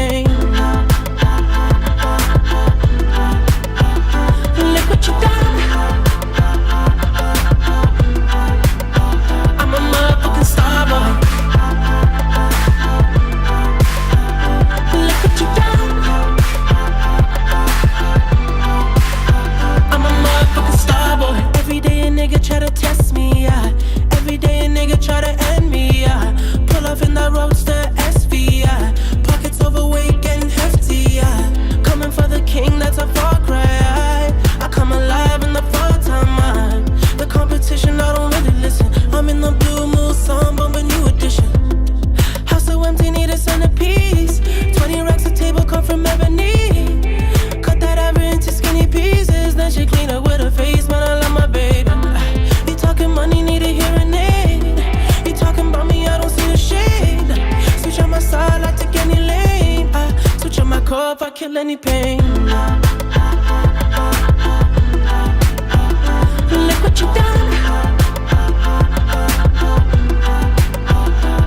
pain. Look what you done. I'm a motherfucking star boy. Look what you done. I'm a motherfucking star boy. Every day a nigga try to test me, yeah. Every day a nigga try to end me, yeah. Pull off in that roadster SV, yeah. Pockets overweight, getting hefty, yeah. Coming for the king, that's a far cry. I come alive in the fall time. I, the competition, I don't really listen. I'm in the blue mood, song, bumping new edition. House so empty, need a centerpiece. 20 racks a table come from ebony. Cut that ever into skinny pieces. Then she clean up with her face, man. I love my baby. You talking money, need a hearing aid. You talking about me, I don't see the shade. Switch on my side, I take any lane. I switch on my core if I kill any pain. Look what you done.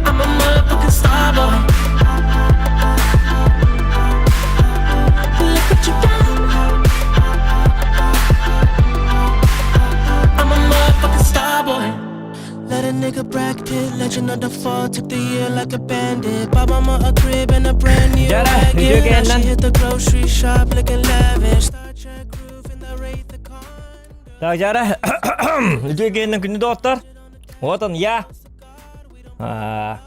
I'm a motherfucking star boy. Look what you done. I'm a motherfucking star boy. Let a nigga brag pit, legend of the fall, took the year like a bandit. Bought mama a crib and a brand new Дьэ, wagon. үтүө Now she кэннэн. hit the grocery shop looking lavish. Star Trek roof in the Wraith the Con. Так, дьэ, үтүө кэннэн күндү доҕоттор. Вот он я. А,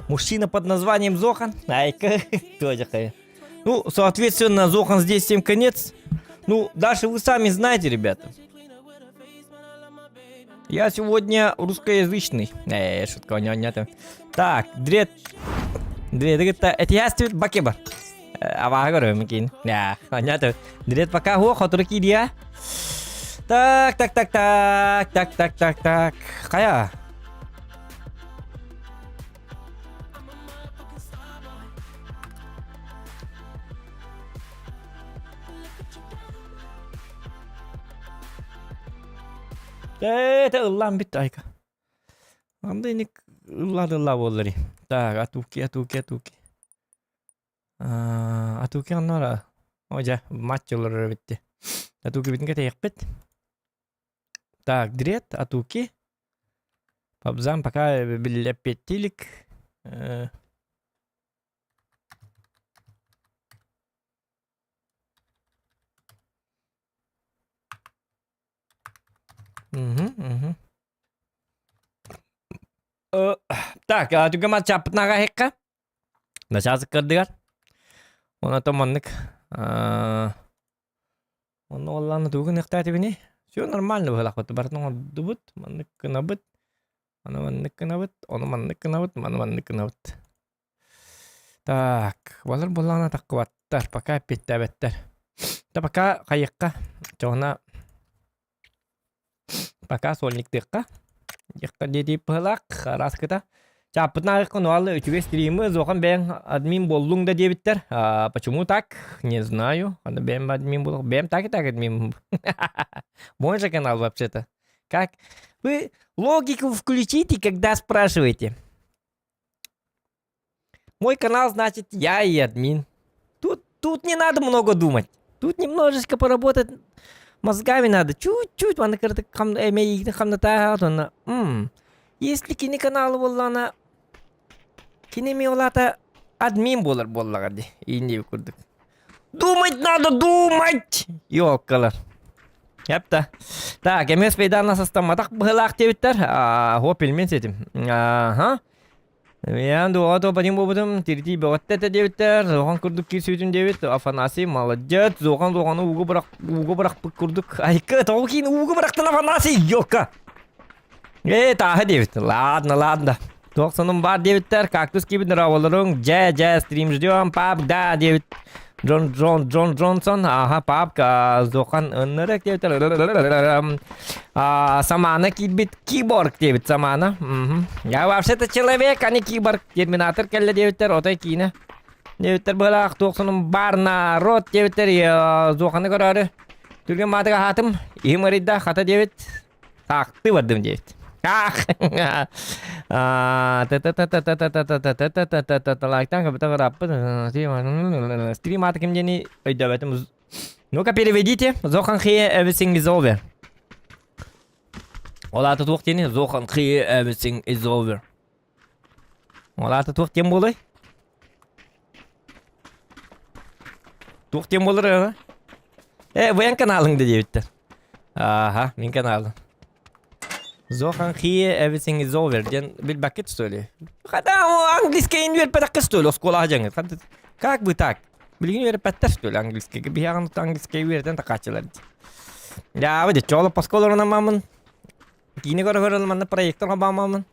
Мужчина под названием Зохан. Айка, тоже Ну, соответственно, Зохан здесь всем конец. Ну, дальше вы сами знаете, ребята. Я сегодня русскоязычный. Э, шутка, у него нет. Так, дрет. Дрет, это этиһээстибит баке бар. Абааһы көрөм кин. Понятно. Дрет пока хо хотору киирия. Так, так, так, так, так, так, так, так. Хайа. Это ыллаан бүттэ айка. Анда иник ыллаа да ыллаа буоллар. Так, атуки, атуки, атуки. Атуки оннора. О, дьэ, матч олорор эбитти. Атуки бүтүн кэтэйэхпит. Так, дрет, атуки. Пабзам пока биллэппиэттиилик. Мгм, мгм. Так, түгэн чаппытын аҕаһыкка. Начаас кырдыгар. Онон маннык онно уоллаана тугу гыныахтаатыбыный? Все нормально быһыылаахпыт. Барытын оҥордубут. Маннык гынабыт. Аны маннык гынабыт. Ону маннык гынабыт. Маны маннык гынабыт. Так, балар буоллаҕына таххыбаттар. Пока эппиэттээбэттэр. Да пока хайыахха. Чоҕуна Пока сольниктыахха. Диэххэ диэти быһылаах араскыта. Чааппытын ааҕыахха нуалы үчүгэй стримы зохан бэйэҥ админ буоллуҥ да диэбиттэр. А, почему так? Не знаю. Аны бэйэм админ буолуох. Бэйэм так и так админ. Мой же канал вообще-то. Как? Вы логику включите, когда спрашиваете. Мой канал, значит, я и админ. Тут, тут не надо много думать. Тут немножечко поработать мозгами надо. Чуть-чуть. Маны кырдык хамнатаа Если кини каналы буоллаҕына кини эмиэ ол аата админ буолар буоллаҕа дии. Иинниэбит курдук. Думать надо, думать! Ёлкалар. Япта. Так, эмиэ спейдаана састамматах быһылаах диэбиттэр. Хоп, пельмень сетим. Ага. Ян дуоҕа туопадин буолбутум, тиритии бөҕөттө этэ диэбиттэр, Зохан курдук киирсибитим диэбит, Афанасий молодец, Зохан Зоханы ууга бырах ууга бырахпыт курдук, айка, тоҕо киин ууга бырахтын Афанасий, ёлка! Ээ, тааһы диэбит, ладно, ладно. Туох сонун баар диэбиттэр, кактус киирбит нраволоруҥ, дьэ, дьэ, стрим ждем, пап, да диэбит. Джон Джон Джон Джонсон, ага, папка, Зохан ыннырык диэбиттэр. Самана киирбит киборг диэбит Самана. Я вообще-то человек, а не киборг. Терминатор кэллэ диэбиттэр, отой киинэ. Диэбиттэр быһалаах туохсунум бар народ диэбиттэр, Зоханы көрөөрү. Түргэн маатыга хаатым, иһим арыйда, хата диэбит. Таахты бардым диэбит. Стрим аата ким диэни өйдөөбөтүм. Ну-ка переведите. Зохан Хие everything is over. Ол аата туох диэни? Зохан Хие everything is over. Ол аата туох диэн буолуой? Туох диэн буолар ана? Э, бу эн каналыҥ да диэбиттэр. Ааха, мин каналым. Зохан Хие everything is over диэн билбэккит что ли? Хотя английскайын үөрпэтэххэ что ли оскуолаҕа дьаҥыт. Как бы так? Билигин үөрэппэттэр что ли английскайга? Биһиэҕин английскай үөрэтэн такааччылар дии. Дьаабы дьэ чооло оскуоларынан мамын Киинэ көрө-көрө манна проектор хабаамамын.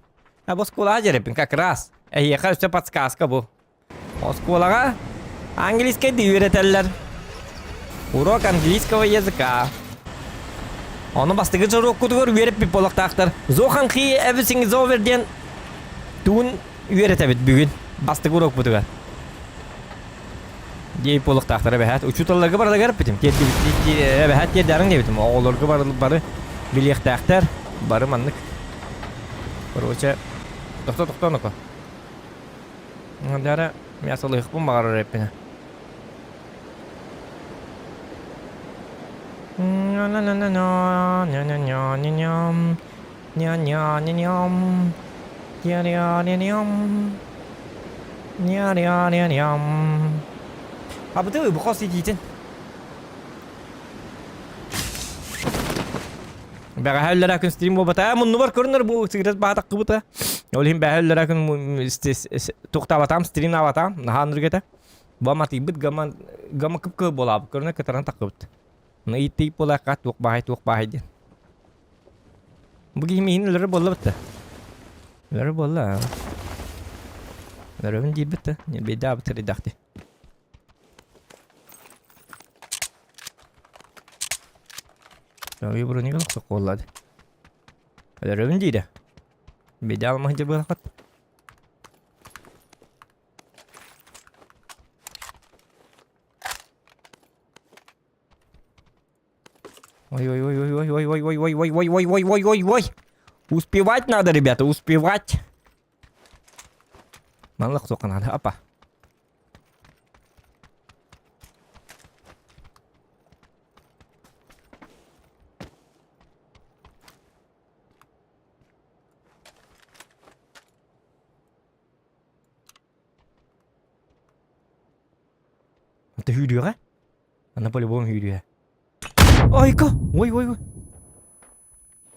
А бу оскуолаҕа дьэрэппин как раз. Эһиэхэ өссө подсказка бу. Оскуолаҕа английскай үөрэтэллэр. Урок английского языка. Ону бастакы уруоккутугар үөрэппит буолуохтаахтар. Зохан Хи everything is over диэн тугун үөрэтэбит бүгүн бастакы уруокпутугар. Диэбит буолуохтаахтар эбэһээт. Учууталларга барыларыгар эппитим. Эбэһээт тиэрдээриҥ диэбитим. Оҕолорго бары, бары билиэхтээхтэр. Бары маннык. Короче, тохто тохто оноко. Дара мясо лыхпын баҕарар эппинэ. Абыты бухос итиитин. Бэҕэһээ өллөрө күн стрим буолбата. Муннубар көрүнэр бу сигарет баатаккыбыта. Ол иһин бэҕэһээ өллөрө күн тухтаабатаам, стримнаабатаам, наһаа ныргата. Бу матыйбыт гамма гамма кып-кыл буолаабыт көрүнэ кытаран таххыбыт. Ну иттиик буолаахха туох баай туох баай диэн. Бу киһи миигин өлөрөр буолла бытта. Өлөрөр буолла. Өлөрөбүн диирбит да. Бейдаабыт сырыйдахти. Ой броник алахсак буоллады. Өлөрөбүн диирэ. Бейда алмаһын дьабыалахат. Ой-ой-ой-ой-ой-ой-ой-ой-ой-ой-ой-ой-ой-ой-ой-ой! Успевать надо, ребята, успевать. Манлах сука надо, апа. Это hűrűre? Ана по-любому hűrűre. Ойко! Ой, ой, ой.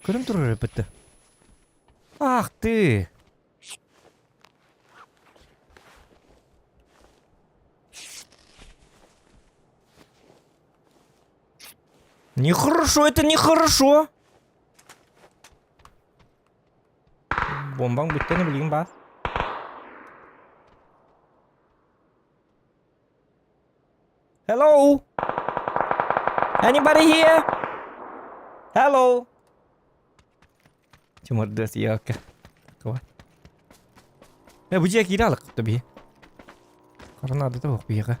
Көрөн турар эппитте. Ах ты! Нехорошо, это нехорошо. Бомбаң бүттені билигин баас. Hello? Anybody here? Hello? Чумырдыас иокка. Э, бу дьиэ киирэ алыкты биһи. Харанаадата суох биһиэхэ.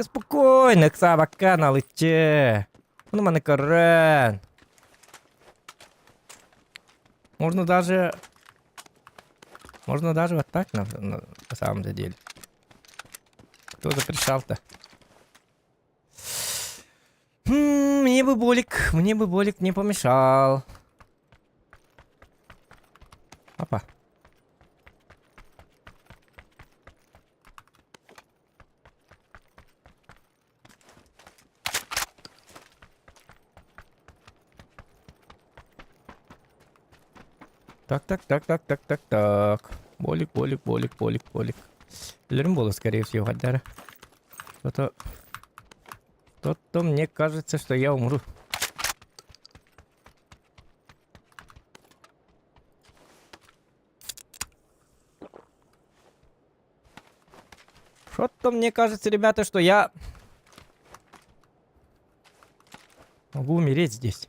Спокойно, ыксаабакка налыччы. Ону маны көрөн. Можно даже... Можно даже вот так на, на, на самом деле. Кто запрещал-то? Мне бы болик, мне бы болик не помешал. Опа. Так, так, так, так, так, так, так. Болик, болик, болик, болик, болик. Өлөрүм буолуо, скорее всего, хаддара. Что-то... То-то мне кажется, что я умру. Что-то мне кажется, ребята, что я могу умереть здесь.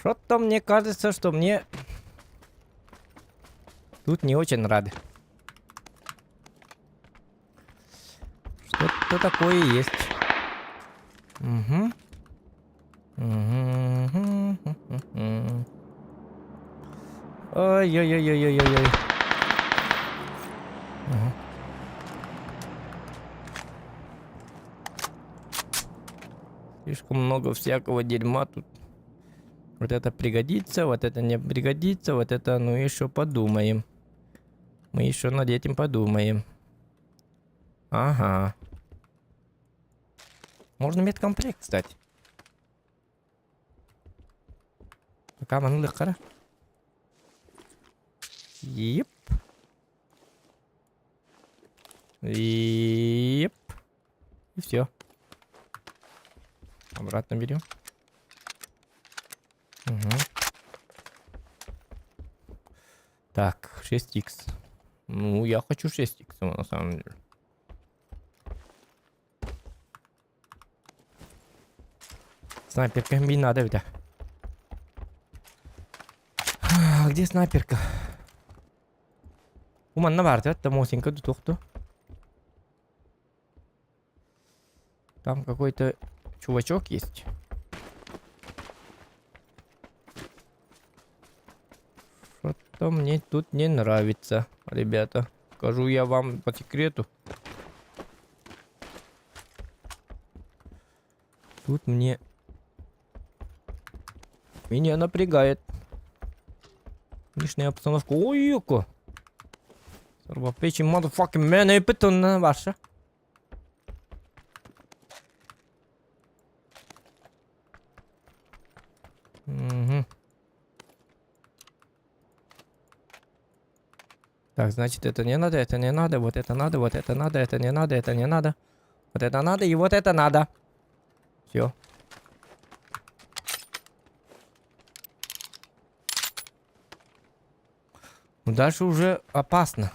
Что-то мне кажется, что мне тут не очень рады. Что-то такое есть. Угу. Угу. Ой-ой-ой-ой-ой-ой. Угу. Слишком много всякого дерьма тут. Вот это пригодится, вот это не пригодится, вот это, ну, еще подумаем. Мы еще над этим подумаем. Ага. Можно медкомплект, кстати. Пока манылык Еп. Еп. И все. Обратно берем. Угу. Так, 6х. Ну, я хочу 6х на самом деле. Снайперка не надо, ведь. А где снайперка? Уманна бар, да, Мосинка тохту. Там какой-то чувачок есть. Что-то мне тут не нравится, ребята. Скажу я вам по секрету. Тут мне... Меня напрягает. Лишняя обстановка. Ой, юко. Сорвапечи, motherfucking man, и ваша. Угу. Так, значит, это не надо, это не надо, вот это надо, вот это надо, это не надо, это не надо. Вот это надо и вот это надо. Все. Ну, дальше уже опасно.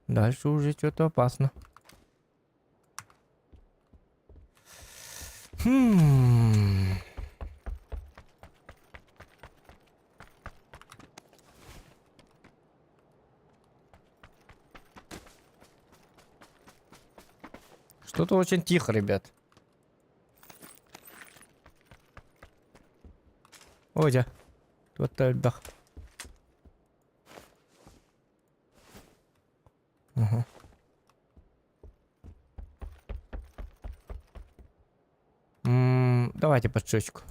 Дальше уже что-то опасно. Хм. Что-то очень тихо, ребят. Ой, дьэ. Туох элбэх. Ага. М, давайте подшечку.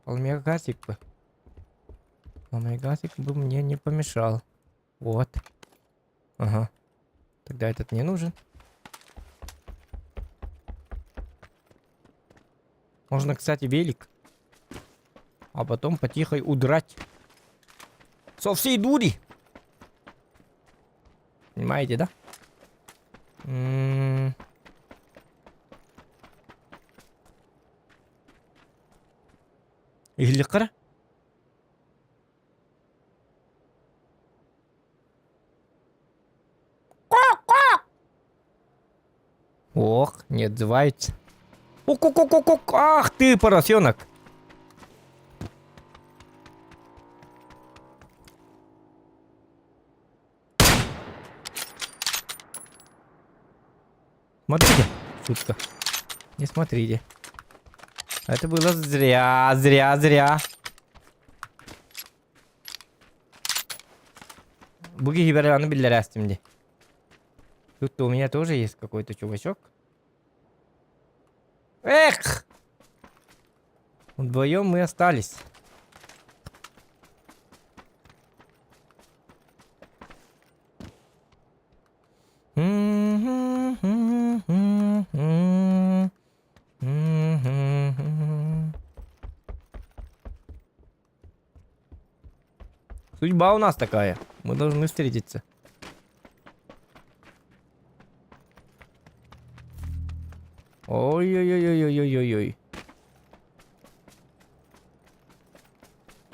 Полмегасик бы. Полмегасик бы мне не помешал. Вот. Ага. Тогда этот не нужен. Можно, кстати, велик. А потом потихо удрать. Со всей дури. Понимаете, да? М. Иһиллиэххэ Ох, не отзывается. Ок-ок-ок-ок, ах ты, поросенок. Смотрите, шутка. Не смотрите. Это было зря, зря, зря. Бу киһи аны биллэрээстим дии. Тут у меня тоже есть какой-то чувачок. Эх! Вдвоем мы остались. Судьба у нас такая. Мы должны встретиться. Ой-ой-ой-ой-ой-ой-ой.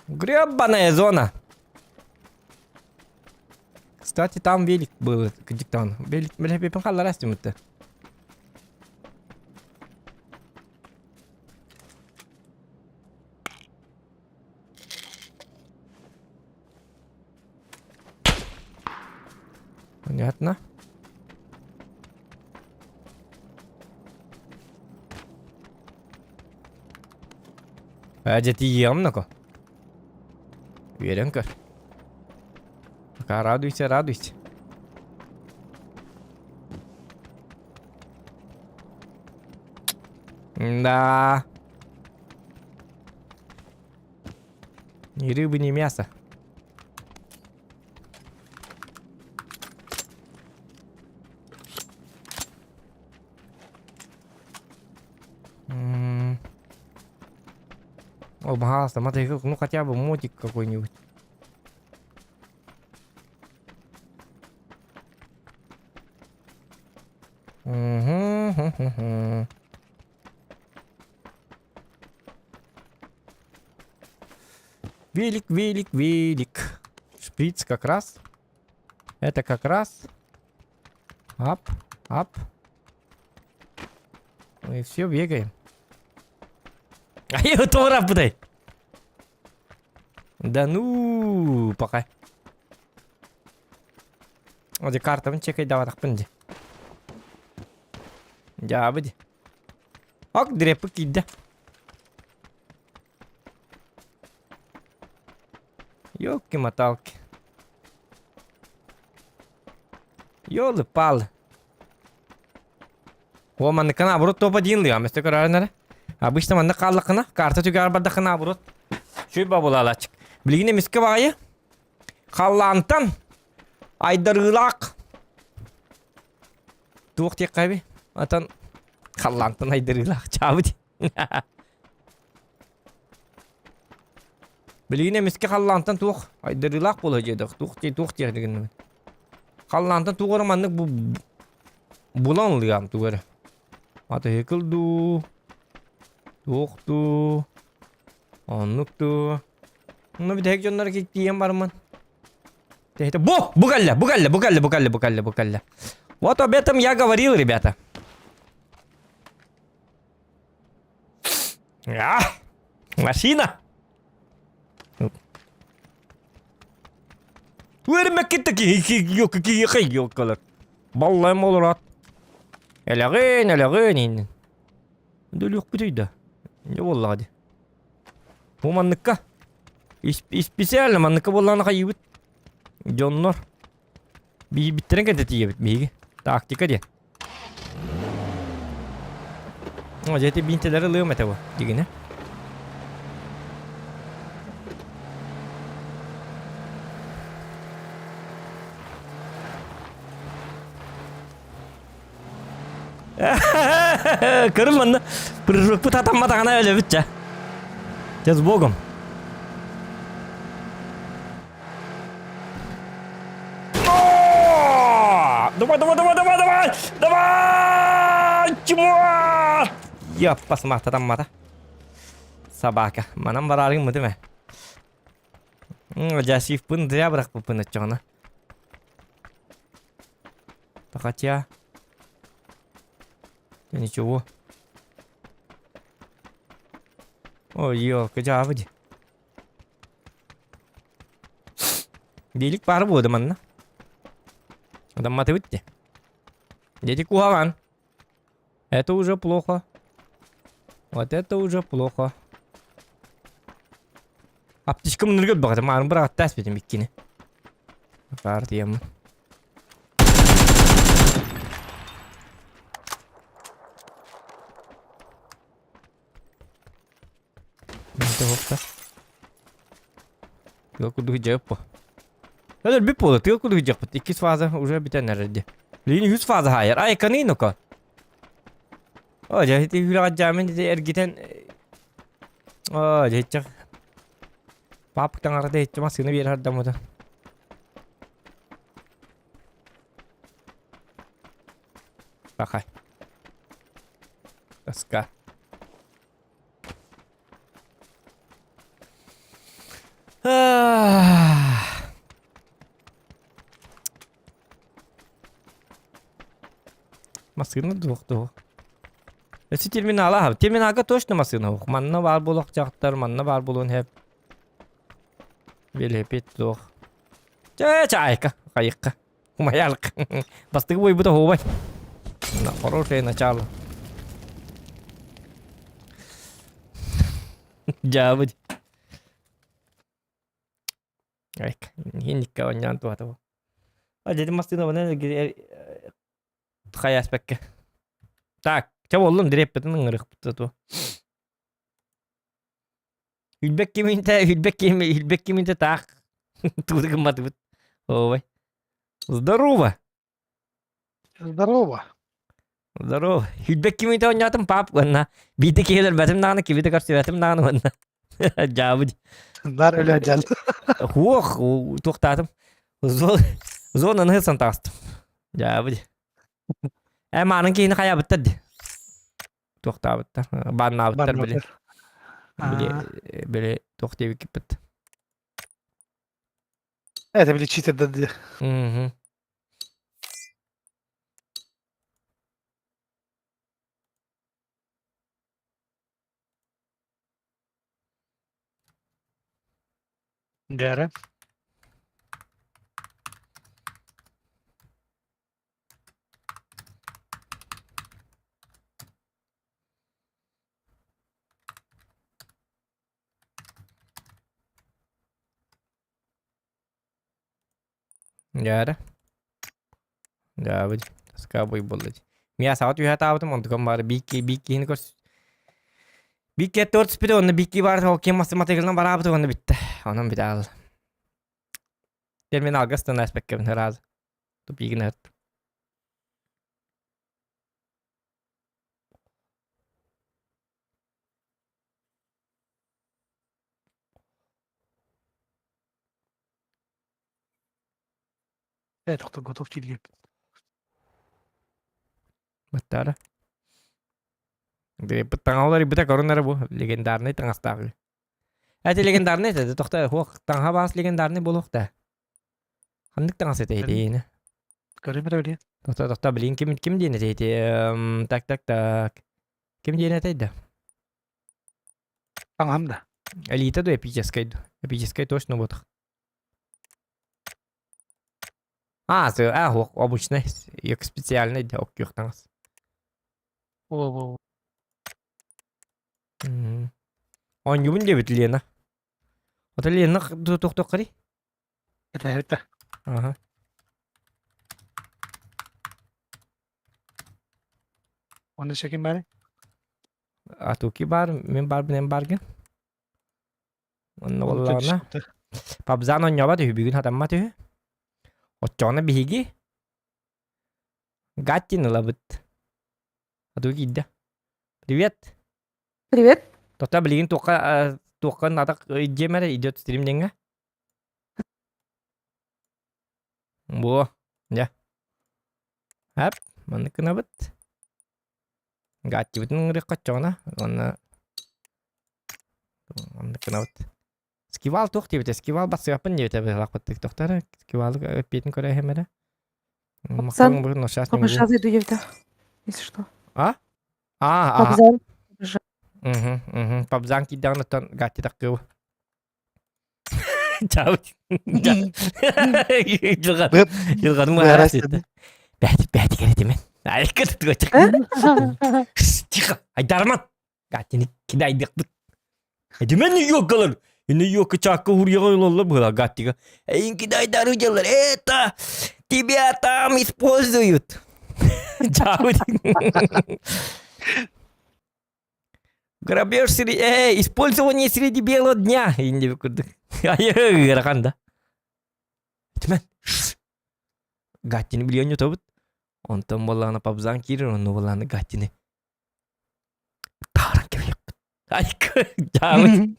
Гребаная зона. Кстати, там велик был диктан. Велик, бля, халлар астымытты. Понятно. Ээ, дьэ тиийиэҕим ноко. Үөрэн көр. Пока радуйся, радуйся. Да. Ни рыбы, ни мяса. М. О, пожалуйста, мотоцикл, ну хотя бы мотик какой-нибудь. Угу, Велик, велик, велик. Шприц как раз. Это как раз. Ап, ап. Ну и все, бегаем. А я туора будай. Да ну, пока. Оди картабын чекайдаабатахпын дии. Дьаабы дии. Ок, дреппи киирдэ. Ёлки-моталки. Ёлы-палы. О, манныкка наоборот топ один лыга. Мөстө көрөрүн Обычно маннык хааллаххына, карта түгэр бардаххына наоборот. Сүр бабылаалаачык. Билигин эмискэ баҕайы халлаантан айдарыылаах туох диэххэ Атан халлаантан айдарыылаах чаабыт. Билигин эмискэ халлаантан туох айдарыылаах буола дьиэдэх туох дии туох диэх гынныбын. Халлаантан туох эрэ маннык бу булан ылыам тугу эрэ. Матыһыкыл дуу, туох дуу, оннук дуу. Ну бүтэһик дьоннор тиийэн барыммын. Тэһитэ бу! Бу кэллэ, бу кэллэ, бу кэллэ, бу кэллэ, бу кэллэ, бу кэллэ. Вот об этом я говорил, ребята. А, машина! Үөрмэккит киһи ёлкалар. Баллайым олорот. Элэҕин, элэҕин иннин. Өлүөхпүтүй да. Не буоллаҕа дии. Бу манныкка. Специально манныкка буоллаҕына хайыыбыт. Дьоннор. Биһибиттэрин кэнтэ тиийэбит биһиги. Тактика диэн. О, дьэ ити биинтэлэри ылыам этэ бу, дигинэ. Көрүм манна прыжокпут атамматаҕына өлөбүт чэ. Чэ, с Богом. Давай, давай, давай, давай, давай! Давай! Чмо! Яппас мата. Собака. Манан барарың мы деме? Жасифпын зря бырахпыппын оччоҕуна. Хотя... Ничего. Ой, елка, дьаабы Биилик баар буолда манна. Адамматыбыт де. Дети куһаҕан. Это уже плохо. Вот это уже плохо. Аптечка мыныргы баҕата маарын быраҕаттаас битим иккини. Партиямын. Туохта? Тыал курдук дьэп Өлөр бүт буолла, тыал курдук дьэппит. Иккис фаза уже бүтэн эрэр дии. Билигин үһүс фаза хаайар. Ай, каный ну-ка. О, дьэ, ити хүлэҕэ дьаамын ити эргитэн... О, дьэ, иччэх. Папа таҥарата иччэ массыына биэрэр даммыта. Пахай. Тоска. Массыына дуох дуох. Өссө терминал аһабыт. Терминалга точно массыына суох. Манна баар буолуохтаахтар, манна баар буолуон сөп. Велосипед суох. Чэ, чаайка, хайыкка. Умайалык. Бастакы буойбута оһуобай. Хорошее начало. Дьаабыт. Айк, хинникка оонньоон туһата бу. А дедим массыына хайаспакка. Так, чэ буоллум, дириэппитин ыҥырыахпыт ту. Үлбэк киминтэ, үлбэк ким, үлбэк киминтэ таах. Тугу гымматыбыт. Ой. Здорово. Здорово. Здорово. Үлбэк киминтэ оонньоотум пап уонна биирдэ киһи өлөрбөтүм даҕаны, кибитэ көрсүбэтим даҕаны уонна дьаабы. Нар өлө дьал. Хуох, туохтаатым. Зонаны сан таҕыстым. Дьаабы. Э, маанын киһини хайаабыттар ди. Туохтаабыттар, бааннаабыттар били. Били, били туох диэбиккиппит. Это били читердер ди. Мгм. Дьээрэ. Дьээрэ. Дьаабыт. Тоска буолла дии. Миасаҕа түһэ сатаабытым, онтукам баара биир ки биир киһини көрс биир киһи торт түспүтэ уонна биир киһи баар ол ким математикалынан бараабыта уонна бүттэ. Онон бүтэ хаалла. Терминалга ыстана эспэккэбин сразу. Тупигин ыһыт. Э, доктор готов диир. Баттаара. Таҥаһалар быта көрүн эрэ бу легендарный таҥастаах. Эти легендарный этэ тохто хуох таҥаһа баас легендарный буолуохта. Ханнык таҥас этэ итиини? Көрүм эрэ билин. Тохто тохто билин ким ким диэн этэ ити так так так. Ким диэн этэй да? Таҥаһым да. Элита ду эпическай ду. Эпическай точно буотах. А, а, обычный, специальный да, оккүөх таҥас. О, Оонньуубун диэбит Лена. Ото Лена туохтуоххарый? Это Ага. Оны шекин бары? Атуки бар, мен барбын эн баргын. Онно буоллаҕына Пабзан оонньообот үһү, бүгүн хатаммат үһү. Оччоҕуна биһиги Гаттин ылабыт. Атуки киирдэ. Привет. Привет. Тота билигин туохха туохха натах дьиэм эрэ идет стрим диэҥҥэ. Буо, дьэ. Ап, маннык гынабыт. Гаттибытын ыҥырыахха оччоҕуна уонна оннук гынабыт. Скивал туох диэбитэ? Скивал бассыаппын диэбитэ быһалаахпыттык. Тохтор скивалы эппиэтин көрө иһэм эрэ. Папзан, но сейчас не могу. ППШ зайду диэбитэ, если что. А? А, а. Папзан, ППШ. Угу, угу. Папзан киирдэҕин оттон Гатти таххыыбы. Чао. Дьылҕаным Бэти, бэти кэрэтимен. Айка Тихо, айдарман. Гаттини кидайдыхпыт. Этимен йокалар. Ини йока чакка хурьяга ололлар быһа Гаттига. Эйин кидайдары делар. Это тебя там используют. Чао. Грабеж среди... Э, использование среди белого дня. Инди курдук. Айы, ыарахан да. Түмэн. Гаттини билиэн тобут. Онтон буоллаҕына пабзан киирэр, онно буоллаҕына Гаттини тааран кэбиһиэхпит. Айка, дьаабыт.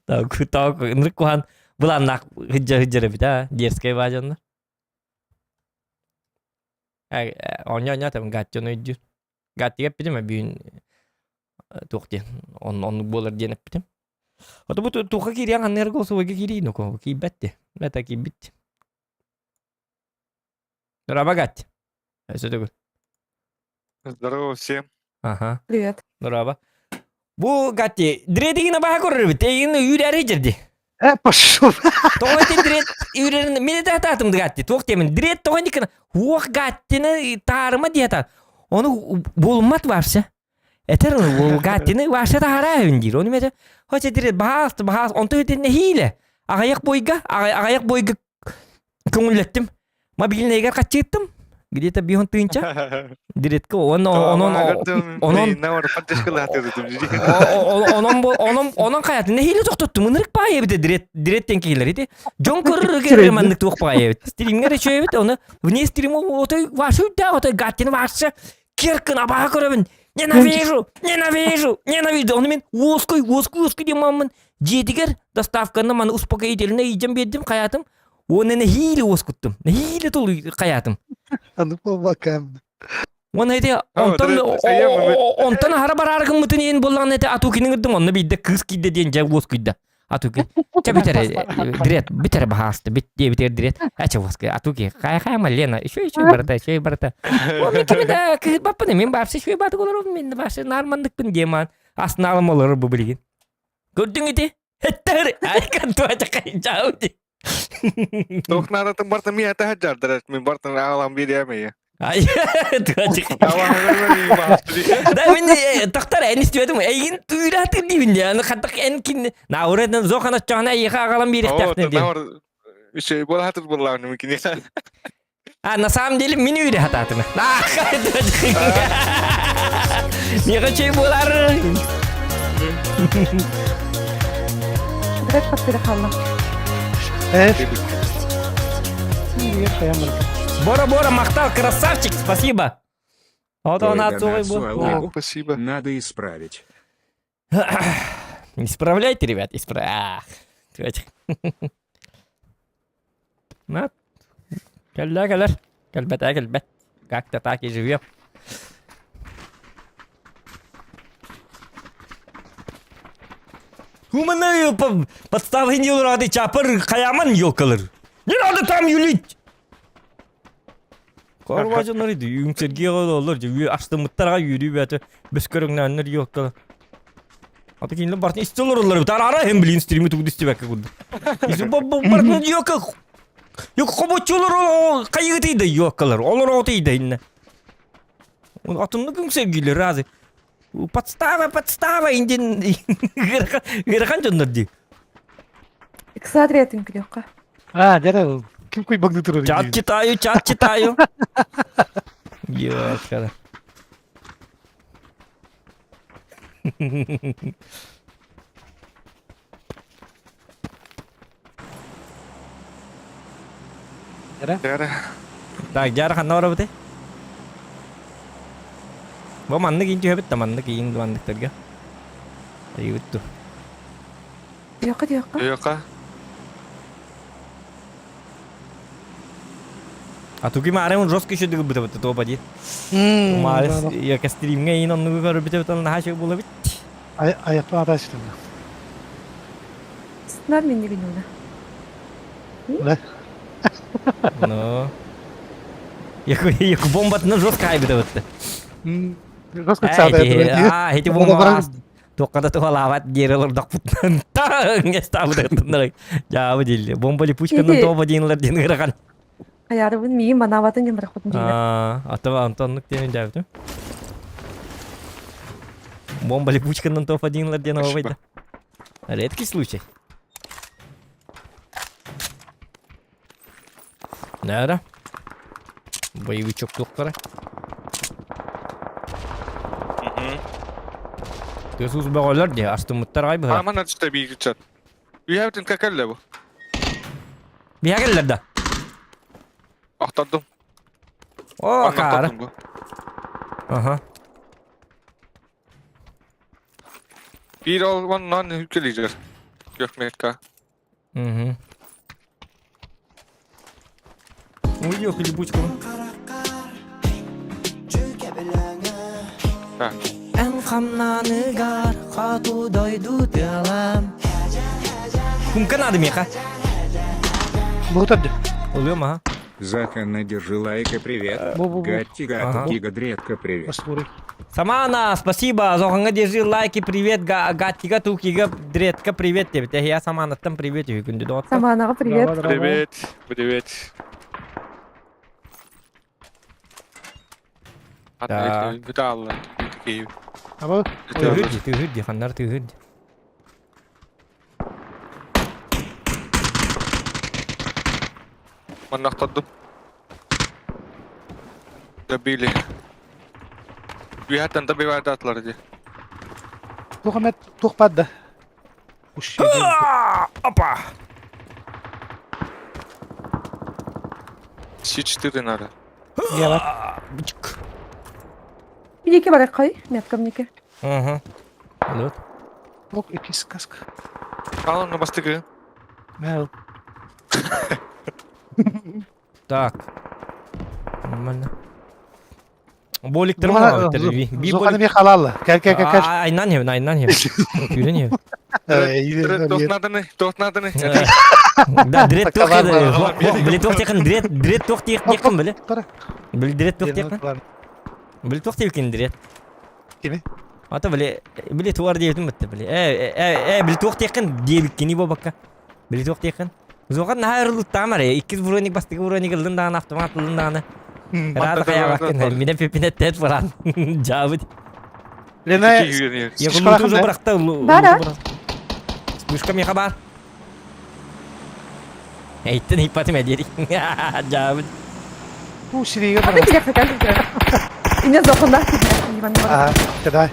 Тауку, тауку, ынырык куһаан былааннаах хыдьа хыдьар эбит, а, дерзкэй баадьаннар. Оонньоо-оонньоо тэм Гаттины өйдүүр. Гаттига эппитим, бүгүн туох диэн, оннук буолар диэн эппитим. Ото бу туохха киириэҥ анныгар голосовойга киирии ну киирбэт ти. Это киирбит. Раба Гатти. Өссө төгүл. Здорово всем. Ага. Привет. Браво. Бу Гатти, дредигин абаха көрөрбүт. Эйигин үүрээри дьэрди. Э, пошел. Тоҕо ити дред үүрэрин мин это атаатым Гатти. Туох диэмин дред тоҕо диккана уох Гаттины таарыма диэта. Ону булмат вообще. Этер Гаттины вообще таараа диир. Ону мете хоча дред баһаас баһаас онто итинне хииле. Аҕыйах бойга аҕыйах бойга көҥүллэттим. Мобильныйгар хаччыыттым. Где-то биһон тыынча. Диретка он онон онон онон онон онон хаятын нэһиилэ тохтоттум. Ынырык баайа эбит дирет диреттен киһилэр ити. Дьон көрөргө маннык туох баайа эбит. Стримҥэр үчүгэйбит оны вне стрим отой вашу да отой гаттин ваша киркын абаха көрөбүн. Ненавижу, ненавижу, ненавижу. Оны мен уоскуй, уоскуй, уоскуй диэн дьиэтигэр доставканы маны успокоительный иидьэн биэрдим хайаатым уонна нэһиилэ уоскуттум нэһиилэ тул хайаатым Аны буолбаккам. уонна ити онтон онтон аһара бараары гыммытын иһин буоллаҕына ити атукины ыҥырдым онно биирдэ кыыс киирдэ диэн дьэ уоскуйда атуки чэ бүтэр дирет бүтэр баһаасты бит диэбитигэр дирет ача уоскуй атуки хай хай Лена еще еще барыта еще барыта ол мен кими да кыһырбаппын мен баарсы еще баатык олоробун мен баарсы наармандыкпын диэмаан астынаалым олорор бу билигин Көрдүҥ ити? Эттэр, айкан туача ди. Туох наадатын бартын мин этэ сылдьардар, мин бартын аҕалан биэриэмэй. Ай, туача. Да мин тохтор эн истибэтим. Эйигин түйрәтир диибин дии. Аны хаттак эн кин наурет зохана чоһна эйиэхэ аҕалан биэриэхтээхтин диэн. Үчүгэй буола сатыр буоллаҕына мин киниэхэ. А на самом деле мин үйрэ хатаатым. Миэхэ чэй буолар. Direkt папира хаалла. Бора Бора махтал, красавчик, спасибо. Вот он отцовый Спасибо. Надо исправить. Исправляйте, ребят, исправляйте. На. Кэллэ кэлэр. Кэлбэтэ кэлбэт. Как-то так и живем. Уманы подставы не урады чапыр хаяман ёкалыр. Не надо там юлить! Корважынар иди, үҥсэргиэ олор астыммыттарга үөрүү бэйэтэ бэс көрүҥнээннэр ёккала. Аты кинилэр бартын истэ олороллор эбит. Ара һэм билин стримы тугу истибэккэ курдук. Бартын ёкка Yok хобоччулар хайыгытый да ёккалар. Олор отый инне. Атыннык үҥсэргиилэр разы. Подстава, подстава индин ыарахан дьоннор дии. Иксадрия түҥкүлүөххэ. А, дьэ, ким куйбаҥныы турар Чат читаю, чат читаю. Ёккала. Дьара. Так, дьара ханна барабыты? Бу маннык иин түһэбит да маннык иин манныктарга. Айыбыт ту. Диэххэ диэххэ. Диэххэ. А туги маарым жестко еще дыгыбыта быта то поди. Маарыс я кастримҥа иин оннугу көрбүтэ бытан наһаа үчүгэй буолабит. Айаппа атаачытым. Сынар миннигин Да. Ну. Яку бомбатынан жестко айбыта бытты. Жестко цаада. А, эти бомба Туохха да туһалаабат диэри олордохпутунан таҥ ыстаабытыттан дьаабы диилле. Бомба липучканан тоба диинлэр диэн ыарахан. Хайаарыбын миигин манаабатын диэн барахпытын дииллэр. Аа, ата Антоннук диэн дьаабытым. Бомба липучканан тоба диинлэр диэн оҕобайда. Редкий случай. Наара. Боевичок туохтара. Тыас-уус бөҕөлөр дии, астыммыттар аҕай быһа. Аман ачта биир чат. Үйэбитин кэллэ бу. Биһа кэллэр да. Охтордум. О, акаары. Аха. Биир ол оннон үккэлиир. Күөх Угу. Уехали бучку. Эн хамнаныгар хоту дойду тыалам. Кумка надо меха. Бугутар Ылыам, ага. Заханна, держи лайк и привет. Бу, бу, бу. Гатти Ага. гатти гидретка привет. Баскуры. Самана, спасибо, Зоханга держи лайки, привет, Гаттига, Тукига, Дредка, привет тебе. Я Саманаттан привет, күнді доғатта. Саманаға привет. Здорово, здорово. Привет, привет. Да. Бүтэ Киев. Аба. Тыгырди, тыгырди, ханнар тыгырди. Маннахтадым. Добили. Үһәттен добивают атлар ди. Тух эмет тух падда. Уш. Опа! С4 надо. Я бар. Бычк. Биеке бар кай, меткам неке. Ага. Вот. Ок, икис каск. Алын ну бастыгы. Мэл. Так. Нормально. Боликтер ма? Би Зоханы ми халалла. Кел кел кел кел. Айнан хев, айнан хев. Юрен хев. Тоқ надыны, тоқ надыны. Да, дрет тоқ Такалар еді. Біле тоқ текін, дрет, дрет тоқ текін, біле. Кара. Біле дрет тоқ текін. Біле тоқ текін дрет. Кими? Ата біле, біле туар дейбітін бітті, біле. Э, э, э, біле тоқ текін дейбіккені бо бакка. Біле тоқ текін. Зоған нахайырлы тамар, иккіз броник бастығы броник ылдын дағын, автомат ылдын дағын. Рада қая Мине пепине тет баран. Жабыт. Лена. Я луту уже быракта. Бар, Вспышка меха бар. Эйттен ипатым әдерик. Жабыт. Бу сириге Аты бар. килек сакан. Ине зохунда. Ага, давай.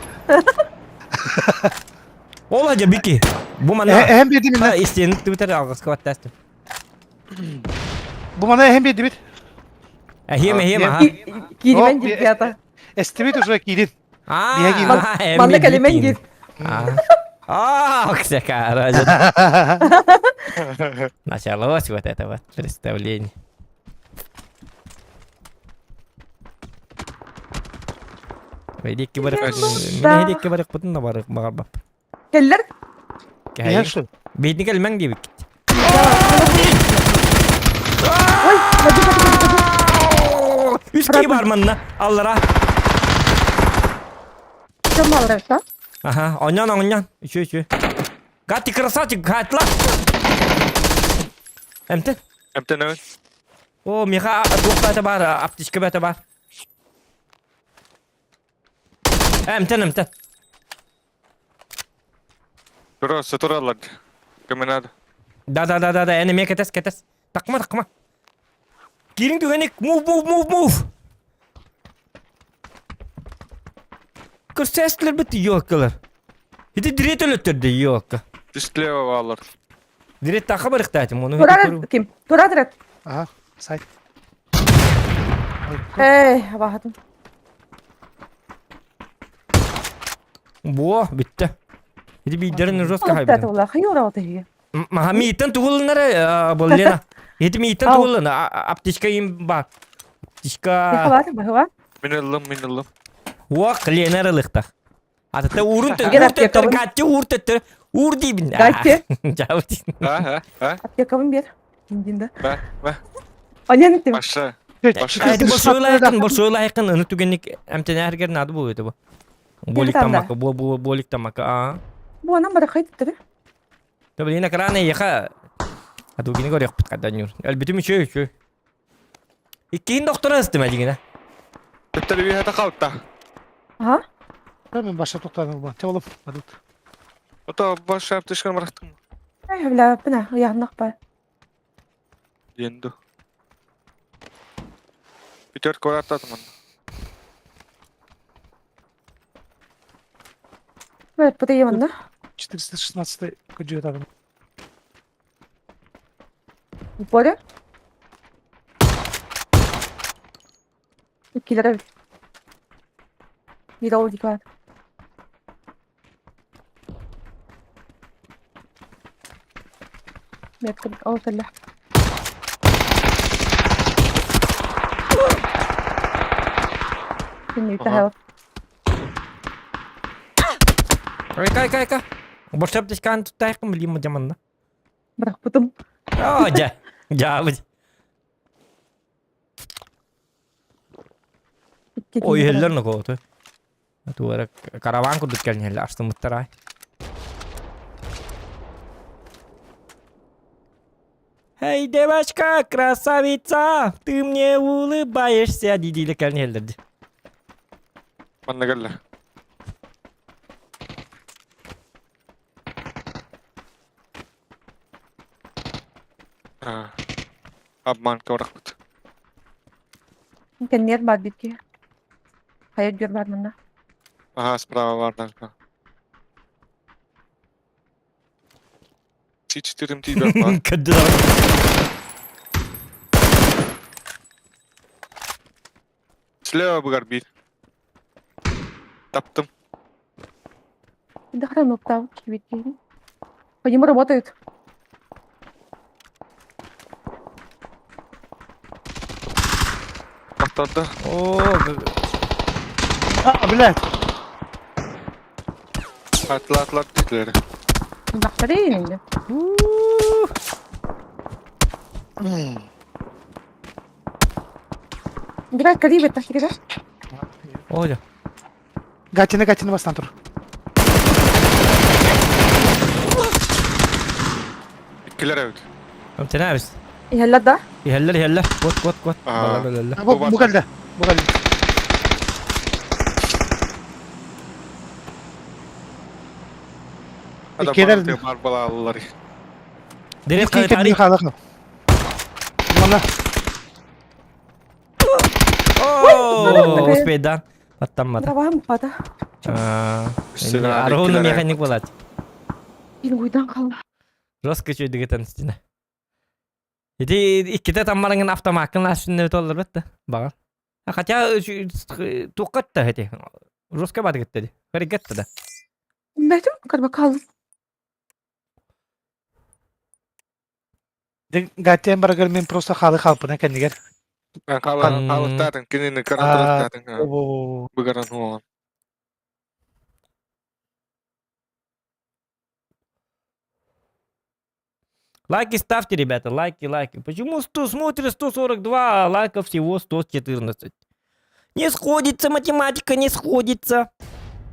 Ола жа бики. Бу мана. Эһем берди мине. Истен түтер алгыс кыбаттастым. Бу мана эһем берди бит. Эхем эхем аха. Киримен дип ята. Эстибит уже кирин. А, Манна калемен гир. А, всякая Началось вот это вот представление. Ведикки барык, мен ведикки барык бутун да барык багар бап. Келлер. Я что? Бейтник элмең дибик. Ой, ходи, ходи, ходи, ходи. Үскей бар манна, аллара. Кем алыр да? Аха, онян онян. Үшө үшө. Гати красавчик, гатла. Эмте. Эмтен О, миха туқта бар, аптечка бәті бар. Эмтен, эмтен. Тура, сатуралар. Кеме надо. Да, да, да, да, да, эне кетес, кетес. Такма, такма. Кирин түгенек, move, move, move, move. Көрсәстлер бітті ёлкалар. Ити дирет өлөттөрдү ёлка. Слева алар. Дирет тақа барыктайтым, оны. Тура ким? Тура дирет. Ага, сайт. Эй, абахатым. Бо, битти. Ити бидерин жестко Алып хайбы. Ола, хайора оты. Маха мииттен тугулнары был Лена. Ити мииттен тугулны, аптечка им бар. Аптечка. Хавар, бахва. Мин ыллым, мин ыллым. Уак Лена рылыкта. Атата урун Егер төттөр, аптекабын. гатти ур төттөр, ур дейбин. Гатти. Жабыт. А, а, Аптекабын бер. Диндинде. а, ба, ба. Анен тим. Баша. Баша. Эти большой лайкын, большой лайкын, аны түгенник әмтен әргер нады бу өтө бу. Болик тамака, бу бу болик тамака. А. Бу анам бар хайт тири. Та блин, экраны яха. А тугини көрөк бит кадан юр. Әлбитим үчө үчө. Иккин доктор ыстым әлигине. Төттөр бүйәтә калта. Ага. Мен баша тоқтадым ба. Те олып, адут. Ото баша аптечканы барактым. Эй, бля, бина, яғнақ ба. Енду. Пятерка барататмын. Бер, бу да. 416 көжө тагын. Упоре. Килер. Мира ол диквар. Меткам, о, тәллә. Кини Ага. тахал. Кай кай кай. Большой аптечканы туттайкын билим жаманна. Бірақ бутым. О, жа. Жабыт. Ой, иһэллэр нокооту. Туора караван курдук кэлин иһэллэр, астыммыттар аай. Эй, девочка, красавица, ты мне улыбаешься, дии-дии кэлин иһэллэр дии. Манна кэллэ. А, обманка барахпыт. Кэнниэр баар биир киһи. Хайа өйдүөр баар манна. Ага, справа бар дальше. Си-4 тиийбэт баар. Көрдүлэр. Слева быгар биир. Таптым. Да хрен уптал киһибит киһини. По нему работают. Таптарды. О, А, блядь. Атла-атлар диилэр. Бахтары инде. у Бирай калибр тахтыгыда. Оля. Гатина, гатина бастан тур. Иккилэр эбит. Тенабис. Иһэллэр да? Иһэллэр, иһэллэр. Кот, кот, кот. Аа. Балалалала. Бу, бу кэллэ. Бу кэллэ. Иккилэр. Бар балалар. Директ Икки кайтари. халах. Мана. О, успейдан. Аттаммата. Давай пата. Аргону механик болат. Ингуйдан қалды. Жестко чөйдүгетен стена. Ити икките таммарыңын автомаккын лашын толлар бетті. Баға. Хотя туққатта эти. Жестко бады кетті. Харекетті да. Бәтім, карба қалды. Гатен барагар мен просто халы халпына кэннигер. Халыктаатын кинини карантыраттаатын. О, Быгаран хуан. Лайки ставьте, ребята, лайки, лайки. Почему 100 смотрит 142, а лайков всего 114? Не сходится математика, не сходится.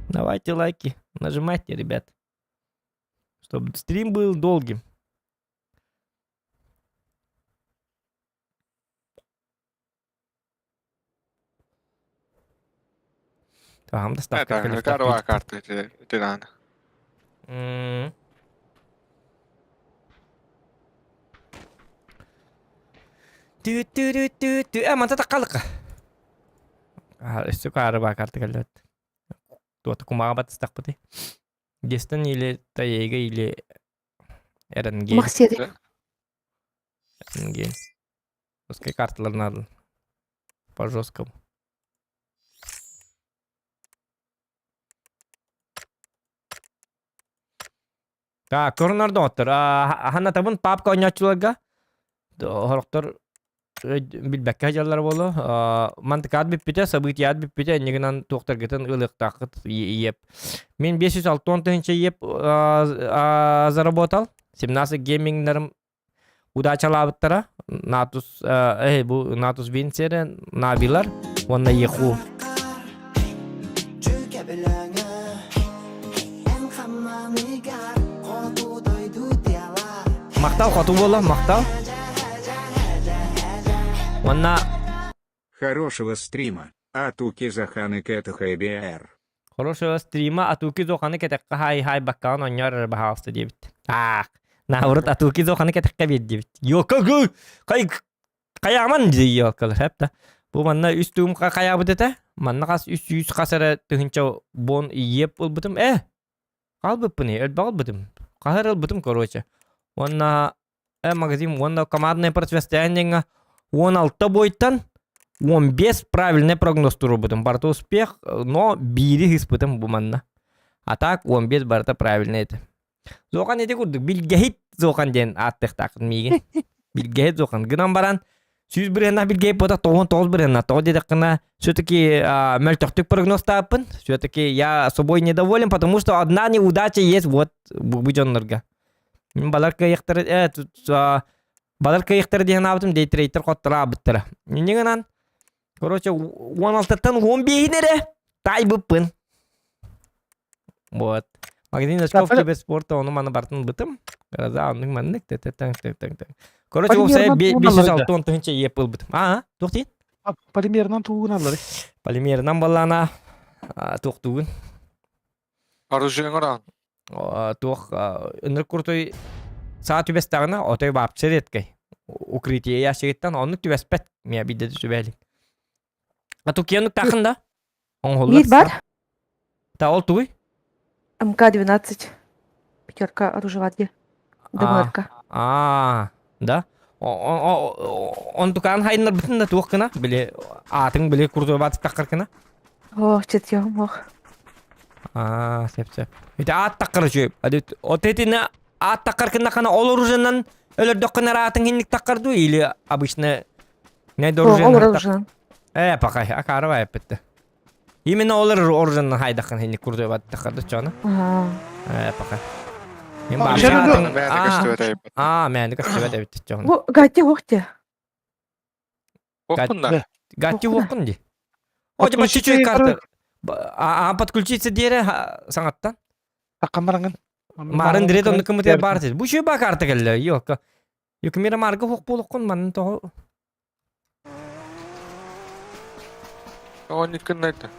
Давайте лайки, нажимайте, ребят. Чтобы стрим был долгим. Там доставка. Это карва карта тиран. Тү-тү-тү-тү. Э, манта таккалыка. Өссө каары баа карта кэллэт. Туота кумаға батыстақпыты. Дестен или Таега или РНГ. Мақсет. РНГ. Пускай карталар надо. По жесткому. Так, көрүнөр доҕоттор. Ханна табын папка ойночуларга. Хорохтор билбэккэ дьаллар буолу. Мантыкаат бүппүтэ, событият бүппүтэ, эннигинан туохтаргытын ылыктаахыт иеп. Мен 560 тыһынча иеп заработал. 17 геймингнарым удачалаабыттара. Натус, э, бу Натус Винсере, Набилар, уонна Еху. Махтал хоту буолла, махтал. Уонна Хорошего стрима. Атуки Заханы Кэтха Хорошего стрима, атуки зоханы кэтэххэ хай хай баккаан онньор баһаалыста диэбит. Аах, наоборот атуки зоханы кэтэххэ биэр диэбит. Йока хай хайааман дии йокалар хэп Бу манна үс туум хайаабыт этэ. Манна хас үс сүүс хас эрэ тыһынча бон иеп ылбытым. Э, хаалбыппын элбэх ылбытым. Хаһар ылбытым короче. Уонна э магазин уонна командное противостояние 16 бойтан 15 правильный прогноз турбутум. Барыта успех, но биири ыспытым бу манна. А так 15 барыта правильный это. Зохан эти курдук билгэһит Зохан диэн ааттыахтааххын миигин. Билгэһит Зохан. Гынан баран 100 бырыһына билгэһит буота 99 бырыһына. Тоҕо диэтэххинэ все-таки мөлтөхтүк прогнозтааппын. Все-таки я собой недоволен, потому что одна неудача есть вот бу дьоннорго. Балар кыайыктары э балар кыайыктары диэн аабытым дейтрейттер хоттораабыттара. Инньэ гынан. Короче, 16-тан 15-ин эрэ таайбыппын. Вот. Магазин очков киберспорта ону маны бартын бытым. Гроза оннук маннык тэ тэ тэҥ тэҥ тэҥ тэҥ. Короче, ол сайа 506 тыһынча иэп ылбытым. Аа, туох диин? Полимерынан тугун аллары. Полимерынан баллана туох тугун? Оружиеҥ ораан. Туох ынырык крутой саа түбэстэҕинэ отой вообще редкэй. Укрытие ящигыттан оннук түбэспэт. Мия бидде түбэлик. А тукиянук тахын да? Оҥоһуллар. Биир бар. Та ол тугуй? МК-12. Пятерка оружеватге. ДМРка. А, да? Он тукаан хайыннарбытын да туох гына? Били аатыҥ били курдук таххар гына? Ох, четьем, ох. А, сеп сеп. Ити аат таххар үчүгэй. От этини аат таххар гыннахына ол оружиенан өлөрдөххүнэ аатыҥ хинник таххар дуу или обычно не Ол оружиенан. Э, пока, акарова эппитте. Именно олар оружиенан хайдахын хинник курдук таххар да чоно. Э, пока. Мен Аа, мээнэ көстүбэт эбит чоно. Бу гати уохте. Уохпун да. Гати уохпун ди. О, типа чуть-чуть карта. А подключиться диэре саҥаттан. Таккамарангын. Марын дирет онну кымытыгар баар Бу чүй ба карта кэллэ. Йокка. Юкмира марга хук буолуккун манын тоҕо. Оонньут кыннайда.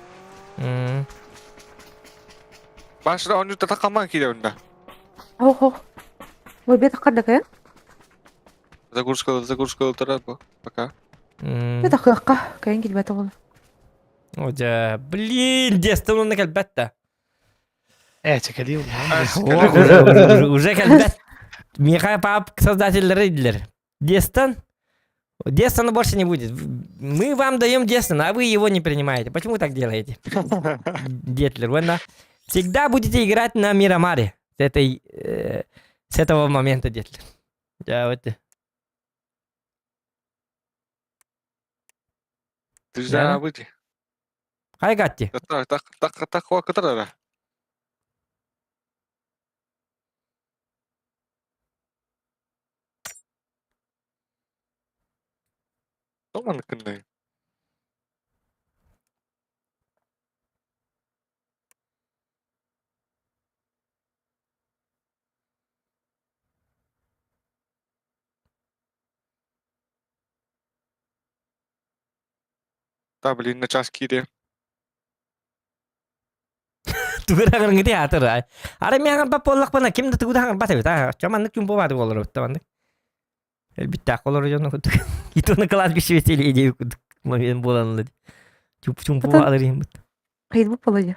Башта оонньут такаман киирэ да. Ох ох. Ой бет кардакай. Загрузка загрузка ылтара бу пока. Бет акыакка кайын килбет оҕол. О дьэ, блин, детством онно кэлбэт да. Э, чекали Уже кэлбэт. Миха пап создательлары диилэр. Дестон? Дестона больше не будет. Мы вам даем Дестона, а вы его не принимаете. Почему так делаете? Детлер, вы на... Всегда будете играть на Мирамаре. С, этой, э, с этого момента, Детлер. Да, вот. Ты же выйти. Хай гатти. Так, так, так, так, Тоҕо маннык гынный? Да, блин, на час киириэ. Тугу да аҥарыҥҥытый аатыр. Ара мин аҥарбат буоллахпына ким да тугу да аҥарбат эбит. Аа, чо маннык чуумпу баады буолар эбит маннык. Элбиттээх олору дьону курдук. И то на кладбище веселье идею курдук момент буолан ылла. Чуп чумпу баалар иһиммит. Хайдбут буолайа.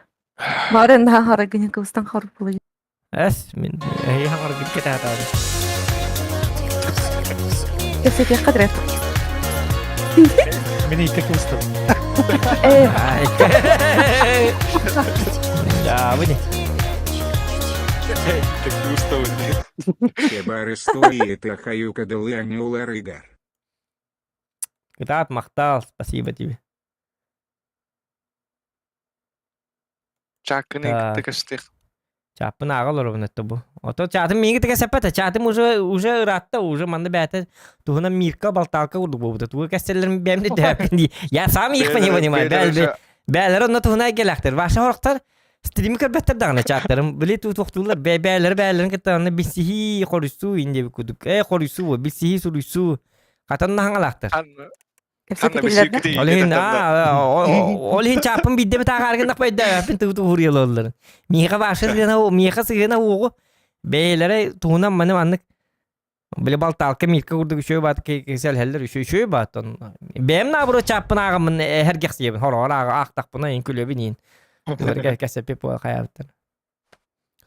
Баарын да харагыны кыбыстан харып буолайа. Эс мин эһи хаҥаргын кэтээтаады. Кэпсэтиэххэ дэрэ. Мин иитэ кыбыстым. Э. Да, вы не. Так кыбыстабын. Кебары стоит ахаюка дылы Рыгар. Кытаат махтал, спасибо тебе. Чааккыны Так. кытта көстүөх. Чааппын ааҕа олоробун этте бу. Ото чаатым миигин тыга сэппэтэ. Чаатым уже уже ыраатта, уже манна бэйэтэ туһунан мирка балтаалка курдук буолбута. Тугу кэсселлэрин бэйэм да дөһөппүн дии. Я сам их понимаю. Бээл бээлэр онно туһунан кэлэхтэр. Ваша хорохтор стрими көрбөттөр даҕаны чааттарым. Били туохтууллар бээлэр бээлэрин кытта онно билсиһии хоруйсуу инде кудук. Э хоруйсуу бу билсиһии суруйсуу. Хатан наһаҥалаахтар. Ол иһин ол иһин чааппын биирдэ бытааҕааргынах байдааппын тыбыт уһуруйалалларын. Миэхэ баша сыгына миэхэ сыгына уоҕу бэйэлэрэ туһунан маны маннык били балтаалка мииркэ курдук үчүгэй баат кисэлһэллэр үчүгэй үчүгэй баат бэйэм наоборот чааппын ааҕаммын эһэргэхсийэбин хороҕор аахтахпына ин күлэбин иин кэсэппи хайаабыттар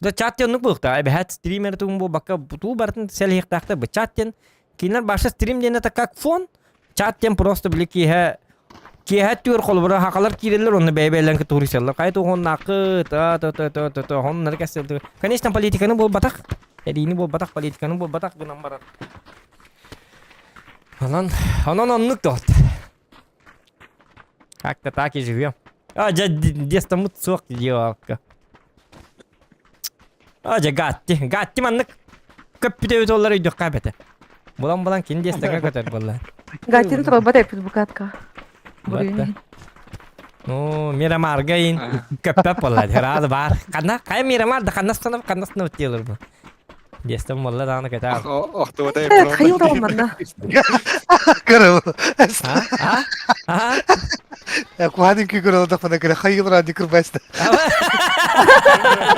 Да чат диэн оннук буолуохтаах. Эбэһээт стример тугун буолбакка туу барытын сэлиһиэхтээхтэр. Бу чат диэн кинилэр баша стрим диэн это как фон. Чат диэн просто били киэһэ киэһэ түөр холобура хахалар киирэллэр онно бэйэ-бэйэлэрин кытта туруйсаллар. Хайа туһуннаахы та та та та та та хоннары кэсселдер. Конечно, политиканы буолбатах. Эриини буолбатах, политиканы буолбатах гынан барар. Онон, онон оннук доҕот. Как-то так и живем. А, дьэ, дестаммыт суох дьиэҕэ. А, дьэ, Гатти. Гатти маннык көппүтэ оллар өйдөххө эбэтэ. Булан-булан кини диэстэҥэ көтөр буолла. Гаттины туралбат эппит букатка. Батта. Ну, Мирамарга ин көппөп болла. Рады бар. Канна, кай Мирамар да каннастанып, каннастанып делер бу. Дестен болла дааны кетер. Охтубатай Хайыл да манна. Көрө. А? А? Куханин күй көрө да фана көрө хайыл ради кырбайста.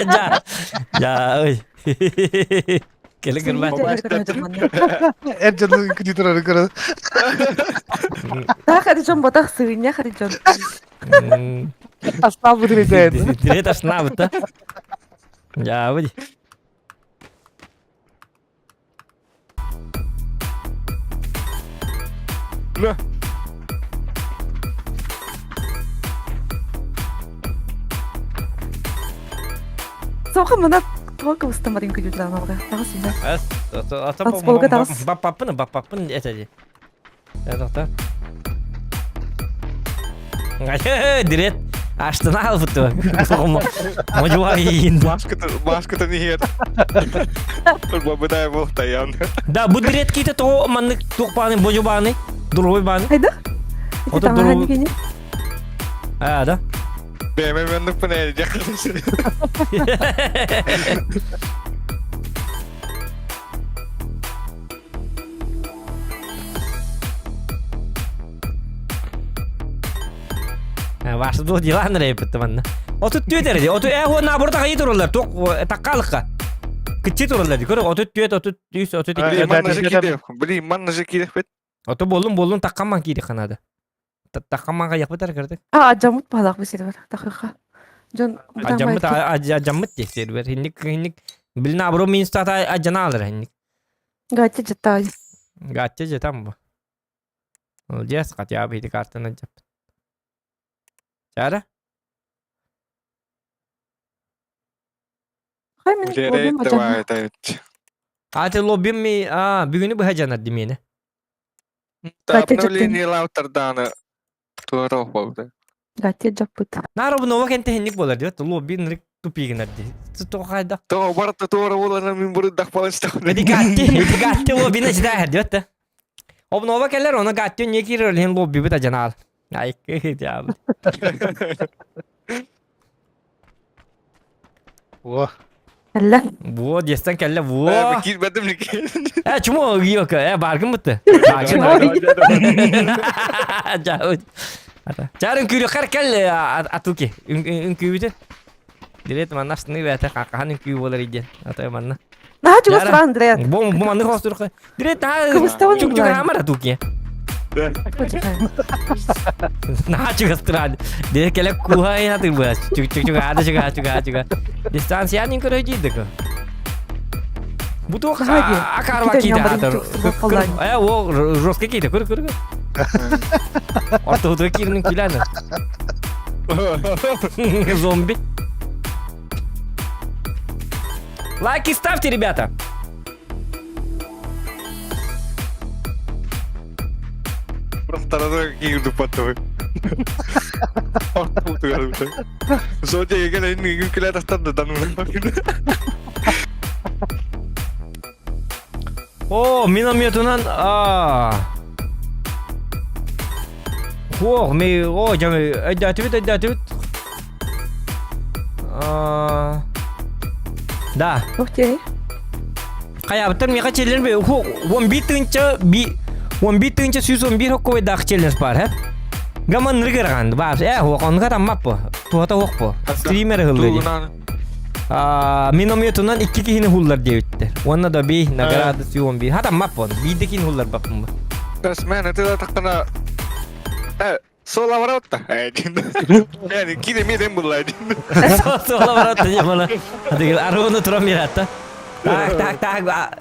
Ja. Ja, ой. Келе кырбай. Эр дьону күнү турары көрө. Таах эти дьон ботах сыынньах эти дьон. Астаал бутыр этэн. Тирет ашна бутта. Я, выйди. На. Соха мына туга кыбыстамадын күлүллаан алга. Таҕыс үһэ. Ас, ата Танцполга таҕыс. Баппаппын, баппаппын этеди. Тоқта. Дирет. Аштына албыты. Можуа иин. Маската не хер. Бабыдай был таян. Да, бу дирет ките то маннык тух бааны, божу бааны, другой бааны. Хайда? Ото Ити таҥаһа дуру- кини. А, да. Бэйэм маннык панель Ваша ду дела нравится манна. Отут түөт эрди. Оту э хуа набор тагы туралар. Тук таккалыкка. Кытчы туралар. Көр отут түөт, отут үс, отут А, икки. Блин, манна же киде. Блин, манна же киде. Оту болун болун таккаман киди канады. Таккаман каяк битер кирдик. А, жамут балак бу сервер. Тахыха. Дьон Ажаммыт ажаммыт те сервер. Хинник хинник бил набор мин стата ажана алыр хинник. Гатя жата. Гатча жетам бу. Молодец, хотя бы эти карты на жап. Чара? Хай мен лобим Давай, ажана. А ты лоббим ми, а, бүгүнү быха жанар димени. Обновление лаутердана. Туарох болды. Гатя жаппыт. Нароб нова кенте хинник болар диот, лобби нрик тупигинер ди. Ту хайда. То барта туара болар мин буры дахпалышта. Эди гатти, эди гатти лоббина жида хер диот. Обнова келер, оны гатти не кирер хин лобби бита жанар. Ай, дьявол. О, Әллә. Во, дестен келле, во. Кирбедим Э, чмо йока, э, баргын бутты. Баргын. Жауд. Чарын күрі қар кел атуки. Үнкүйбүтү. Дирет манна сны бәте какахан үнкүй болар иден. Атай манна. Наһа чугас Яра. тура Андреа. Бу бу манны хостур. Дирет та Кыбыстабын чук чук булар. амар атуки. На чугас туран. Дирет келе кухай на ты бas. Чук чук чук ада чук чук чук. Дистанция нин көрө дидик. Бу тух Хади. акарва Кита кида нямбарын атыр. чуксы болкалан. Э, о, жестко кида, көр көр. Ортода кирнин күләне. Зомби. Лайки ставьте, ребята. Просто разы кирду паттыбы. Зодия егер энэ күлә тастады дану. О, минометунан а. Хох, ми, о, жами, өйдөтүбүт, өйдөтүбүт. А. Да. Ух ты. Каябыттар миха челлендж бе. Хо, 11 тынча би 11 тынча 111 хокко дах челлендж бар, хэ? Гаман ныргырган, бар. Э, хо, онга таммап бу. Туата хок бу. Стример хылды. А, минометунан икки кихини хуллар диэбиттер. Уонна да би награда сүүн би. Хата маппон. Биирде кихини хуллар баппын. Бас мен это тахтана э сола ворота. Yani киде меден буллар. Сола барат дия мана. Дигил аруну туран биратта. Так, так, так.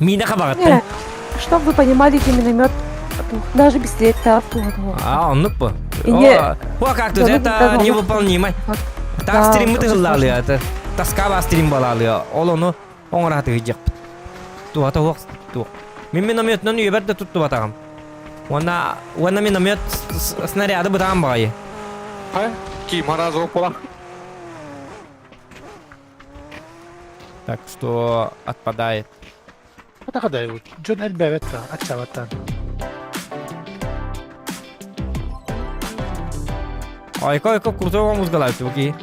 Мина хабагатта. Чтоб вы понимали, эти миномет даже без лета. А, оннук бу. И не- О, как тут Да, ну, это да, ну, невыполнимо. Вот. Так Да, стрим очень тыгыллалы это. Тоскава стрим балалы. Ол ону оңора тыгыжак. Туата вак ту. Мин минометнан үйбер де тутту батагам. Уонна уонна миномет снаряды бытаан багайы. Ха? Ким харазы бола. Так что отпадает. Атакадай, Джон Эльбевет, ачаваттан. Ойко ойко крутой музыкалаабыт бу киһи.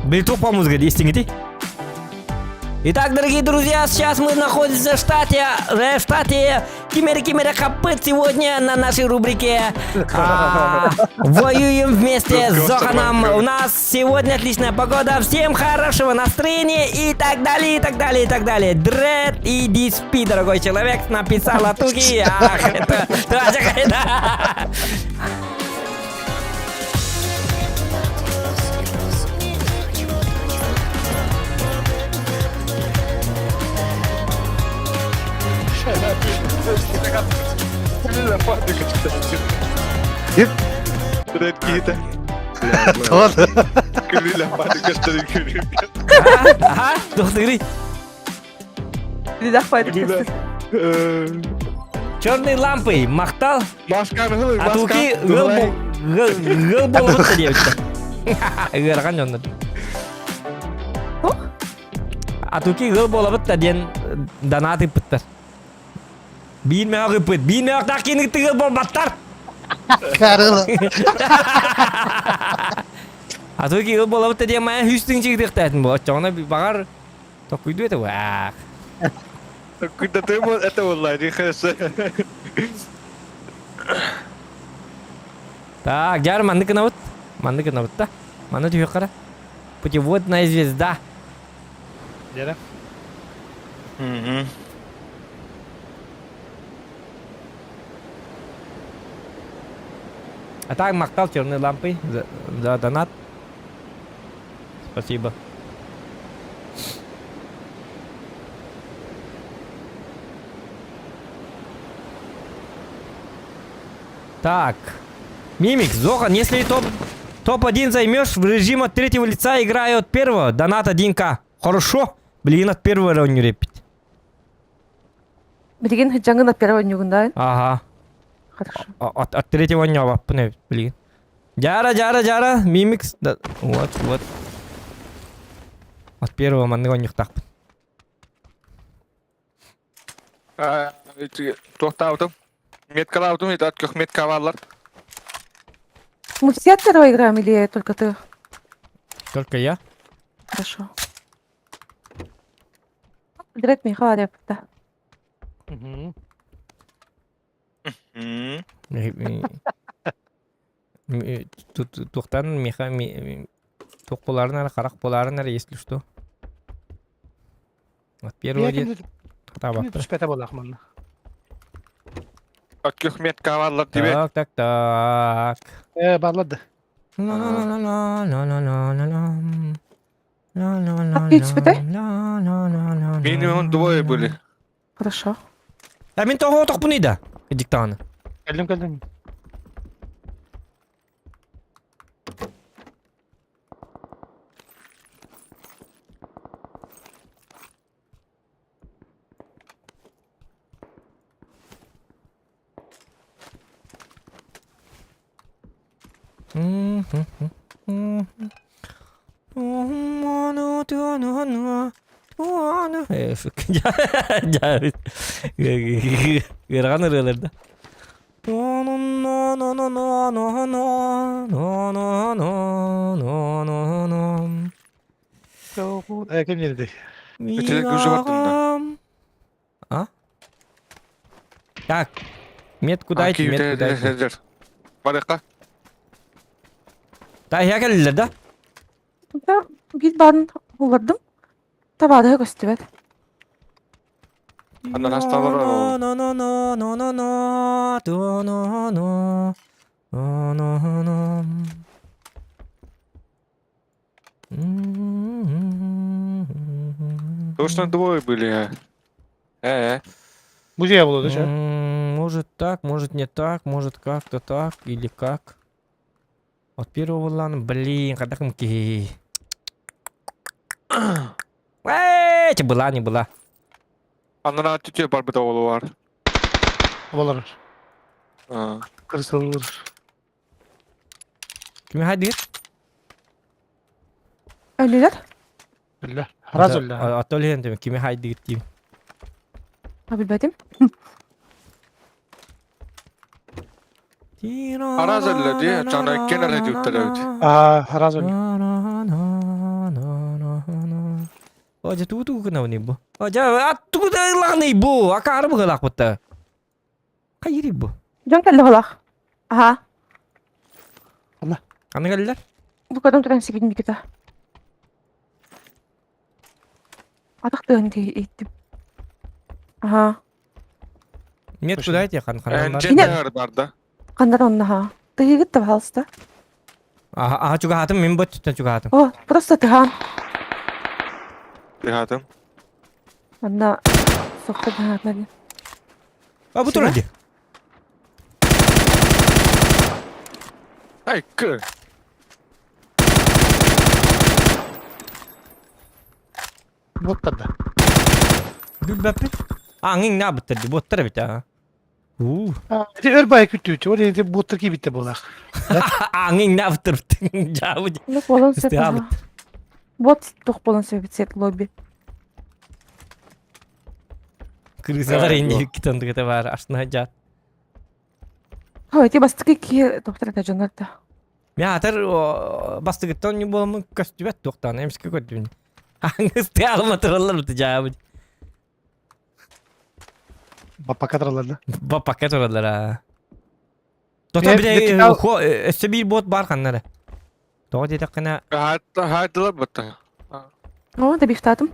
Били по музыка истиҥити. Итак, дорогие друзья, сейчас мы находимся в штате, в штате Кимери Кимери Хапыт сегодня на нашей рубрике «Воюем вместе с Зоханом». У нас сегодня отличная погода, всем хорошего настроения и так далее, и так далее, и так далее. Дред и диспи, дорогой человек, написала Туги. Ах, это... Red киһитэ. Аха, тохтугуруй. Черные лампы, махтал. Масканы А туки гыл болбут диэбиттэр. Ыарахан дьоннор. А туки гыл болобут да диэн донат ыппыттар. Биир мөөх ыппыт, биир мөөхтөөх киин ыттыгыл болбаттар. Карыл. А туки гыл болобут да диэн маа хүс тыҥчы ыытыахтаатын бу. Оччоҕуна баҕар Токуйду это вах. Куда ты это была, не хорошо. Так, дьар маннык гынабыт. Маннык гынабыт да. Манна түһүөххэ Путеводная звезда. Дьэрэ. А так махтал черные лампы за, за донат. Спасибо. Так. Мимик, Зохан, если топ, топ-1 займешь, в режим от третьего лица играю от первого, донат 1к. Хорошо. Блин, от первого не репить. Билигин сыдьаҥын от первого ньугундаан. Ага. Хорошо. От, от третьего не блин. Дьаара, дьаара, дьаара, мимикс. Да, вот, вот. От первого маннык оонньуохтаахпын. Туохтаабытым? Меткалаабытым, это от көх метка бааллар. Мы все от первого играем или только ты? Только я. Хорошо. Дред Михаил да. Туохтан миха туох буоларын эрэ харах буоларын эрэ если что. Вот первый дед хатаабаппын. Түспэтэ буоллах манна. Өткөх метка бааллар тебе. Так, так, так. Э, бааллар да. Ла-ла-ла-ла-ла-ла-ла-ла. Какие түспэтэй? Ла-ла-ла-ла-ла. Минимум двое были. Хорошо. А мин тоҕо отохпунуй да? Диктаны. Кэллим кэллим. Ыарахан ырыалар да. Э, ким нерде? А? Так, метку дайте, метку дайте. Барыка. Та я кэллилэр да? Да, биир баарын буллардым. Табаадыга көстүбэт. Андан хасталар ол. Точно двое были. Э, Музей было, да, что? Может так, может не так, может как-то так или как. От первого лана, блин, когда кымки. Эти была, не была. Андан түтө бар бит оолу бар. Болар. Кырсылыр. Кими хайдыр? Өлүлэр? Үллә. Раз үллә. Атол хен кими хайдыр дейм. А билбэтим. Араас өллө дии, дьоно иккиэн эрэ дьүүктэлэбит. Аа, араас өллө. О, дьэ тугу тугу гынабыный бу? О, дьэ, а тугу да ылаҕыный бу? Акаары быһыылаахпыт Хайырый бу? Дьон кэллэ быһыылаах. Аһаа. Ханна кэллилэр? Бу көрөн туран сибин Никита. Атах тыаһын иһиттим. Аһаа. Нет, куда эти хан ханнар? Дьэ барда. Ханнар онно аһаа. Тыһыгыт да пожалуйста. Аха, аха чугаһаатым, мин бу өттүттэн чугаһаатым. О, просто тыһаан. Тыһаатым. Манна сохто баһаатна. А бу турар дии. Ай, кы. Буоттарда. Билбэппит. Аңың наабыттар дии, буоттар эбит аа. Уу. Ити өр бай күттүүтү, ол ити буоттар киибиттэ буолаах. Аңың наабыттар жаабы. Ну, болон сөп. Истиабыт. Вот тух болон сөп сет лобби. Крысалар инди китандыгыта бар, ашна жаат. Ой, ити бастакы киһи доктор да дьоннор да. Мен атар бастыгыттан не боламын көстүбэт туохтаан эмске көрдүбүн. Аңыс тыалма тураллар бут жаабы. Баппака тураллар да. Баппака тураллар аа. Тото биле өссө биир бот бар ханнары. Тоҕо диэтэххинэ Хааттылар бутта. О, да бифтатым.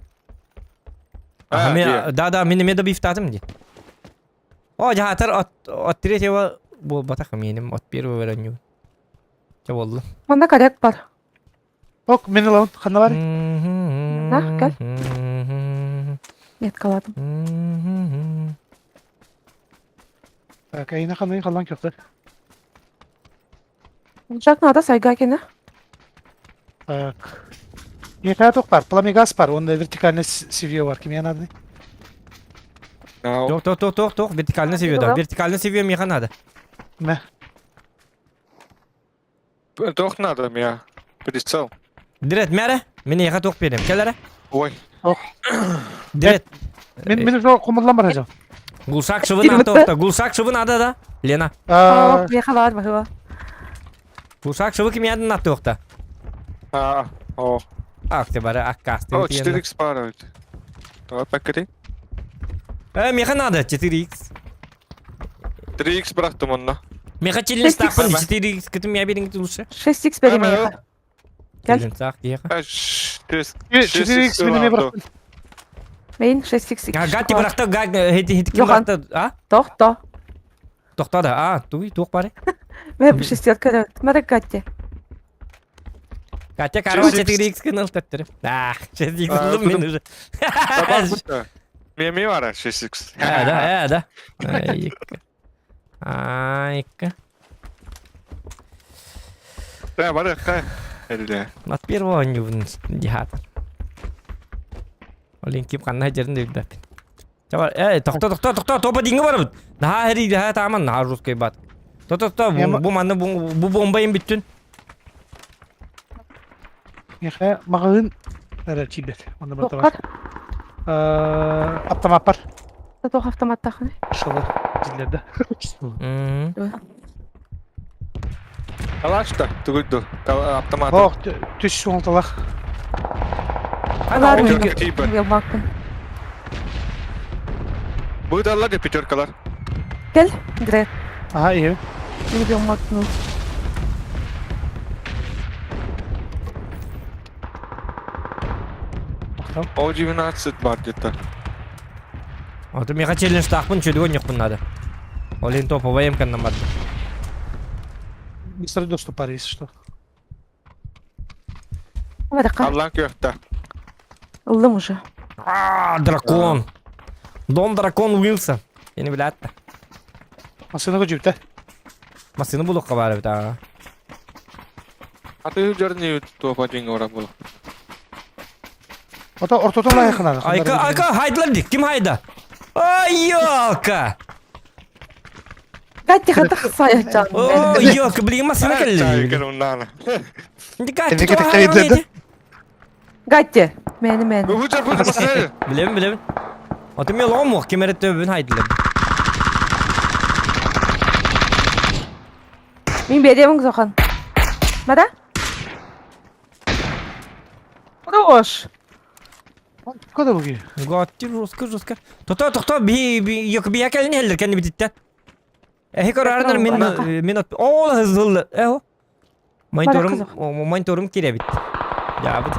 Да, да, мин эмиэ да бифтатым дии. О, дьаһатар от, от третьего буолбатах миэним, от первого веронньу. Чэ буолла. Манна коррект бар. Ок, мин ылабын. Ханна бар? На, кэл. Меткаладым. Так, айына ханайын халан көктөр. Жак надо сайга кene. Так. Миэхэ туох бар? Пламегаз бар, уонна вертикальный севье бар. Кимиэ надо? Тох, тох, тох, тох, тох, вертикально севье, да. Вертикально севье миэхэ надо. Мэ. Туох надо миэ? Прицел. Дирет, мэрэ. Мин эйиэхэ туох биэриэм. Кэл эрэ. Ой. Ох. Дирет. Мин мин уже хомуллан бар хажам. Гулшак шыбы надо, Гулшак шыбы надо да? Лена. Миэхэ баар баһыба. Гулшак шыбы кимиэдин наттыохта? А, о. Ах ты бары аккасты. О, 4x пара ведь. Давай покри. Э, меха надо 4x. 3x бырахтым онно. Меха челлендж тахпын 4x кытым я бериңит лучше. 6x бери меха. Кел. Челлендж киэха. 4x минеме бырахтым. Мейн 6x. Гатти бырахта, хети хети ким бырахта, а? Тохто. Тохто да, а, туй, туох бары. Мен шестерка, Марек Гатти. Катя короче 4x гынал төттөрү. Ах, 6x ыллым мен уже. Меми бара 6x. Э, да, э, да. Айка. Айка. Да, бары кай. Эле. От первого не дихатор. Олин ким ханна жерин да билбэппин. Чабар, э, тохто, тохто, тохто, топа диңге барабыт. Наһаа хери, наһаа тааман, наһаа русский бат. То, то, то, бу манна бу бомба им бүттүн. Миэхэ маҕаһыын эрэ киирбэт. Онно барыта бар. Автомат бар. Туох автоматтаахыный? Шылы диллерде. Талашта, тугуйду. Автомат. Ох, түс суолталах. Алар Билбакпын. Быыталлар да пятеркалар. Кел, Грет. Ага, iyi. Мин билмакпын. О 19 бар где-то. Ото миэхэ челленджтаахпын чөдүгөн ньохпун надо. Ол иһин топовай эмканнан бардым. Быстро доступ бар, если что. Арлан күөхтэ. Ыллым уже. А, дракон. Дом дракон Уилсон. Ени билээтта. Массыына көдьүүтэ. Массыына булуохха баар эбит аа. Аты дьөрнү туопа дьиҥ ора була. Ото ортотун лайыхына. Айка, айка, хайдылар ди. Ким хайда? Ай, елка! Катя хатах саячан. О, елка, блин, массыына кэлли. Катя Гатти, мэни мэни. Билэбин, билэбин. Ото мен олоҕум ким эрэ төбөбүн хайдылар. Мин биэриэм сохан. Мара? Хорош. Куда буги? Гатти жестко жестко. Тото тохто би би yok би якелин хеллер кенди бититте. Эхи көрәрнер мин мин ол хызыл эхо. Мониторум мониторум киребит. Я бит.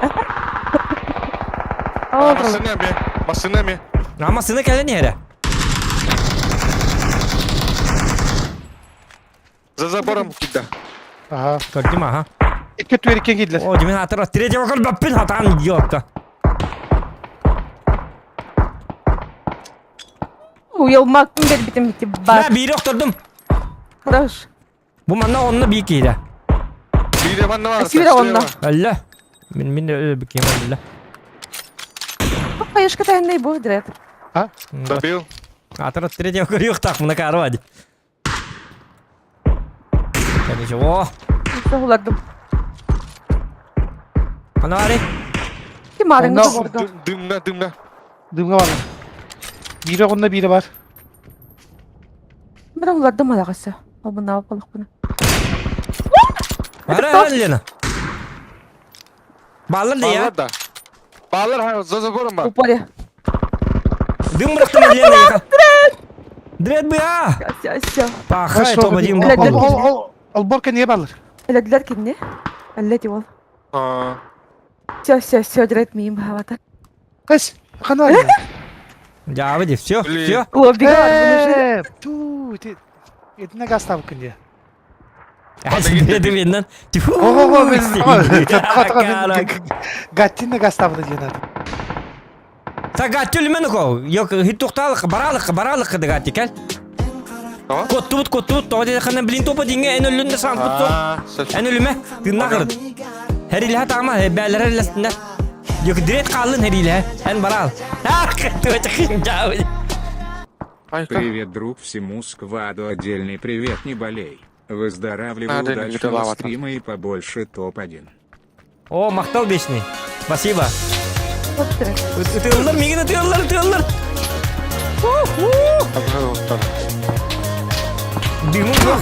Массына ме, массына ме. А массына кэлэн иһэрэ. За забором кида. Ага. Көрдүм аха. Икки түөрикке киирдилэр. О, димин атыр третьего көрбөппүн хатаан идиотка. Уйалмакпын кэлбитим ити Мә бар. биири охтордум. Хорош. Бу манна онно бии киирэ. Биире манна бар. Сүүрэ онно. Әллә. Мин мин өлбүкем әллә. Хайышка тайнай бу дирет. Добил. Атыр третьего көрүөхтаах мына карва ди. Ничего. Соһулардым. Анари. Ким арыңды Онно- борду? Дымна, дымна. Дымга бар. Биирэ онно биирэ бар. Мен улардым алагасы. Обуна алып Ара Лена. Баллар да я. Баллар да. Баллар ха, за забором бар. Упали. Дым бырахтым Лена яка. Дред бы а. Все, все. Пахай топ один. Ол- Ол ол олборка не баллар. Эләделәр кинне? Әллә ди ул. А, Все, все, все, дирет миим хавата. Кыс, хана. Я выйди, все, Блин. все. Лоббига бар буны. Ту, ти. Этне гаставка не. Дред видно. Тьфу. Ого, Гаттинне гаставка диэн аты. Сага түлмен ко. Yok хиттукталык, баралык, баралык дыгати кел. А? Коттубут, коттубут, тоҕо диэххинэ блин топа диҥҥэ эн өллүн да саампыт суох. А, сөп. Эн өлүмэ, тыынна кырыт. Хэрилэһэ таама, бээлэрэ элэстинэ. Yok дирет хааллын хэрилэһэ, эн бараал. Ах, туочахын Айка. Привет, друг, всему скваду отдельный привет, не болей. Выздоравливай, Надо не удачного лавата. стрима и побольше топ-1. О, махтал вечный. Спасибо. Ытыаллар, миигин ытыаллар, ытыаллар. Дымым жоқ.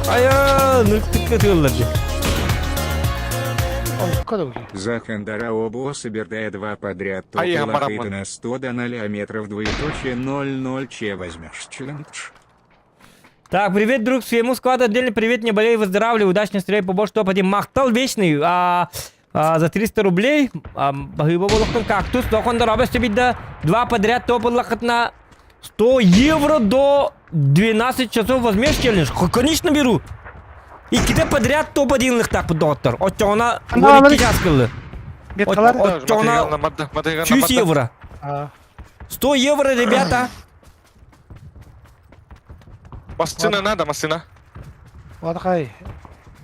Ая, нүктік ытыаллар дии. Куда буги? Захандара обоса бердая два подряд А я топила марамон. на 100 до 0 метров двоеточие 00 че возьмешь челлендж. Так, привет, друг, своему складу отдельный привет, не болей, выздоравливай, удачно стреляй побольше, топ-1. Махтал вечный, за 300 рублей, баһыыба болохтон кактус, токондар абас да два подряд топ на 100 евро до 12 часов возьмешь челлендж? Конечно беру. Иккитэ подряд топ-1 лыхтаах доҕоттор. Оччоҕуна 12 час кыллы. Меткалар? Оччоҕуна 100 евро. 100 евро, ребята. Массына надо, массына. Ладхай.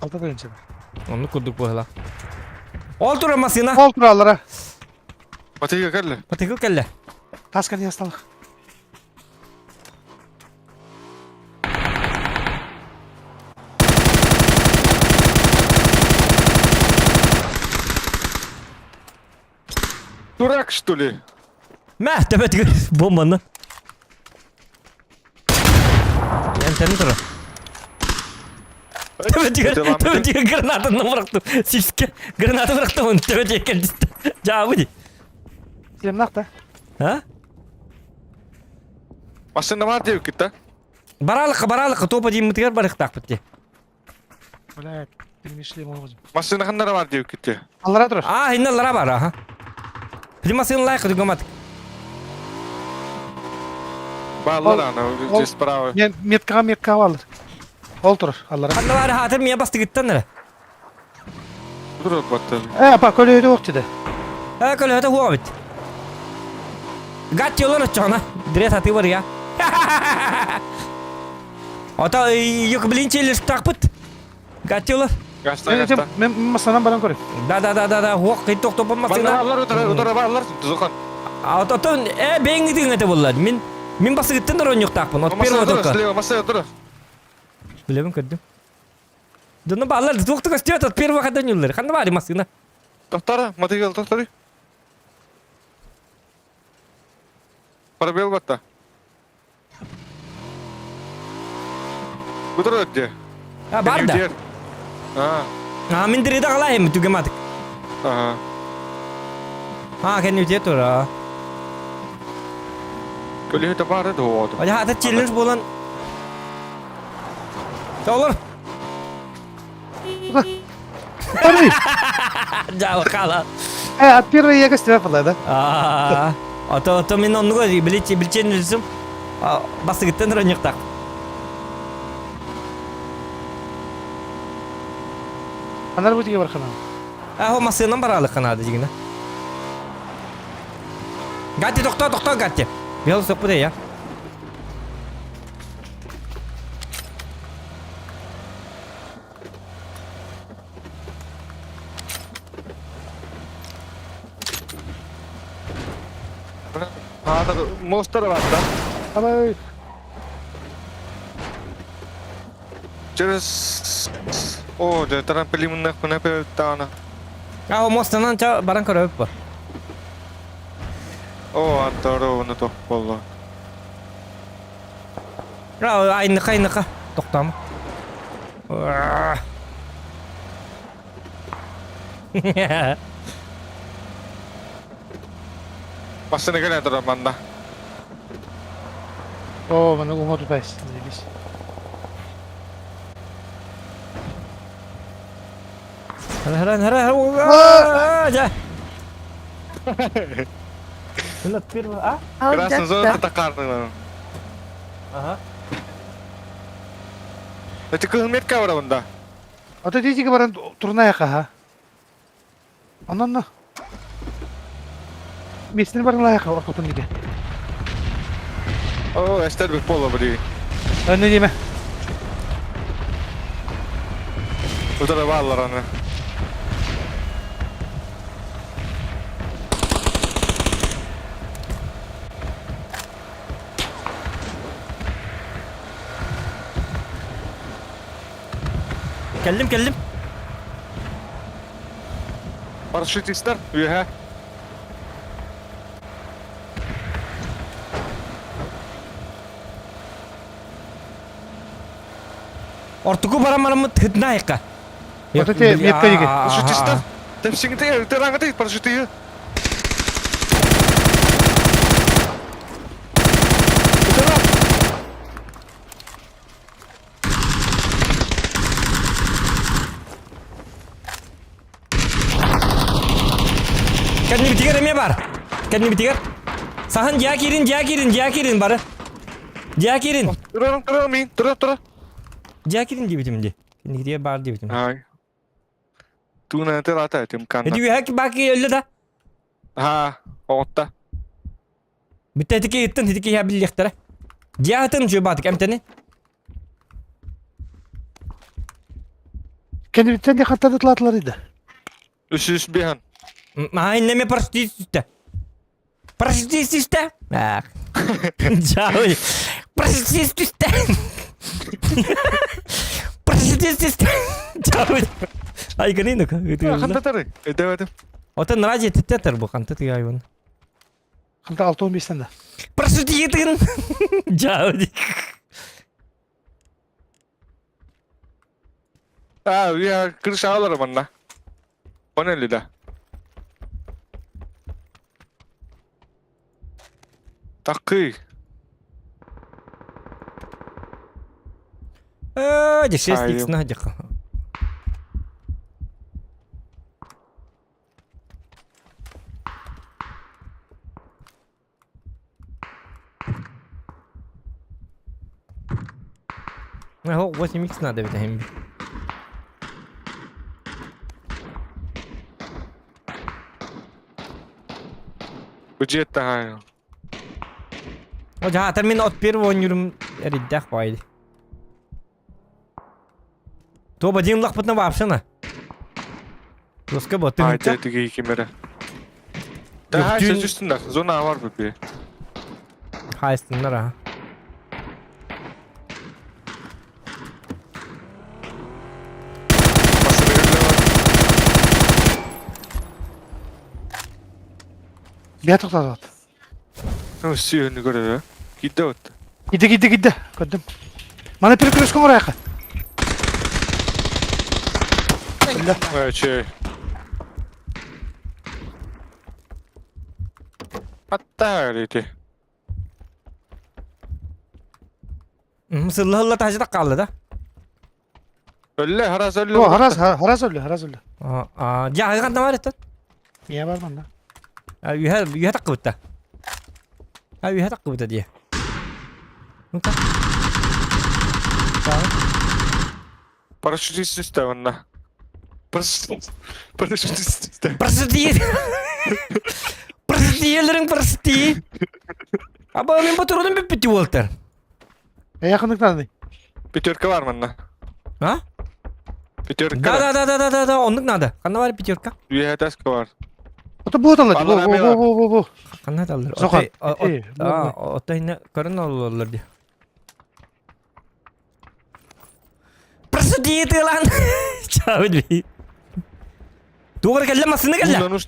Алта тыгынчы. Онну курдук буола. Ол турар массына. Ол тураллара. Матыга кэллэ. Матыгыл кэллэ. Таска не осталых. Дурак, что ли? Мә, төбөтүгэр бомбаны. Энтени турар. Төбөтүгэр, төбөтүгэр гранатаны бырахтым. Сиске граната бырахтым, төбөтүгэр кэлдистэ. Жаабы ди. Шлемнах-та. А? Массына бар диэбиккит да? Баралыкка, баралыкка, топа дииммитигэр барыахтаахпыт дии. Бля, ты шлем оҕозум. Массына ханнара бар диэбиккит дии. Аллара турар. А, инна лара бар, аха. Примасын лайк дүгамат. Бааллар ана, Ол- здесь справа. Мен меткаға меткаға алыр. Ол турар, аллара. Ханна бар хатыр мия бастыгыттан эрэ. Дурак батты. Э, апа, көлөйдө ок деди. Э, көлөһөтө хуа бит. Гатти олор оччоҕуна. Дрет аты бар я. Ото юк блин челлендж тахпыт. Гатти олор. Гаста, гаста. Мен масанан баран көрөм. Да да да да да хуак кый токтопон Манна масына. бааллар, утара, утара бааллар. Зухан. А ото э бэйиҥ тыҥ этэ буллар. Мин мин бастыгыттан оронньуктаахпын. От первого Массына тура, только. слева, массына тура. Билебин көрдүм. Дьоно бааллар туох да көстүбэт от первого хата ньуллар. Ханна баары массыына. Тоқтара, мотоцикл тоқтары. Пробел батта. Кутур өттө. А, бар да. А. А, мин дырыда қалайым, түгемадык. Ага. А, кэннүтэ тура. Көлүһүтэ баары да Али хата челлендж болан. Олор. Жал қала. От первой я гостевая была, да? А, а то мен оннуга билече билчен үлсүм. Басыгыттан роньяктак. Анар бу бар хана. А, хо масынан баралы канады дигине. Гатти тохто, тохто Гатти. Бел соппу я. Монстр бар да. Давай. Через... О, да, трамплин на тана. А, мостанан ча баран көрөп бар. О, антаро, на то болла. Айныка, айныка. Токтама. Басына келе турар манда. О, маны ума тутайсың, заебись. Хара, хара, хара. Жа. Мына первый, а? Красный зона тақардың. Ага. Это кылметка бар бunda. А то дети баран турная ха. Анан на. Местин баран лаяка ортотун диге. О, эстер бит пола бри. Önne диме. Утара баллар аны. Келдим, келдим. Парашютисттер, үйе. Ортуку барамарымыт хытна айка. Вот эти метка диге. Парашютисттер. Тепсиңде, тераңгы парашютты. Кәдні бітігер эме бар. Кәдні бітігер. Сахан дья кирин, дья кирин, дья кирин бары. Дья кирин. Тура, тура, мин, тура, тура. Дья кирин диэбитим ди. Кинигитигэр бар диэбитим. Ай. Туна тылата тим канна. Эти үһэк баки өллө да. Ха, оҕотта. Бүтэ итики ыттын, итики иһэ биллиэхтэрэ. Дья ытын жуйбаатык эмтэни. Кенебиттен де хаттады тылатылар иди. Үс бихан. Маа иннеме парашютист Парашютист Ах. Жабы. Парашютист Парашютист Жабы. Ай гынын Ханта тары. Эдебедим. Отын ради тетер бу ханта тыгай айван. Ханта 6-15 да. Парашютист Жабы. А, я крыша алар манна. Поняли, да? Такы. Э, 6 Ай, икс на дих. Ого, 8 икс надо ведь эмби. Бюджет тахай. О, жа, мен от первого нюрм эриддах байды. То ба дин лахпытна вообще на. Доска ба Ай, ты. тетиги кимере. Да, хай, сөзүстүн да. Зона бар бу. Хайстыннар а. Басына кирле Бия тоқтатат. Сүүһүнү көрөрө. Киирдэ вот. Киирдэ, киирдэ, киирдэ. Көрдүм. Маны перекрестка оҥорайха. Өллө. Чэй. Аттаар ити. Сылла-сылла таһычы хаалла да? Өллө, харас өллө. О, харас, харас өллө, харас өллө. Дьэ, аһыган тамар эттен. Ийэ бар манна. Үһэ, үһэ таккыбытта. А, үһэ таккыбыта дии. Ну-ка. Парашютист үстэ манна. Парашютист үстэ. Парашютист. Парашютиелерин парашюти. Аба мен батырудum бүппүтү уолтар. Эйэ Пятерка бар манна. А? Пятерка. Да, да, да, да, да, да, оннук надо. Ханна бар пятерка? Үөһэ таска бар. Ото буоталла бу бу бу бу бу. Ханна таллар? Сохан. Ото инне көрөн ололлор ди. Просто диеты лан. Чао би. Тугар кэллэ массыына кэллэ.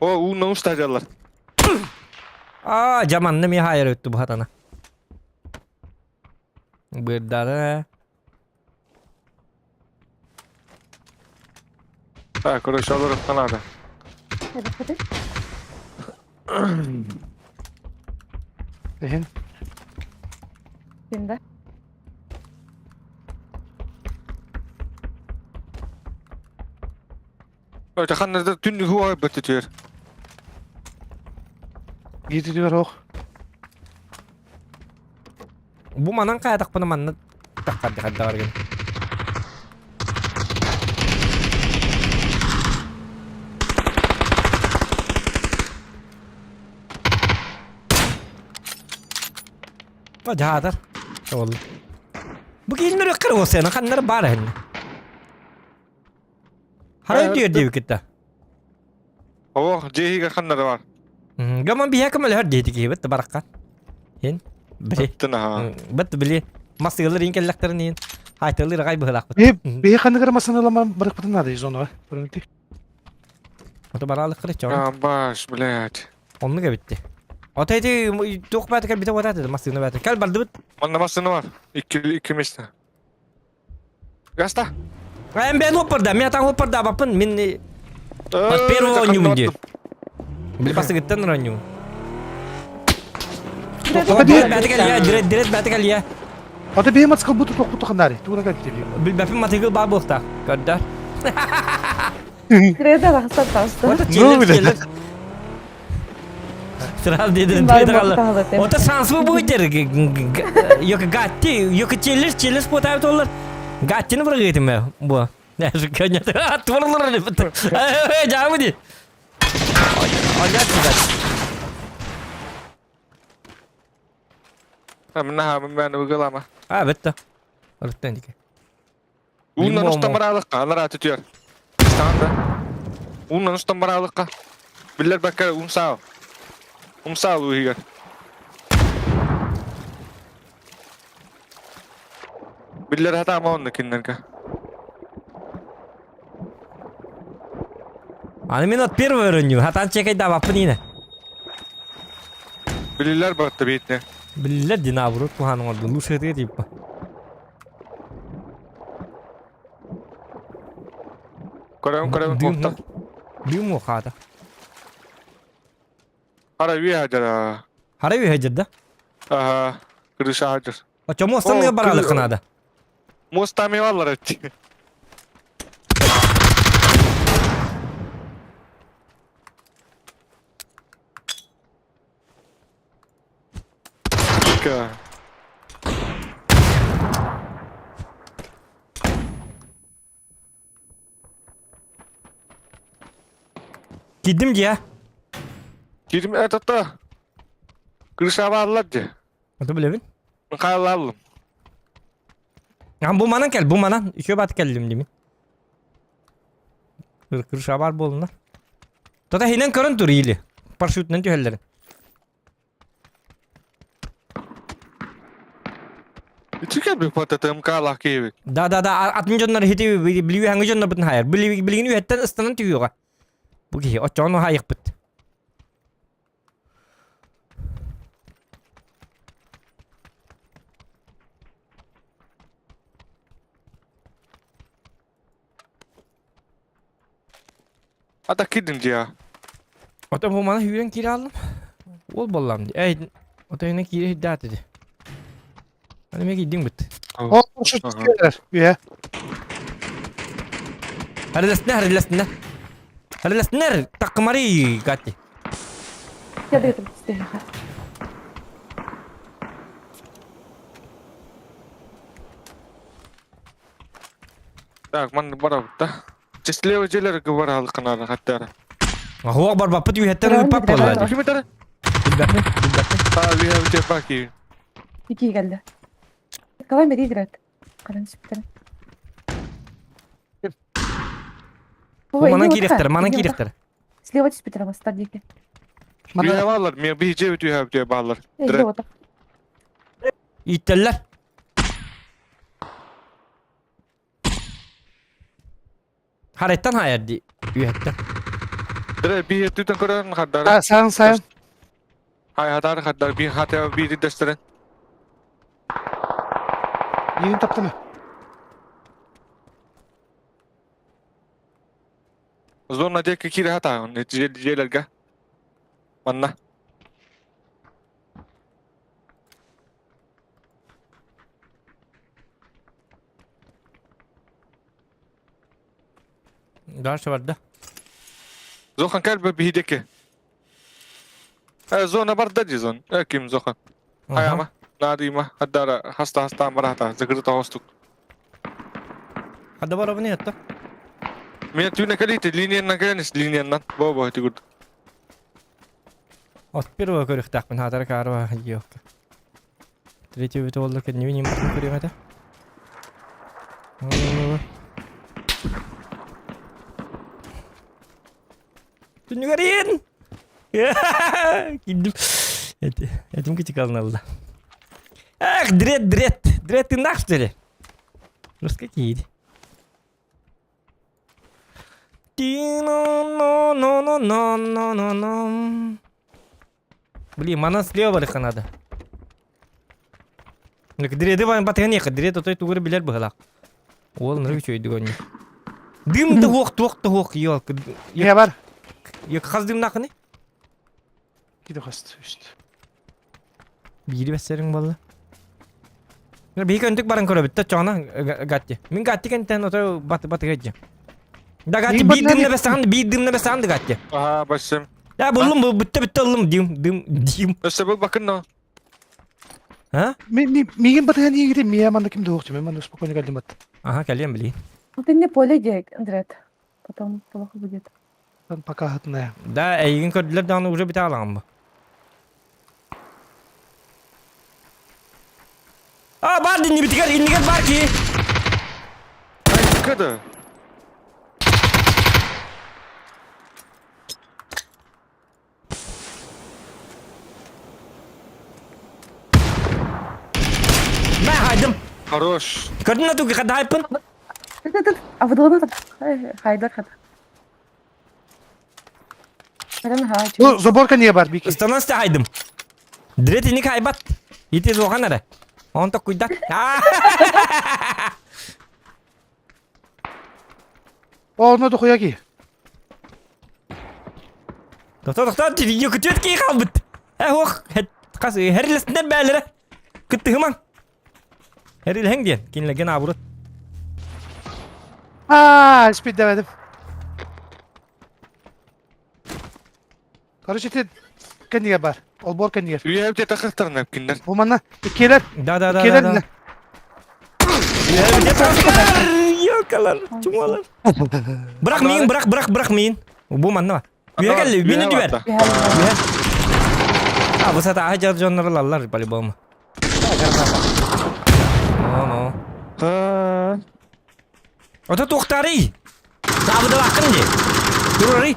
О, ууннан устаажаллар. Аа, жаманны ми хайыр өттү бухатана. Бырдара. Так, короче, алыр надо. Эһин. Кимдэ? Ой, ханна түн хуа бөттүтүөр. Гиититигэр ох. Бу манан каятахпына манна таххар хаддаҕаргын. Дьаатар. Ол. Бу киһиннэр өккөр уосена ханнар баар эһинне. Харай диэр диэбиккитта. Ох, дьиэһигэ ханнары бар. Гаман биһэ көмөлөһөр диэти киһибит баракка. Хин били. Бит били масыылар ин келлэхтерин иин. Хайтылыр агай быһылаахпыт. Би би ханныгар масыналама барыкпытын надо зонага. Көрүнүктü. Ото бараалык кыры чоң. Баш, блядь. Оннук эбитти. Ото эти туох баата кэлбитэ уотааты массыына баата. Кэл бардыбыт. Манна массыына бар. Икки икки место. Гаста. Эм бен оппарда, мен атаң оппарда баппын. Мен Бас первого оонньуубун дии. Били бастыгыттан оонньуубун. Бәті кэлиэ, дирет дирет бәті кэлиэ. Ата бэйэм ацкалбыты тохпуту ханнари. Тугуна кэлбитэ Билбэппин матыгыл баа буолта. Көрдөр. Креда тахсан таста. Вот челлендж, челлендж. Сразу дедин дедин Ота шансмы будет Йока гатти, йока челлендж, челлендж потайып олар. Гаттини быргытым бу. Турлар жабы ди. Мына А, бітті. Ырыттан дике. Уунан устан бараалыкка, анараа түтүөр. Истаҕан да. Уунан устан бараалыкка. Биллэр бакка умсаал. Умсаал уһугар. Биллэр хатаама онно кинилэргэ. Аны мен от первый өрөннүү. Хатан чекайда баппын ине. Билилер батты бейтне. Билилер динабурут куханың ордун. Лучше типа. Көрөм көрөм тоқтар. Дым хата. Хара үйе хажара. Хара үйе хажар да? Ага. Крыша хажар. А чому останнығы баралы қынады? Мостами алар өтті. Ка. Кидим дия. Кидим это Крыша баалар дии. Ото билебин. Михаил Ам бу манан кел, бу манан. Еще бат келдим дими. Крыша бар болуна. Тота хинен көрөн тур или. Парашютнан түһэллэрин. Үчүгэй би патата МК-лаах киһибит. Да да да атын дьоннор хити билүү хаҥы дьоннорбутун хайар. Билигин үһэттэн ыстанан түһүөҕэ. Бу киһи оччоҕун хайыхпыт. Ата кирдин дьиэ. Ото бу маны сүүрэн киирэ аллым. Уол буоллам дии. Эй, ото инэ киирэ сирдээх ди. Аны мен киирдиҥ быт. Ол şu tükeler. Üye. Хариластынар, хариластынар. Хариластынар, такмари гати. Я даю там стеха. Так, манна барабыт да. Числево дьиэлэргэ бараалыкканаара хаттара. Хуох барбаппыт үһэттэн ыыппат буолла дии. Ким этэр? Билбэппин, билбэппин. А, үһэ бүтэ баки. Ити кэллэ. Калай бери играет. Каран сүптэрин. Бу манан киириэхтэрэ, манан киириэхтэрэ. Слева түспүтэрэ бастар диэки. Үһэ бааллар, мен биһи дьиэбит үһэ бүтэ бааллар. Ииттэллэр. Харыттан хайар дии үөһэттэн. Дре биһи түтэн көрөн хардары. Саан сайын. Хай хатар хардar би хата бири дэстерен. Yeni таптым. Зона диэки киирэ хатааҕын дьиэлэргэ. Манна. Дальше барда. Зохан кэлбэ биһи диэки. Э, зона барда дии зон. Э, ким Зохан? Хайама. Наадыйма. Хаддара хаста хастаан бараата. Закрыта хостук. Хадда барабыны ятта. Мен түүнэ кэлиите линияннан кэлэнис линияннан. Бо-бо ити курдук. От первого көрүөхтээхпин хаатара каарва ёлка. Третий бүтэ буолла кэннибин импортун көрүөм этэ. Түннүгэрин! Киирдим. Этим кычыкалын алла. Эх, дрет, дрет. Дрет ты нах, что ли? Русский киит. Блин, манан слева барыха надо. Дреды ван батыган дред отой тугур билер быһылаах. Уол ныры үчүөйдүк онньу. Дым да хуох, туох да хуох, ёлка. Не бар? Як хас дымнахыны? Киде хаст үст. Биири бэссэриҥ буолла. Биһи көнтүк баран көрөбүт да чоҕуна гатти. Мин гатти кэнтэн ото бат батыга дьэ. Да гатти биир дымна бэсэҕин биир дымна бэсэҕин да гатти. Аха, бассым. Я буллум бу бүтте бүтте ыллым дим дым дим. Өссө был бакын но. А? Мигин батыга не гидем, мия манда ким дуох, мен манда спокойно кэлдим бат. Ага, кэлиэм били. Ну ты не поле де, Андрет. Потом плохо будет. Там пока хатная. Да, эйигин көрдүлэр даҕаны уже бүтэ аламмы. А, бар иннибитигэр, иннигэр бар киһи. Кыды. Мэ хайдым. Хорош. Көрдүн да тугу хадайпын. А вы долго хайдар хат. Ну, заборка не бар, бики. Ыстанан хайдым. Дрет иник хайбат. Ити зохан эрэ. Он токуйдат. О, ну дохуяки. Тохтоо, тохтоо, күтүөт кии хаалбыт. Э, ох, хас хэрилэстинэр бээлэрэ. Кыттыһымаҥ. Хэрилэһэҥ диэн, кинилэргэ наоборот. Аа, спид demedim. Короче, ты кэннигэр бар. Олбор кэннигэр. Үйэбит тахыктарына кинилэр. Бу манна иккиэлэр. Да, да, да, Иккиэлэр. да. Ёлкалар, чумалар. Бырах миин, бырах, бырах, бырах миин. Бу манна бар. Үйэ кэлли, мини түбэр. Үйэ. А, бу сата аһа дьон дьоннор ылаллар по-любому. Но, но. Ото туохтаарый? Саабыдалааххын дии. Турарый.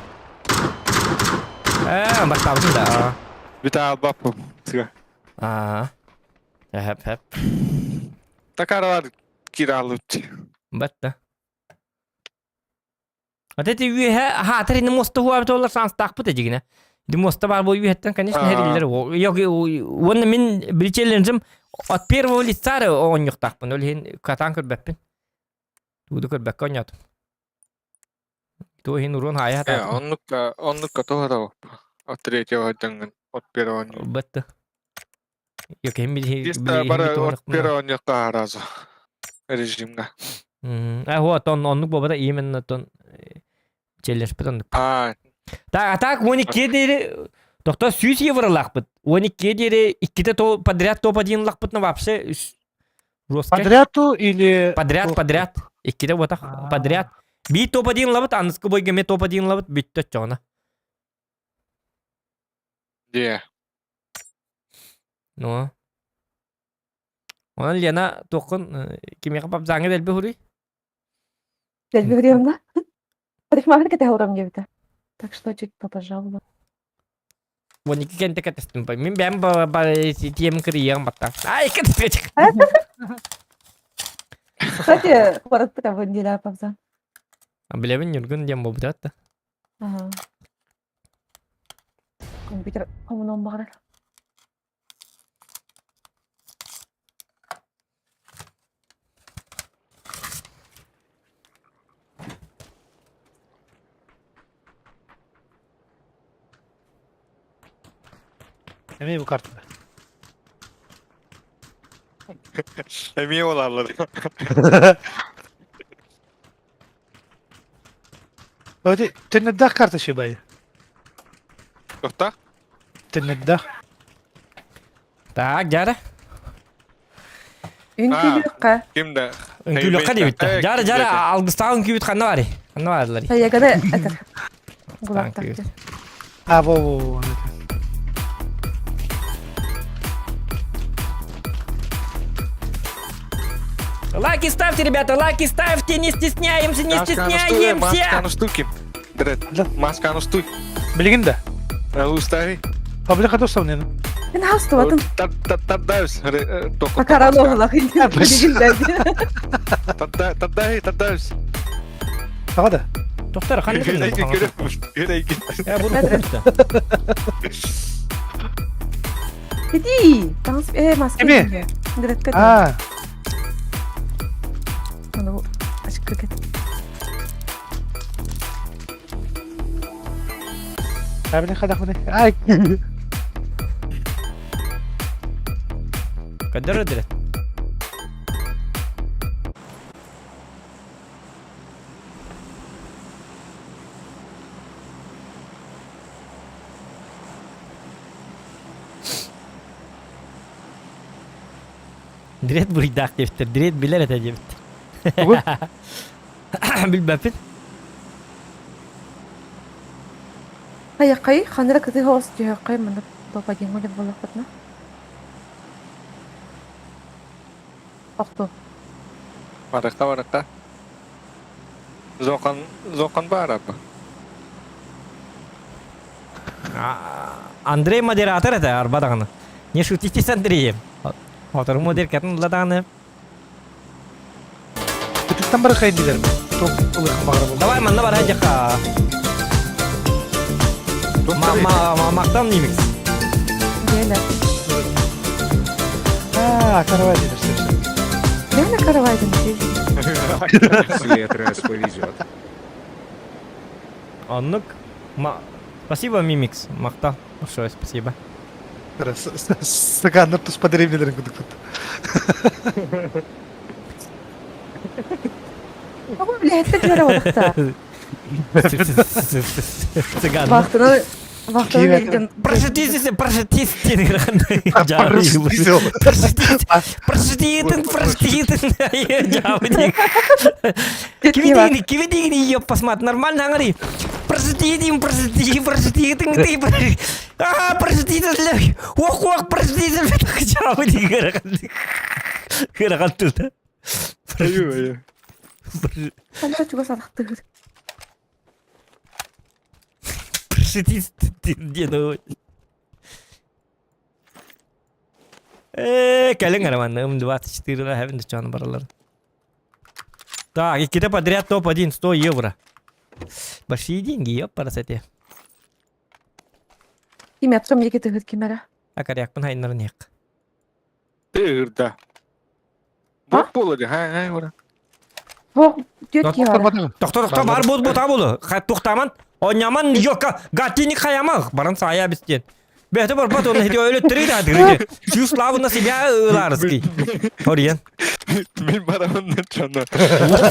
Ээ, баттаабытым да. Бүтэ албаппым. Сыга. Аа. Хэп хэп. Такаралар кираалыт. Батта. Вот эти үөһэ хаатар ини муоста хуабыт олар шанстаахпыт эдигинэ. Ди муоста бар бу үөһэттэн, конечно, хэриллер. Уонна мин билчелленжим от первого лица оонньуктаахпын. Ол иһин катаан көрбөппүн. Тууду көрбөккө оонньоотум. То иһин урон хаайа Э, хатаатым. оннукка, оннукка тоһоро от третьего дьаҥын, от первого не. Бытты. Yok hem bir Чисто бары от первого не разу режимҥа. А вот он оннук буолбата именно тон челлешпит оннук. А, Так, а так 12 диэри тохто 100 евро лахпыт. 12 диэри иккитэ то подряд топ-1 лахпыт, но вообще жестко. Подряд ту или... Подряд, подряд. Иккитэ буотах подряд. Биир топ-1 лабыт, аныскы бойга ме топ-1 лабыт, бүттө оччоҕуна. Дьэ. Ну. Онон Лена туоххун кимиэхэ папзааҥҥа дэлби хуруй? Дэлби хуруйам да? Парикмахер кэтэһэ олором диэбитэ. Так что чуть попозже 12 кэнтэ кэтэстим. Мин бэйэм тиэм кырыйыам баттаах. Ай, кэтэспэт. Кстати, куораппыт бу неделя папза. Билэбин Ньургун диэн буолбута да. Ага. Компьютер хомунуон баҕарар. Эмиэ бу картада. Эмиэ оларлар. Öyle төннөрдөөх карта шибай. Тохта? Төннөрдөөх. Так, дьара. Үҥкүүлүөххэ. Ким да. Үҥкүүлүөххэ диэбиттэр. Дьара, дьара, алгыстаах үҥкүүбүт ханна барый? Ханна баардылар? Сайяганы этэр. Гулактар. А, во, во, во. Лайки ставьте, ребята, лайки ставьте, не стесняемся, не стесняемся! Масканы штуки. Дред. Масканы штуки. Билигин да. Устави. Паблик хатостав не. Мен хастыбатым. Тардаюсь. Макарон билигин да. Тардай, тардаюсь. Таға да. Тоқтар, қандай Иди, танц, маска. Эми. А. Ну, ачка кет. Табили хадах Ай. Кадыр өдірі. Дред буруйдаах диэбиттэр, дред билэр этэ диэбиттэр. Билбэппин. Хайакай, ханра кыты хоос түһөккай манна топа диэн деп буоллахпытына. Охту. Барыкта, барыкта. Зоқан, зоқан бар апа. Андрей модератор это арба даҕаны. Не шутите с Андреем. Отору модеркатын ылла даҕаны. Бүтүттэн бары хайдилер. Топ ылык бағара Давай манна бара дьаха. Мактан немекс. Лена. А, каравай дедер. Лена каравай Свет раз повезет. Оннук. Спасибо, Мимикс. Махта. Большое спасибо. Сыганнар туспа деревнелерин кудук. Ого, блядь, это дело Цыган. Вахтаны вахтаны Прожитись, прожитись, Прожитись, прожитись, Кими кими дигини ее посмотри, нормально говори. Прожити, прожити, прожити, ты, а, прожити, ох, ох, прожити, Кыраган Аю, Ханра чугас атахтыгыр. Прожити, ты, Э, кэлин роман, М24 хэвен чан баралар. Так, иккитэ подряд топ-1, 100 евро. Большие деньги, ёпарасоте. Ким ятсам еке тыгыр кимера. Акарякпын хайнарын ек. Тыгырда. Бок болады, хай, хай, ора. Бог түөрт киһи баара. Тохто тохто бар бут бута булу. Тухтаман. Онньаман йока гатиник хаяма баран сая бистен. Бэхте барбат оны хити өлөттөрү да дырыгы. Всю славу на себя ыларский. Ориен. Мин барамын чана.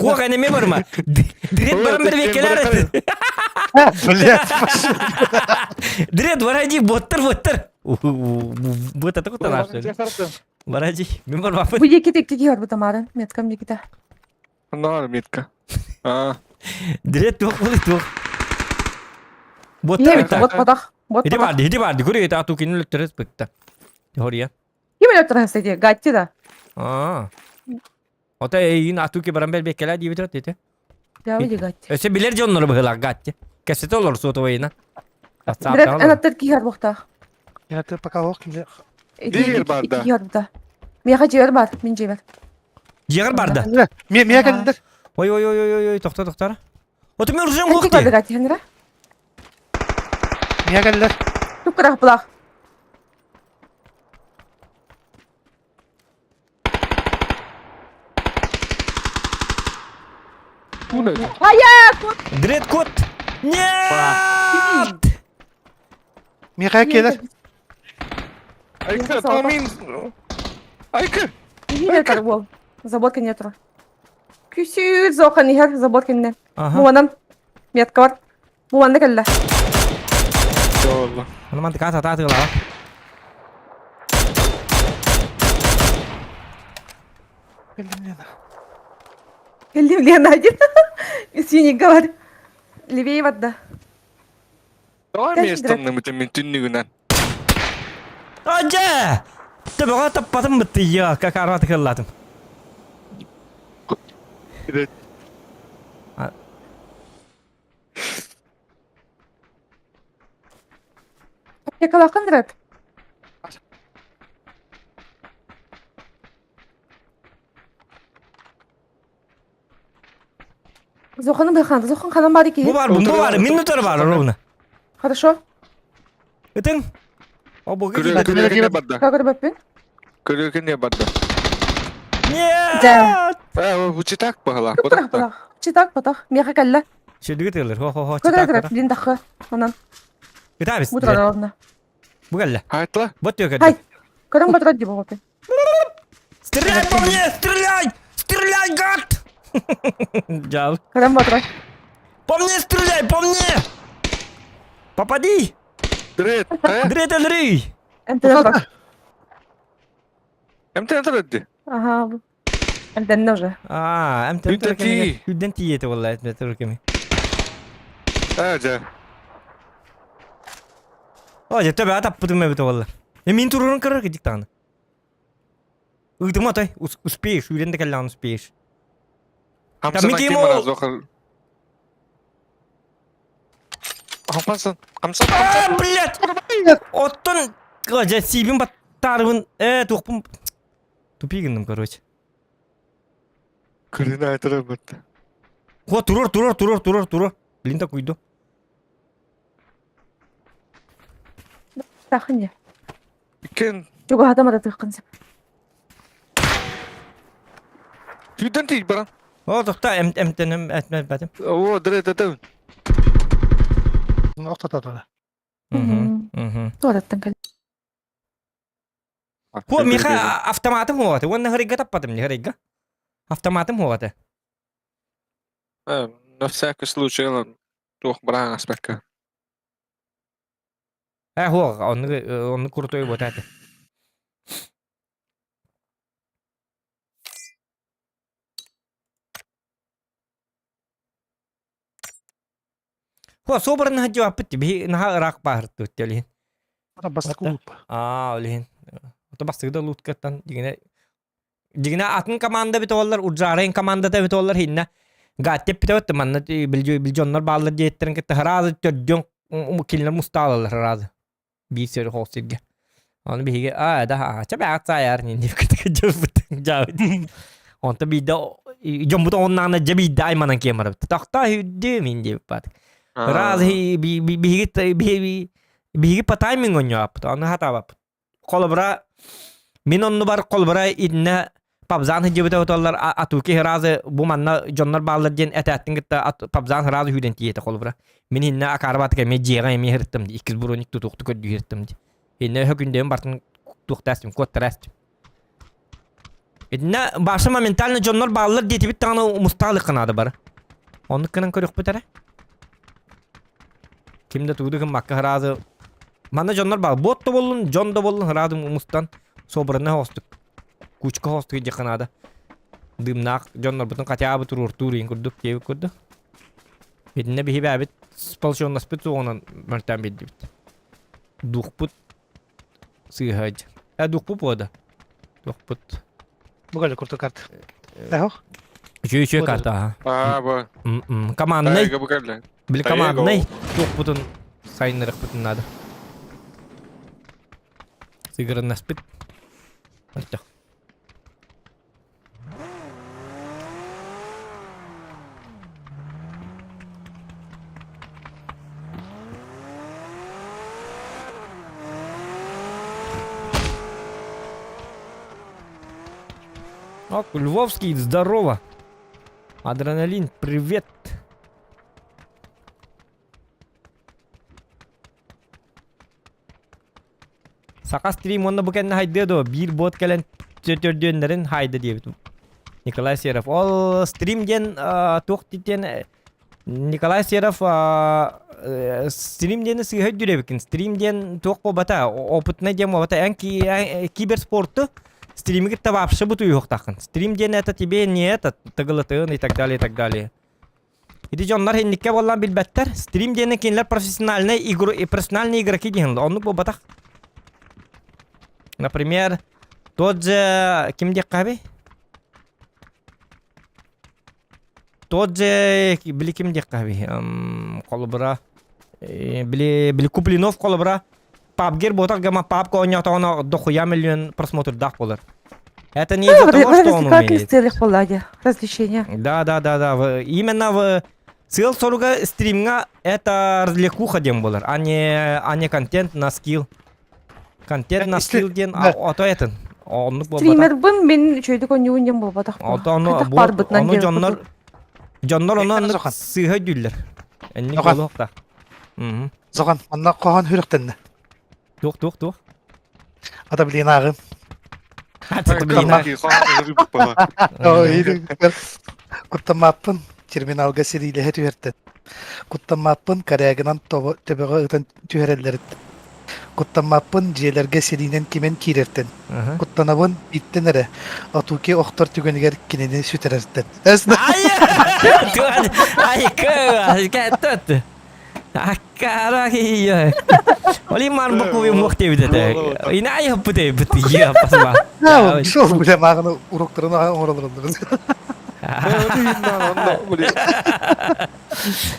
Хуак энеме барма. Дред барам бер бекелер. Блядь. Дред баради боттар боттар. Вот это кутанар. Баради. Мин барбапын. Бу диэки икки киһи барбыта Марын. Меткам диэкитэ. Наар метка. А. Дред туох буолуй туох. Ийэ Боттар бот потах. Бот Иди потах. барды, иди барды. Көрү это ату кинилер төрөс быкта. Хория. Ким өлөттөрөн кстати? Гатти да. Аа. Ота эйин ату ки баран бер беккеле диби турат ити. Да, види Гатти. Өсө билер дьоннору быһылаах Гатти. Кэсете олор суотовайына. Дред эн аттар киһи барбахтаах. Я это пока ох кимде. Дигер бар да. Икки киһи барбыта. Миэхэ дьиэр бар, мин дьиэбэр. Дьиэгэр барда. Ме ме кэлдер. Ой ой ой ой ой тохто тохтор. Ото мен уржан Икки хуохти. барда Гатти хэнра. Ме кэлдер. Тук кырах Бу не? Ая! Дред кот. Нет! Миха келер. Айка, Томин. Айка. Киһи бол. Забор нетро. Күсүр зохан ихер забор кенне. Ага. Муанан метка бар. Муанна кэллэ. Долла. Аны манты ката татыла. Кэллим Лена один. Синий говорит. Левее вода. Давай Кәш местом мы тем түннүгүнэн. Ажа! Табага таппатым бытты я, как араты кыллатым. Якалакын дред. Зоханы быхан, Зохан ханан бар Бу ики. бар, бу бар, минутар бар ровно. Хорошо. Ытың. О, бу Көрө көрө барда. Как рыбаппин? Көрө не барда. Нет! Да. Э, бу читак багала. Кыпырах патах. Читак патах. Меха кэллэ. Шүдүгү тылыр. Хо хо хо. Көрө дред, блин дахы. Онан. Ытабыз. Мутра ровно. Бу кэллэ. Айтла. Вот тёкер. Хай. Көрөң батырат дип болот. Стреляй по мне! Стреляй! Стреляй, гад! Жал. Көрөң батырат. По мне стреляй, по мне! Попади! Дред. Э? Дред Андрей! Энтенне. Эмтен дред. Ага. Энтенне уже. А, эм Үдден тии. Үдден тиете болла, этме турками. Э, жа. О, же төбө атап бутум эбит болла. Э, мин турурун кырыр кедик тагын. Ыдыма той, успеешь, үйренде кэллаан успеешь. Хамсан Микки ким Моу. бара зохар. Хамсан, Хамсан. А, блядь! Оттон, жа сибин баттарыбын, э, тухпун. Тупигинным, короче. Көрүнө айтыр бат. Хо, турор, турор, турор, турор, турор. Блин, так уйду. Тахын я. Кен Чуга хатам ата тыккын. Түден тий баран. О, тохта, эм, эм, эм, эм, эм, О, дред это. Охтатата. эм. Мгм. Туалеттен кэл. Хо, миха автоматым хугаты. Онна хырыгга таппатым, не хырыгга. Автоматым хугаты. Э, на всякий случай туох баран аспекка. Э, хуга, онны, онны крутой вот это. Хо, собран хаджу аппыт, би наха ырак баар туттелин. Ата бастык улуп. Аа, олин. Ото бастыгда луткаттан дигине дигине атын команда бит олар, уджарын командата бит олар хинна. Гаттеп бит өттө манна билжо билжоннор баалар диэттерин кетте харазы төрдөн килнер мустаалалар харазы. Би сөр хосирге. Оны биһиге аа да а ча баат саяр ни дип кетке жобут жабыт. Онта бидде жомбут оннана жабидде айманан кемар. Такта хүддү мин дип бат. Раз биһиги биһиги по тайминг онньоаппыт, аны хатаабаппыт. Холобура мин онну бар холобура иннэ. Пабзан сылдьыбыта отоллар атуки сразу бу манна дьоннор бааллар диэн этээттин кытта Пабзан сразу сүүрэн тиийэтэ холобура. Мин иннэ акаарбатык эмиэ дьиэҕэ эмиэ сырыттым ди. Иккис броник тутуохту көрдүү сырыттым ди. Иннэ өһө күндэйим бартын туохтаастым, куоттараастым. Итиннэ баша моментально дьоннор бааллар диэтибит даҕаны мустаалык наада бары. Оннук гынан көрүөхпүт эрэ. Ким да тугу гыммакка сразу Манна дьоннор баар. Бот да буоллун, дьон да буоллун сразу мустан собранный хоостук. Кучка хоостук диэххэ наада. Дымнаах дьоннорбутун хотя бы туруортуур иин курдук диэбит курдук. Итиннэ биһи бээбит сполченнаспыт суоҕунан мөлтөөн биэрдибит. Духпут сыыһа Э, духпут буода. Духпут. Бугали курту карта. Эхо. Үчү үчү карта аха. Аа, бу. Командный. Тайга бу Били командный туохпутун сайыннарыахпытын наада. Сыгырыннаспыт. Мөлтөх. Ок, Львовский, здорово! Адреналин, привет! Саха стрим уонна бу кэннэ хайдыа дуо? Биир бот кэлэн төрдүөннэрин хайда диэбит. Николай Серов. Ол стрим диэн туох диэн Николай Серов стрим диэни сыыһа өйдүүр Стрим диэн туох буолбата, опытный диэн буолбата. Эн киберспорту стримы кытта вообще бутуйуохтааххын. Стрим диэн это тебе не этот, тыгылытын и так далее, и так далее. Ити дьоннор инникке буоллан билбэттэр. Стрим диэни кинилэр профессиональный игру, профессиональные игроки диэн оннук буолбатах. Например, тот же ким диэххэ Тот же били ким диэххэ холобура били били Куплинов холобура PUBG буотах гама PUBG оонньоотоҕуна дохуя миллион просмотрдаах буолар. Это не из-за того, что он умеет. целях была развлечение. Да, да, да, да. Именно в сыал соруга стримҥа это развлекуха диэн буолар, а не контент на скилл. Контент на скилл диэн ото этин. Оннук буолбатах. Стримербын мин үчүгэйдик оонньуубун диэн буолбатах. Ото ону ону дьоннор дьоннор ону оннук сыыһа өйдүүллэр. Энник буолуохтаах. Зохан, онно хоһон хүрөхтэннэ. Туох, туох, туох? Ата блин ааҕым. Куттаммаппын терминалга сэриилэһэ түһэртэн. Куттаммаппын корягынан төбөҕө ытан түһэрэллэриттэн. Куттаммаппын дьиэлэргэ сэриинэн кимэн киирэртэн. Куттанабын иттэн эрэ отуки охтор түгэнигэр кинини сүтэрэртэн. Ай, кэ, Аккара Оли мар бу мух диэбит этэ. Ина айыппыт эбит иә пасма. Шол бля мағыны уроктарын оңоролорун.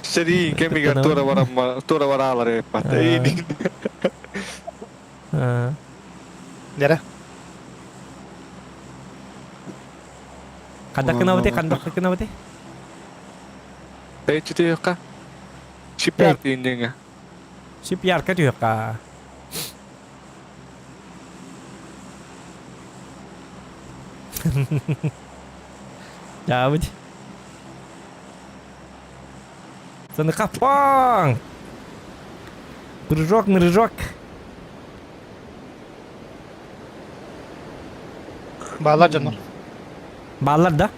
Сэрии кэмигэр туора барамма туора бараалар эппат. Нера. Хандак кынабыты, хандак кынабыты. Тэйчитиэххэ. Шипяр диэн Шипярка түһүөххэ. Дьаабыт. Сыныка паң! Прыжок, мрыжок. Баалар дьоннор. Бааллар да?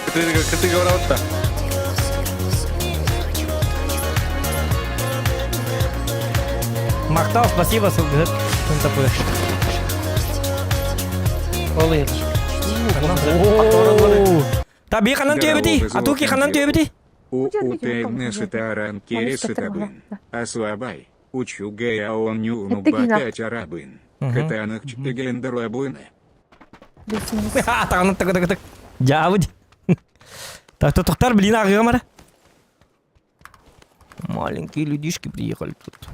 Кытыга кытыга барабытта. Махтал, спасибо, сылгыһыт. Тынтапы. Ол иһин. Таби ханан түөбүтүй? Атуки ханан түөбүтүй? У Утэннэсытаранкересытабын. Аслабай, учугэяоннюнубатать арабын. Катанах чтегендерлабыны. Атаҕынан тык тык тык. Дьаабыт. Так, тохтар, блин, ааҕыам Маленькие людишки приехали тут.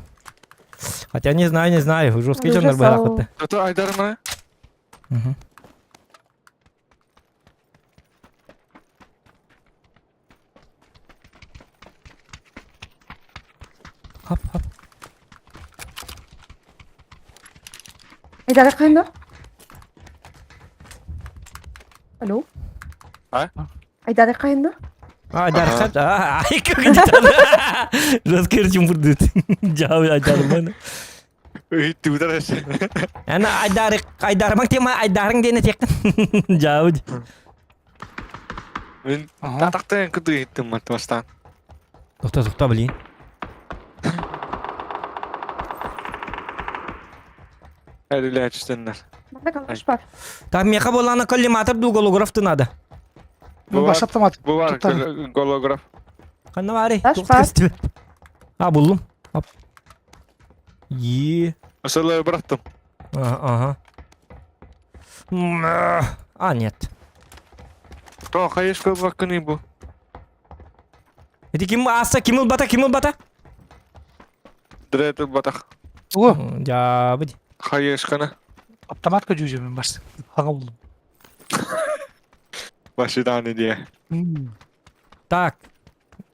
Хотя не знаю, не знаю, жесткий дьоннор быһаахпыт. Это Айдарма? Угу. Хоп, хоп. Айдара хайно? Алло. А? Айдары хайынна? Айдар Ага. Ай как Жестко чумбурдут. Жау айдарман. Ыйыттыбытар эсе. Ана айдар айдарман тема айдарың диэн этиэххин. Жау. Мин Ага. татахтан кытыы иһиттим маттыбастаан. Тохто тохто блин. Эрилээчтеннер. Манна калаш бар. Так меха болана коллиматор ду голограф ты надо. Бу Бу баш бар, автомат. бу бар Туттар. голограф. Ханна баарый? Таш Туох бар. көстүбэт. А буллум. Оп. Е. Осылы бырахтым. Ага, ага. М, А, нет. То хайышка баккыны бу. Ити ким ааса ким ылбата ким ылбата? Дрет батах. О, Дьаабыт. Хайышканы. автоматка жүүжөмүн баш. Хаңа булдум. Башыдан диye. М. Так.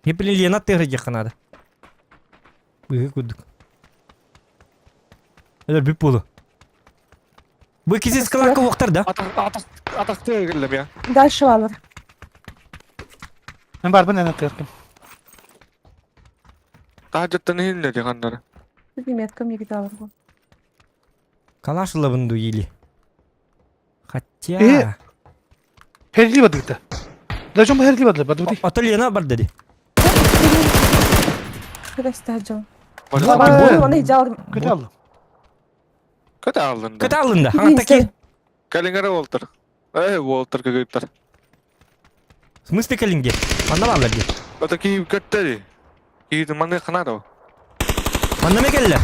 Хеппелин Лена тыгырдьахха надо. Быһыы курдук. Элер бүп буолу. Бу киси скалакка уохтар да? Атах атах атах тыгыллым я. Дальше алар. Мен барбын эн атыаркым. Таһдьаттан иһиллэ диханнары. Меткам егит алар го. Калаш ылабын ду или. Хотя... Э. Херли бадыгыта. Даже бу херли бадылар бадыбыты. Ото Лена бар деди. Кыраста жон. Бу- Бабам оны жал. Көтө алдым. Көтө алдын да. Көтө алынды. Аңаттаки. Калингара Уолтер. Э, Уолтер көгөйттер. В смысле калинге? Манна баалар ди. Ото ки көттери. Ки маны ханадо. Манна ме келле?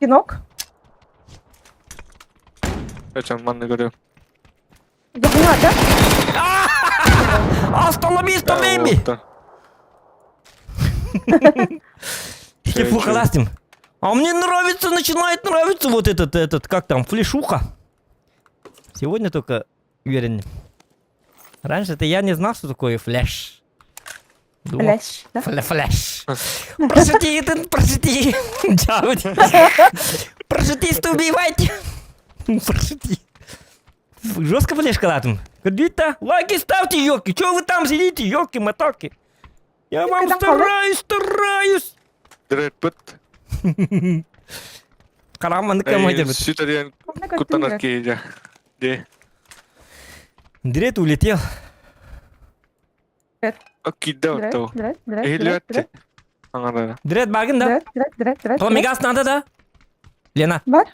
Кинок. Эчен маны көрөм. Жакына да? Hasta la vista, baby! Типа ластим. А мне нравится, начинает нравиться вот этот, этот, как там, флешуха. Сегодня только уверен. Раньше-то я не знал, что такое флеш. Думал, Флеш, да? Фле флеш. Прошути, это, прошути. Прошутиста убивайте. Прошути. Жестко флешка латым. Говорит-то, лайки ставьте, елки. Чего вы там сидите, елки-моталки? Я вам стараюсь, стараюсь. Дред пыт. Караман командир. Сүтөрүөн куттанар кейде. Де. Дред улетел. Кидде оттоо. Эхилиөтте. Аңарара. Дред багын да. Дред, дред, дред, дред. То мегас надо да? Лена. Бар.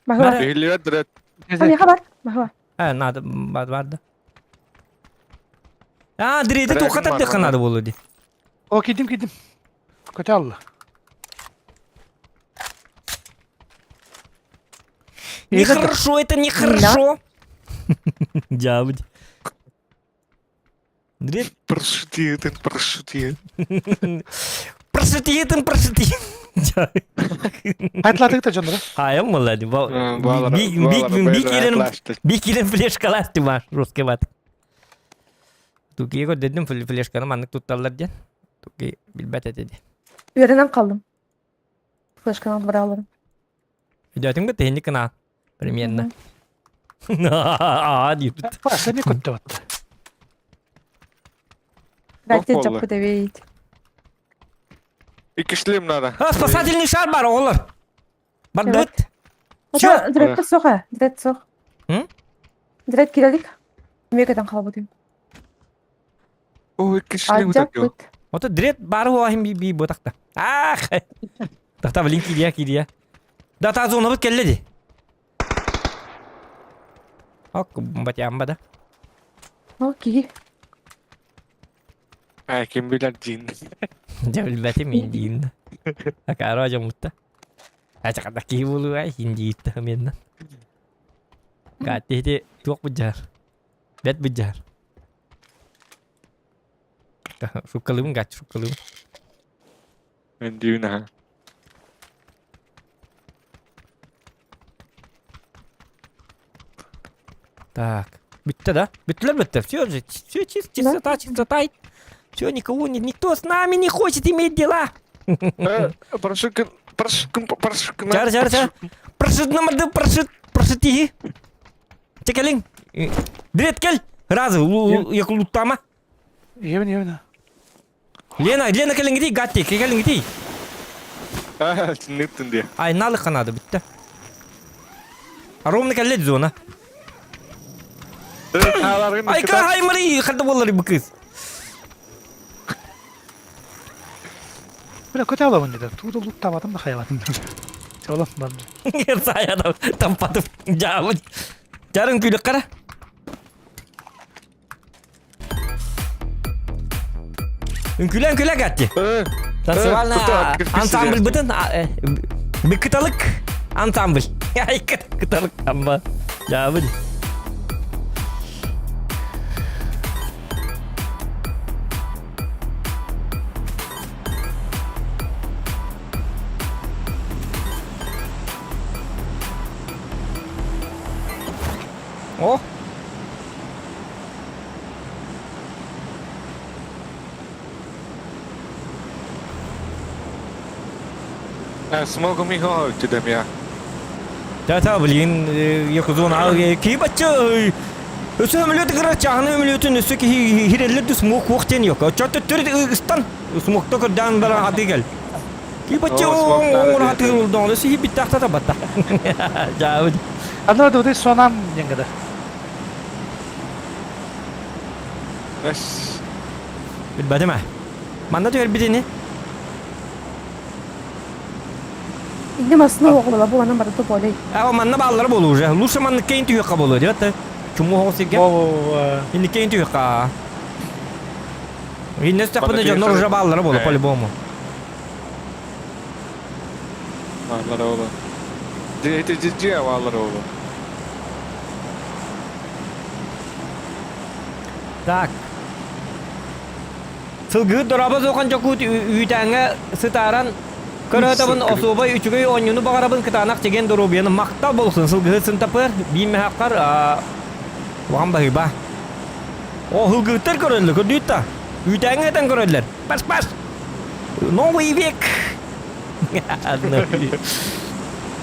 Бар. Эхилиөт дред. Меха бар. Бар. А, надо, бар, бар да. А, Дреди тухатар дыха надо было ди. О, кидим, кидим. Көтө алла. Нехорошо это, нехорошо. Дябдь. Дред. Прошути, прошути. Прошути, прошути. Хайтлатыгыта жонора. А, я молодец. Бик флешкаласты ваш русский ват. Туки дедим флешканы маннык тутталлар диэн. Туки билбэт этэ ди. Үөрэнэн қалдым. Флешканы алып бара аларым. Өйдөөтүҥ бит тэһинник гына примерно. Аа диэбит. Паса не көттө бат. Бәлки болду. жаппы дебейт. Иккишлим надо. А, спасательный шар бар оҕолор. Бардыбыт. Ата директор соға, директ соқ. М? Директ кирелик. Мекеден қалып өтейін. О, иккишлим Ажап такой. быт. Ото дред бары хуахим би би ботакта. Ах! Тахта блин кидия кидия. Да та зона бит келле ди. Ок, батям бада. О, ки. А, ким билер дин. Дьэ билбэтим индиин. Акаара дьоммутта. Ачаката киһи буолуо индиитта менна. Кааттиһити туох быдьаар. Бэт быдьаар. Шуккалыыбын гаччы шуккалыыбын. Индиин аха. Так. Бүттэ да? Бүттүлэр бүттэ. Все же, все чисто, чистота, чистота. Все, никого нет, никто с нами не хочет иметь дела. Э, Прошукин, прошукин, прошукин. Чар, чар, чар. Прошит намарды, прошит, прошити. Чекелин. Дрет кел! Разы, якулуттама. Иһэбин, иһэбин. Лена, Лена кэлиҥҥитий, Гатти, кэлиҥҥитий. Ныттын диye. Ай, налык канады бүтті. Ровно кэллэ зона. Ай, кай Мари, ханта боллар бу кыз. Бля, көтө алабын деді. Тууда луттаабатым да хайабатым. Чолом барды. Сая тампатып жаабын. Жарың күлік қара. Үҥкүүлэ үҥкүүлэ Гатти. Танцевальный ансамбль бытын Быкыталык ансамбль. Ай кыталык амма. Жаабын. О! Смогу миха өттүдэм я. Та-та, блин, якузон киһи бачча өсө өмүлүөтү кыра чаһаны өмүлүөтүн өссө киһи хиреллер ду смог хуох диэн yok. Чөттө төрүт ыстан смогто көрдөөн баран хаты кел. Киһи бачча оҥор хаты улдоҥ өссө хи биттахта табатта. Жаабыт. Аны да сонам диэн гада. Эс. Билбэтим ээ. Манна түһэрбит ини. Инде масына оҕолоро бу анан барыта полей. А манна бааллара буолуо уже. Лучше маннык кейин түһүөххэ буолуо диэт да. Чуму оҕо сиргэ. О, Инниккейин түһүөххэ. Иннес тэхпинэ дьоннор уже бааллара буолуо по-любому. Бааллара буолуо. Дьиэ дьиэ бааллара буолуо. Так. Сылгыһыт дорообо суохан дьокуут үүтээҥҥэ сытааран көрөөтөбүн осуобай үчүгэй оонньууну баҕарабын кытаанах чэгиэн доруобуйаны махтал буолсун сылгыһыт сынтапыр биир мэһэххэр улахан баһыыба. О сылгыһыттар көрөллөр көрдүүт да үүтээҥҥэ этэн көрөллөр пас пас новый век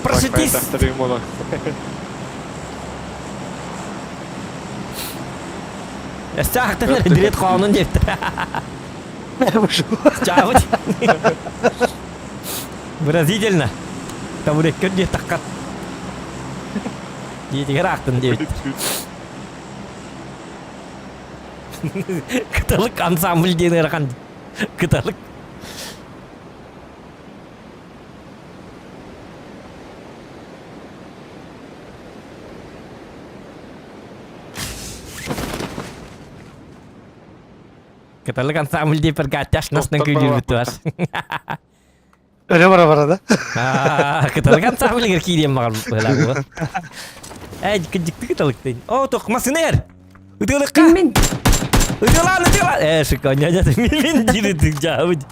Просветись! Эстаахтан эрдирет хоонун диэбиттэр. Чаабыт. Выразительно. Табуреккер диэ таккат. Диэтигэр аахтын диэбит. Кыталык ансамбль диэн ыарахан. Кыталык. Кыталык ансамбль диye пергатташ насынан күйдүүрбүт бар. Өрө бара бара да. Кыталык ансамбльгар киириэн баҕар Эй, кыдьыкты кыталык дейин. О, тох, масынер! Ытыалыкка! Мин. Ытыалаан, ытыалаан! Э, шиконя, мин дири жаабыт.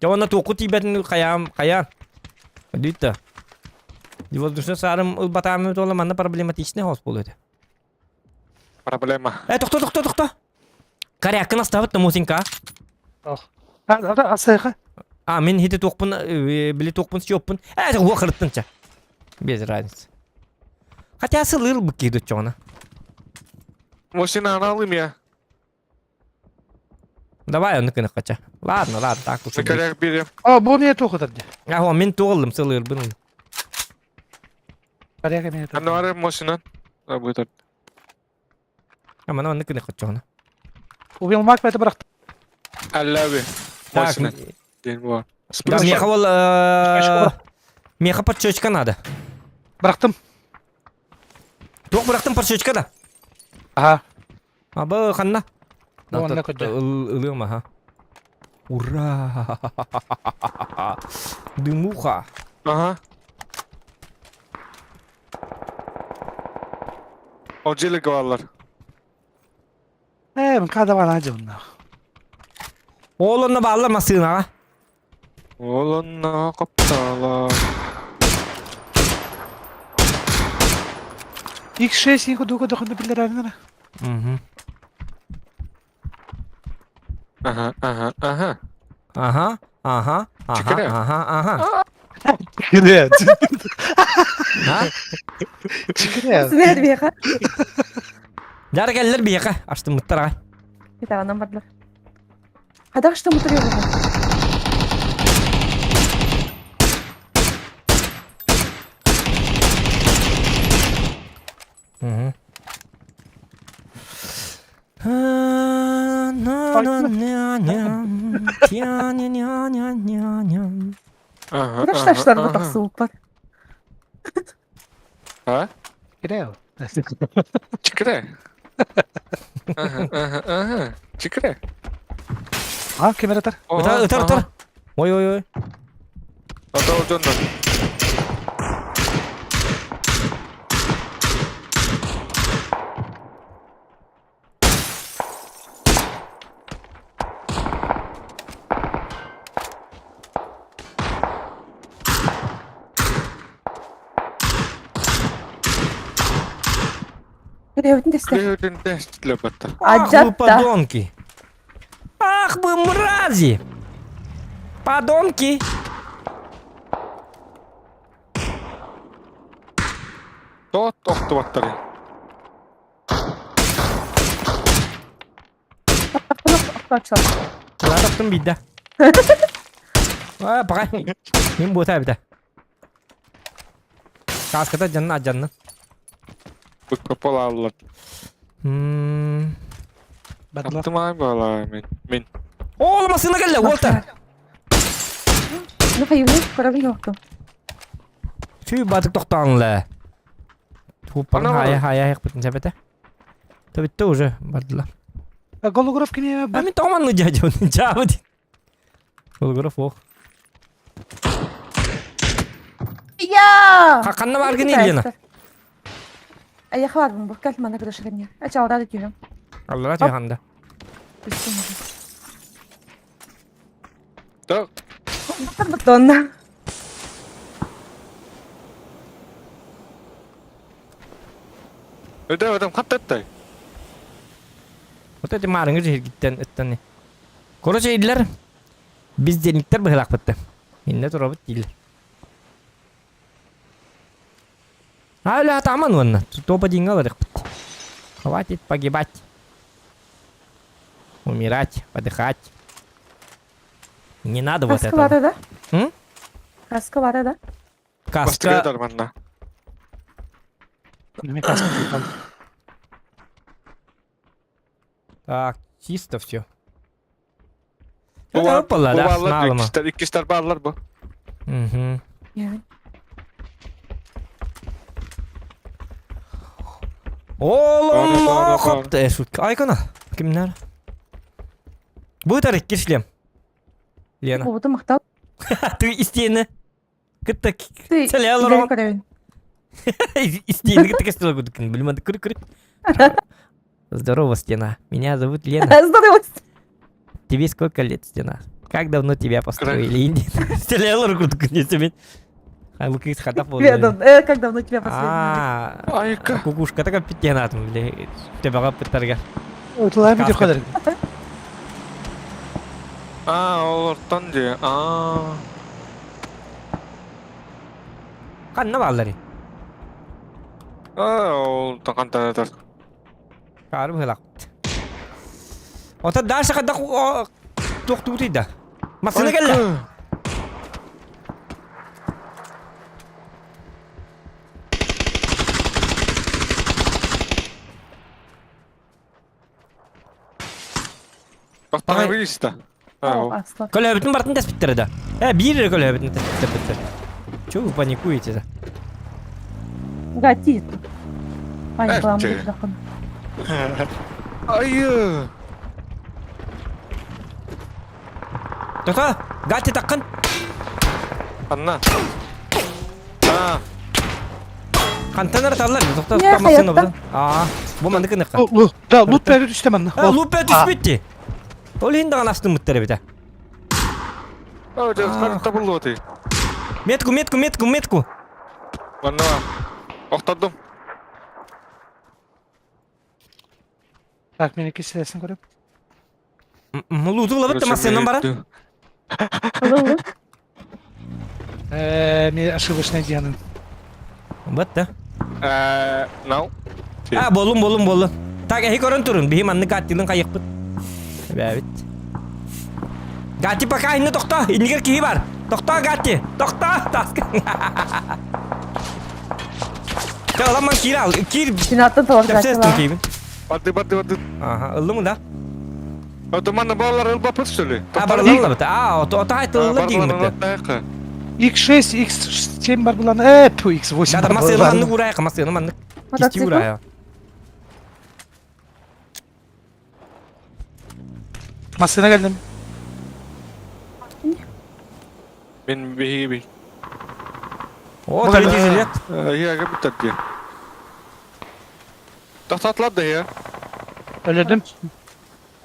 Дьэ уонна туоххут тиийбэтин хайаам хайа. Өдүйт да. Воздушный саарым ылбатаамы туола манна проблематичный хос буолуо этэ. Проблема. Э, тохто, тохто, тохто. Коряккын астабыт да мусинка. Ох. Асайха. А, мин хити туохпун, били туохпун сиоппун. Э, уохырыттын ча. Без разницы. Хотя сылыр быкки дуччоҕуна. Мусина аналым я. Давай оннук гынаххача. Ладно, ладно, так уж и быть. Коряк берем. А, бу мне туох ытар дии. Аһо, мин туоллум сылыырбын. Коряк эмиэ ытар. Ануары мосинан. Будет. Амана оннук гынаххаччоҕуна. Убил мак это бырахты. Аллави. Так, Мосинан. День был. да, меха ол меха подчечка надо. Бырахтым. Туох бырахтым подчечка да? Ага. Аба ханна? Онно көрдө. Ылыам аха. Ура! Дымуха. Ага. О дьиэлэргэ бааллар. Ээ, мка давай надя онно. Ол онно бааллар массыынаҕа. Ол онно хаптала. X6 и кудуга дохонда биллерэринэ. Мгм. Ага, ага, ага. Ага, ага, ага, Чекаря. ага, ага. Кире. А? Чикире. Синер биэхэ. Дара кэллэр биһиэхэ астыммыттар аҕай. Итаҕанан бардылар. Хадах что мутуруйугу? Мгм. Ага, Куда ага, шташтарга ага. тахсыбыппар. А? Кире. Чикре. Ага, ага, ага. Чикре. А, кем ытар? Ытар, ытар, ытар. Ой, ой, ой. Ата дьоннор. Кирэбитин тэстэр. Кирэбитин тэстилэр батта. Ах вы Адьатта. подонки. Ах вы мрази. Подонки. Тот охтубаттары. Тоқтым бидді. А, пока. Мен бота бит. Каската жанна жанна. Быкпапалааллар. М. Бадлар. Аттымай бала мен. Мен. О, машина келді, Уолтер. Ну хайыны көрөбүн жоқту. Tüy батык тоқтаңла. Тупан Ана хая бар. хая хек битин сәбәтә. Төбітті уже бардылар. Голограф кини А мен тоғманны жа жабы ди. Голограф ох. Я! Қақанна бар гын Елена. Аяқ барбын бұл кәл мана көрөшірімне. Ача алда дүйім. Алла түйханда. Так. Донна. Өдө өдөм хаттаттай. Вот эти марыңы жергиттен ыттан. Короче, идлер бездельниктер быһылаах бытты. Инне туробут дииллер. А, ля, таман вонна. Топа деньга быт. Хватит погибать. Умирать, подыхать. Не надо вот Каска этого. бар да? М? Каска бар да? Каска. Бастыгыдар манна. Неме каска. Так, чисто все. Бу Это опала, да, баллар, сналыма. иккистер, иккистер баллар бу. Угу. Oğlum Бары, бары, хоп э, шутка. Айкона. Кимнер? Бу тарих кишлем. Лена. Буду мақтал. Ты истины. Кытта Ты Сәле көрөбүн. Истины кытта кестел гудкин. Билмәде күр күр. Здорово, стена. Меня зовут Лена. Здорово. Тебе сколько лет, стена? Как давно тебя построили, Инди? Стрелял гудкин не тебе. А луки хата Э, как давно тебя последний? А, Айка. кукушка такая питьянатым, бля. Тебя пытарга. Утулай видео Каска. ходер. А, олортон ди. А. Канна баллари. А, ол тагантанатар. Карым хылак. Ота дальше када тоқту да. Масына келді. Тоқтана билиста. А, Аслан. Көлөбүтүн бартын теспиттер да. Э, бир көлөбүтүн теспиттер. Чего вы паникуете да? Гати. Паникалам Э, деп жақын. Айы. Тоқта, гати таққын. Анна. А, Қантанар таллар. Тоқта, Не, тамасын хаятта. обдан. А, бу мандыкы ныққа. Да, лут бәрі түсті манна. А, луп түспетти. Ол енді ғана астын мұттар бит. о, жа табылды оты. Метку, метку, метку, метку. Манна. Оқтадым. Так, мен екі сілесін көріп. Луту лабытты масыннан бара. Ылы-ылы. Э, ошибочное дианын. Вот да. Now. А, болун, болун, болун. Так, эһи көрөн турун. Биһи маннык аттилын хайыхпыт. Эбээбит. Гати пока инне тохто. Иннигер киһи бар. Тохто, Гати. Тохто. Таска. Чэ, ылан ман киир ал. Киир. Сенаттан талар Тэпсэстин киибин. Барды, барды, барды. Аха, ыллым да. Отоманна балалар ылбапыт что ли? А, барылалла бит. А, ото ото айтылла диигин бит. X6, X7 бар булан. Э, ту X8 Да, бар масыны булан. маннык урайка, масыны маннык. Кисти Мотоцикл? урая. Массына келдим. Мен биһиги би. О, Бу третий жилет. Иһиге бүттэр дии. Тахтатлар да иһэ. Өлөдүм.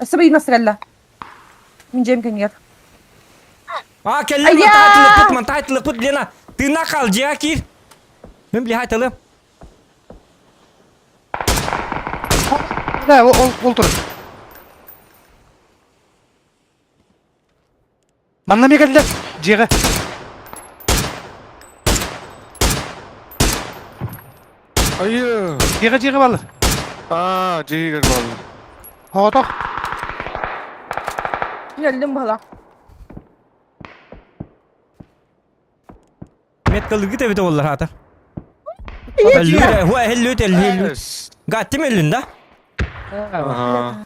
Өссө быйын асыралла. Мин дьиэм кэннигэр. А, кэллим, Айа! мантаайтылыппыт, мантаайтылыппыт, Лена. Тыына хаал, дьиэҕэ киир. Мин билиһэ айтылым. Да, ол ол турар. Манна эмиэ кэллэ. Дьиэҕэ. Айыы. Дьиэҕэ дьиэҕэ баллар. Аа, дьиэгэр баллар. Оҕотох. Өллүм баһылаах. Меткалыгыт эбитэ буоллар хаата. Өллүт, хуа эллүт, эллүт. Гаттим өллүн да? Аха.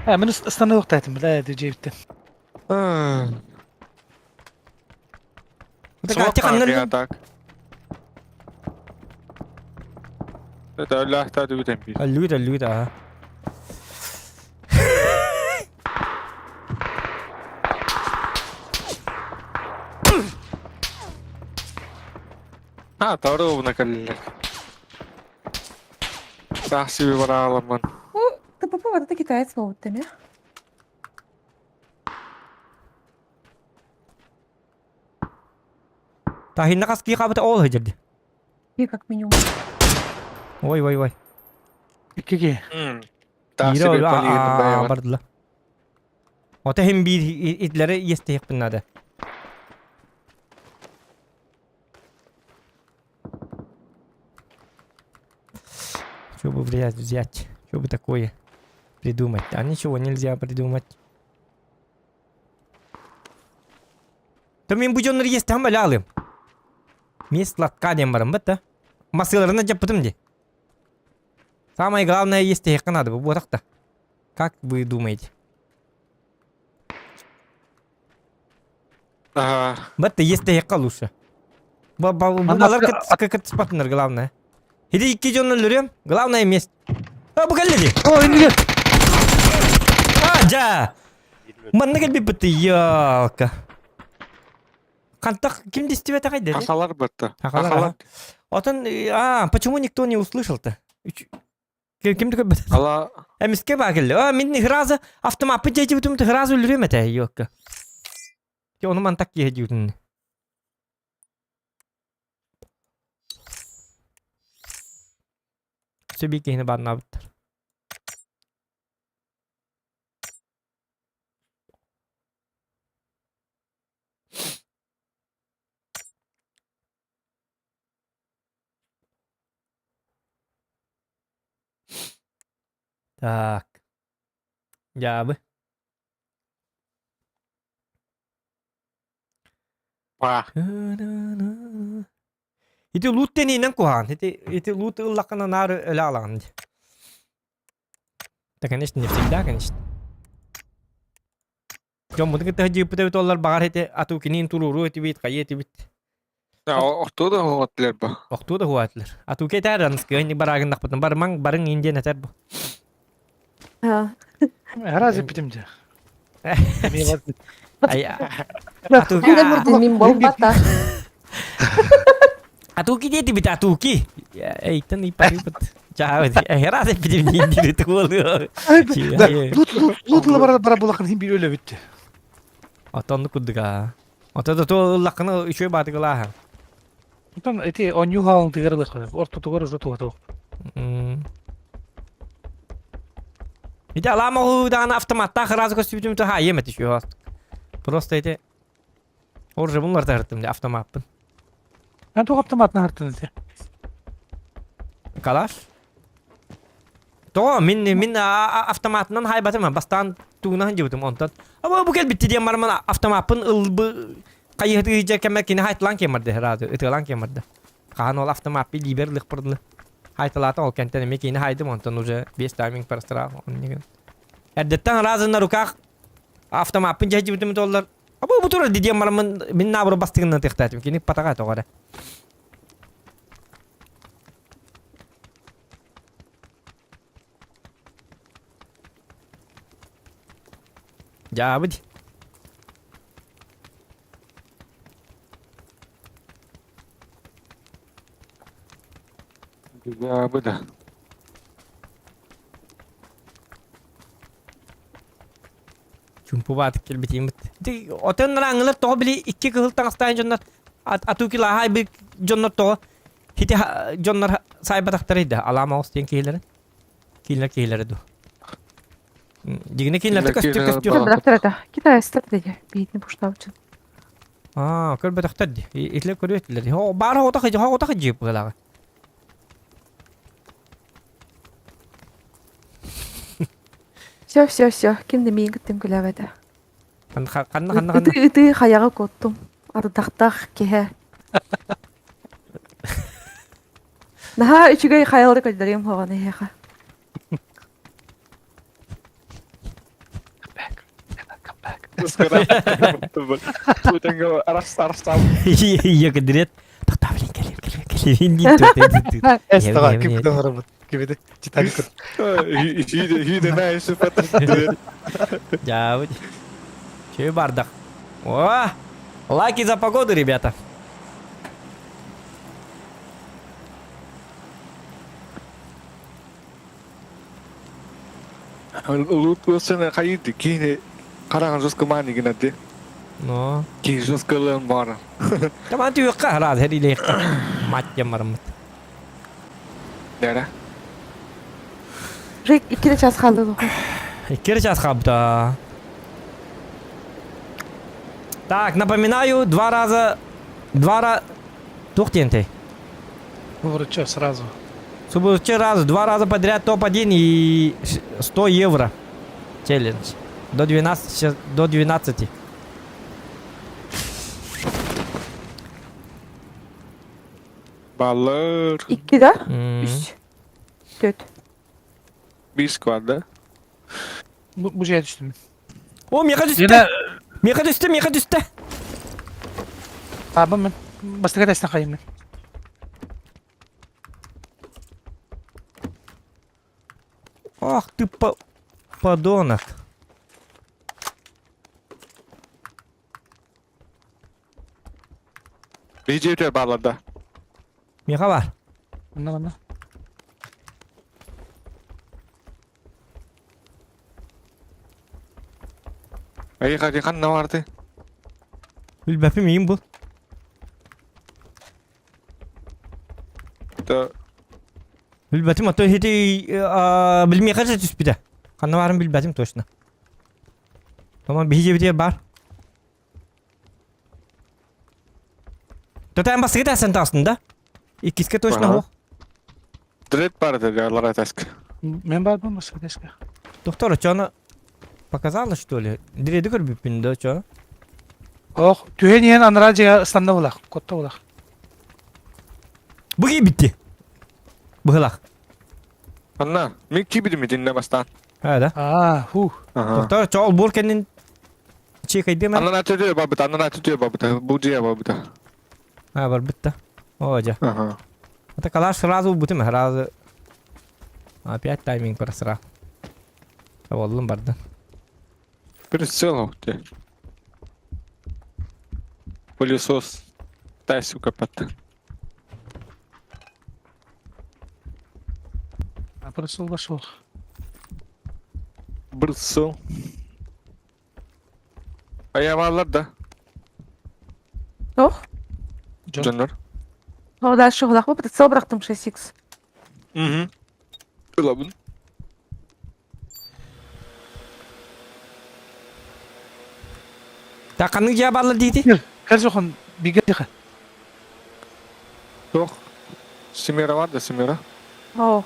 Э, мин ыстаныахтаатым, бля, дьиэбиттэн. Гатти ханна өллүн? Так. Это өллөөхтөө түгүтэн биир. Өллүт, өллүт, аха. А, торуубуна кэллилэр. Саахсиби барааламмын. Ну, ТПП вот это китаец буолбут эмэ. Таһинна хас кии хаабыта ол сылдьар И как минимум. Ой, ой, ой. Икки Таахсиби полигонун байабын. Бардыла. Ота хим биир итлери иэстэһиэхпин наада. Что бы взять, взять? Что бы такое придумать? А ничего нельзя придумать. То мин бу дьоннор иэстэһэн балаалым. Миэс латка диэн баран бат да. Масыаларына дьаппытым ди. Самое главное иэстэһиэххэ надо бу буотах да. Как вы думаете? Ага. Бат иэстэһиэххэ лучше. Балар кытыспатыннар главное. Или икки дьон өлөрүөм. Главное месть. А, бу кэллэ дии. О, иннигэр. А, дьа! Манна кэлбиппит ёлка. Хантах ким дистибэтэҕэй деді? Хахалар батта. Хахалар, Хахалар. Отон, а, почему никто не услышал-то? Ким көрбөт? Ала Эмиске баа кэллэ. А, мин сразу автомаппыт диэчибитим сразу өлөрүөм этэ, ёлка. Ону мантак киһи диютун. Сөбүй киһини бааннаабыттар. Так. Дьаабы. Па. Ити лут тэнинэн куһаҕан. Ити ити лут ыллаххына наар өлө алаҕын дии. Да, конечно, не всегда, конечно. Дьоммутун кытта сылдьыыппыт эбит оллар баҕар ити атуу киниин туруоруу этибит, хайа этибит. Охтуу да хуһаттылар ба. Охтуу да хуһаатылар. Атуу кэтээр аныскыа бараагыннахпытын барымаҥ барыҥ иин диэн этэр бу. Разве питим дьэ. Атууки Мин болбата. Атууки диэтибит атууки. Эйтэн иппарыпыт. Чаабыт. Разве питим диин дири туолу. Да, лут лут лут бара бара булакын хим бир өлө бүттү. Отонну курдуга. Ото да то ыллаккына үчүгэй баатыгылааһа. Оттон эти онньуу хаалын тыгар ылыах ортотугар уже туһатуох. Ити алаама даҕаны автоматтаах ыраас көстүбүтүм то хаайым эти үшүө. Просто эти Орже bunlar тарыттым де автомаппын. Мен туох автоматын аһартын ити? Калаш? Тоҕо мин мин автоматынан хайбатым бастаан тугунан дьыбытым онтон аба бу кэлбитти диэн бараман автомаппын ылбы хайыһыты ыйдьа кэмэ кини хайтылаан киэммэрдэ сразу ытыалаан киэммэрдэ хаһан ол автомаппы лиибэр лыхпырдылы хайтылаата ол кэнтэн эмиэ кини хайдым онтон уже без тайминг прострал эрдэттэн разы на руках автомаппын дьэһдьибитим толлар аба бу турар диэн бараммын мин наабыры бастыгынан тыхтаатым кини патаға тоҕо эрэ Дьаабыт. Дьаабы да. Чумпу баатык кэлбитиимит. Отон ырааҥылар тоҕо били икки кыһыл таҥастаан дьоннор атуу килааһай бир дьоннор тоҕо хити дьоннор саайбатахтарый да алаама оҕус диэн киһилэрин киинлэр киһилэрэ дуу дигини киинлэрте көстү көстү Көрбөтөхтөр этэ. Китайстар диye. Биитин пуштаабычын. Аа, көрбөтөхтөр ди. Итилер көрүөтүлэр. Баар оҕото хыдьы, оҕото хыдьы быһылааҕы. Все, все, все. Ким да миигин кыттым күлээбэтэ. Ханна ханна ханна Ытыы ытыы хайаҕа куоттум. Ардахтаах киһи. Наһаа үчүгэй хайалары көрдөрүөм хоҕон эһиэхэ. Come back. Come back. Ийэ кэдирет. Тохтоо блин кэлиим кэлиим кэлиим дии Эстаға ким күтэн барабыт. Кибеди читали көр. Дьаабыт. Чөй бардах. О! Лайки за погоду, ребята. Улуут хайыты киини хараҕын жестко маани гынады. Но. Киһи жестко ылыан баара. Таман түйүөххэ араас эриилиэххэ. Мать диэн бараммыт. Дара. Уже икки да час хаалды духу. Икки час хаалбыта. Так, напоминаю, два раза... Два раза... Туох диэнтэй? Выручу сразу. Субурчу раз, два раза подряд топ-1 и 100 евро. Челлендж. До 12, до 12. Баллар. Икки да? Үс. Төрт. Биир сквад Бу, бу жая түстүм. О, миэхэ түстэ! Дина Миэхэ түстэ, миэхэ түстэ! Аабын мен. Бастакы тэстэн хайым мен. Ах ты по... подонок. Биһи бааларда. Миэхэ бар. Манна манна. Эйиэхэ ханна баарты? Билбэппин миигин бул. Да. Билбэтим, а то ити билмиэхэ да түспүтэ. Ханна баарын билбэтим точно. Тамам биһи дьиэбитигэр баар. Тотаан бастакы тахсан таҕыстын да? Иккискэ точно Ага. суох. Дред бар деді таска. Мен барбын бастакы тэскэ. Доктор, что она показала, что ли? Дреди көрбүппүн да, что? Ох, түһэн иһэн анараа дьиэҕэ ыстанна булах, котто булах. Бу киирбитти. Быһылах. Анна, мен кибидим итинне бастаан. А, да? Аа, фух. Ага. Доктор, чоол бур кэннин чекайдым Анна түтүө барбыта, анна түтүө барбыта, бу дьиэ барбыта. А, барбыт да. О, дьэ. Ага. Это калаш сразу бутым, сразу. Опять тайминг просрал. Оллум барды. Прицел те. Пылесос. Тай, сука, патта. А прицел вошел. Брысыл. Аябалар да. Ох. Дьон. Дьоннор. О, дальше хулах прицел бырахтым 6х. Угу. Ылабын. Так ханнык дьиэ бааллар диити? Кэл Зохан, бигэ диха. Суох. Семера бар да, Семера. О,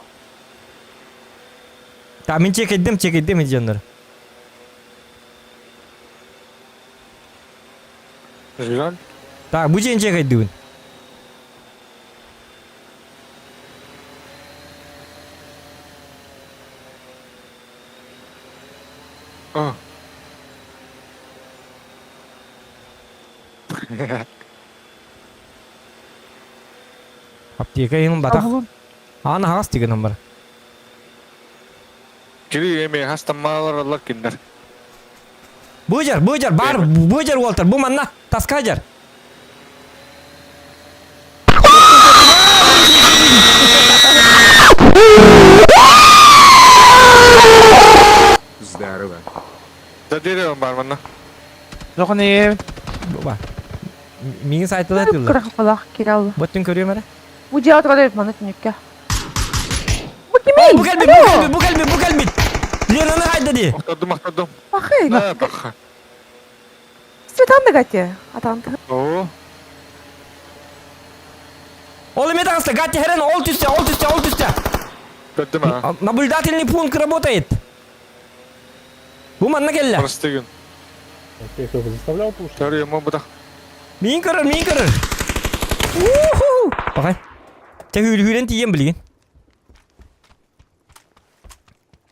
Так мин чекайдым, чекайдым дьоннор. Жаль. Так, бу дьиэн чекайдыбын. А. Аптека иһин батах. Аан аһаҕас тигэн бар. Кири эми хастаммаалар киндер. Быдьар, быдьар, бар, быдьар уолтар, бу манна, таска дьар. Здорово. За деревом бар манна. Зохан ээ. Ба. Миңин сайтыла тылла. кырахалах киралла. Боттун көрүөм эрэ. Бу дьиэҕэ турар эбит маны түнүккэ. Бу О, кимий? бу кэлбит, бу кэлбит, бу кэлбит, бу кэлбит. Ленаны хайда ди. Охтордум, охтордум. Ахай. На, баха. Светан да гати. Атанты. О, Ол эме таҕыста, Гатти херен ол түстэ, ол түстэ, ол түстэ. көрдүм а. Наблюдательный пункт работает. Бу манна кэллэ. Простыгын. Ты их заставлял пушить? Төрү ему бутах. Миин көрөр, миин көрөр. Уху! Бакай. Чэ hүүрэн тиийэн билигин.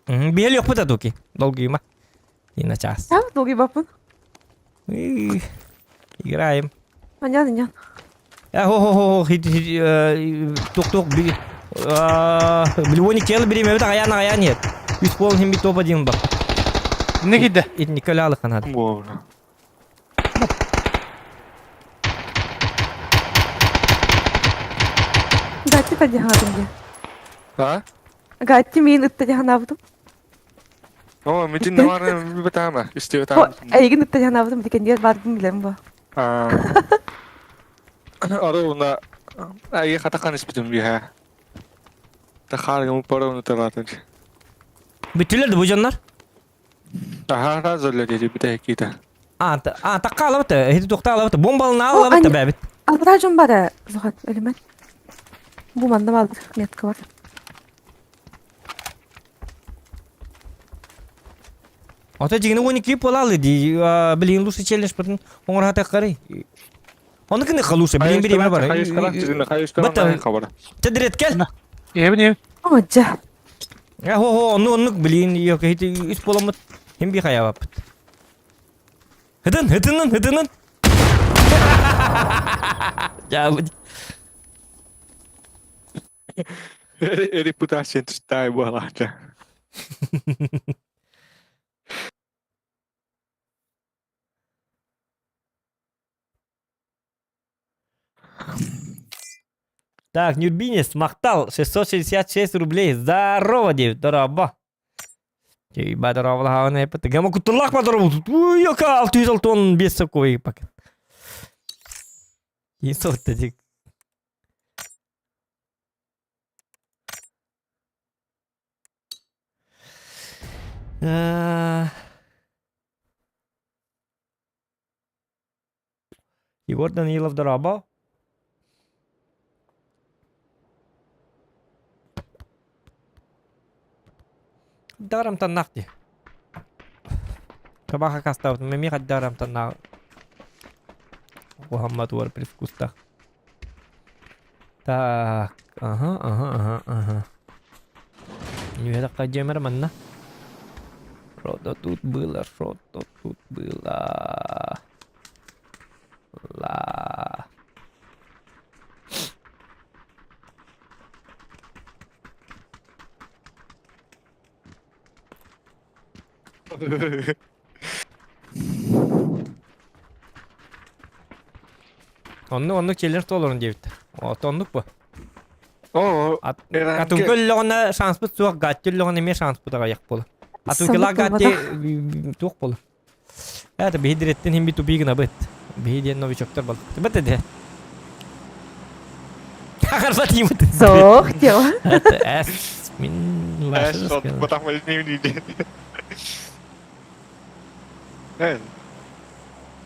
Биһэл yokпут атуки. Долгуйма. И на час. А, долгий бапын. Играем. Анян, анян. Хо-хо-хо, тук-тук, Билвони кел бириме бит аян аян нет. Үс пол хим бит топ один бар. Не кидде? Ит Николя алыхан Буолна. Гатти тадиһаатым дии. А? Гатти миин ытта дьаһанаабытым. О, митин наварны билбетама. Бу Истибетам. эйигин ытта дьаһанаабытым дикендиэр баарбын билэм бу. А. Аруна айы хатахан испитим биһэ. Тахааргым парауну талатын. Бүттүлэр да бу дьоннор? Тахаара золла диэти бүтэ киитэ. А, а такка алабыт, хити тохта алабыт, бомбалына О, алабыт ань- бэбит. Албыра дьон бары Зохан өлүмэн. Бу манна баалыр метка бар. Ото дигини 12 полалы ди, билин лучше челлендж бутын оңор хата карай. Оны кини халуша, билин бириме бар. Бата. Тедирет кел. Эбин эбин. О, дьэ. Э, хо хо, онну оннук билин yok хити үс поламыт. Хим би хаябаппыт. Хытын, хытынын, хытынын. Я бу. Репутация читаю была. Так, Нюрбинец, махтал, 666 рублей. Здорово, дев, здорово. Ебать, здорово, лахавана, епа. Гама кутулах подорву. Йока, 600 тонн без соковый пакет. Инсульт, дик. Егор Данилов, здорово. Дарам таннахти. Табаха кастав, меми дарам танна. Мухаммад вар привкуста. Так, ага, ага, ага, ага. Не это кадемер манна. Что-то тут было, что-то тут было. Ла. Оннук оннук челлендж толорун диэбит. Ото оннук бу. О, Атунка өллөҕүнэ шанспыт суох, гатти өллөҕүнэ эмиэ шанспыт аҕыйах буолар. Атункалаах гатти туох буолар. Это биһи диреттин хим би тупи гынабыт. Биһи диэн новичоктор балык. Бат эде. Хахарбат имут. Суох диэҕэ. Это эс мин Эс, потому не видели.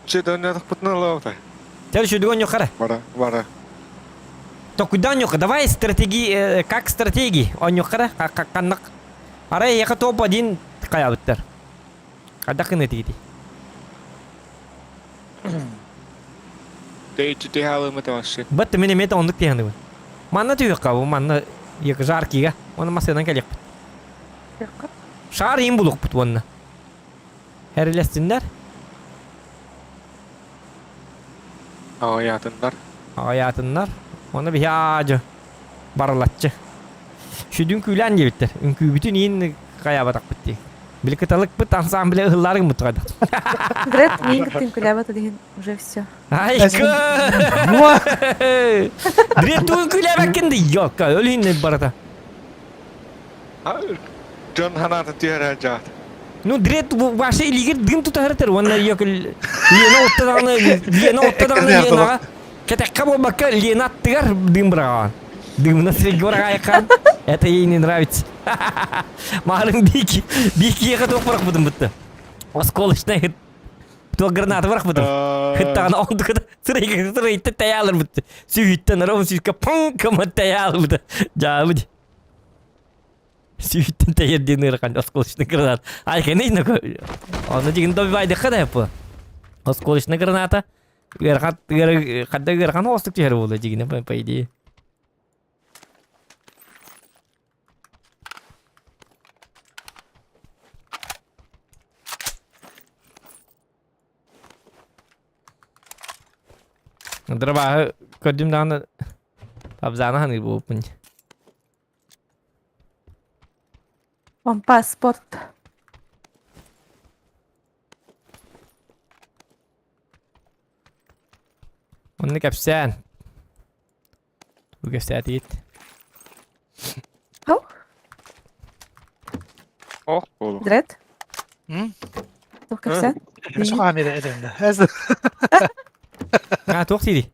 Чедоннятахпытына ылабытай. Чэ, шүдүгөн ньухара. Бара, бара. Токуйдаан ньуха. Давай стратегии, как стратегии. Онньухара, ханнык. Арай эйиэхэ топ один хайабыттар. Хайдах гыныытыгытый? Тэйиччи тиһаалымыта вообще. Бат мин эмиэ оннук тиһаныбын. Манна түһүөххэ бу манна жаркига. Оны массыынан кэлиэхпит. Шаар иин булуохпут уонна. Эрилэстиннэр. Аҕыйаатыннар. Аҕыйаатыннар. Оны биһи аадьы барылаччы. Сүдүн күүлээн диэбиттэр. Үҥкүүбүтүн иин хайаабатахпыт дии. Били кыталыкпыт ансамбле ыһыллаары гыммыт хайдах. Бред миин кыттын күлээбэт иһин уже все. Айка! Бред тугун күлээбэккин да ёлка, өлүһүн барата. Дьон ханаатын түһэрэ дьаат. Ну, дред ваша илигир дым тутаһыртыр уонна ёкл Лена отта даҕаны Лена отта даҕаны Ленаҕа кэтэххэ буолбакка Лена аттыгар дым быраҕаҕын. Дымына сиргэ быраҕаайаххан. Это ей не нравится. Маарыҥ бики бикиэхэ туох бырахпытым бытты. Осколочный туох граната бырахпытым. Хыттаҕына онтуката сырайга сырайта тэйаалыр бытты. Сүүһүттэн ровно сүүскэ паҥ кыма тэйаалбыта. Дьаабыт. Сүүттэн тэйэр диэн ыарахан осколочный граната. Айканы Оны дигин добивайдыхха да бу. Осколочный граната ыарахан хадда ыарахан оостук түһэр буолла дигине по идее. Дробаһы көрдүм даҕаны абзааны ханыыр буолбуппун. Помпа спорт. Онно кэпсээн. Бу кэпсээтигит. Ау. Ох, буолу. Дред? М? Туох кэпсээн? Өссө хаамыра эдэннэ. А, туох диирий?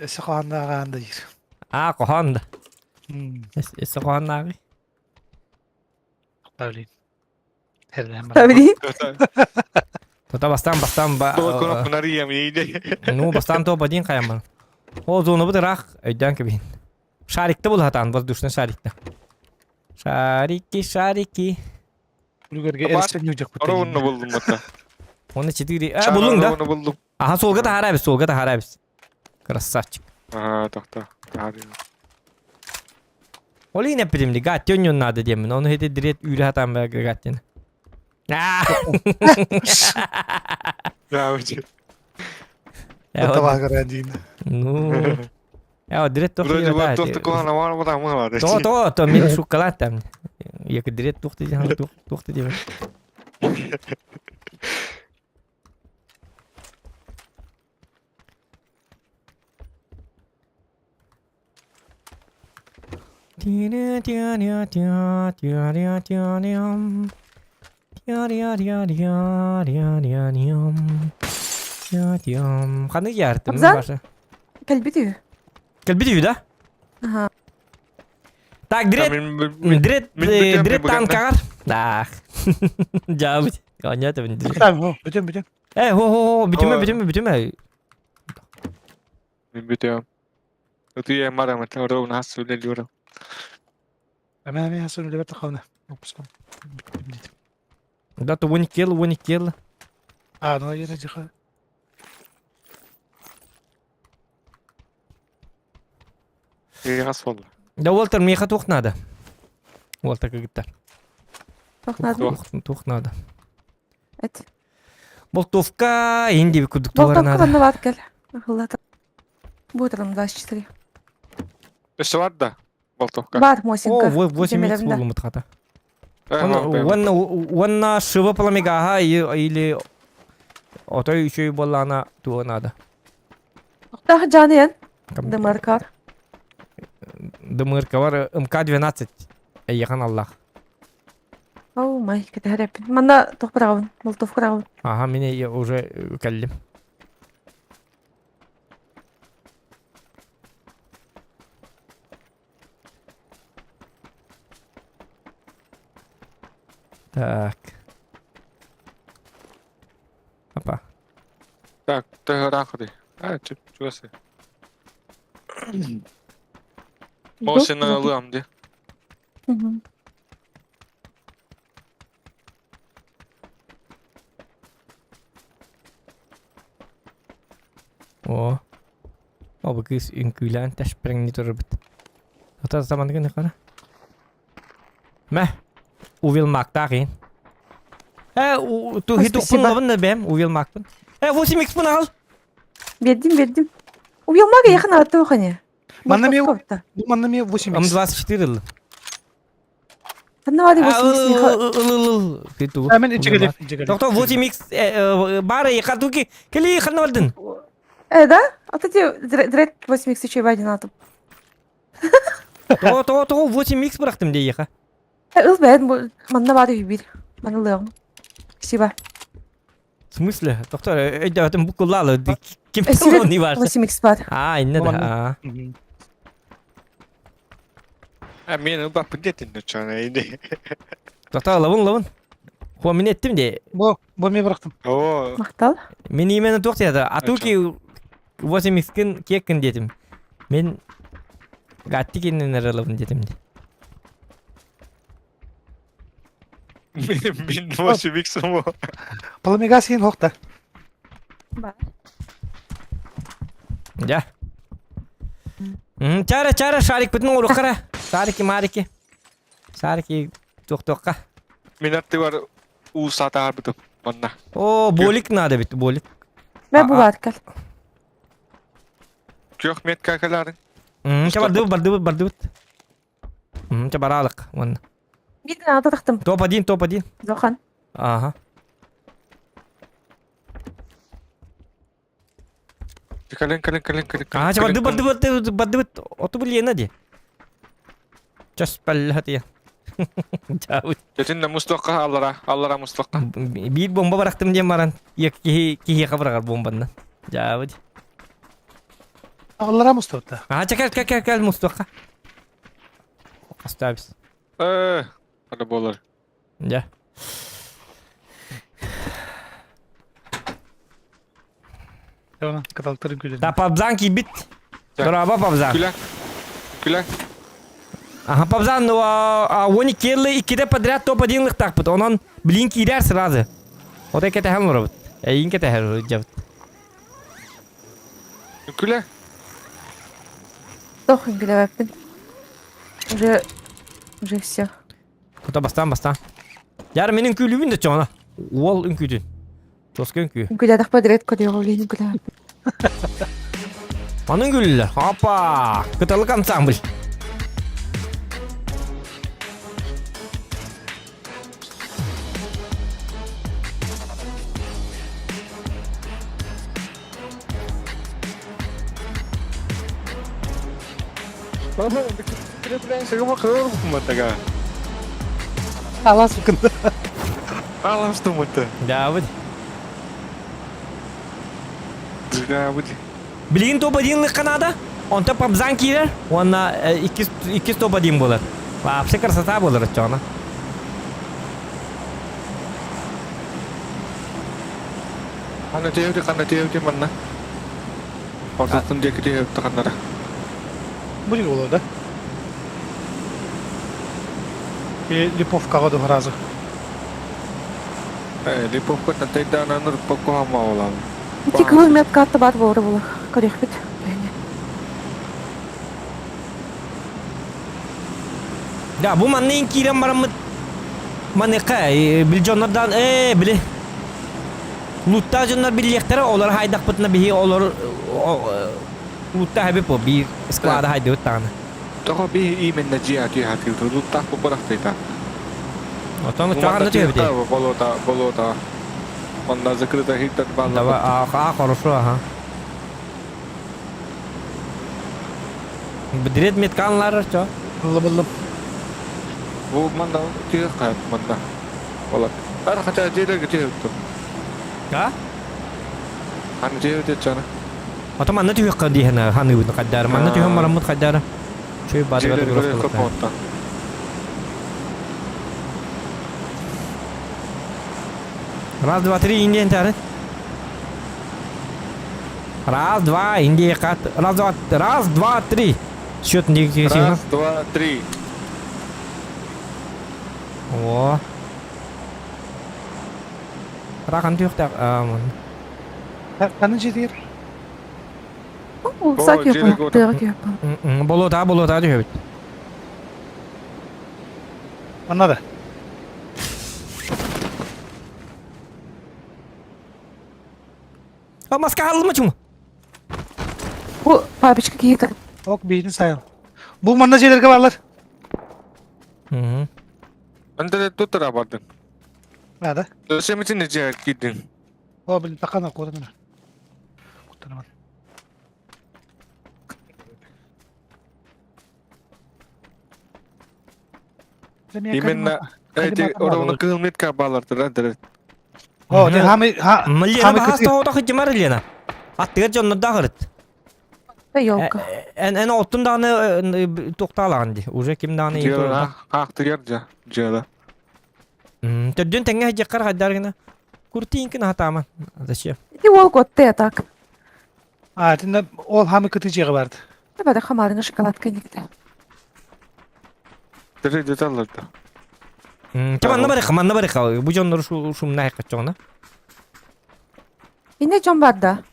Өссө хааннааҕаан да диир. А, хоһоон да. Өссө хоһооннааҕый? Тавлин. Тавлин. Тота бастаан бастаан ба... Ну, бастаан то бадин хаямман. О, зона бу ыраах өйдөөн кэбиһин. Шарикта булхатаан, воздушный шарикта. Шарики, шарики. Үлүгэргэ эрсэн ньудьах Оруунну булдум бата. Оны четыре. А, буллуң да? Оруунну булдум. Аха, суолга таһаарабыз, суолга таһаарабыз. Красавчик. Ага, тохто. Таһаарыым. Ол иһин эппитим дии, гаттен онньон надо диэммин. Ону хити дирет үүрэ сатаан бара гаттен. Ну, я дирет туох Вроде бы туох такого намар бата То то то мин шуккалаат там. Яки дирет туох дии туох туох дии. Ханнык яартым Абзан? баша? Кэлбит үһү. Кэлбит үһү да? Аха. Так, дрет, дрет, дрет танкаҕар. Ах. Дьаабыт. Онньоотубун. Бүтүн бүтүн. Э, хо хо хо, бүтүмэ, бүтүмэ, бүтүмэ. Мин бүтүөм. Утуйа марамыт, ровно хас үлэлиөрüm. Эмэ эмэ хас үлэлэбэт тахабына. Опускам. Да, то 12 кило, 12 кило. А, ну я не Хас болду. Да, Уолтер, миэхэ туох надо? Уолтер кыгыттар. Туох надо? Туох, туох надо? Эт. Болтовка, инди курдук тугар Болтовка надо. манна баар кэл. Ахыллата. Буутарым 24. Өссө бар да? Болтовка. Бар, О, Мосинка. 8 Жемелерим да. булумут хата. Уонна уонна шыба пламегаха или отой үчүй буоллаана туга надо. Тах жаныян. Дымаркар. Дымырка бар МК-12. Эйехан Аллах. Оу май, кэтэһэр Манна туох быраҕабын, болтовка быраҕабын. Ага, мин уже кэллим. Так. Опа. Так, төһө А, чугас. Машина ылыам дии. О. О, бу кыыс үҥкүүлээн тэшпэрэҥнии турарбыт. Ата саманыгын хара. Мэ, увел мактаах иин. Э, ту хитукпун лабын да бэм, увел макпын. Э, 8 икспын аҕал. Бердим, бердим. Увел мага яхан аты охане. Манна ме, манна ме 8 М 24 ыл. Ханна бары 8 икс. Мен ичигелеп, ичигелеп. Тоқто 8 икс бары якатуки кели ханна бардын. Э, да? А ты дред 8 икс еще один атып. Того, того, того 8 икс бырахтым дей яха. Ыл бәйін, манна бары бир. Маны лыгым. Спасибо. В смысле? Тоқтор, өйдәтім бу куллалы. Ким не важно. 8 икс бар. А, инне да. А мен ылбаппын диэтин чана иди. Тоқтор, лабын, лабын. Хуа мен еттим де. Бу, бу мен бырахтым. О. Мактал. Мен именно туох деді. Атуки 8 икс-кин кеккин дедим. Мен гатти киннен аралабын дедим. Мен 8 икс мо. Пламегас хин хохта. Бар. Я. Чара, чара, шарик бүтін орыққара. Шарики, марики. Шарики, тоқ-тоққа. Мен атты бар уу сатаар бутып манна. О, болик надо бит, болик. Мә булар кел. Күөх метка каларын. Ча барды, барды, барды. Ча баралык. Вон. Бирден ата тахтым. Топ-1, топ-1. Зохан. Ага. Кален, кален, кален, кален. Ага, ча барды, барды, барды, барды. Оту билена ди. Час паллати. Чау. Тетин муслукка аллара, аллара муслукка. Биир бомба барахтым диэн баран, киһи киһиэхэ быраҕар бомбанна. Дьаабыт. Аллара мустуотта. А, ча кэл кэл кэл кэл мустуохха. Оставись. Э, ада болар. Дьэ. Она каталыктарын күлен. Да пабзан кийбит. Дораба пабзан. Күлә. Күлә. Ага, пабзан, ну, они келли иккиде подряд топ-1 лыктакпыт. Онон блин киирэр сразу. Вот кэтэһэн олоробут. Эйин кэтэһэр дьабыт. Күлә. Тох билебеппин. Уже уже все. Кута бастан бастан. Яр менин күлүбүн да чоңона. Уол үҥкүүтүн. Тоска үҥкүү. Күләдах подряд көрүөҕү билин күлэ. Манын күлүлэр. Опа! Кыталык ансамбль. Алас букында. Алас тумыты. Да, вот. Да, вот. Билигин топ-1 Канада. Онто пабзан киирэр. Уонна иккис топ-1 буолар. Вообще красота буолар оччоҕуна. Ханна тиэвди, ханна тиэвди манна. Ортотун диэки тиэвди ханнара. Будет было, да? И Липовкаға разы. Э, Липовка тантайдаана нурпокко хамаолам. Ити кыл метка атты бар болар була. Көрүөхпүт. Да, бу манна киирэн бараммыт. Маныка бил дьоннордан э били. Лутта дьоннор биллиэхтэрэ, олор хайдахпытына биһи олор лутта хэби по биир склада хайдыбыт даҕаны. Toho би именно жиа ти хатил лутта попарахтайта. Отон чаҕанна түһэбит. Болота, болота. Манна закрыта хиттат баала. Давай, а, хорошо, ага. Бдрет метканлар, чо? Лыбы-лып. Бу манна тиэ кайт манна. Ола. Ар хата жиэлэг тиэ А? Аны тиэ чана. Ото манна түһүк диһена ханыыбын каддара. Манна түһэн мараммыт каддара. Чөй бадыга Жиэлэг копотта. Раз, два, три, индиен тары. Раз, два, Индия хат. Раз, два, раз, два, три. Счет не Раз, два, три. О. Рахан түөхтэх. Ханын жетигер? Улса киэппин, тыаҕа киэппин. Болуота, болуота түһэбит. Манна да. А маска алма чума. Бу папочка киһи Ок биитин сайыл. Бу манна дьиэлэргэ бааллар. Мгм. Анда туттара бардын. Надо. Семитин дьиэ киирдин. О, блин, такана куотанар. Куттанаман. Именно эти оровна кыһыл метка баалар да. О, де хами ха Лена баһаас тоҕото хытымар Лена. Аттыгар дьоннордоох ырыт. Елка. Эн эн оттун даҕаны туохтаалаҕын дии. Уже ким даҕаны Дьыала хаахтыгар дьа дьыала. Төрдүн тэҥҥэ сылдьыаххар хайдар гына. Куртиинкин аһатааман. Зачем? Ити уол куотта так. А, итиннэ ол хами кыты дьиэҕэ барды. Бада хамаарыҥа шоколадка никте. Дere деталларда. Чэ манна барыха, манна барыха. Бу дьоннору шумнай хаччоҕуна. Инне дьон бар да?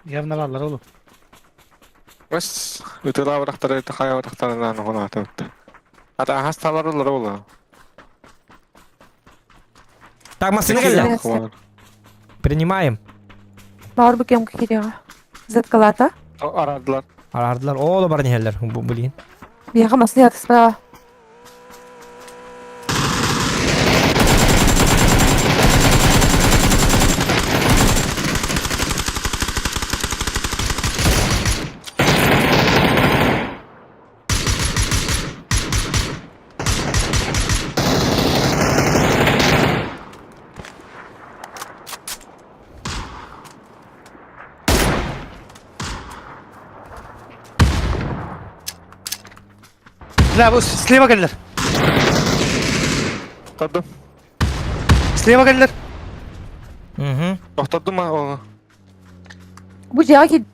Явно бааллар олу. Бас ытылаабырахтара хайабырахтарынан оҕонаатабытта. Ата ахас таларылар ола. Так, массыына кэллэ. Принимаем. Баар бу кем кириэҕэ. Заткалата. Араардылар. Араардылар. Ол баран иһэллэр. Блин. Биэхэ массыына справа. Бля, бу слева кэллэр. Тардым. Слева кэллэр. Угу. Тохтодум а Бу дьиэҕэ киир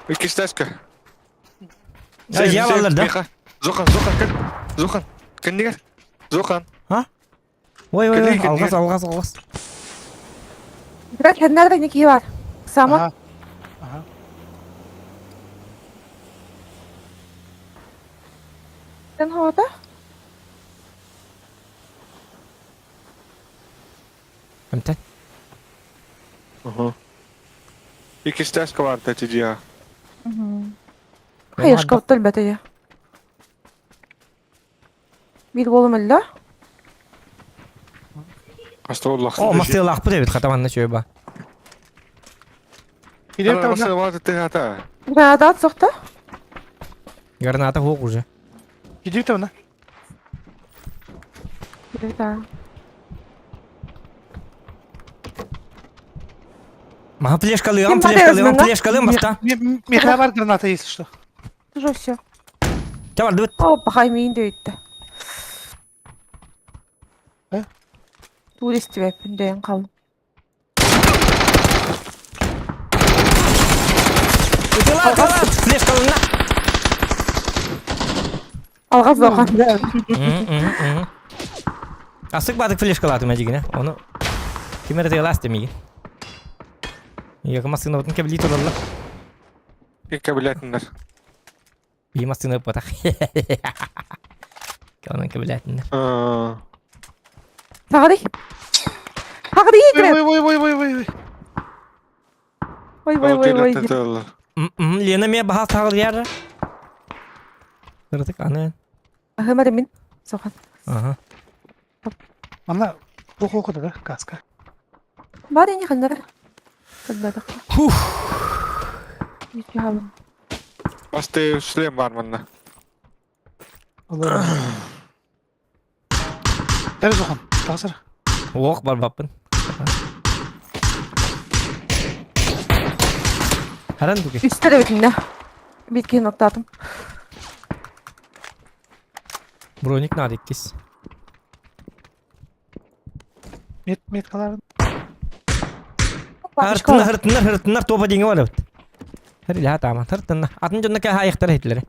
Иккистэскэ. Я баллар да? Зохан, Зохан, кэл. Зохан, кэннигэр. Зохан. А? Ой, ой, ой, алгас, алгас, алгас. Брат, хэннэр да киһи бар. Сама. Ага. Тэн хоото? Эмтэн. Угу. Иккистэскэ бар да тидия. Хайышка өлбөтөйө. Биир уолум өллө. Астоллах. О, мастыылаахпыт эбит хата манна үчүгэй ба. Граната сохто? Граната хуох уже. Иди там, на. Да. Маха флешкалыам, флешкалыам, флешкалыам баста. Миха бар граната, если что. Уже все. Ча бардыбыт. О, пахай миин дөйүттэ. Э? Турист түбэппин дөйөн хааллым. Ытылаа, ытылаа, флешкалынна. Алҕас Зохан. Асык баатык флешкалаатым эдьигинэ. Ону ким эрэ тыалаас миигин. Ийэкэ массыынабытын кэбилии тураллар. Кэбилээтиннэр. Биир массыына ыппатах. Онон кэбилээтиннэр. Хаҕырый. Хаҕырый играет. Ой, ой, ой, ой, ой, ой. Ой, ой, ой, ой. Лена эмиэ баһаас хаҕырыйар. Кыратык аны. Аһымар мин. Сохан. Ага. Манна туох да, каска. Бар ини ханнара. Көрбөтөх. Фух. Ничего. Басты шлем бар манна. Бәрі соқан. Тағысыр. Ох, барбаппын. Харан дуги. Үстер өтүнне. Биткен оттатым. Броник надо иккис. Мет меткаларын. Хартыннар, хартыннар, хартыннар топа диңе бар эбит. Хэр илэ тааман, хартыннар. Атын дьонно кэ хаайыктар иһитлери.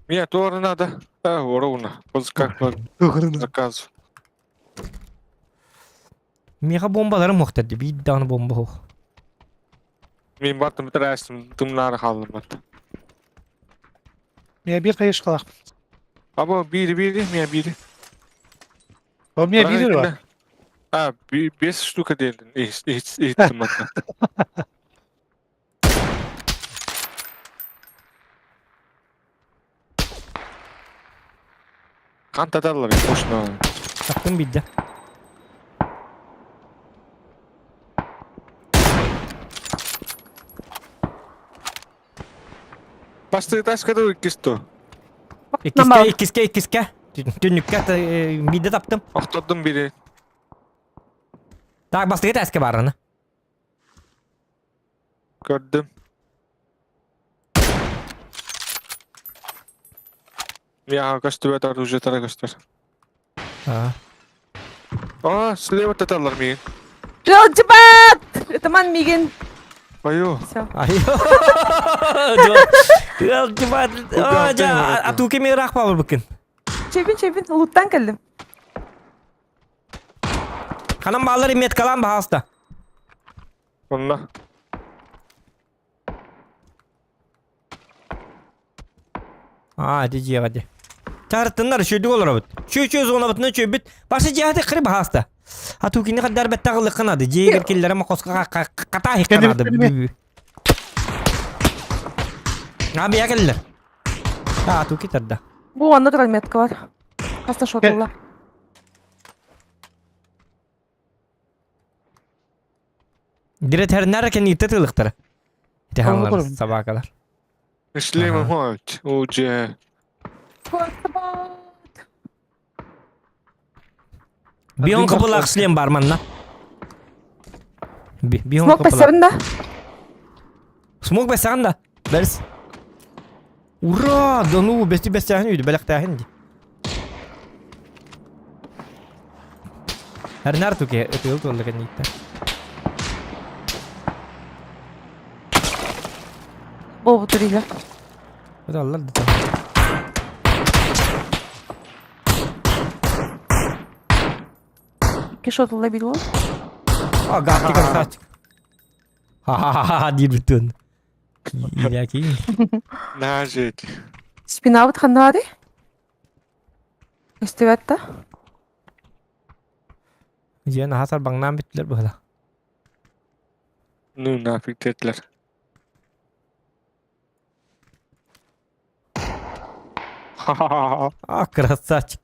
Мне тоже надо. Да, ровно. Вот как по заказу. Миэхэ бомбаларым мохтар ди, биир даҕаны бомба суох. Мин бартым тырастым, тымнары хааллым бат. Мия bir kayış kalak. Аба бири бири, мия бири. O мия бири бар. А, бес штука дедин. Иһиттим бат. Хан татарлар, кошно. Таптым биирдэ. Бастыы таскада иккис то. Иккискэ, иккискэ, иккискэ. Түннүккэ биирдэ таптым. Охтордум бири. Так, бастыгы тээскэ баарына. Көрдүм. Миэхэ көстүбэт оружиетара көстөр. Аа. А, слева таталлар миигин. Дьыбат! Ытыман миигин. Айо. Все. Ыалдьыбат. Аа, дьэ, атуу кеми ыраах бабыр Чэбин, чэбин, улуттан кэллим. Ханан баалар меткалаан баһаалыста. Онно. Аа, ити дьиэҕэ дии. Чаарыттыннар, үчүгэйдик олоробут. Чүө-чүө зонабытынан үчүгэйбит. Башы дьиэҕэ кыры баһааста. А тукини хаддар бэттэх ылыхха наада. Дьиэгэр киллэрэ мохоско катаа иһиккэ наада. Аа, бия кэллэр. Аа, туки тарда. Бу онно турар метка бар. Хаста шотулла. Диретэрнэр кэнниттэ тыылыктара. Ити Олорун. собакалар. Шлемы хоч. Уже. Бион кыбылак шлем бар манна. Бион Смок кыбылак. бэссэбин да? Смок бэссэҕин да? Бэрс. Ура! Да ну, бэсти бэссэҕин үйдү, бэлэхтээхин ди. Эрнар туке ытыыл туолла кэнниттэн. Буолбут илэ. Ыталлар да. Икки шотулла бил ол. А, гатти красавчик. Ха-ха-ха диир бүтүн. Иляки. Нажить. Спинабыт ханна баарый? Көстүбэт да? Дьиэн аһа сарбаҥнаан бүттүлэр быһыла. Ну нафиг детлер. Ха-ха-ха. А, красавчик.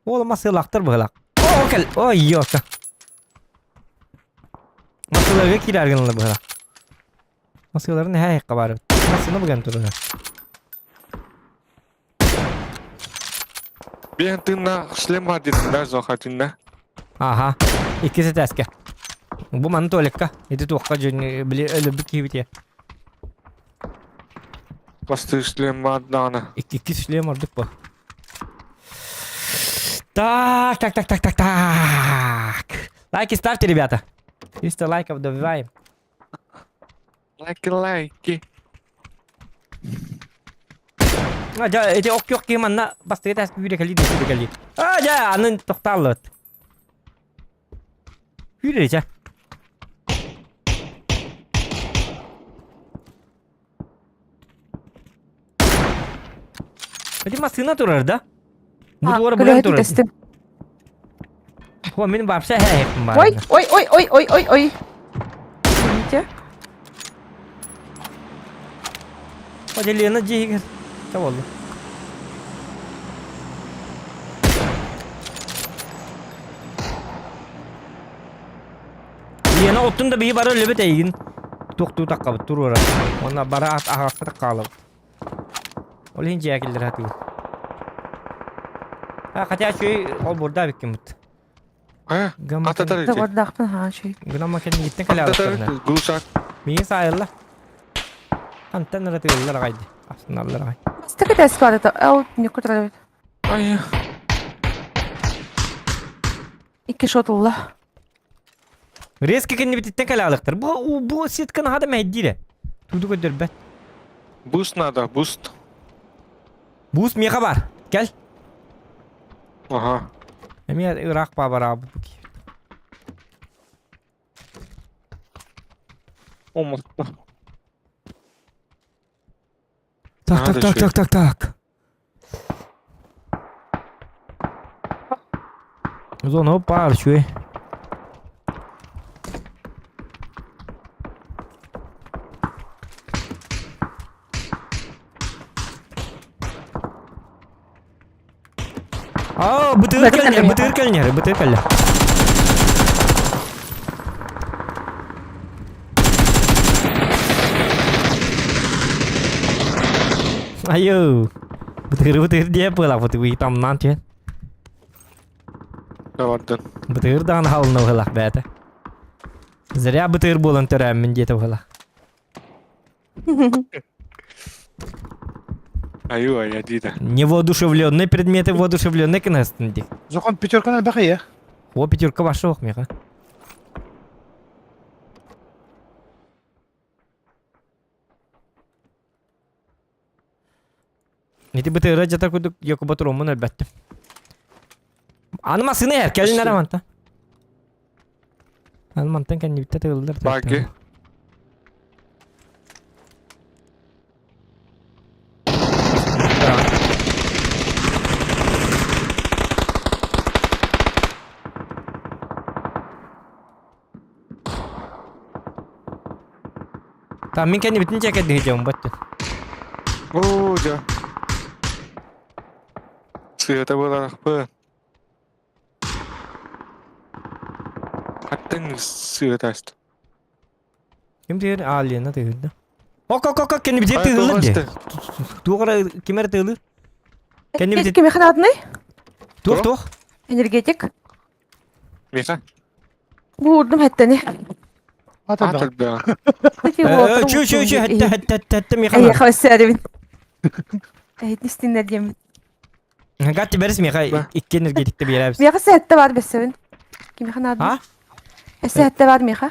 Ол масылаахтар быһылаах. О, кэл. Ой, ёка. Масыларга киирэр гыналар быһылаах. Масыларын эһэ айыққа баар эбит. Масыны буган турар. Биэн тыынна шлем бар диэтин да Зоха тыынна. Аха. Иккис этээскэ. Бу маны туалекка. Ити туохха дьон били өлөрбүт киһибит я. Бастыы шлем бар даҕаны. Иккис шлем ордук бу. Так, так, так, так, так, так. Лайки ставьте, ребята. 300 лайков добиваем. Лайки лайки. А, дьэ, ити ок киһи манна бастакы этээс күүрэ кэлии күүрэ кэлии. А, дьэ, аны тохтааллыбыт. Күүрэ чэ. Ити массыына турар да? Бу туора буган турар. Тэстим. О, мин вообще хэхэппин Ой, баарына. ой, ой, ой, ой, ой, ой. Извините. О, дьэ, Лена дьиэһигэр. Чэ буолла. Лена оттун да биһи бары өлөбүт эйигин туохтуу таххабыт туруора. Уонна бары аһаҕаска хаалабыт. Ол иһин дьиэҕэ киллэрэ сатыыбын. А, хотя үчүгэй олбуордаах эбиккин бут. Хайа? Гамма Ататар ити. Доҕордаахпын хаһан үчүгэй. Грамма кэннигиттэн кэлээбиттэринэ. Ататар глушак. Миигин саайылла. Хантан эрэ тыыллар аҕай дии. Ахсыналлар аҕай. Бастакы тэс квадрата. Ол ньукку турар эбит. Ай. Икки шот ылла. Резко кэннибититтэн кэлээбиттэр. Бу бу сетка наһаа да мэһэйдиирэ. Тууду көрдөрбөт. Буст надо, буст. Буст миэхэ бар. Кэл. Ага. Эмиэ ыраах баабараабыт бу киһи. Омурта. Так, так, так, так, так, так. Зона опа, үчүгэй. Аа, бытыыр кэлнэр, бытыыр кэлнэр, бытыыр кэллэ. Айыы. Бытыыр бытыыр диэ была бытыыр тамнан түһэн. Бардын. Бытыыр даҕаны халына быһылах бэйэтэ. Зря бытыыр буолан төрөөммүн диэтэ быһылах. Аю, ая дида. Невоодушевленные предметы воодушевленные кынастын ди. Зохон пятерканы элбэх О, пятерка ваша ох, меха. Ити бытыыра дьата курдук Якуба Туруммун өлбөттүм. Аны массыына иһэр, кэлин эрэ мантан. Аны мантан кэннибиттэ тыыллар. Баги. Там мин кэннибитин чэкэддиһи дьон баттын. Оо, дьэ. Сыата буоларахпын. Аттан сыата аста. Ким тыыр? А, Лена тыырда. Ок, ок, ок, кэннибитин тыыллар дии. Туох эрэ ким эрэ тыылыр? Кэннибитин Кимиэхэ наадыный? Туох, туох? Энергетик. Миха. Буурдум хэттени. Ата Атырда. Чү, чү, чү, хэтте, хэтте, хэтте, хэтте, Миха. Эйиэхэ өссө эребин. Эһитин истиннэр диэммин. Гатти берис Миха, икки энергетикте биэрээбис. Миэхэ сэттэ бар бэссэбин. Кимиэхэ наадый? А? Сэттэ бар миэхэ.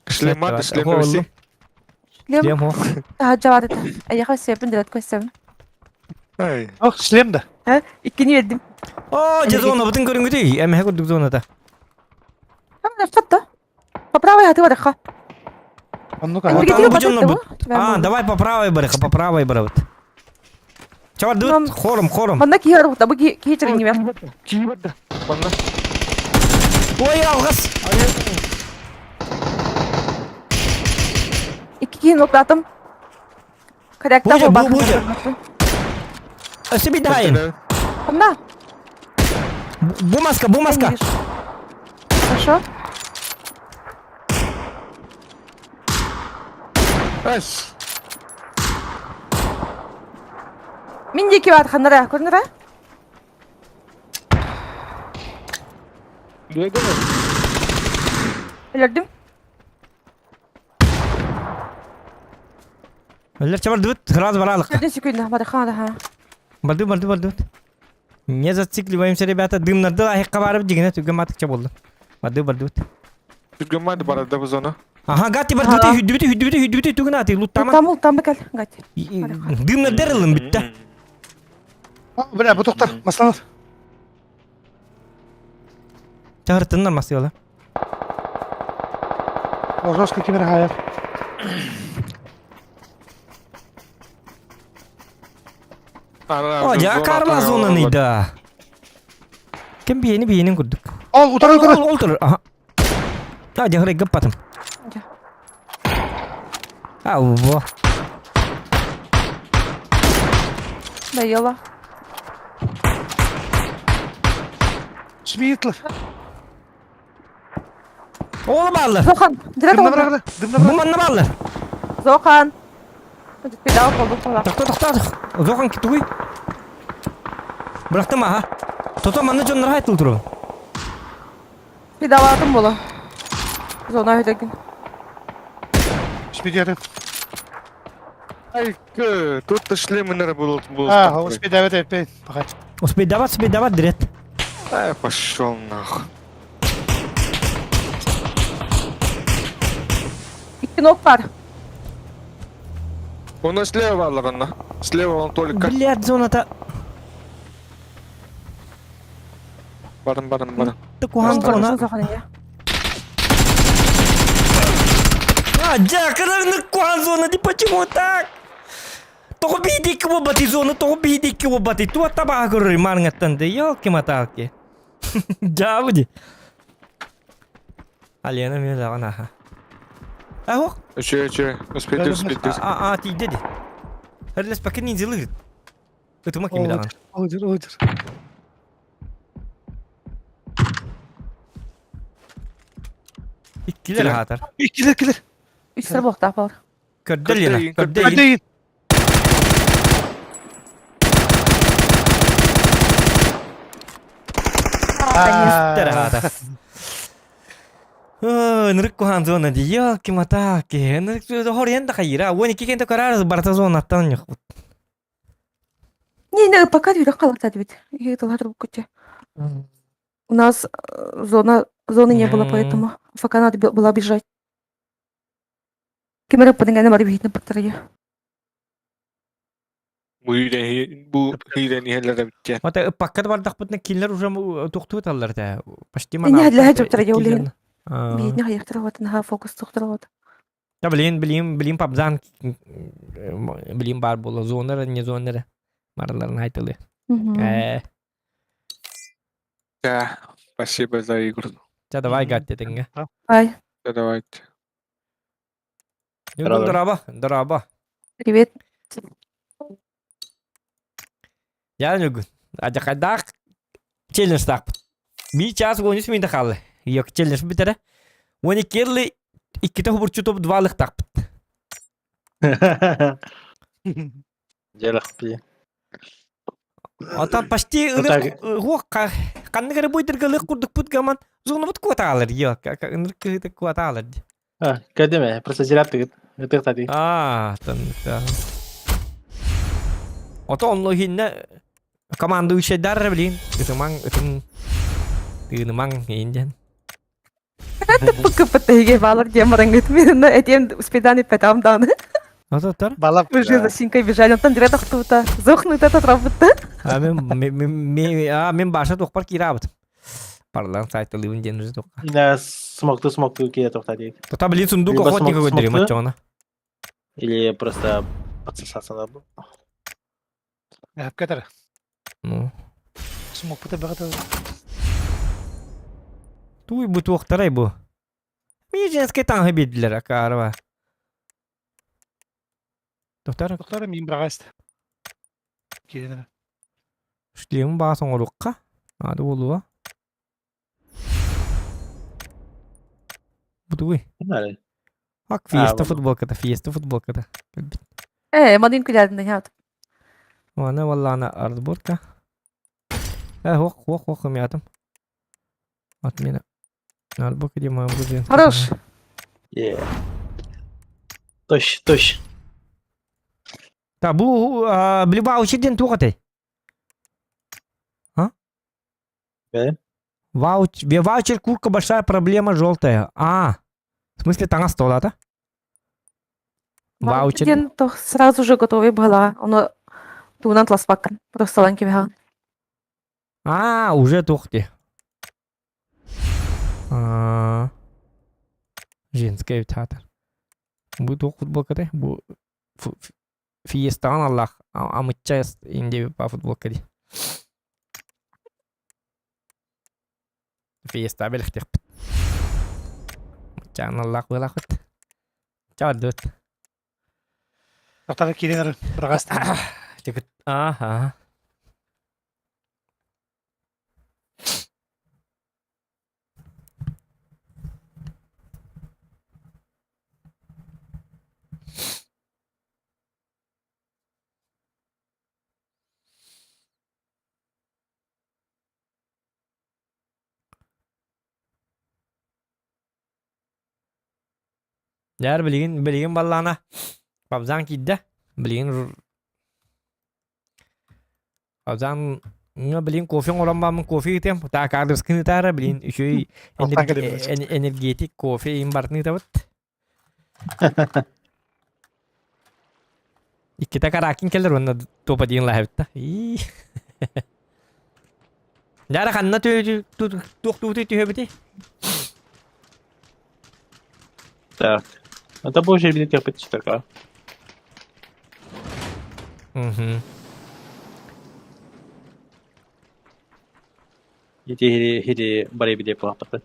Шлема, шлем өссө. Шлем. Шлем хо. Таһырдьа бар этэ. Эйиэхэ өссөбүн дырат көссөбүн. Ай. Ох, шлем да. Э, иккини бердим. О, дьэ зона бытын көрүҥүтүй. Эмэһэ курдук зоната. Хатта. По правой хаты барыха. Оннук Вот Энергетика там будем бататта бу. А, давай по правой барыха, по правой барабыт. Чавар Нам- дут, хором, хором. Манна киһи барбыта, бу киһи киһи чырыҥныбар. Кии барда. Манна. Ой, алгас! Икки киһини оттаатым. Корректа Бу, буолбат. бу, бу. Өссө бидаайын. Ханна? Бу маска, бу маска. Хорошо. Ас. Мин диэки баар ханнара, көрүнэрэ? Өлөрдүм. Өлөр чабар дут, сразу баралык. Төрдүн сүкүннэ, барыха да. Барды, барды, барды. Не зацикливаемся, ребята. Дымнарды лайыққа барып дегене түгін матықча болды. Барды, барды. Түргөн мады барада бу зона. Ага, гати барды, хүдді хүдді хүдді хүдді түгін аты, луттама. Там там кел, гати. Дымнарды ылын бітті. Бля, бу тоқтар, масланар. Чағыртыннар масыяла. Жестко кемер хайыр. О, жа карма зонаны да. Кем биени биенин курдук. Ол, утары, утары. Ол, ол турар. Ага. А, жахырай гыппатым. Жа. А, во. Доела. Смитлов. Ол баллар. Зохан, директ Дымна oldu. бырагы, дымна Бу бырагы. манна баллар. Зохан. Педал болду кола. Тохто, тохто. Зохан китугуй. Бырахтым аха. Тото манна дьоннор хайтыл туру. Пидалаатым буола. Зона өтөгүн. Спидеры. Ай, тут шлемы, наверное, будут. А, успедавать опять. Пока. Успей давать, успей давать, дрет. Ай, пошел нахуй. Икки ног бар. У нас слева ладно. Слева он только. Блядь, зоната. Баран, баран, баран. Кухан зона. А, дьэ, кухан зона, ты почему так? Тоҕо биһидикки буолбатый зона, тоҕо биһидикки буолбатый. Туа табаға көрөр марыңаттан да, елки-моталки. Дьаабы Алена мен даҕан аха. А, ох. Үчү, үчү. Успейте, успейте. А, а, тиийдэ ди. Херлес пока не делает. Ытыма кими даҕан. Олдер, олдер. Иккилер хаатар. Иккилер, килер. Үстер буохтаах бар. Көрдө Лена, көрдө. Көрдө. Үстер хаатар. Ынырык куһаан зона ди, елки-моталки. Ынырык хорьен да хайыра. Уон икки кенте көрөр барта зонаттан yok. Не, не, пока дүйрэх халата дибит. Көтө. У нас зона зоны не было, поэтому пока надо было бежать. Кемере падынганы бар бихитне паттарыя. Бу бу хиирен иһэллэрэ бүттэ. Ата паккат бардахпытна кинилер уже тохтуу таллар да. Почти Не, для жуптара улин. Бихитне хаяктар вот на фокус тохтар вот. Да блин, блин, блин, пабзан, блин бар була зонара, не зонара. Марларын айтылы. Да, спасибо за игру. Да давай гат дедиңге. Ай. Да давайте. Дораба, дораба. Привет. Я нүгүн. Ажакайдак челлендж тақпыт. Би час 13 минут қалды. Yok челлендж битере. Оны келли икките хубурчу топ двалык тақпыт. Делах би. Ата почти ылык канны гары буйдырга ылык курдук пут гаман зону бут куаталар. Yok, ынырк куаталар. А, кәдеме, просто зират дигит. Ытык тати. А, тан. Ото онло хинне команда дар блин. Ытымаң, ытым тыынымаң инден. ПКПТ балар демарангыт мен этем успедани петам дан. Ото тор. Балап. Уже за синкой бежали, он там директор тута. Зохну это работа. А мен а мен баша тохпар кирабыт. Парлан сайтылыбын ден уже тоққа. Да, смокты смокты кие тоқтады. Тота блин сундук Либо охотника смок- көдөрүм смокты. ачоона. Или просто подсосаться надо. Әп кетер. Ну. Смок пыта багата. Туй бу туохтарай бу. Ми женский таңы бидилер акарва. Доктор, Доктор мин брагаст. Кирен. шлем баа соңорукка. Ады болуа. Бу туй. Нары. Ак фиеста А, футболката, фиеста футболката. Э, мадин күлядин да Ана валлана ардборка. Э, ох, ох, ох, мятым. Отмена. Ардборка где моя грузия. Хорош. Е. Тош, тош. Та бу били ваучер ден туғатай. А? Э? Вауч, ваучер курка большая проблема желтая. А, в смысле таңа стола, да? Ваучер. Ден то сразу же готовый была. Оно туунан тласпаккан. Просто ланки беха. А, уже тухти. А, Женская театр. Бу тух футболка да? Бу фиестан Аллах. Амыча инде по футболка ди. Фиеста белехтех. Чан Аллах белахот. Чао дот. Доктор кирен брагаст. Ага. Дьээр билигин билигин баллаана Пабзан киирдэ. Билигин Пабзан билигин кофе оҥорон бааммын кофе ыытыам. Так аадырыскын ыытаара билигин үчүгэй энергетик кофе им бартын ыытабыт. Иккитэ каракин кэлэр уонна топа диэн лаһабытта. Дьара ханна туохтуутуй түһэбитий? Так. Это больше или терпеть такая. Угу. Ити хири хири бары биде плапаты.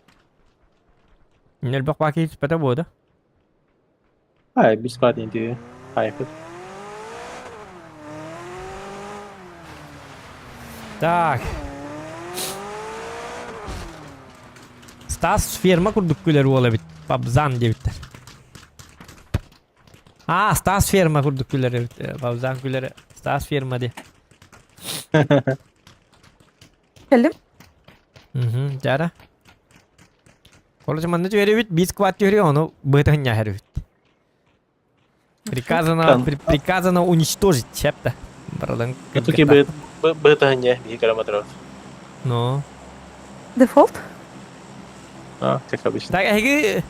Нөлбөх баки түспэтэ буода. Ай, бесплатный интервью. Хайфет. Так. Стас ферма курдук күлэр уол эбит. Пабзан диэбиттэр. А, Стас ферма курдук күлэр эбит. Пабзан күлэр. Стас ферма де. Кэллим. Угу, дьара. Короче, манна түһэрибит, биир сквад түһэри, ону быһытын ньаһарыбыт. Приказано, при, приказано уничтожить, чепта. Брадан. Туки быһытын ньэ, биһи километров. Ну. Дефолт? А, как обычно. Так, эһиги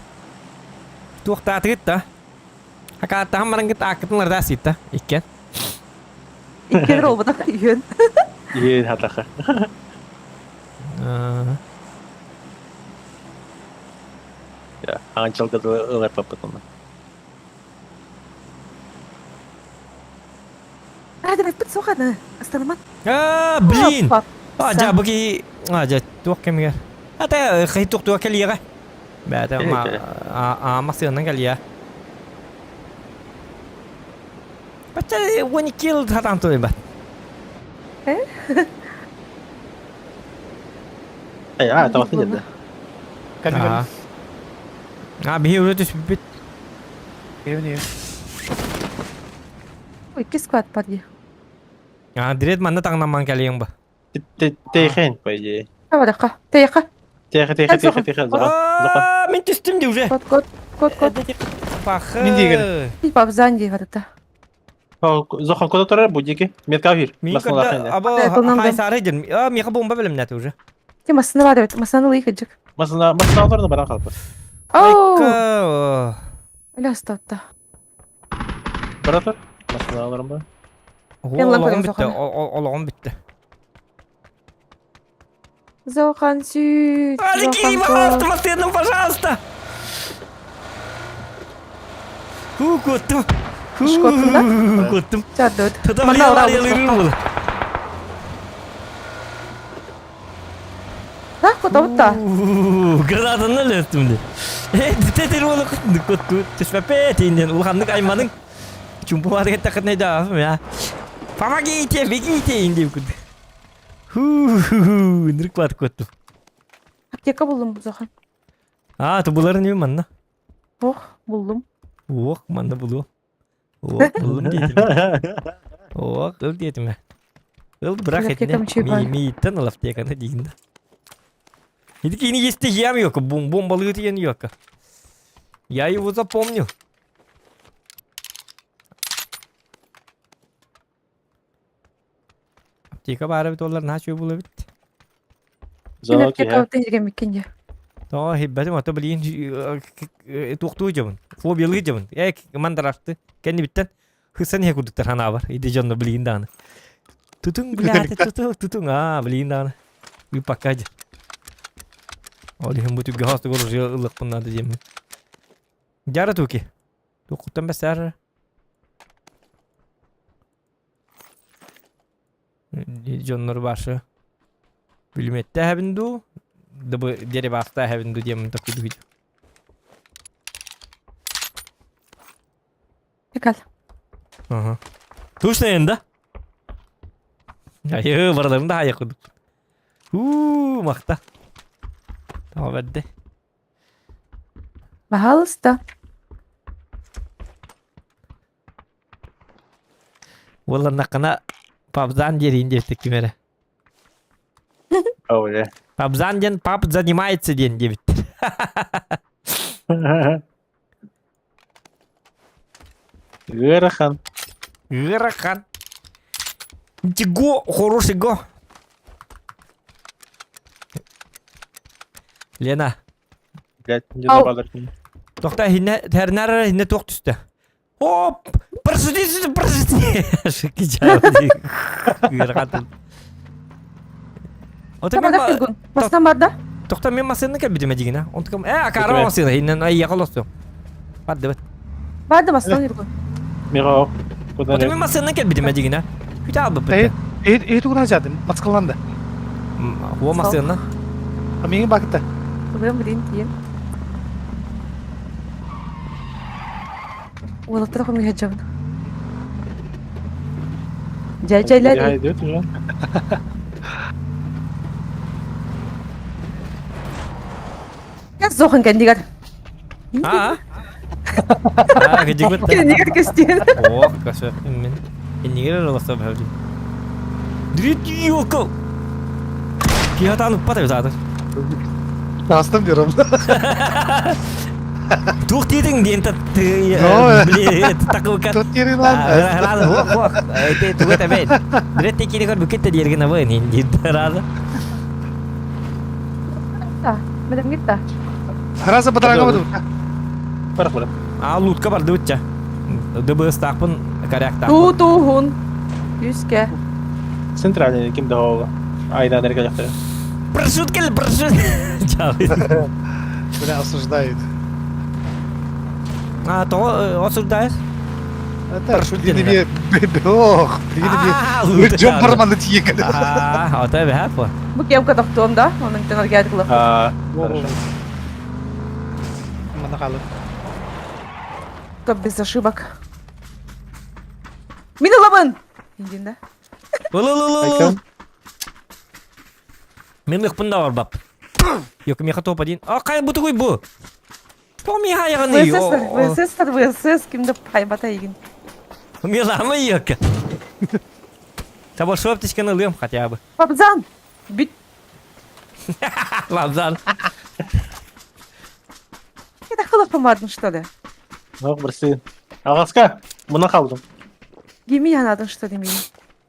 туохтаатыгыт да? Акааттаһан барангыт ааккытын ларда сиитта, иккен. Иккен ролбатах үйөн. Иһин хатаха. Аанчалга ылар паппытына. Аадыраппыт суох аны. Астанамат. А, блин! А, дьа, бу киһи... А, дьа, туох кэмигэр. Ата, хай туох кэлиэҕэ. Бээтэ, аама сыанан кэлиэ. Бачча 12 жыл сатаан туйбат. Эй, а, это да? Кэлин А, биһи өрө түспүппүт. Кэлин Икки склад бар дии. А, дред манна таҥнамман кэлиэҥ ба. Тейхен, по идее. Табадаха. Тейха. Тихо, тихо, тихо, тихо, Зохан. Зохан. Мин түстүм ди уже. Кот, кот, кот, кот. Пахы. Мин диэгин. Папзан дии барыта. Зохан куда турар будики? Метка бир. Мин көрдө аба хай сары дин. А, миха бомба билимнәти уже. Ти масына бар бит. Масына лыйы кыджык. Масына, масына олорны баран қалпы. Оу! Ля статта. Бара тур. Масына олорын ба. Олоҕум бүттэ, олоҕум бүттэ. Зохан сүйт. Алики, пожалуйста, машину, пожалуйста. Ху, куттум. Ху, куттум. Чадут. Да, кутабытта. Гранатаны өлөттүм де. Тетер оны кутту. Түспәпе тейінден улханнык айманың. Чумпума деген тақытнай да я. Помогите, бегите деп күлді. Ху, нырк батып кеттім. Аптека булдум Зохан. А, тубуларын не манна? Ох, булдум. Ох, манна булу. Ох, булдум дейтим. Ох, ыл дейтим. Ыл бирак этине. Мииттен ыл аптеканы дейін да. Ити есть ям yok, бом бомбалыы тиен yok. Я его запомнил. Аптека баара бит олар наһаа үчүгэй буолар эбит. Зона Аптека тиһиргэ миккин Тоо хиббэтим ото билигин туохтуу дьабын. Фобиялыы дьабын. Э мандарашты. Кэннибиттэн хысан иһэ курдуктар ханаабар. Иди дьонно билигин даҕаны. Тутуҥ блядь, тутуҥ, тутуҥ, аа, билигин даҕаны. Ыыппакка дьэ. Ол иһин бу түггэ хостугар уже ылыахпын наада диэммин. Дьара туки. Туоххуттан бэсээр. Дьоннор башы. Бүлүмэттээһэбин дуу, дыбы дерибаастааһэбин дуу диэммин токуйдугуй. Экал. Ага. Тушнайын да? Айы, бараларын да хайа курдук. Уу, махта. Тама бэрдэ. Пожалуйста. Уолланнаххына пабзан диэриин диэбиттик ким эрэ. О, бля. Пабзан диэн пап занимается диэн диэбиттэр. Ыарахан. Ыарахан. Ничего хорошего. Лена. Блядь, не забалар. Тохта хинне тэрнэр хинне туох түстэ. Оп! Парашютист, парашютист! Шикича. Ыарахан. Ота мен Масна барда? Тохта мен масыны кэлбитим эдигина. Онтукам э акара масыны хиннен ай яколосту. Барды бит. Барды масна юргун. Миро. Куда Ота мен масыны кэлбитим эдигина. Күтә албыппыт. Э тугунан жадым, мацкаланды. О масыны. Миңе бакыта. Тылым билин тиен. Уолаттар хомуйа дьон. Дьэ-дьэлэр. Идет уже. Зохан кэннигэр. Аа. Аа, кыдьыгыт. Кэннигэр көстүөн. Ох, касык мен. Эннигер олоса бәүди. Дрит ёлка. Киһатан уппат эбит ааты. Астым diyorum. Туох диэтиҥ диэн такылка. Тут тирилан. Рада, ох, ох. Это тугу этэбин. Дрит текини көр бүкет диэргин абын инди рада. Мадам гитта. Раза бадрага буду. Барах барах. А лутка барды утча. ДБС-таахпын, коряктаахпын. Туу-туухун. Үскэ. Центральный ким да Айдан эрге жактары. Парашют кел, парашют. Бля, осуждают. А, то осуждаешь? Это блин, ох, блин, Джон Барман тиек. А, вот это хапа. Бу кем катахтуом да? Onun тенаргиат кылап. А, хорошо. Манахалы. Топ без ошибок. Мин ылабын! Индин да? Ыл-ыл-ыл-ыл. Мен ыкпын да бар бап. Yok меха топ один. А кай бу тугуй бу? Томи хаяганы. ВСС, ВСС, ВСС кимде пайбата игин. Миламы yok. Таба шоп тишкени ылыам хотя бы. Папзан! Бүт. Лабзан. Это хылып помадың, что ли? Ох, бирси. Агаска, муна калдым. Геми янадың, что ли, мени?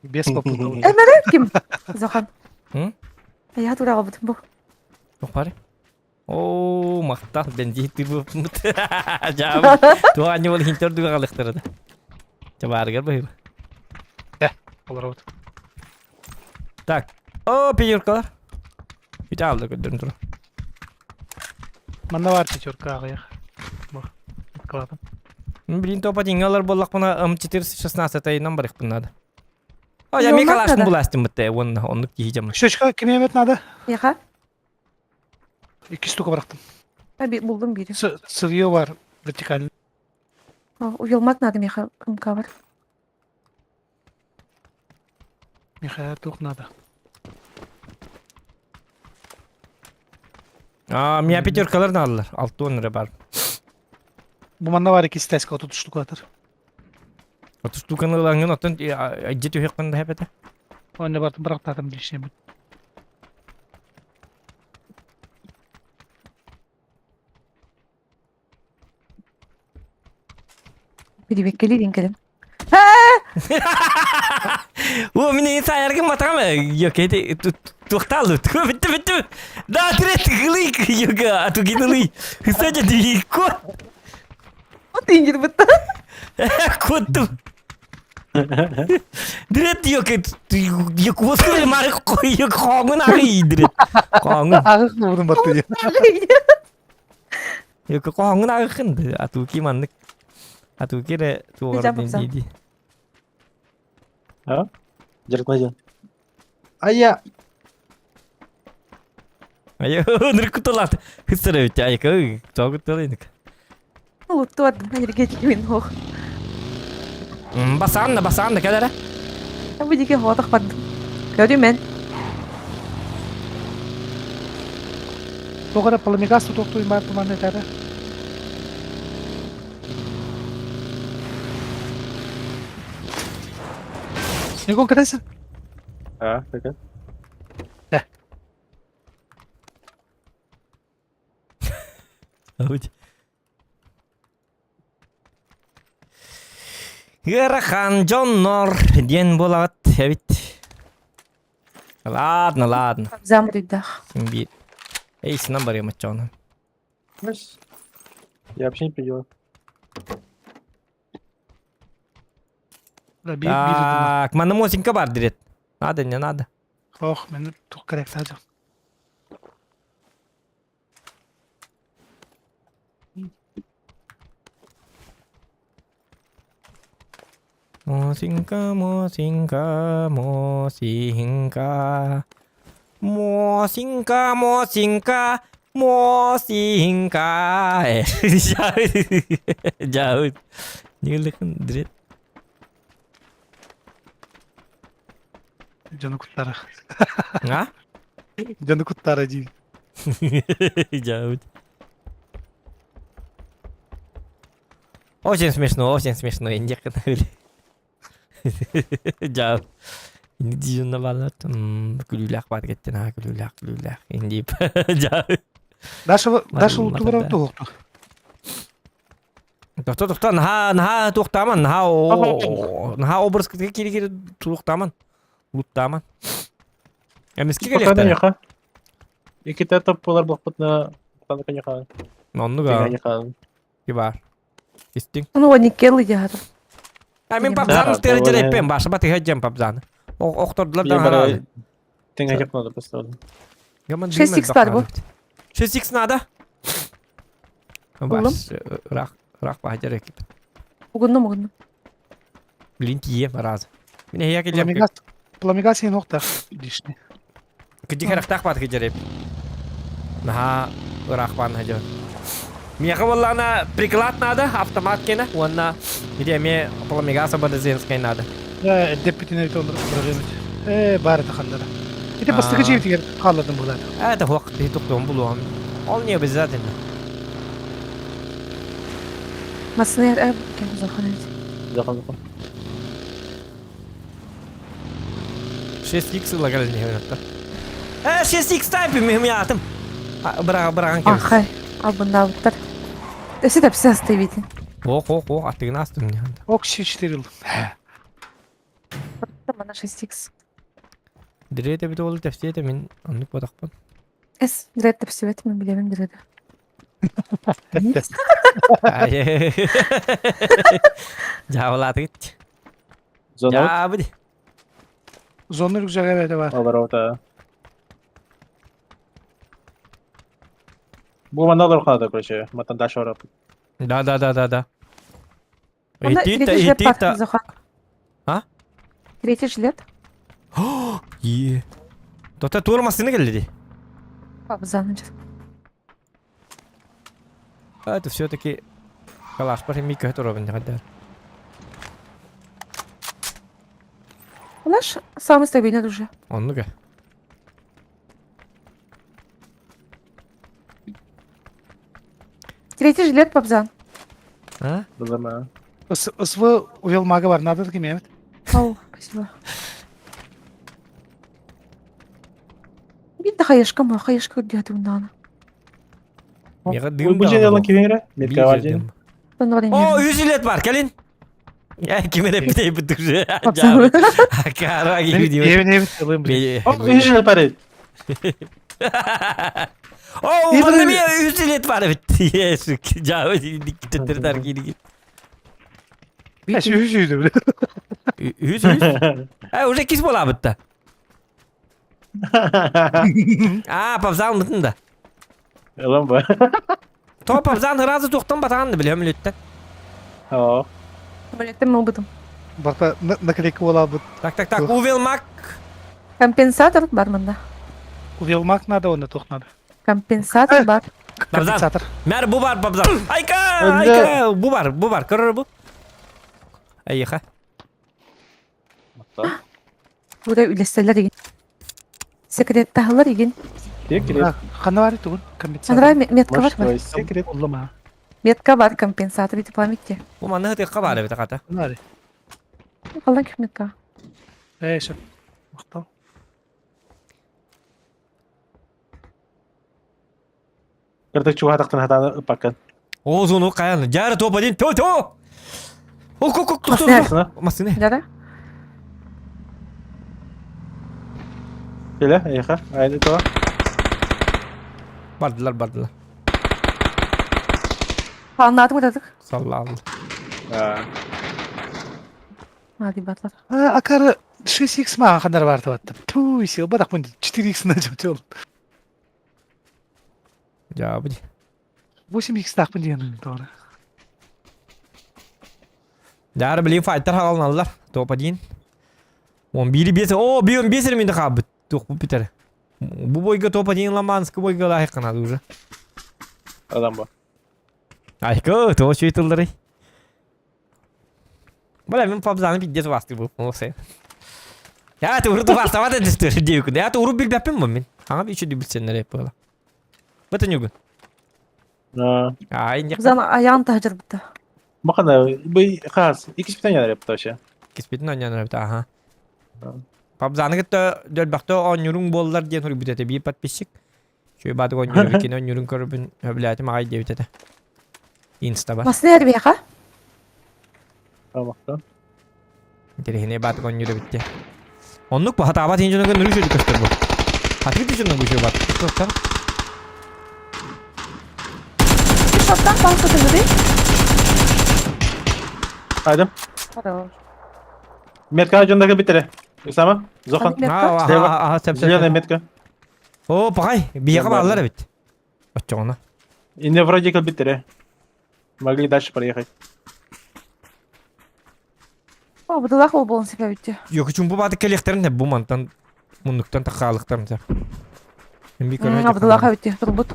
Без попутал. Эмере ким? Зохан. М? Я тура бутым бу. Туох бары? Оо, махтал бензин тырбыппыт. Жаабы. Туох анньы бол хинтер дуга халыктарада. Чабаарыгар быһыба. Олар вот. Так. О, пятеркалар. Бүтэ алды көрдөрүн тура. Манна бар пятерка аҕыйах. Бу. Кылатын. Блин, топа деньгалар боллахпына М416 айынан барыхпын надо. А, я Йолмак мекалашын надо. буластым бітті, он, оннук киһи Щечка ким эмет надо? Яха. Икки штука бырахтым. Аби булдум бири. Сырье бар вертикально. Уелмак надо меха МК бар. Михаил тух надо. А, меня пятеркалар надалар. Алты он эрэ бар. Бу манна бар икки стеска отут штука атар. Оту штуканы ылаҥҥын оттон дьиэ түһүөххүн да эбэтэ. Онно бартым бырахтаатым лишний бут. Бирибеккели кэлим. О, мин саяргым матаҕым yok эти туохтаалы бүттү бүттү. Да, трет гылый yok атугинылый. Кстати, ты кот. Вот индир бытта. Кот. Дрет yok yok воскур мары yok хоңун ары дрет. Хоңун. Агых нурун барты. Yok хоңун агын атуки маннык. Атуки ре туогар диди. А? Деркмазин. А я... Айы, ныркуталат. Хысыры өтө айка, тогутталыйнык. Луттуат энергетик мин хох. Басаанна, басаанна кэлэрэ. Бу дике хотох бардым. Көрүм мен. Тоҕо эрэ пламегаз тутуохтуй баар туманна этэрэ. Никон кэтэсин? А, так. Да. Ауть. Ыарахан дьоннор диэн буолаҕыт эбит. Ладно, ладно. Замрыйдах. Син биир. Эй, сынан барыам оччоҕуна. Я вообще не понял. Да, биир биир ыдыма. Так, манна мосинка бар дирет. Надо, не надо. Ох, мен тух керек сажа. Мосинка, мосинка, мосинка. Мосинка, мосинка, мосинка. Дьаабыт. Ньыгылыкын дирет. Дьону куттара. А? Дьону куттара дии. Дьаабыт. Очень смешно, очень смешно. Индиэххэ Дьаабыт. Инди баллат күлүүлээх баар кэттин аа күлүүлээх күлүүлээх индип дьаабыт. Даша Даша луту туһукту. Тохто тохто наһаа наһаа туохтааман наһаа наһаа образка кири кири туохтааман луттааман. Эмиски кэлиэхтэрэ. Иккитэ топ буолар буолбутна каньяха. Оннуга. Кибар. Истиҥ. Ну, никел идеята. А мен папзаны тыра жереппен башы батыга жем папзаны. Охтордулар да харалы. Теңе жеп надо просто. 6x бар бу. 6x надо? Баш, рах, рах бахажар экип. Угуннум, угуннум. Блин, тием раз. Мине я келем. Пламигас сен оқтақ дишни. Кыдьык харахтаах баат кыдьарып. Наһаа ыраах баан хадьа. Миэхэ буоллаҕына приклад надо, автомат кэнэ уонна ити эмиэ пламегаса бадазенскай надо. Э, деппитин эбит оннук бырагыамыт. Э, баар это ханнара. Ити бастакы дьиэбитигэр хаалладым булаата. Это хуак туктуом булуом. Ол не обязательно. Массына э, кем захан эбит. Захан захан. 6x лагалын иһэбин Э, 6x тайпы миһмиятым. Быраҕа быраҕан кэбис. Ахай, албыннаабыттар. Өссө тэпсэ астыбитин. Ох, ох, ох, аттыгын астым не. Ок, 4 ыл. Мана 6x. Дирете бит ол тэпсиэте мин оннук бодохпун. Эс, дирет тэпсибет мин билебин дирете. Жаабылаатыгыт. Зона Жаабы. Зона рюкзага бәдә бар. Оборота. Бу мандалар калды, короче, матан дальше орап. Да, да, да, да, да. Онда Итита, третий жилет бар, итита. Зохан. А? Третий жилет. Е. Тота туормасыны келди. Папзан, значит. А это все-таки калаш бар мика туробын дегендер. Наш самый стабильный уже. Оннуга. Третий жилет папзан. А? Бызама. СВ увел мага бар, надо ким эбит. Ау, спасибо. Бит да хаешка ма, хаешка где-то унана. Мега дым Бу же ялан кимере? Метка бар О, О, үс жилет бар, кэлин. Я кимере битей бутук же. Папзан. Кара киби Эбин эбит ылым блин. О, үс жилет бар. О, манна ми үс жилет бар бит. Есүк. Жабы диктатор кири. Эш үс үйдү биле. Үс үс. Э, уже кис бола битти. А, папзан мытын да. Ялан ба. То папзан разы тоқтан батағанды білем үлетті. О. Блядь, мы убытым. Барта наклейка бола бут. Так, так, так, увел мак. Компенсатор бар мында. Увел маг надо, онда тох надо. Компенсатор бар. Компенсатор. Мэр бу бар папзан. Айка, айка, бу бар, бу бар, көрөр бу. Айыха. Burada үлестелер деген. Секрет тахылар деген. Секрет. Хана бар тугун компенсатор. Андра метка бар ма? Секрет. Уллама. Метка бар компенсатор ити памятте. Бу манны хытыкка бар бит ката. Хана бар. Қалдан кім метка? Э, шөп. Мактал. Кырдык чуга тактан хатаны ыпакан. О, зону каяны. Жары топ один. То, то. О, ко, ко, кто, кто, Массына. Массына. Да-да. Келе, эйха, айны то. Бардылар, бардылар. Аннатым ытатык. Саллалла. Hadi батлар. А, акары 6x маған қандар бар деп Ту, сил бадақ мен 4x на жол. Дьэ, бу. 8x тақпын деген doğru. Дьэ, билин файтер хаалналлар. Топ 1. 11 5. О, 5 эрэ мин хаалбыт. Туох бу бүтэр. Бу бойга топ 1 ламанскы бойга лайыққанады уже. Адам бар. Айко, то чүй тыллары. Бля, мен пабзаны пиздец басты бу. Олсы. Я ты урут бастамады дестер дейкүн. Я ты урут билбеппин бу мен. Аңа би үчү билсеннер эп була. Бытын югун. Ай, не Зан аян тахжыр бутта. Бакана, бу хас, икис питан янар yaptı вообще. Киспитин онньонор эбит, аха. Пабзаны кытта дөлбөхтө оонньууруҥ буоллар диэн суруйбут этэ биир подписчик. Үчүгэй баатык оонньуур кини оонньуурун көрөбүн сөбүлээтим аҕай диэбит этэ. Инстаба. Масына эрбиэхэ. Тамакта. Интэриэһинэй баатык оонньуур эбит диэ. Оннук бу хатаабат иһин дьонугар нөрүү үчүгэй көстөр бу. Хатыгыт дьонугар үчүгэй баатык. Туохтан? Шоттан палка тыгыды. Айдым. Хорош. Метка дьоннорго битере. Усама, Зохан. Аа, аха, сөп, сөп. Зеленая метка. О, пахай, биһиэхэ бааллар эбит. Оччоҕуна. Инне вроде как битере. Могли дальше проехать. О, быдылах ол болон сепе бүтте. Yok чумпу бааты кэлиэхтэрин бу мантан муннуктан тахаалыктарын сэр. Мен би көрө Абдылах бүтте. Турбут.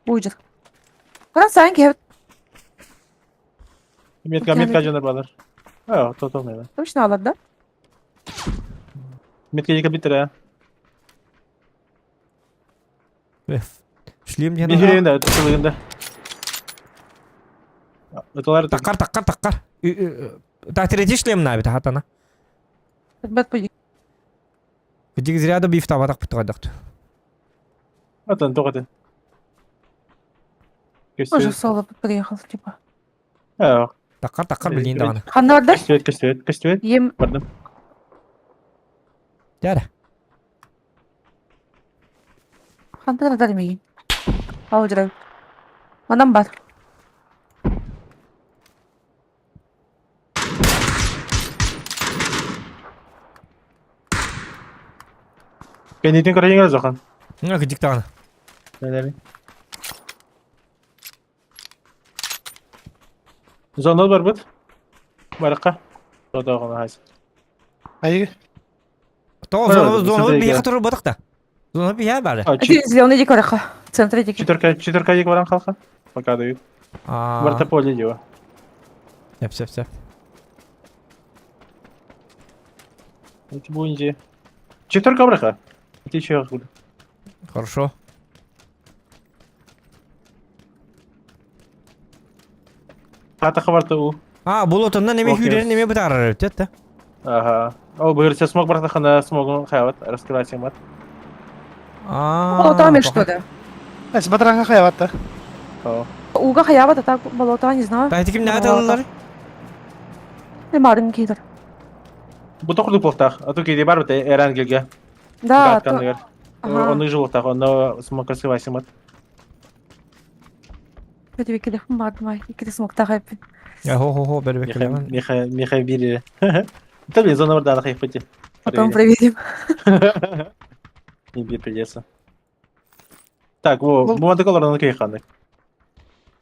Уйдет. Каран сайын кебит. Метка, метка дьоннор баалар. А, то то наверное. Точно алар да? Метка екі битере. Шлем диэн. Мен жүрегінде, тылығында. Ыталар Таккар, таккар, таккар. Так, третий шлем набит, хатана. Бет пойди. Дик зряда биф табатак бүтүгадакты. Атын тоқаты. Тоже соло приехал, типа. Таккар, таккар билин даҕаны. Ханна барда? Көстүбэт, көстүбэт, көстүбэт. Ем. Бардым. Дәрі. Хантан адар миин. Ал жүрөм. Манан бар. Кэннитин көрөйүҥ Зохан. Мына кыдьык даҕаны. Зона барбыт. Барыкка. Сотоҕуна хайс. Айы. Тоҕо зона зона биһиэхэ турар буотах да. Зона биһиэхэ баары. Зеленый дик барыкка. Центр дик. Четверка, четверка дик баран халха. Пока дают. Барта поле дела. Сеп, сеп, сеп. Это будет Четверка барыха. Это еще хуже. Хорошо. Хата хабарта у. А, бұл отоннан неме хүрен неме бытаарар эбит да. Ага. Ол быгырса смог бартахана смогун хаябат, раскрывать мат. А. Болотами что да? Әс батыранга хаябат да. Уга хаябат, а так болота не знаю. Та ким не аталалар? Не марын кейдер. Бу тохурду плохтах. А то кейде бар бит эран келге. Да. Оны жылыктах, оны смог раскрывать мат. Бет телефон бар май. Икки смог тагып. Хо-хо-хо, бер бек. Миха Миха бири. Да блин, зона барда хайп пойти. Потом проверим. Не бир придется. Так, во, бу мантыкалар кей ханнык.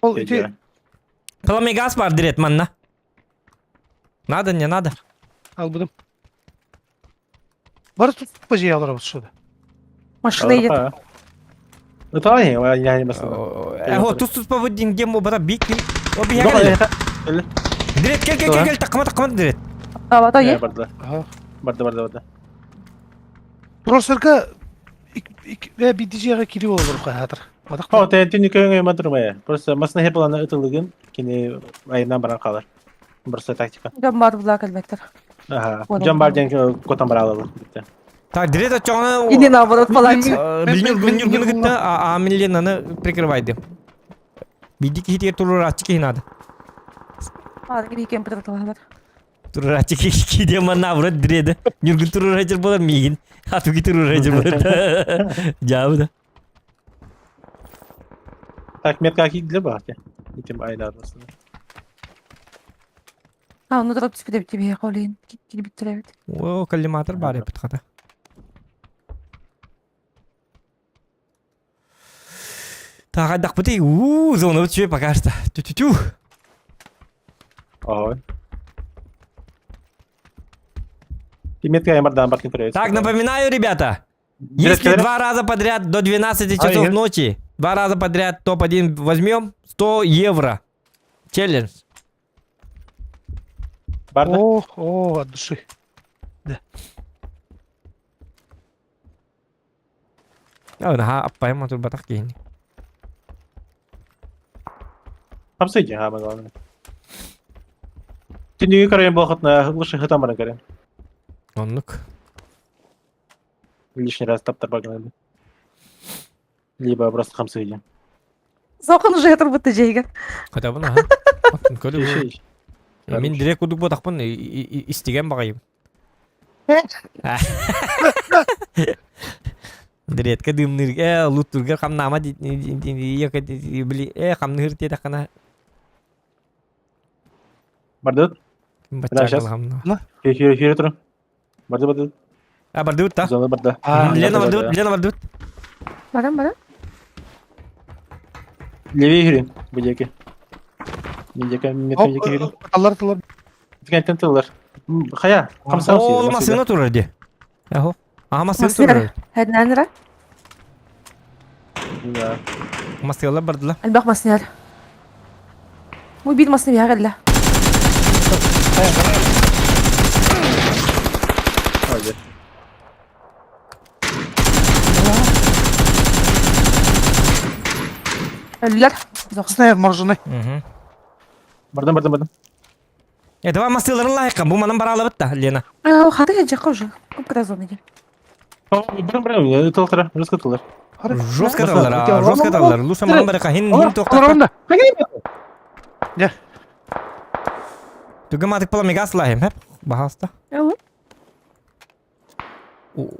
Ол ити Пламегаз бар дирет манна. Надо, не надо. Ал будым. Бар тут пожей алар шуда. Машина едет. Ну давай, я не баста. Э, тут тут по деньгам бата бик. О, би Дирет, кел, кел, кел, кел, такма, такма, дирет. А, вот е. Барды. Барды, барды, барды. Просырка би дижеге кири болор хатыр. О, те тини көңө мадырмая. Просто масна хеп буланы ытылыгын кини айынан баран калар. Просто тактика. Жан бар була келбектер. Ага. Жан бар ден котан бар алалы. Так, дирет отчоҕуна... Или наоборот, палать. Билнер күнүр кытта а Миленаны прикрывайды. Биди кихитигер турурааччы киһи надо. Маарыҥҥы кем пытарталаһалар. Турарачы киде манна врот дреды. Нюргун турарачыр болар мигин. Атуги турарачыр болар. Жабы да. Так, метка киирдилэр баҕар Итим айдаатасына. А, ну дроп түспүт эбит биһиэхэ ол иһин киирбиттэр эбит. О, коллиматор баар эбит хата. Так, хайдахпытый? Уу, зонабыт үчүгэй пока что. Тю-тю-тю. Ой. Метка ямардан баркин көрөбүт. Так, напоминаю, ребята, если два раза подряд до 12 часов ночи, два раза подряд топ-1 возьмем, 100 евро. Челлендж. Барда. О, о, от души. Да. Наһаа аппайым отурбатах киһини. Хамсый хаама главное. Түнүгү көрөйөн буолхатына лучше хытан баран көрөн. Оннук. Лишний раз таптарбак надо. Либо просто хамсый Сохан уже турбут дьиэгэр. Хотябын аха. Көрү. Мин direkt курдук буотахпын истигэн баҕайым. Диретка дымныр э луттургар хамнаама били э хамныыр диэтэххинэ Бардыт. Бачча Хүйө хүйө турун. Барды барды. А бардыбыт та? Зона барда. Лена бардыбыт, Лена бардыбыт. Баран баран. Левее хүйрүн. Бу диэки. Мен диэки метр диэки хүйрүн. Таллар таллар. Тикентен тыллар. Хая, хамсам Ол масына турар ди. Ахо. Аха масына турар. Хәднәнра. Да. Масыналар бардылар. Элбэх масынар. Бу биир масына биһа кэллэ. Hadi. Өллөр. Снайпер морженый. Бардым, бардым, бардым. Э, давай масыларын лайыққа. Бу манан баралабыт да, Лена. Хаты жакка уже. Көп зона дел. Бардым, бардым. Тылтыра, жестко тылар. Жестко тылар, жестко тылар. Лучше манан барака хин хин тоқтат. Я. Түгім атык пала мегас лайым, хеп. Бахалста.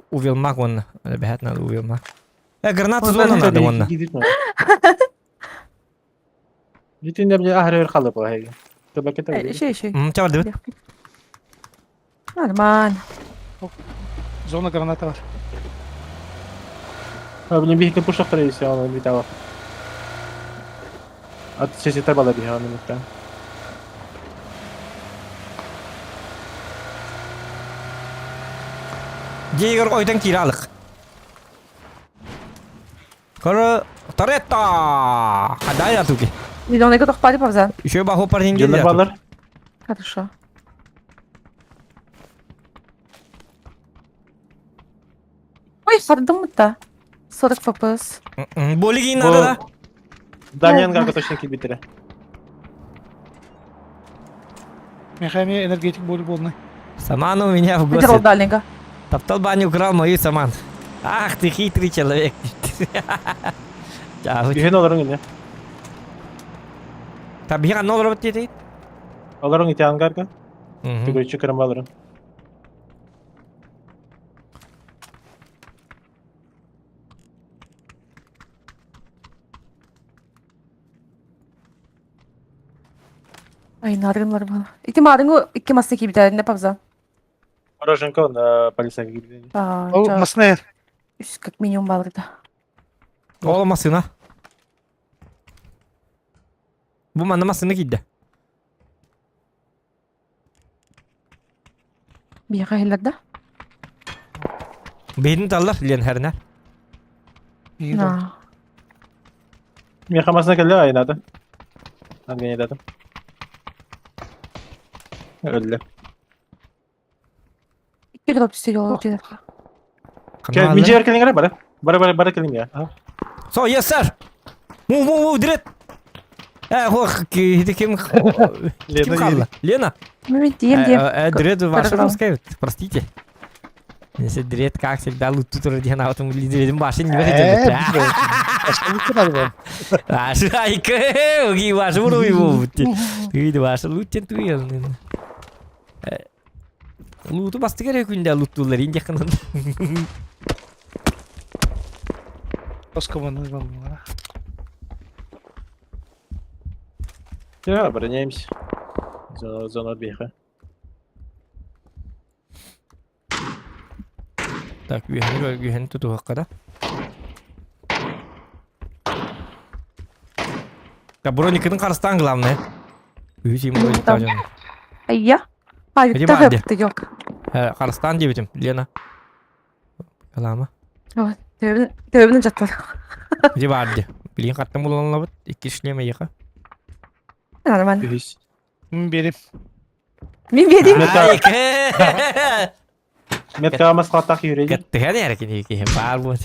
Увелмак он. Бәхәт надо увелмак. Э, граната зона надо онна. Бүтүн дә ахыр калып һәйге. Табакета. Шей, шей. Чабар дебит. Нормально. Зона граната бар. Блин, бихке пушак трейсе, аны бит ала. Ат сесетер бала бих аны микта. Дигер ойдан киралык. Коры Торетто! Хадай атуки. Миллионы тохпали павза. Еще баху парень Жерлер балар. Хорошо. Ой, хардым да. 40 фпс. Болигин надо да? Даниян гарга точно кибитере. Мехами энергетик более болный. Саман у меня в Выдержал гости. дальнего. Топтал баню, украл мою саман. Ах ты хитрый человек. Бихен оларың ине. Табиға нол робот дейді. Оларың ите ангарга. Түгөрчү кырым алырың. Ай, нарынлар бала. Ити марынгы икки масса кибитер, не павза. Порошенко на полиция кибитер. Ол масына Үс как минимум балырда. Ол масына. Бу манна масына кийді. Бияга хиллерда. Бейдин таллар лен хәрнә. На. Мен хамасына келді айнады. Ангенедадым. Өлді. Икки дроп түстө жол жетер. Мен жер келіңдер бара. Бара бара бара келің я. So, yes sir. Move, move, move, direkt. Э, хох, ким ким қалды? Лена. Мен тием тием. Э, дирет ваша русская, простите. Если дред как всегда луту турар диэн аҕатын лидерин башын не Э, Ашы айкы, уги вашы буруй болбут. Тыйды вашы луттен туйыл. Луту бастыгар күндә луттулар инде кынын. Оскоманы баллара. Все, обороняемся. Зона, зона отбеха. Так, үһен үһен тутуһакка да. Да, броникinin карыстан главное. Үһү Ну, там. Айя. А, Где Виктор Банди? ты ёк. Карыстан диэбитим, Лена. Калама. Төбүн жаттар. Где барды? Билин каттан булалабыт. Икки шлем яха. Нормально. Үһүс. Мен берем. Мен берейін. Ай, Метка маскалатах юрейди. Каттыга эркин ики бар бу.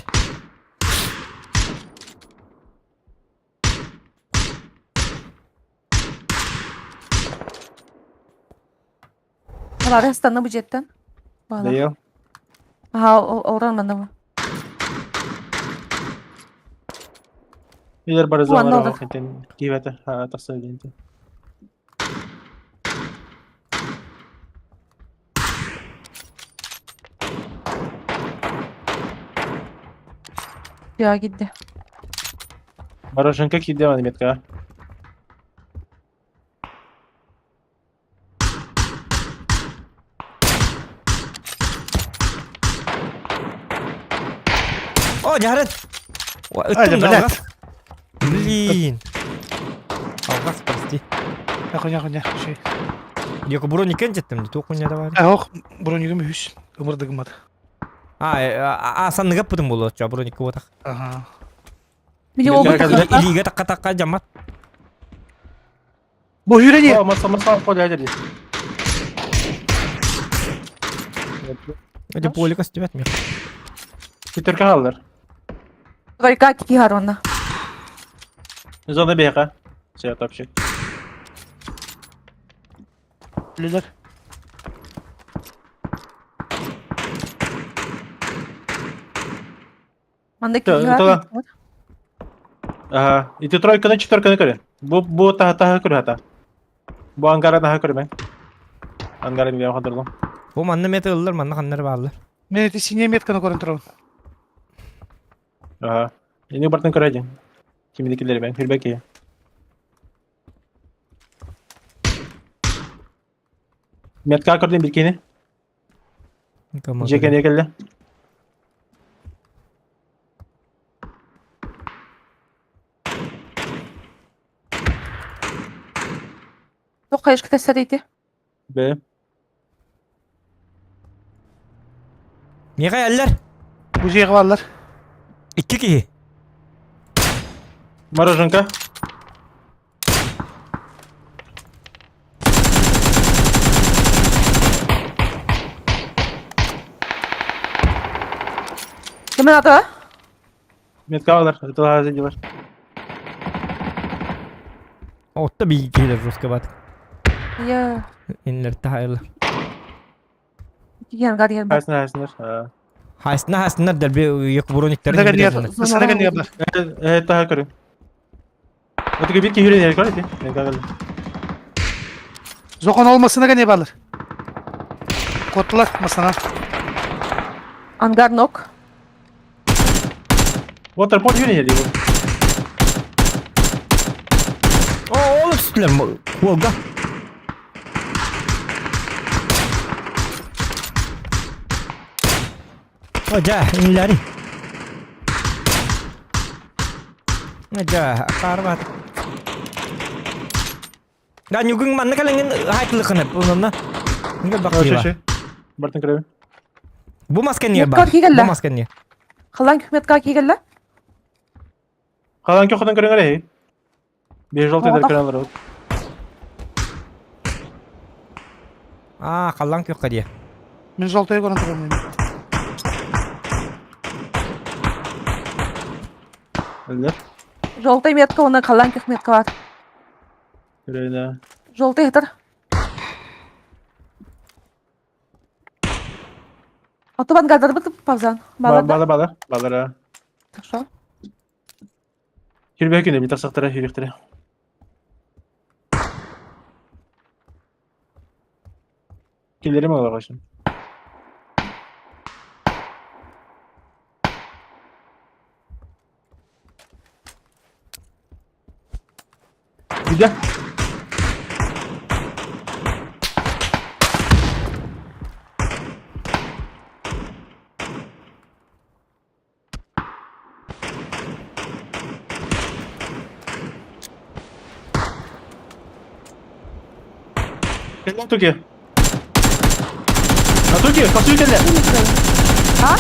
Алар астана бу жеттен. Бала. Дайыл. Аха, оран манда бу. Илер бар Уан зона алды. рахметтен кибете тахса динте. Я гидде. Мороженка киде аны метка. О, жарат. Ай, Ыттым да, алгас. Блин. Алгас, прости. Хуйня, хуйня. Şey. Йоко броникен жеттим, токуня да бар. Ох, бронигім үс. Ымырдыгым ат. А, а санныга пытым болот, ча броник ботак. Ага. Міне ол Илиге Илиге такка такка жамат. Бу хүрени. О, маса маса поле адер. Эти поле костюмет мех. Китерка алдар. Тройка кики харона. Зона беха. Все, топчик. Лилер. Манда Всё, кики это хар. Ага. Ити тройканы четверканы көрө. Бу бу таха таха көрө хата. Бу ангара таха көрө мен. Ангара мен хандырдым. Бу манны мете ыллар, манны ханнар баалар. Мен эти синий метканы көрін тұрабын. Ага. Эни бартын көрө дин. Кимдикилер мен хүрбеки. Метка көрдүм биркини. Жекен экелде. Тоқ қайышқы тәсір ете. Б. Мега әлләр. Бу жеге баллар. Икки киһи. Мороженка. Кемен аты? Метка алар. Это делар. Отта бии киһилер руска бат. Я. Инлер тахайлар. Ген гар ген. Хайсына хайсынар. Хайсына хайсынар дәлбе йок брониктер. Сына гән бар. Э, таха көрө. Отуга бир киһи хүрен көрө. Метка келди. Зоқан olmasına gene ballar. Kotlar masana. Ангар нок. Waterport хүрен ери. О, ол үстүлер. Волга. О, жа, инлери. Жа, карбат. Да, нюгүн манны калеңин хайтылыкын онна. Нге бакыйла. Бартын көрө. Бу маска не Метка бар? кигелле. Бу маска не? Қалан күмет ка кигелле. Калан көхөдөн көрөңөр эй. Бир жол тедер Оҕотох. көрөн алар. А, каллан көккө дие. Мен жолтойы көрін тұрабын. Эллер. Жолтай метка оны қалан күмет бар. Көрөйнө. Жолтай хытыр. Ото ангардары павзан. Балар да. Бала бала. Балара. Хорошо. Хүрбэ күнэ бит тахсахтара хүрүхтэрэ. Киллэрим олорго шин. Где? Кэллэ Туки. А Туки, тохсубит кэллэ. А?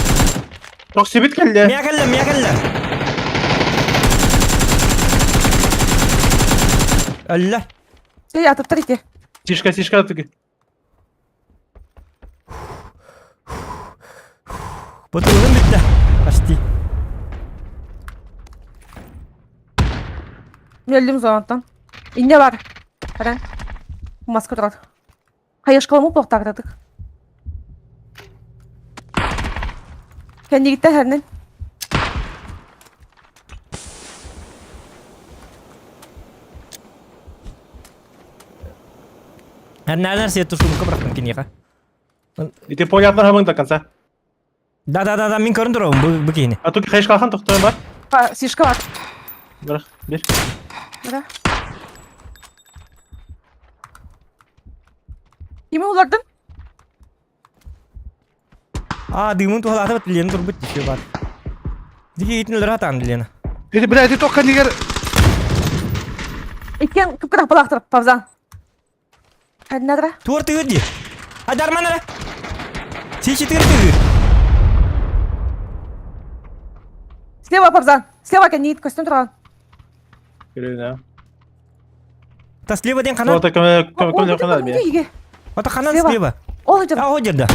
Тохсубит кэллэ. Мия кэллэ, мия кэллэ. Өллө. Сей атыптар ити. Тишка, тишка Туки. Бутылым бүттэ. Почти. Өллүм зонаттан. Инне бар. Харан. Маска турар. Хайышкаламы буохтаататык. Кэннигиттэн хэрнин. Эрнээлэр сиэ тушумка бырахтым киниэхэ. Ити понятно хамың до конца. Да да да да мин көрөн турабын бу бу киһини. А тут хайышкалахан тохтоон бар. Па, сишка бар. Бырах, бир. Да. Кими улардын? А, дымын туһалаатыбыт Лена турбут дии бар. Дики итинэлэр хатаан Лена. Ити бля ити тоққан егер Иккен кыпкырах балахтыр, Павзан. Хаднадра. Туор тыгыр дии. А дарман эрэ. Сичи тыгыр тыгыр. Слева, Павзан. Слева кэнниит көстөн туран. Көрөйүн Та слева диэн ханан. Туота көмө көмө ханан бия. Ата ханан Слева. слева. Ол жер. А, о жерде.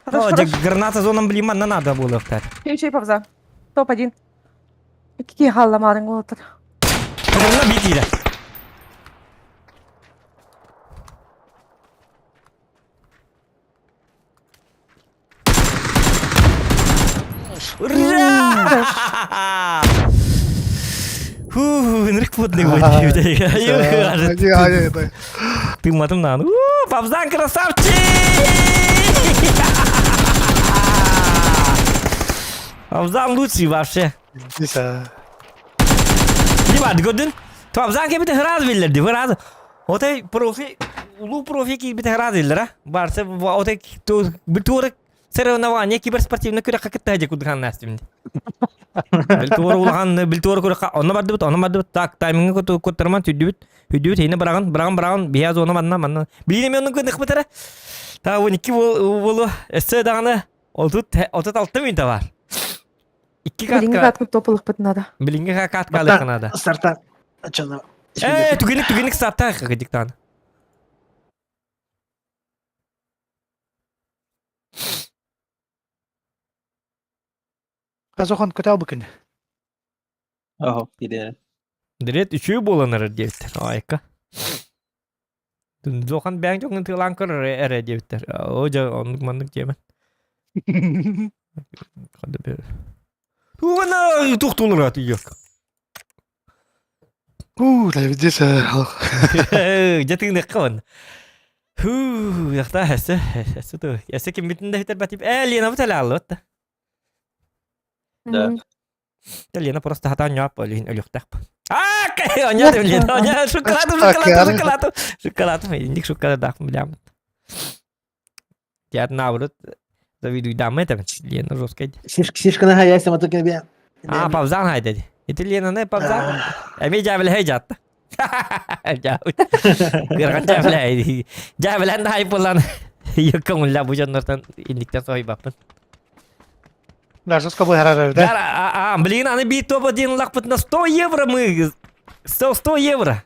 Хорош, О, хорош. граната зонам блин, на надо было втар. Чей, Павзан. Топ-1. Какие галла марын отыр. Онно бит иде. Ура! Фу, ынырык плотный будет. Ты матым на. Павзан красавчик! Павзан лучший вообще. Либо көрдүн. Павзан кебите храз биллерди, храз. Отай профи, улуу профи кибите храз биллер, а? Барса отай битур соревнование киберспортивный күрәккә кытта же кудган настим. Билтур улахан билтур күрәккә онно бардыбыт, онно бардыбыт. Так, таймингы көтөрман түдүбүт. Түдүбүт хейне бараган, бараган бараган бия зона манна манна. Билине мен онун көндүк битера. Та 12 болу эссе даганы 36 минута бар. Икки Билинги катка. каткы тополук бит надо. Билинги катка алыканада. Старта. Ачана. Э, түгенік түгенік старта диктан. Казохан көтә бүкін. Охо, иде. Дирет үчүү боланыр диэбиттер. Айка. Зохан бәң жоңын тылан көрөр эре диэбиттер. О жа оннук маннык диэмэн. Хады бер. Тугана тухтулар аты yok. У, да здесь Жатыгын кабан. Ху, якта әсә, әсә ту. Әсә ким битендә хитер батип. Э, Лена бу тәлә алды. Да. Лена просто хатан яп, олин олюхтак. А, оня Лена, оня шоколад, шоколад, шоколад. Шоколад, индик шоколад дах, блям. Я наоборот завидую дам это, Лена жесткая. Шишканы хаяйсың атыкы бия. А, павзан хайдеді. Ити Ленаны павзан. Эми жабыл хей жатты. Жабыл. Кырган жабыл хей. Жабылан да хайп болан. Йөккөңүллә бу жоннортан индиктен сойбаппын. Да, жестко был да? Да, а, а, блин, аны бит топ один лакпыт на 100 евро мы. 100, 100 евро.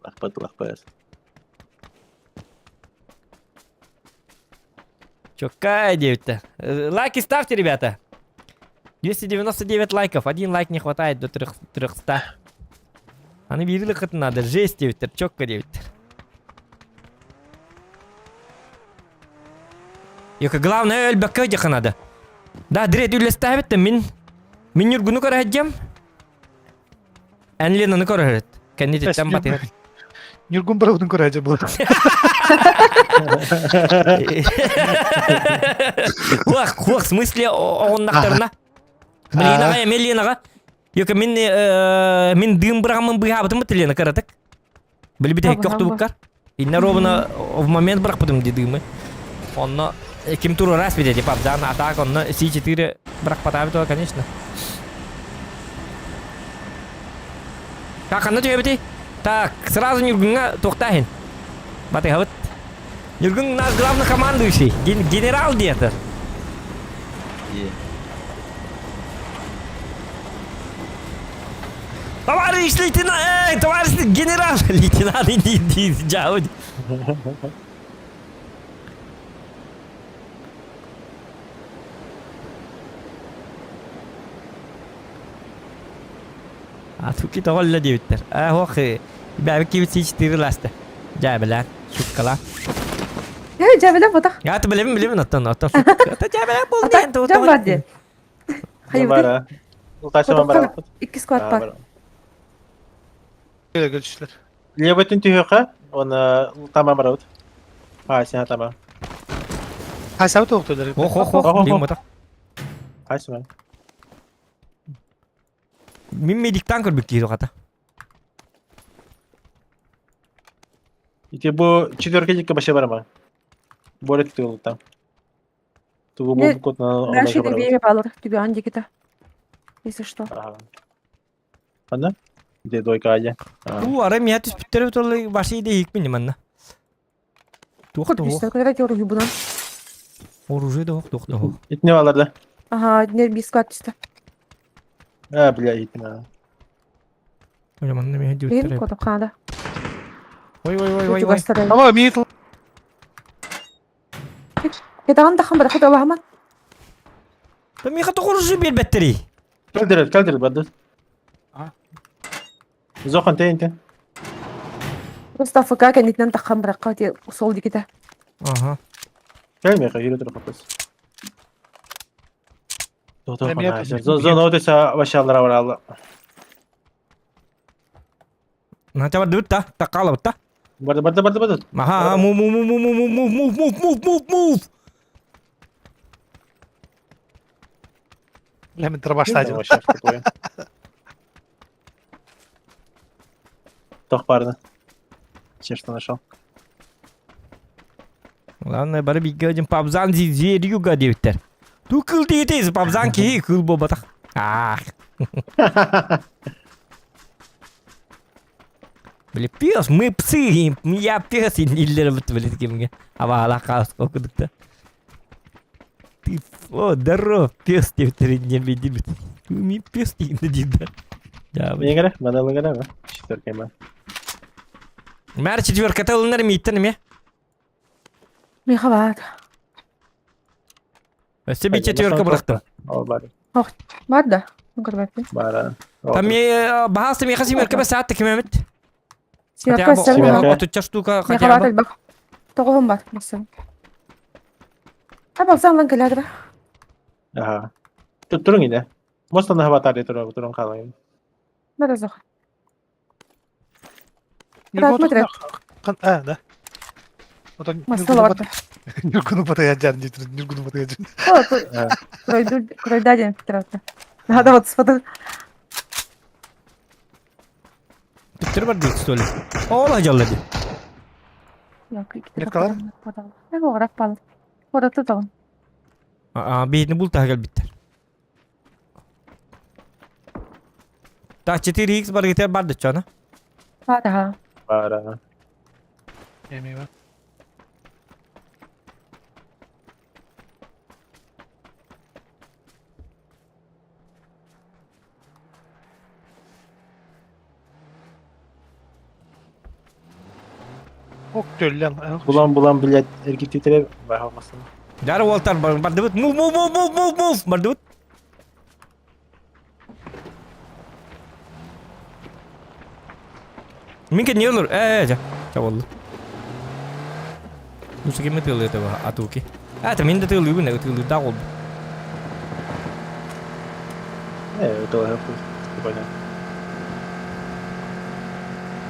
Лахпат, лахпат. Чокка девять-то. Лайки ставьте, ребята. 299 лайков. Один лайк не хватает до 300. Аны биир ылыххытын надо, жесть диэбиттэр, четко диэбиттэр. Йока, главное өлбөккө дьаха надо. Да, дирет үллэстээбиттэн мин мин Ньургуну көрөһөддьэм. Эн Ленаны көрөһөт. Кэннититтэн батыһар. Ньургун барабытын көрөөчү буолар. Хуах, хуах, в смысле оҕуннахтарына? Линаҕа, эми Ленаҕа. Йока мин мин дыым быраҕаммын быыһаабытым быт Лена кыратык. Билбит эһикки охтубуккар. Инна ровно в момент бырахпытым ди дыымы. Онно ким туруорас бите типа Абдан атак онно С4 бырахпатаабыт конечно. Так, ханна түһэбитий? Так, сразу Ньургуҥҥа туохтааһын. Батыһабыт. Ньургун наш главный командующий, генерал диэтэр. Товарищ лейтенант, эй, товарищ генерал, лейтенант, иди, иди, дьаабыт. А суки тоҕолло диэбиттэр. А ох, бэбик кибит сичтири ласта. Дьээбэлээн, шуткала. Э, дьээбэлээн ботах. Я ты билебин билебин оттон оттон. Это дьээбэлээн бол диэн то. Дьон бар диэн. Хайыбыт. Икки склад бар. Көрүшүлэр. Левытын түһүөххэ, уонна тамам барабыт. А, сен тамам. Хайсабыт оҕутулар. Ох, ох, ох, дим ботах. Хайсыман. Мин медиктан көрбүт киһи хата. Ити бу четверка дикка баша барама. Более тылта. Тугу бу кот на Дальше тебе балар, тебе андикита. Если что. Ана? Де дойка аja. Уу, ара миһэ түспүттэр толлой башы иде иикпин манна. Туох да Түстэр көрө оружие бунан. Оружие да ох, туох да ох. Итне балар да. Ага, не бискат түстэ. А, бля, итне. Ой, манна миһэ Бин диэбиттэр. котоп хаада. Ой, ой, ой, ой, ой. Ама миит Кетаган тахан барахат алахаман. Да миха тоҕо оружие биэрбэттэри. Кэлдир, кэлдир барды. Зохан тейнте. Просто АФК кэннитинэн тахан барахха ти сол диките. Ага. Кэл миха юрэ тур хапыс. Зона отеса вашалара баралла. Нача бардыбыт та, таккалабыт та. Барды, барды, барды, барды. Аха, move, move, move, move, move, move, move, move, move, move. Бля, мен дробаштадим. Тох парны. Все, что нашел. Главное, бары биггадим пабзан зерюга диэбиттэр. Ту кыл диэтиз пабзан киһи кыл буолбатах. Ах. Били пес, мы псы, я пес, иллер бит били кимге. Абаала хаос кокудукта. Ты, о, здоров, пес диэбиттэр не бит. Ми пес диэн да. Миңгәрә, мана лыңгәрә, четверка ма. Мэр четверка тылынар мииттен эме. Миха баар. Өссө би четверка бырахтым. Ол бар. Бар да. Көрбөппүн. Бар. Там баһаалыста миэхэ семерка бэс саатта кимэмит. Семерка Семерка. Отучча штука Миха хотя баар бы. элбэх. Тоҕуһум бар. Максим. Абалсан лан кэлээдра. Ага. Турун ине. Мостан хабатары турун турун калайын. Бара зох. Рахмет, А, да. Отон Мастала барда. Нюргуну батаяджан дейді, Нюргуну батаяджан. Кройда ден Петровна. Надо вот сфото. Түптер бар дейт что ли? Ола жалла ди. Меткалар? Эго орак бал. Ораты тагын. А, бейни бул тагыл биттер. Так 4x бар гетер бар дычана. Бар ха. Бар. Эми бар. Ок төллен. Булан булан блядь, эргиттере бар алмасын. Дары Уолтер бар бардыбыт. Move move move move move move бардыбыт. Мин кэннигэр олор. Ээ, дьэ. Чэ буолла. Лучше ким ытыалыа этэ атуки. А, это мин да ытыалыыбын, ытыалыырдаах буолбут. Ээ, ытыалаһа понятно.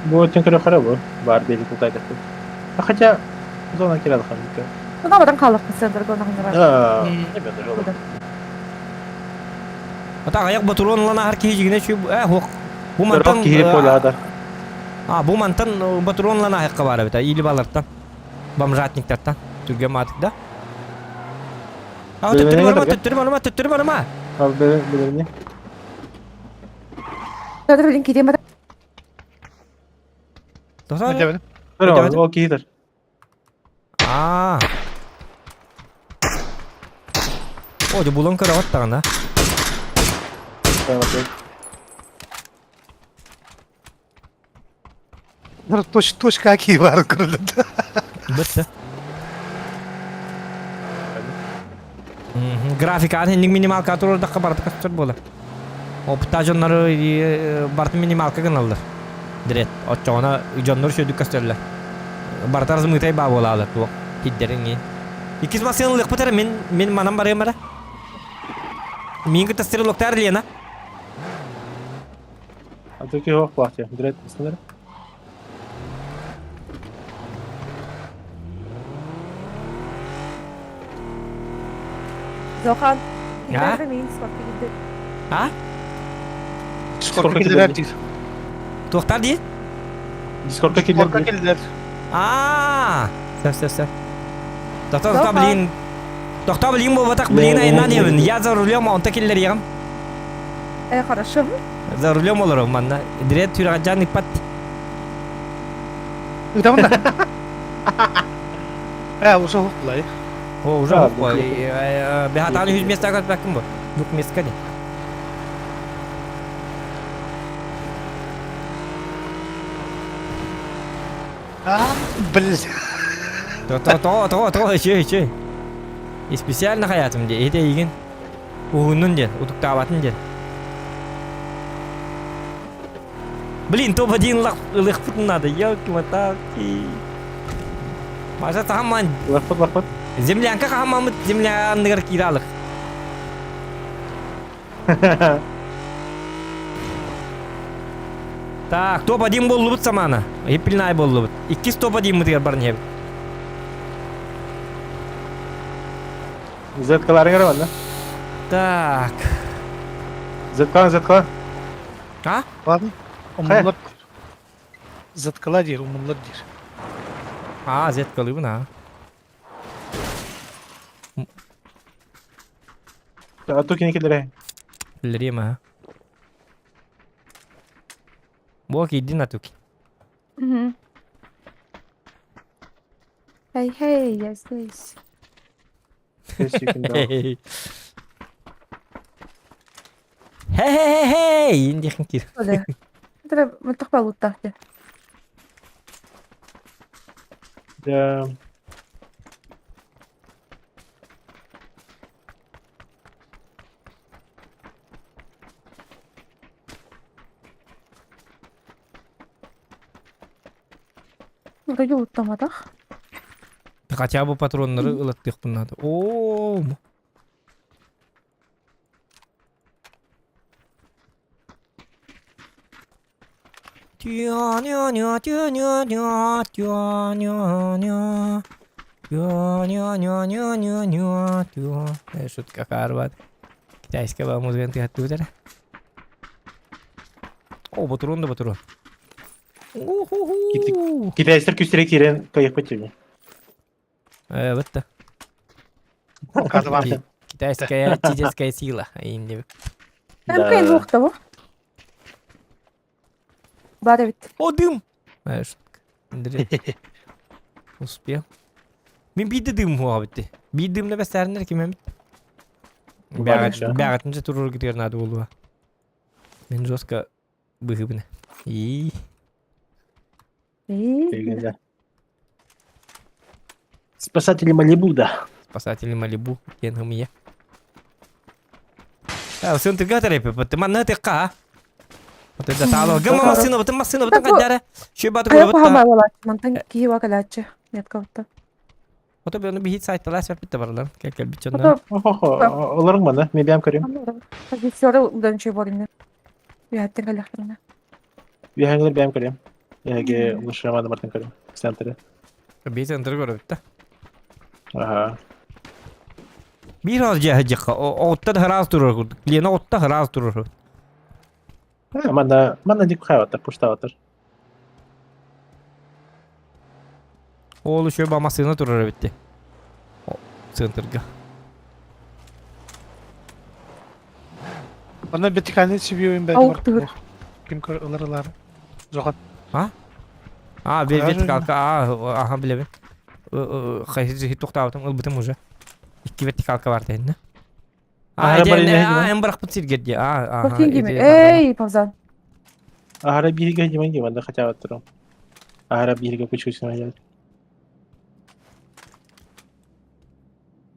Бу өттүн көрөхөрө бу. Бар бели култайдахпыт. А хотя зона кирал ханныка. Ну, баран хааллахпыт центрга онно Да, ребята, жолоб. Ата аяк батурон ылан аһар киһи дьигинэ чү э хуох. Бу мантан киһи поляда. А, бу мантан батурон ылан аһыкка бар эбит. Или балартан. Бомжатниктартан. Түргэн маатык да. А, төттөрү барма, төттөрү барма, төттөрү барма. Ал билерне. Петр, блин, киирэн баран. Тоса. Ол киһитер. Аа. О, дьэ булан көрөҕүт даҕаны. Точ, точка какие баар көрүллүдэ. Бытты. Графиканы инник минималка турурдахха барыта көстөр буолар. Опыта дьоннору барытын минималка гыналлар. Дирет. Оччоҕуна дьоннор сүөдүк көстөллөр. Барыта размытай баа буолаалар туох киддэрин Иккис массыына ылыахпыт эрэ мин мин манан барыам эрэ. Миин кытта стрелоктар Лена. А то киһи ох баахтыа. Дирет истинер. Зохан. А? А? Сколько киллер диир. Туохтар дии? Дискордка Сколько киллер. киллер. Аа! Сөп, сөп, сөп. Тоқта, тоқта, блин. Тоқта, блин, буолбатах, блин, айынан диэбин. Я за рулем, онто киллэриэҕим. Э, хорошо. За рулем олором манна. Дирет түрэҕэдьаан иппат. Ыытабын да. Э, уже хуплай. О, уже хуплай. Бехатааны үс места көтпәккин бу. Двух места де. А, блин. То, то, то, то, то, еще, еще. И специально хаятым де, эте игин. Уһуннун диэн, утуктаабатын диэн. Блин, топ-1 ылыахпытын надо, елки-моталки. Маша сахамман. Лахпыт, лахпыт. Землянка хааммаммыт земля анныгар киирэ алых. Так, топ-1 буоллубут самана. Еппилнай буоллубут. Иккис топ-1 баран иһэбит. Зеткаларыҥ эрэ манна. Так. Зеткалаң, зеткала. А? Ладно. Умуллар. Заткала диир, умуллар диир. А, зеткалыыбын, а. А то кини киллэрэ. Киллэриэм, а. Бо киирдин атуки. Мгм. Hey, hey, я здесь. Yes, you can go. Хей-хей-хей! Индихэн кир. Оля. Это мөлтөх балуттаах дии. Да. Вроде уттаматах. Хотя бы патроннары ылаттыахпын наада. Оо. Шутка харбат. Китайская музыка тыгаттыбыт О, ботурун да ботурун. Уху-ху. Китайстар күүстэрэ киирэн кыайыахпыт дии. Э, вот да. Кадывар. Китайская чижеская сила. Инде. МК двух того. Бар эбит. О, дым! Э, шутка. Андрей. Успел. Мин биирдэ дым хуаҕа битти. Биир дымна бэстээриннэр ким эмит. Бэҕэтинчэ туруоргутугар наада буолуо. Мин жестко быһыыбына. И. Спасатели Малибу, да. Спасатели Малибу, диэн хымыйа. А, сын тыга тарепи, ты манна тыкка, а? Отойда таало. Гымма массыына бутун массыына бутун кайдара. Шүй баты Хайа көрөбүт куһаҕан та. буолааччы, мантан киһи уа кэлээччи, метка бутта. Ото бөну бихит сайталаа сөппүт да баралар. Кел кел биччоннор. Ото Охо, олорун мана, мен бэйэм көрүм. Позициялары удан чөй болинна. Үһәттен кэллэхтэринэ. Үөһэҥилэр бэйэм көрүм. Эһиги улушраманы бартан көрүм. Центры. Бии центры көрөбүт да. Аха. Биир ол дьиэ дьиэхэ оҕуттан хараас турар курдук. Лена оҕутта хараас турар. Манна манна дик хайваттар, пуштаваттар. Ол еще ба массыына турар эбитти. Центрга. Онно вертикальный сибиоин бәйді Ауық бар. түгір. Ким көр ылар ылар. Жохан. А? А, вертикалка, а, ага, билебин. Хайсы тоқтабытым, ылбытым уже. Икки вертикалка бар дегенне. А, Аһара барыйна а, эн бырахпыт сиргер дии. А, ага. Ким кими? Эй, Павзан. Аһара биһигэ диман диман хотя бы турум. Аһара биһигэ күчү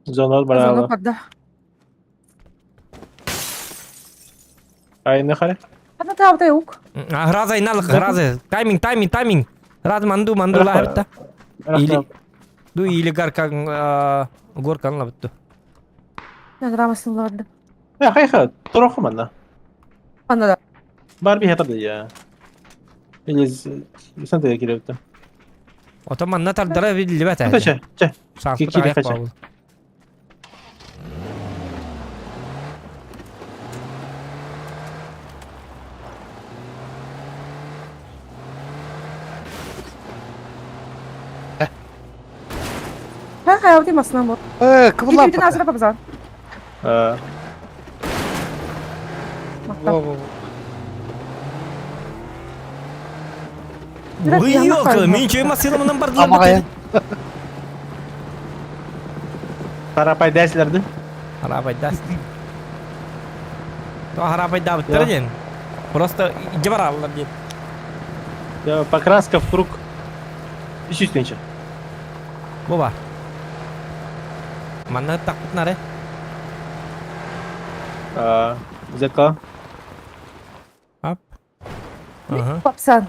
Зонал Зона барала. барда. Айны харе. Ана таабытай ук. Раза иналык, раза. Тайминг, тайминг, тайминг. Раз манду, манду лаһыбытта. Или ду или гарка горкан лабытты. Рамасын ларды. Э, хайха, туроху манна. Ана да. Бар биһи тарды я. Или сен де келепті. Ото манна тардара биллибет Чэ, чэ, чэ. Кири хача. Ха, хайа, масынан бот. Э, кыбылап. Китибитин азыра Павзан. Э, Мактап. Во, во, во. Ой, ёлка, мен чөй массыына мынан бардылар. Амағайын. Тарапай дәсілерді. Харабайда. То харабайда быттыр ден. Просто иде бар аллар ден. Покраска в круг. Үш Бу бар. Манна тақпыт нары. Зетка. Ап. Ага. Папсан.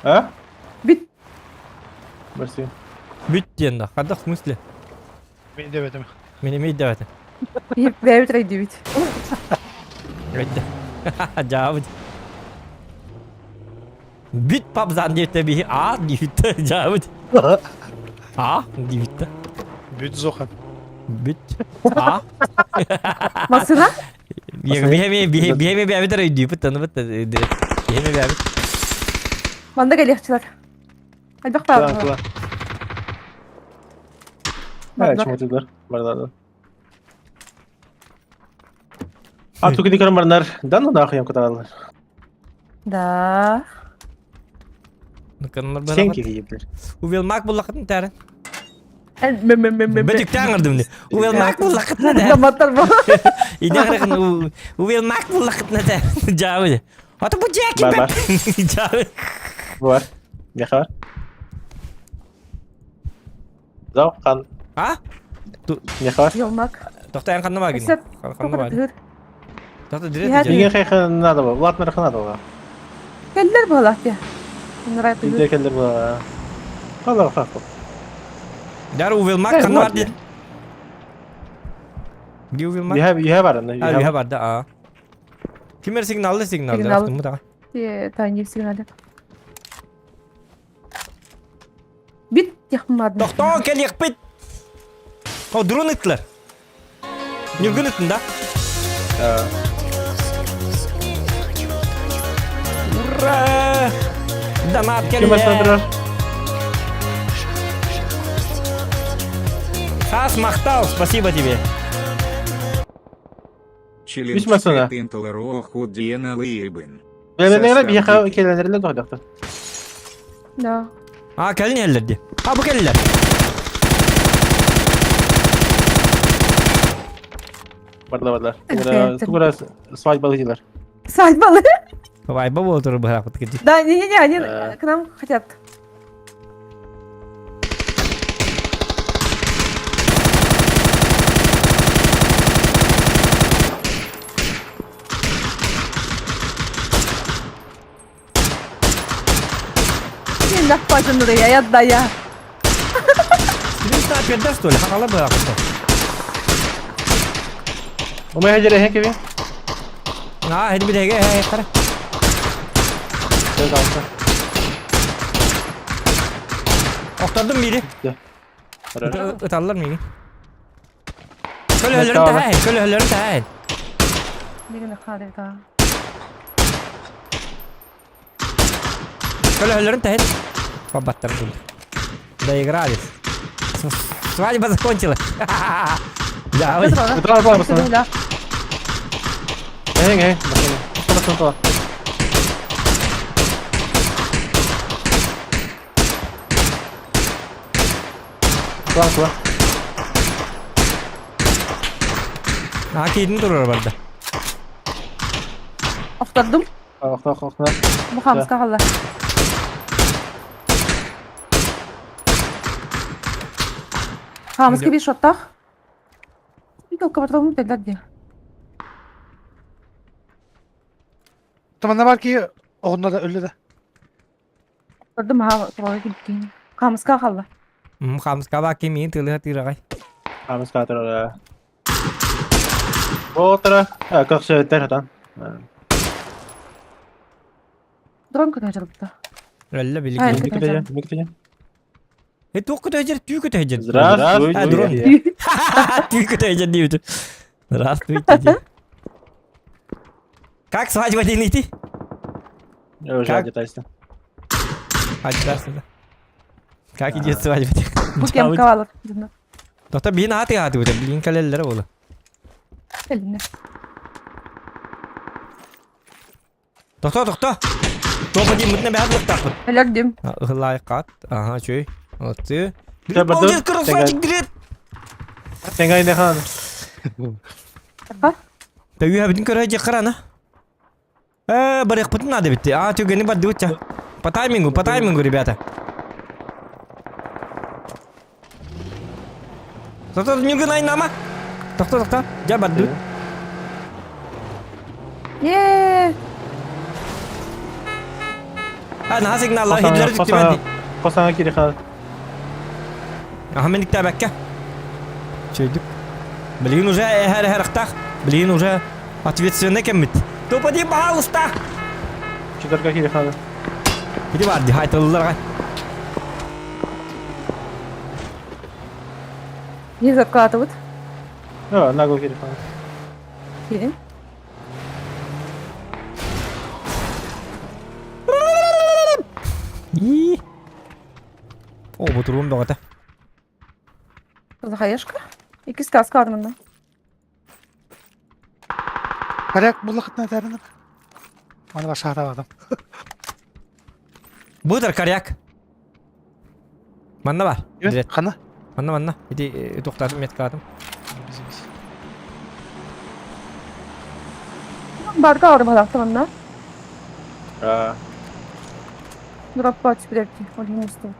А? Бит. Мерси. Бүт ден да. Қадақ в смысле? Мен деп едім. Мен емей деп әті. Бәбит райдыбит. Өйтті. Жабыт. Бүт папзан депті би. А депті. Жабыт. А депті. Бүт Зохан. Бүт. А. Масына? Бихеме бихеме бәбит райдыбит. Таны бит. Бихеме бәбит. Манда келехчилер. Альбах Тула, па. тула. А, чмотилар. Барлады. А туки дикарым барнар. Дан да ахыям куталар. Да. Сен киги Увел мак буллақытын тәрі. Ме Бөтүктә аңырдым. Увел мак буллақытын тәрі. Даматтар бу. Ине увел мак буллақытын тәрі. Жабы. Ата бу жаки Бар, бар. Жабы. Бар. Меха бар. Зау, қан. А? Меха бар. Йолмак. Тоқта қанна бар гин. Сеп. Қанна бар. Тоқта Яһәт. дирет. Деген хайха надо ба. Влад нарха надо ба. Келлер була ти. Нурай Иде келдер ба. Хала хала. Дар увел мак қанна бар дед. Ди увел мак. Юһә юһә бар анда. А, юһә бар да. А. Кимер сигналды сигналды. Сигнал. Мы да. Тайни сигнале. Бит яхмадны. Тоқта кел яқпит. О, дрон ыттылар. Нүргүн ыттын да. Ура! Донат Ким келе. астандырар? Хас мақтал, спасибо тебе. Үш масына. Состав Бияха дики. келенерлер дойдакты. Да. А, кэлин эллерди. А, бу кэллер. Барда барлар. Evet. Тугура свадьба дилер. Свадьбалы. Вайба бол туру бырак бит. Да, не-не-не, они Э. к нам хотят. Дьиннэх пажыныры я да я. Стрим снайпердар, что ли? Хахала быраҕыта. Умай хәҗер эһэ кеби. Аа, хәди билеге, э, кара. Сөз алса. Охтордум бири. Хорошо. Ыталлар миги. Көлөһөлөрүн таһаайын, көлөһөлөрүн таһаайын. Деген хаалыта. Көлөһөлөрүн таһын. Бабаттар дул. Доигрались. Свадьба закончилась. Да, ой. Ыталар бар басына. Эһэҥ эһэҥ. Басына басына. Тула тула. Аа, киитин турар барда. Охтордум. Охто охто. Бу хамска халла. Хамска бир шоттах. Только потом педать. Таманна бар ки оҕонно да өллө да. Көрдүм аһа турары килбиккин. Хаамыска хаалла. Хаамыска баа ким тылыга тыыраҕай. Хаамыска турара. Отра, көхсөттөр хатан. Дрон көтө дьарбыта. Өллө билигин. Микрофон, микрофон. Э туох көтө түү көтө Здравствуйте. А, дрон. Түү көтө диэбит. Здравствуйте. Как свадьба дейнити? Уже Как? где-то Адидас. Как идет свадьба? Бу кем кавалар. Доктор биин ааты ааты бут билин калеллere болу. Элинне. Тохто тохто. Топа дим мытна бәһәт лыктакпыт. Элердим. Лайкат. Ага, чөй. Молодцы. Чэ, барды. Молодец, красавчик, дирет. Тэҥай не хан. Аха. Тәуе бүтін көрө же қараны. Э, барык надо битти. А, түгені барды утя. По таймингу, по таймингу, ребята. Тоқта, нүгін айнама. Тоқта, тоқта. Жа барды. Е. А, наха сигнал, Гитлер түктү Косаңа кири хан. Аха, мен диктабәккә. Чөйдүк. Блин, уже әһәр әһәр Блин, уже ответственный кеммит. Топа ди, пожалуйста. Четверка кири хан. Иди бар, ди, хайтылылар. Не закатывают. Ну, нагыл кири хан. Кирин. И. О, бу турум догата. Захаешка. Икис каска адымында. Коряк буллахытна тәрініп. Аны бар шахта бардым. Бутер коряк. Манна бар. Дирет. Қана? Манна манна. Иди тоқтатым меткадым. Барга арым халактымында. А, Дроппа түспүдерти. Олин үстү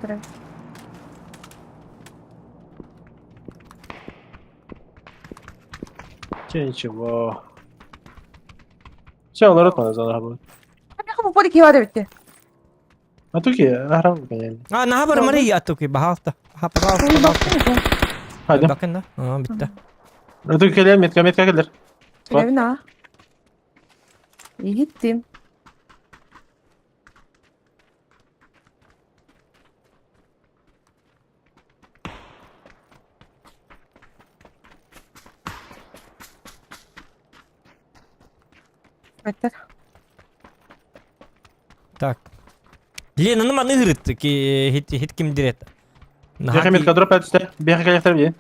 че ничего. Все, олар отмана зона будет. Бу поле кива битти. А туки, ахрам конечно. А, наха бар мари аттуки, бахалта. Ха, пожалуйста, пожалуйста. Hadi. Bakın да. А, битте. Туки келер, метка, метка келер. Билебин Иһиттим. Беттер. Так. Лена, ну маны гырыт, ки хит хит ким дирет. Беха метка дроп әтісті. Беха келер бе.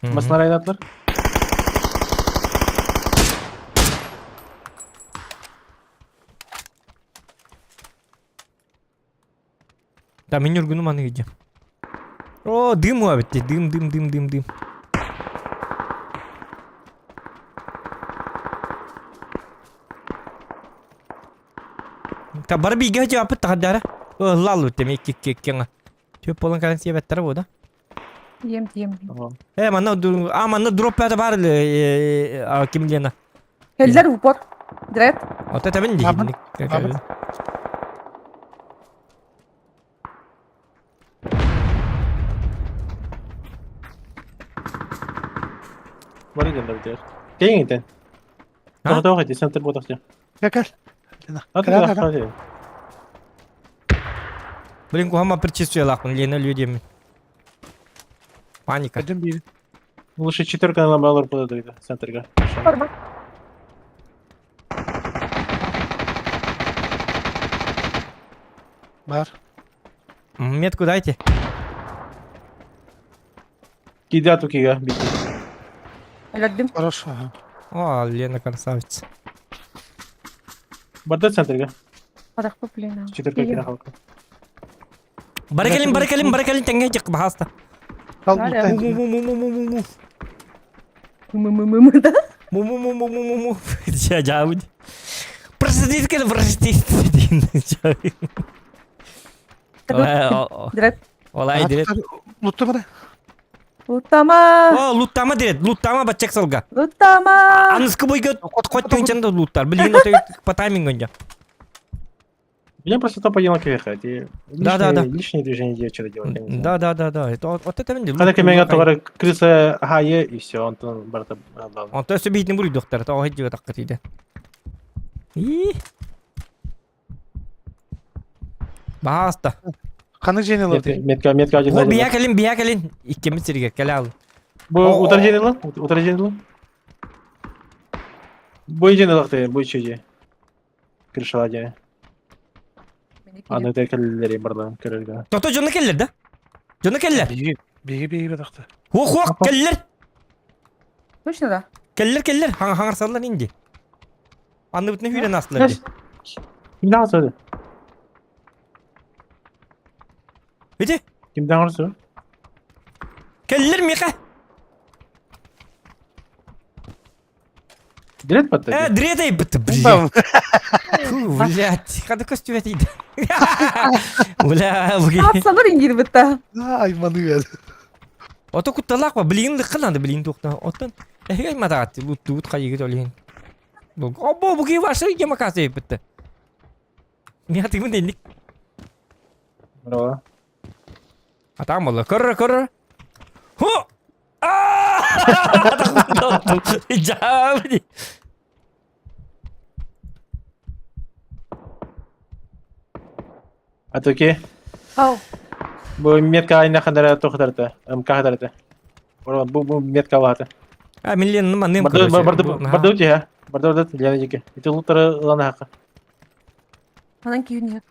Масына райдатлар. Да, мен юргуну маны гидем. О, дым битте. Дым, дым, дым, дым, дым. Та бар биге жапы тагадара. Лалу теме кик-кик кеңа. Төп болан калан себеттер бу да. Ем ем. Э, манна а манна дроп бәті бар э, ким Лена. Хеллер в упор. Дред. Вот это мен Абын, дейін. абын. Бары дьоннор битэр. Кэйиҥ итен. А? Тоҕо ити центр буотахча. Кэл кэл. Аты Блин, кухама предчувствиялаахпын, Лена өлүө диэммин. Паника. Кэдим биир. Лучше четверка ламалар буола центрга. Барба. Бар. Метку дайте. Кида тукига бити. Өлөрдүм. Хорошо. ага. О, Лена красавица. Барда центрга. Харахпа блин. Четверка кина халка. Баракалин, баракалин, баракалин, тэҥҥэ дьик баһааста. Кал Бар, луттай. Му-му-му-му-му-му. Мы-мы-мы-мы, да? Му-му-му-му-му-му. Дьэ, дьаабы. Простите, простите. Дреп. Олай дирет. Лутта бара. Лутама. О, луттама дирет, луттама баччак сылга. Лутама. Аныскы бойга хоть да луттар. Билигин отой по таймингу инде. Меня просто топа ела кверхать. И Да, да, да. Лишние движения делать, что-то делать. я не знаю. Да, да, да, да. Это вот это менде. Когда кеменга товары крыса хае и все, он там барта. Он то себе не будет доктор, то хоть так хотите. И Баста. Ханы жени лутты. Метка, метка один. О, бия кэлин, бия кэлин. Иккемит сирге кэлэ ал. Бу О, утар жени утар жени Бу жени лакты, бу чеже. Крышала жени. Аны текеллери бардам көрөргө. Тото дьоно кэллэр да? Дьоно кэллэр. Биги биги биги бадахта. Хуох хуох кэллэр. Точно да? Кэллэр кэллэр. Хаҥ хаҥарсаллар инди. Анныбытына hүүрэн астылар ди. Кимден алса? Види? Кимден алса? Кэллэр миэхэ. Дирет батты. Э, дредай быт, блядь. Там. Фу, блядь. Хада костюм это Бля, буги. Атсалар ингир битта. Ай, маныга. Ото кутталаах ба, билигин лыккын аны билигин туохта. Оттон эһиги матаат, луттуут хайыгы толиһин. Обо буги вашы гемакасы битте. Мия тыгын денник. Браво. Атам болла. Көрөр, көрөр. Ху! Жабы. Атоки. Ау. Бу метка айна хадара тохтарта. МК хадарта. Бу бу метка вата. А, миллен нема нем. Барды барды барды утиha. Барды барды лена жеке. Ити луттары лана хака. Анан кийин нет.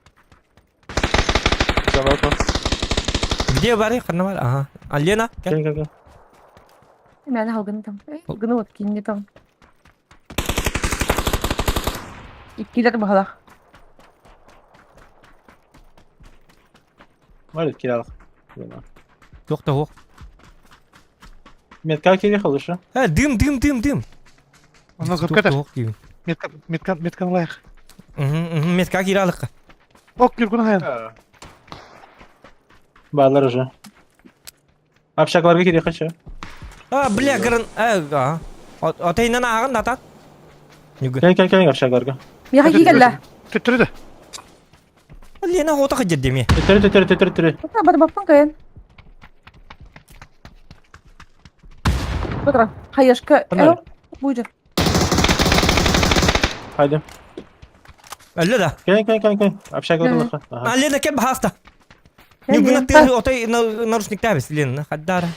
Где бары? Ханна бар? Ага. А Лена? Кел. Кел кел кел. Мен халгын там. Гыны вот кийин там. Иккилер бахалах. Бар киралык. Тохта хох. Метка кире халышы. Э, дым, дым, дым, дым. Оны Тух, көтөр. тух деймін. Метка метка метка лайық. Мгм, мгм, метка киралыққа. Ок, нүргүн хайын. Балар уже. Общакларга кире хача. А, бля, гран... Э, а. Отайнан ағын датат. Нүгін. Кел кел кел общакларга. Миха кийгелле. Төттөрү. Лена ота қажет деме. Төттөрү төттөрү төттөрү төттөрү. Та бар баппын кайын. Бытра. Хайышка. Қандай? Буйжа. Haydi. Әлі да. Кел кел кел кел. Общакларга лаха. А, Лена кел бахаста. Нүгін аттыр отай нарушник табис, Лена. Хаддара.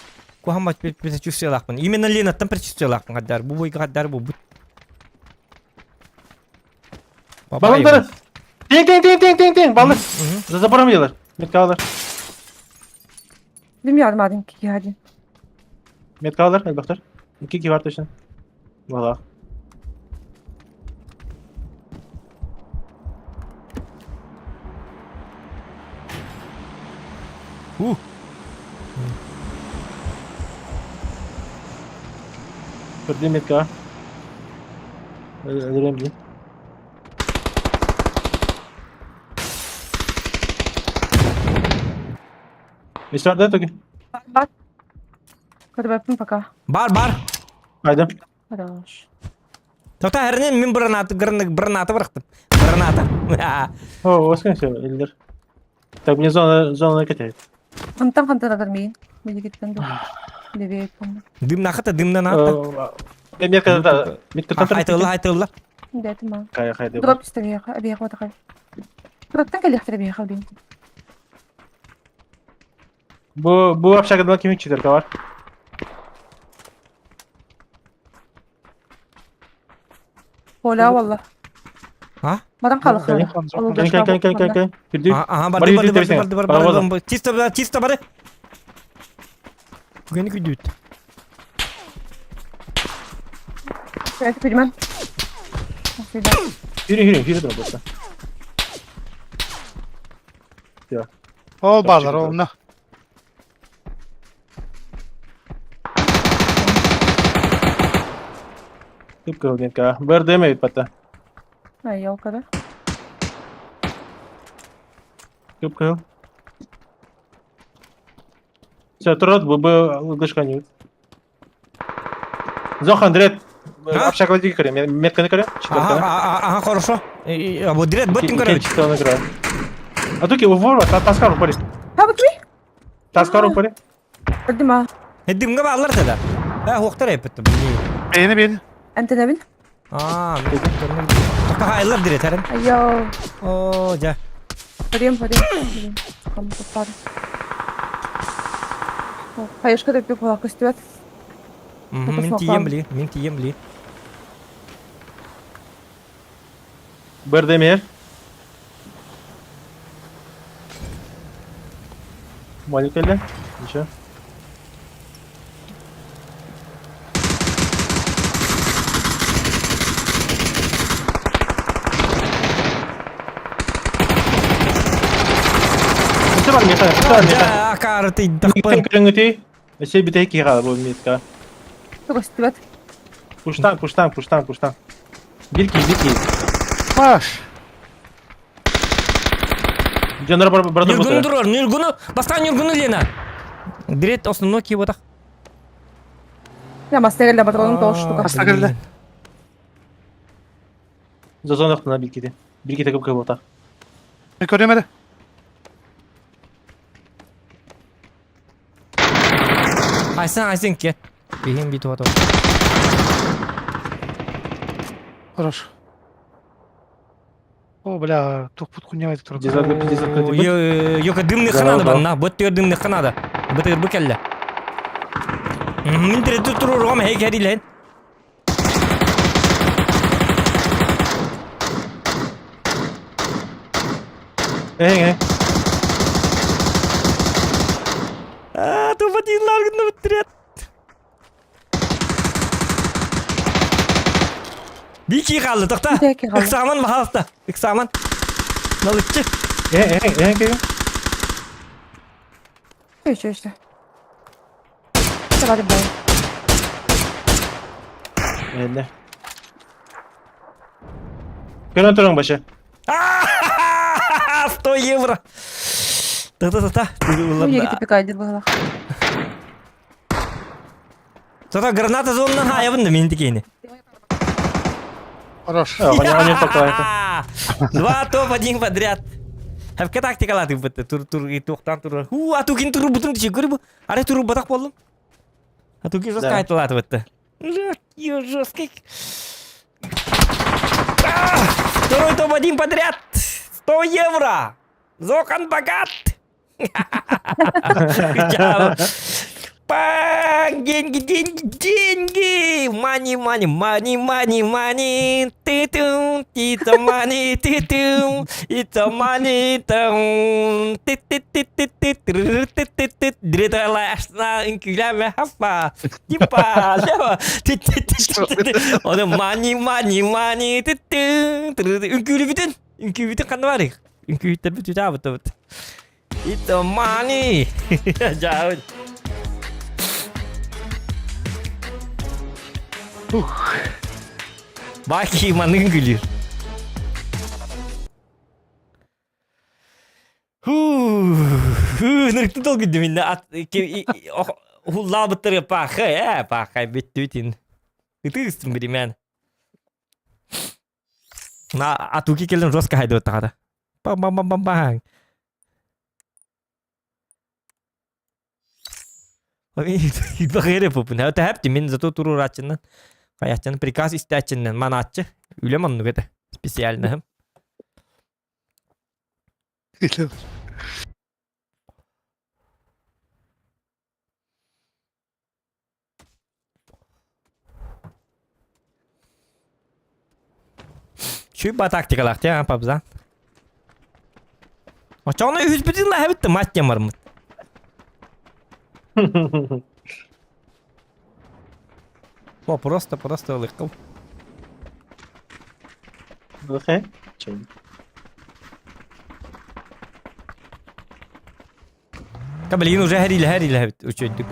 Кухамма предчувствие лақпын. Именно Лена там предчувствие лақпын хаддар. Бу бойға хаддар бу. Балыңдары. Тең тең тең тең тең тең. Балыр. За забором делар. Метка алар. Bilmiyorum madem ki hadi. Метка алар, элбэхтер. Ики ки бар точно. Вала. У. Көрдүм метка. Өлөрөм дии. Мистер токи. Бар. Көрбөппүн пока. Бар, бар. Haydi. Хорош. Тоқта әрінен мен гранаты, гранаты бұрақтым. Граната. О, оскан все, элдер. Так, мне зона, зона катает. Антан хантан адар мейин. Мени кеттен. Левее, по-моему. Дымнахата дымнан аата. Метка метка Хайтылла хайтылла. Да, это мало. Кая хайда. Дроп түстэ биһиэхэ, биһиэхэ отакай. Дроптан кэлиэхтэрэ биһиэхэ билин. Бу бу общагадан ким четверка бар? Оля валла. А? Баран халыхтара. Кел кел кел кел кел кел. Кирди. Ага, барды барды барды барды барды барды. Чисто чисто бары. Түгени күдүт. Это понимаю. Yürü yürü yürü dur burada. Ол баалар, онно. Тып кылгенка. Бер деме бит Ай, елка, да? Тып кыл. Все, турат бу бу лыгышка не. Зохан дрет. Общага диги кире, метканы кире. Ага, ага, хорошо. Бу дрет бөттүн көрөбүт. Четверканы кире. А туки увор, таскар упали. Ха, бу кими? Таскар упали. Бардыма. Дымга баалар да. Э, хуктар эппит. Бэйни бэйни. Антенабин. Аа, тоқта хайлар дирет әрін. Айо. О, жа. Барем, барем. Кам попар. Хаешка деп була көстүбөт. Мин тием били, мин тием били. Бер демер. Маникелде. Ничего. Ите бар мета, ите бар мета. Жа, акары тахпын. Көрүңүтүй. Эсе бите кига бу метка. Көстүбөт. Пуштан, пуштан, пуштан, пуштан. Бирки, бирки. Маш. Жанар бар бар Нюргуну турар, Нюргуну, баста Нюргуну Лена. Дирет основной кип отақ. Я мастер патронум тоғыз штука. Баста кирди. Зазон яктына биркиде. Бирки тегип кеп ота. Мен көрөм эле. Айсан, айсан ке. Бихин бит отақ. Хорош. О, бля, тухпут хуйня айтып турат. Дезадка, дезадка деп. Йока дымный ханада банна, бөттөр дымный ханада. Бөттөр бу келле. Мин тире турур хей керилен. Э, э. А, тупатинлар гына бөттүрет. Бики қалды, тоқта. Бики қалды. Иксаман бахалта. Иксаман. Налыччы. Э, э, э, э. Еще, еще. Давай, бай. Эле. Көрөн туруң башы. 100 евро. Та-та-та-та. Ну, егити пикайдер была. Тота граната зонна хаябын да мен тикейни. Хорош. Они пока. Два топ-1 подряд. Хәпкә тактикалады бітті. Тур тур тоқтан тур. Ху, атукин тур бутын дичи көрі бу. Аре тур батақ болдым. Атукин жестко Да. айтылады бітті. Жесткий, жесткий. Второй топ-1 подряд. 100 евро. Зохан богат. Пang, деньги, деньги, деньги! Money, money, money, money, money. Ты-тум, it's money, ты-тум, it's money, тум. Ты-ты-ты-ты-ты, ты-ты-ты-ты. Дриталашна, инкүләмә, хапа. Типа, лево. Ты-ты-ты-ты-ты. Оны money, money, money, ты-тум. Үңкүлү бүтүн, үңкү бүтүн кандай бар? Үңкү бүтүн бүтүн. It's money. Жабыт. Баки маның күлер. Нырыкты долго мен ат хуллабыттыры пахы, э, пахай беттүтин. Ытыстым биримен. На атуки келдим жестко хайдып тагада. Бам бам бам бам бам. Бахыре пупун. Это хэпти мин зато турурааччынан. Хайаччан приказ истээччиннэн манааччы. Үлэм оннук этэ. Специально. Чуйба тактикалаах тиа пабзан. Очоҕуна үһүспүтүн лаһабыт мать диэн бармыт. О, просто, просто ылыккыл. Окей. Чей. Та блин, уже горили, горили, үчүгдүк.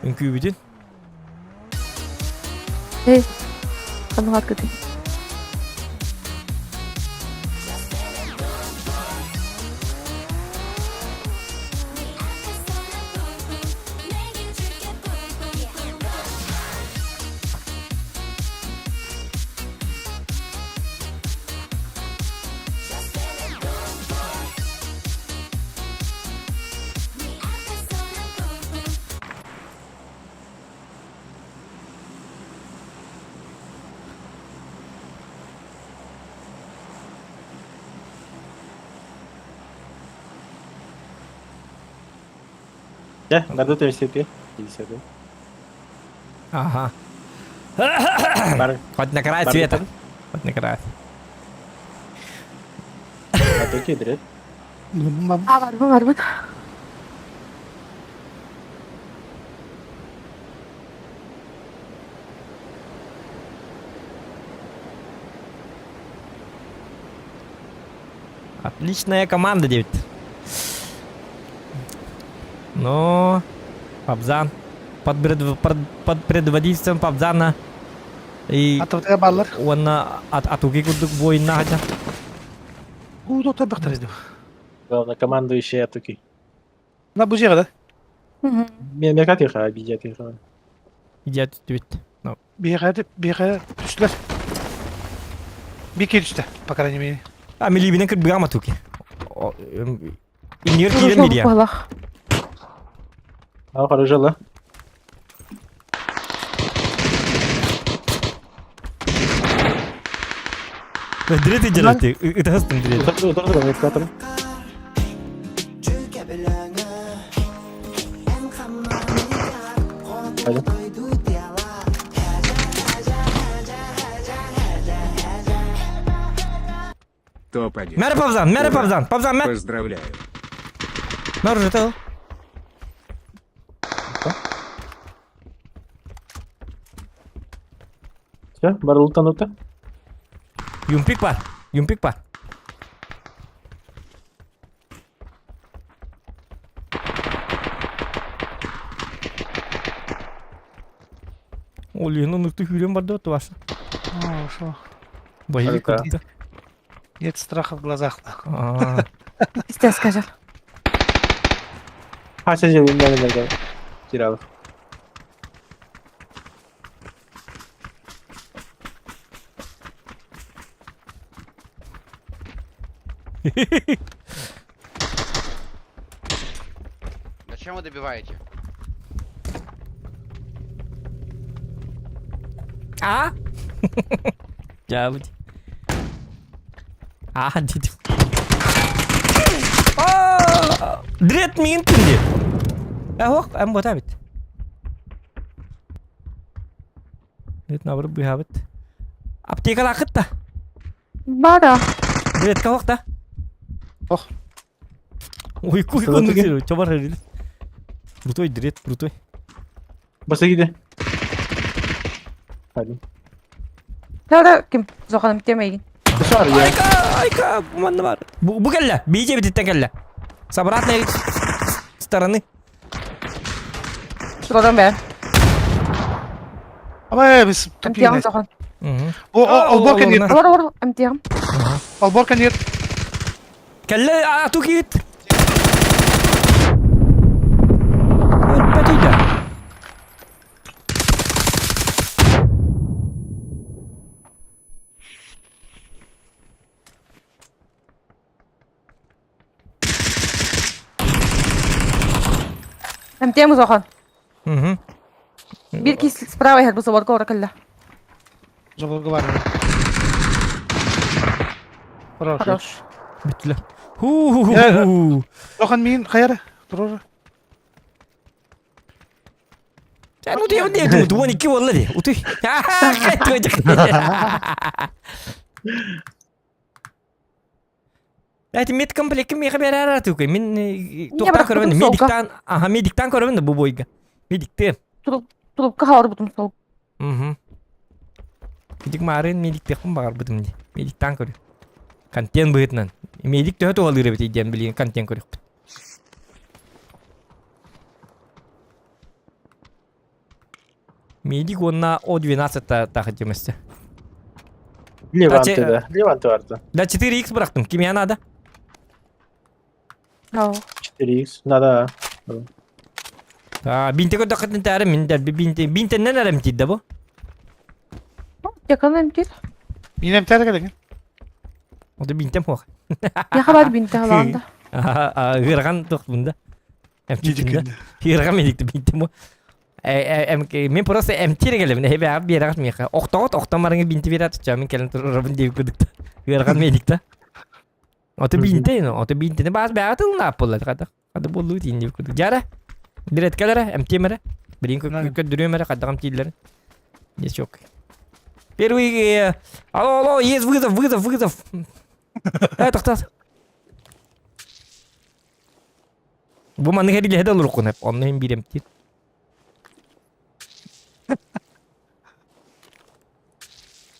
Үҥкүүбүтүн. Эй, ханнык кытый? Дьэ, барды төбүстэти. Киисэбин. Ага. Бар. Хоть на край Бар света. бутан. Хоть на край. Аты кедрет. А, барбын, барбын. Отличная команда, Дэвид. Но Пабзан под, под, под предводительством Пабзана и Атыбытыга бааллар. уонна от атуги курдук буойунна хата. Уу доктор бахтар издим. Главное, командующий Атуки. На бу жега да. Мека тиха, обидя тиха. Идет түбүт. Ну, Биһиэхэ биһиэхэ түстүлэр. Бики түстэ, по крайней мере. А милибинен кырбыгам атуки. Иннигер киирэн милия. Балах. А, хорошо, Дрет иджерати. Ытастын дрет. да. Пойдем. Топ-1. Мэр Павзан, мэр Павзан, Павзан, мэр. Поздравляю. Мэр уже тыл. Все, барылтан ута. Юмпик бар, юмпик бар. Олин, ну ты хюрем бар да, ваша. О, шо. Боевик Это- куда-то. Нет страха в глазах. А, Истя скажар. А, сейчас я не Киралов. Зачем вы добиваете? А? Дявол. А, дедим. А, Дрет миин түнде. Ох, әм бота бит. Дрет набыр быһабыт. Аптека лақытта. Бара. Дретка хоқта. Ох. Ой, куй Что конну таки? Чобар харил. Крутой дрет, крутой. Баса гиде. Hadi. Тара ким? Зоханым темейгин. Дышар я. Айка, айка, манна бар. Бу, бу кэллэ, бийже бититтен кэллэ. С обратной стороны. Шуладан бэ. Абай, biz Эмтиягым тупине. Зохан. Мгм. О, о, алборка нет. Олор, олор, эмтиягым. Алборка нет. Кэллэ, а ту киит. Өлбөтүйдэ. Эмтиэм узохон. Угу. Биир киһи справа иһэр бу соборго ора кэллэ. Заборга бар. Хорош. Хорош. Бүттүлэр. Ху-ху-ху. Охан миин хайара? Турора. Sen утуйабын диye ду 12 болла ди. Утуй. Эти медкомплекти миэхэ берээр атыыкай. Мин туохтаан көрөбүн медиктан, аха медиктан көрөбүн да бу бойга. Медиктен. Трубка хаалбытым сол. Угу. Кидик маарын медиктехпин баҕарбытым дии. Медиктан көрү. Контент быһыытынан. Медик төһө туһалыыр эбит диэн билигин контент көрүөхпүт. Медик уонна О12 тахыдьымысты. Леванты да. Леванты барда. Да 4х бырахтым. Кимия надо? 4х. Надо. А, бинте көрдөххүтүн тәрі мин дәл бинте бинтеннен әрем тиидде бу. Якын эмтир. Мин эмтээр кэлэҥин. Оду бинтем хуох. Яха бар бинте халаанда. Ыархан туох бунда. Эмчитинде. Ыархан медикти бинтем бу. Мен просто эмтире келемин. Эбе ап биэрагат миэхэ. Охтоҕот охтон барыңы бинти биэрат чамын кэлэн турарабын диэбит кудукта. Ыархан медикта. Ото бинте, ото бинтени баас бэҕэ тылын буолла хата. Хата буоллуу тиин диэбит кудук. Жара. Бирэткэлэрэ, эмтиэмэрэ. Билин көрдөрүөм эрэ хайдах эмтииллэрин. Десек. Первый... Алло, алло, есть вызов, вызов, вызов. Э, тоқтат. Бу маннык эрилэһэ да олоруккун эп, онно иһин биир эмтиир.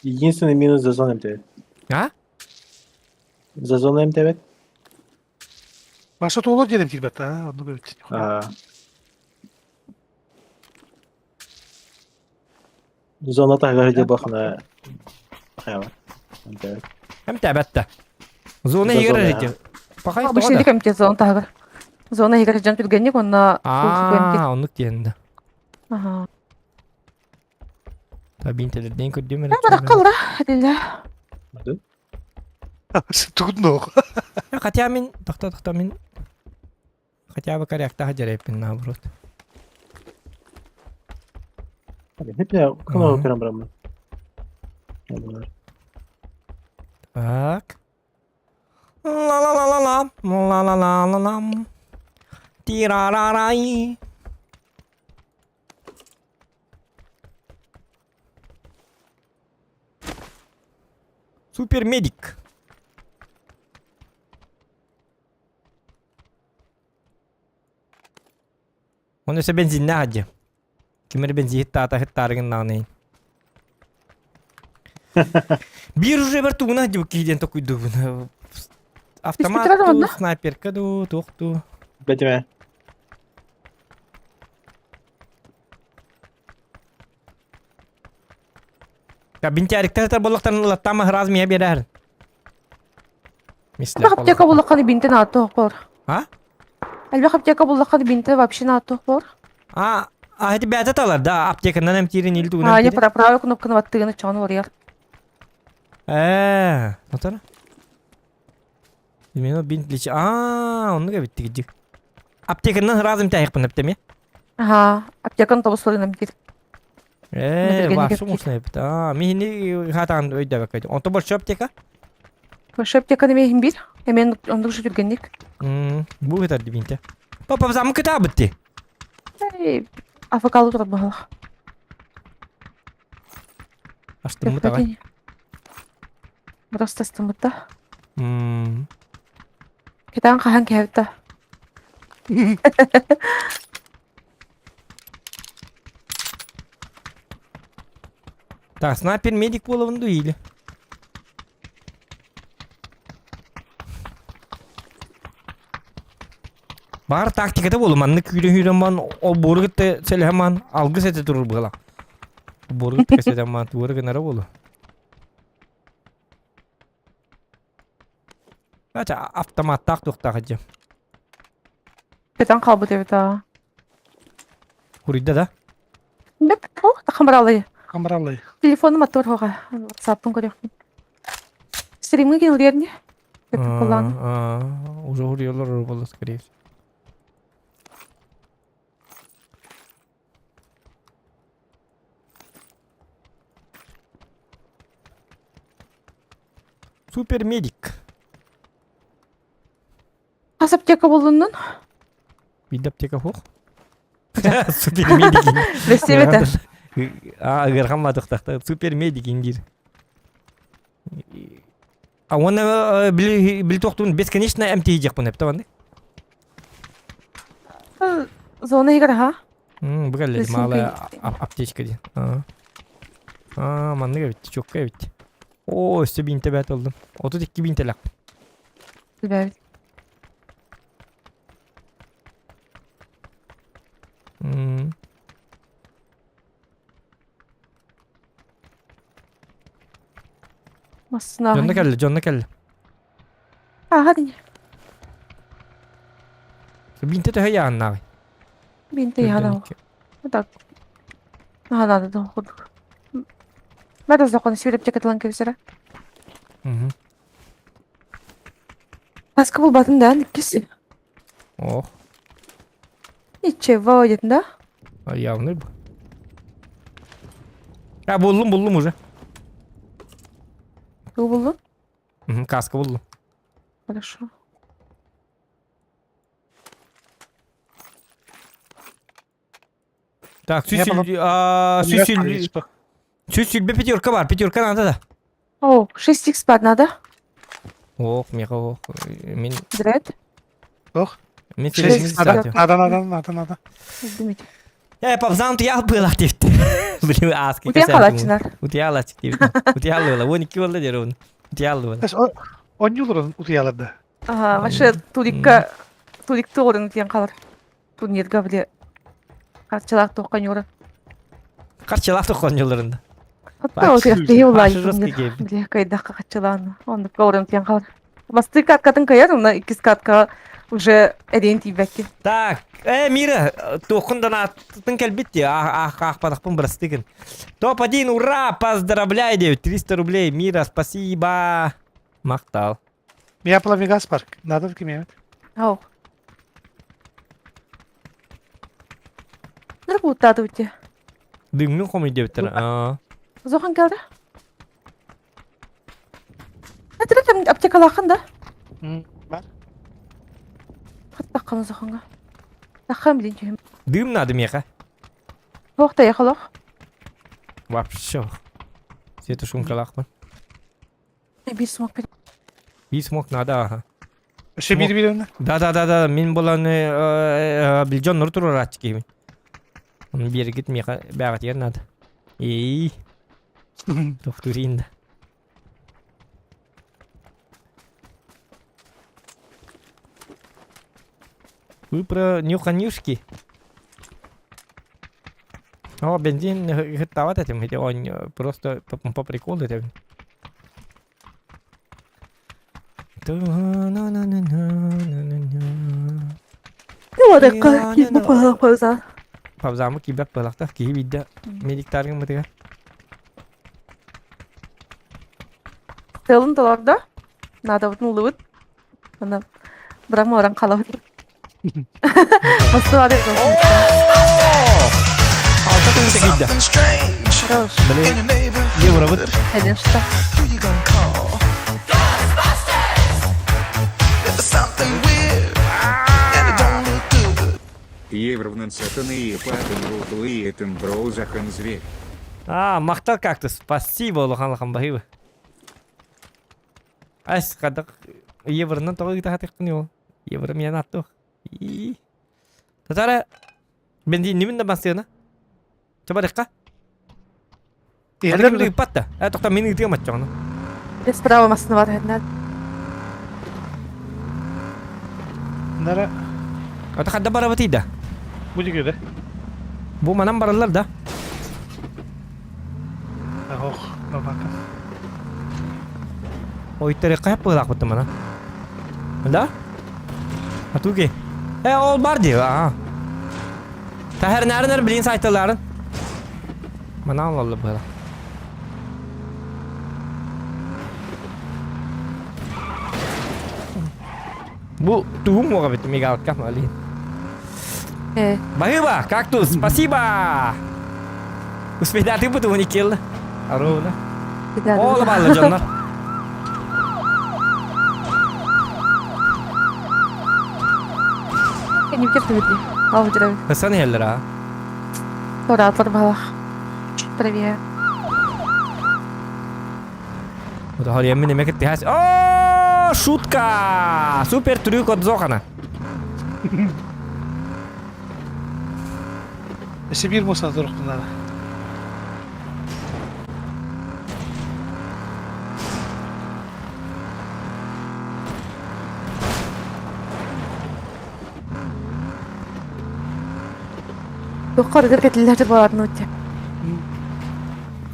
Единственный минус за зону МТВ. А? За зону МТВ? Баша туолар диэн эмтиирбэт аа, оннук эбит. А. Зона таһыгар дьабахына МТВ. МТВ да. Зона игры эти. Пока Обычный МТ зона таһыгар. Зона игры дьон түргэнник онно Аа, оннук диэн да. Аха. Табинтелерден көрдүм эрэ. Бараккалра, этиллэ. Тугун Хотя мин, тохто тохто мин хотя бы корректаха дьэрэппин наоборот. Хепне кына көрөн барамын. Так. Ла-ла-ла-ла-ла, ла-ла-ла-ла-лам. Тира-ра-рай. Супермедик. Оны өсө бензиннээх дьэ. Ким эрэ бензиһит таата хыттаарыгын Биир уже бар тугуна дьэ киһи диэн токуйдугун. Автомат туу, снайперка дуу, туох дуу. Бэтимэ. Бинтээриктэр сытар буоллахтарын ылаттаама ыраас миэ биэрээр. Элбэх аптека буллаххына бинтин ааттыах буолар. А? Элбэх аптека буллаххына бинтин вообще ааттыах буолар. А, а это бэйэтэ талар, да, аптеканан эмтиирин или тугунан А, не эмтиирин? правой кнопканы баттыгын чоҕун уларыйар. Ээ, отор. Именно бинт лечи. А, оннук эбит тигидик. Аптеканан ыраас эмтээхпин эптеме. Аха, аптекан тобус суруйан эмтиир. Ээ, Билгени вообще кэпсиир. мусно эбит. А, михини хатаан өйдөбөккө. Онто большой аптека? Большой аптеканы миэхин биир. Эмиэн оннук же түргэнник. М, бу ытар дибинте. Папа замы кытаабыт ти. Эй, АФК-лы турар баһылах. Астыммыт аҕай. Просто астыммыт да. М. Китаан хаһан кэһэбит да. Так, снайпер медик буолабын дуу или? Баар тактиката буолу маннык күүрэн ман ол буору кытта сэлэһэн ман алгыс этэ турur быһыла. Буору кытта кэсэтэн ман туора гынара буолу. Ача автоматтаах туохтаах дьэ. Кэтэн хаалбыт эбит аа. Хуруйда да? Бэп, о, хамралый. Хамралый. Телефоным аттыбар хоға. WhatsApp-ын көрөкпүн. Стримҥэ киһилиэр не? Уже хуруйалар болла скорее всего. Супер медик. Хас аптека буллуннун? Биир аптека суох. Супер медик. Бэстибэтэ. А, ыархан матыктахта. Супер медик индир. А уонна били били тохтуун бесконечно эмтии диэхпин эптэ маннык. Зона игр, ха? Бу кэллэ малая аптечка диэн. Аа, маннык эбит, чокка эбит. Оо, өссө биинтэ бээт ыллым. 32 биинтэлэхпин. Билбэбит. Массына. Дьонно кэллэ, дьонно кэллэ. Ааха дини. Бинте төһө яаннааҕый? Бинте яанаа. Так. Наһаа надо да курдук. Бары закон сүүреп чекетылан кэбисэрэ. Маска булбатын да, иккис. Ох. Ничего, дедин да? А явный бу. А буллум, буллум уже. Тугу буллун? Угу, каска буллум. Хорошо. Так, сүс сүлбе пятерка бар, пятерка надо да. О, 6х бар надо. Ох, меха, ох. Мен... Дред. Ох. Мен Надо, надо, надо, надо, надо. Э, папзан утуял быылах диэбит. Блин, ааски. Утуйан халааччылар. Утуйалааччы диэбит. Утуйаллыла. Уон икки буолла диэр уон. Утуйаллыла. Онньууларын утуйаларда. Ага, вообще турикка турикты орын утуйан халар. Турнирга бile харчылаах туохха ньура. Харчылаах туохха ньуларында. Хатта утуйахтыһы улаай бile кайдахха харчылаан. Оннукка орын утуйан халар. Бастыы каткатын кайар, уна иккис катка уже эриэн тиийбэккин. Так, э, Мира, туоххун донаттын кэлбит дии, аахпатахпын бырастыгын. Топ-1, ура, поздравляю, 300 рублей, Мира, спасибо. Махтал. Меня Пламегас парк, надо в кимемет. Ау. Нырбуттааты Дыҥмын хомуй диэбиттэр. Аа. Зохан кэлдэ. Этирэ аптекалаахын да? Бар. Хаттаххана Зоханга. Таххан билин түһүм. Дым надо меха. Туох да яхолох. Вообще. Света шумкалахпын. Биир смок Биир смок надо, ага. Өссө биир биир онно. Да да да да мин булан билдьон нур турурааччы киһибин. Оны биэргит миэхэ бээҕитигэр надо. Эй. Тохтуурин да. Вы про нюханюшки? О, бензин ыһыттаабат этим, ити он просто по, по приколу этим. Павзамы киибэт быһалахтах киһи биирдэ медиктаргын бытыгар. Тылын толордо. Надо ыллыбыт. Аны бырама оран халабыт. Москвада Алта күн киирдэ. Блин, евробыт. Конечно. А, махтал кактус. Спасибо, улахан улахан баһыыба. Ас хадах евронан тоҕо ыытаһатыхпын ол. Евро миэн аттуох. И. Татара бензиннибин да массыына. Чабарыкка. Иһэлэр Аны ыыппат да. Э, тоқта мин ыытыам оччоҕуна. Справа массыына бар этинэ. Нара Ата хадда барабытый да. бу дигиде. Бу манан бараллар да. Ох, бабака. Ойторекка хеп быылаахпыт мана. Да? Атуги. Э, ол бар дии. Аа. Таһарнаарынар билин сайталарын. Мана алалла быыла. Бу тугум уоҕа бит мигалка малин. Э. Баһыыба, кактус, спасибо! Успейдатык бу тугун иккиэллэ. Ровно. Ол балла дьоннор. Иннибитер түһүрдүү. Ол дьарабын. Асан иһэллэр аа. Туораатылар баһылах. Привет. Хор мен эмэ кыттыһас. О, шутка! Супер трюк от Зохана. Өссө биир муоста туруохтунара. Туохха арыгыр кэтиллэр буолаатын уучча.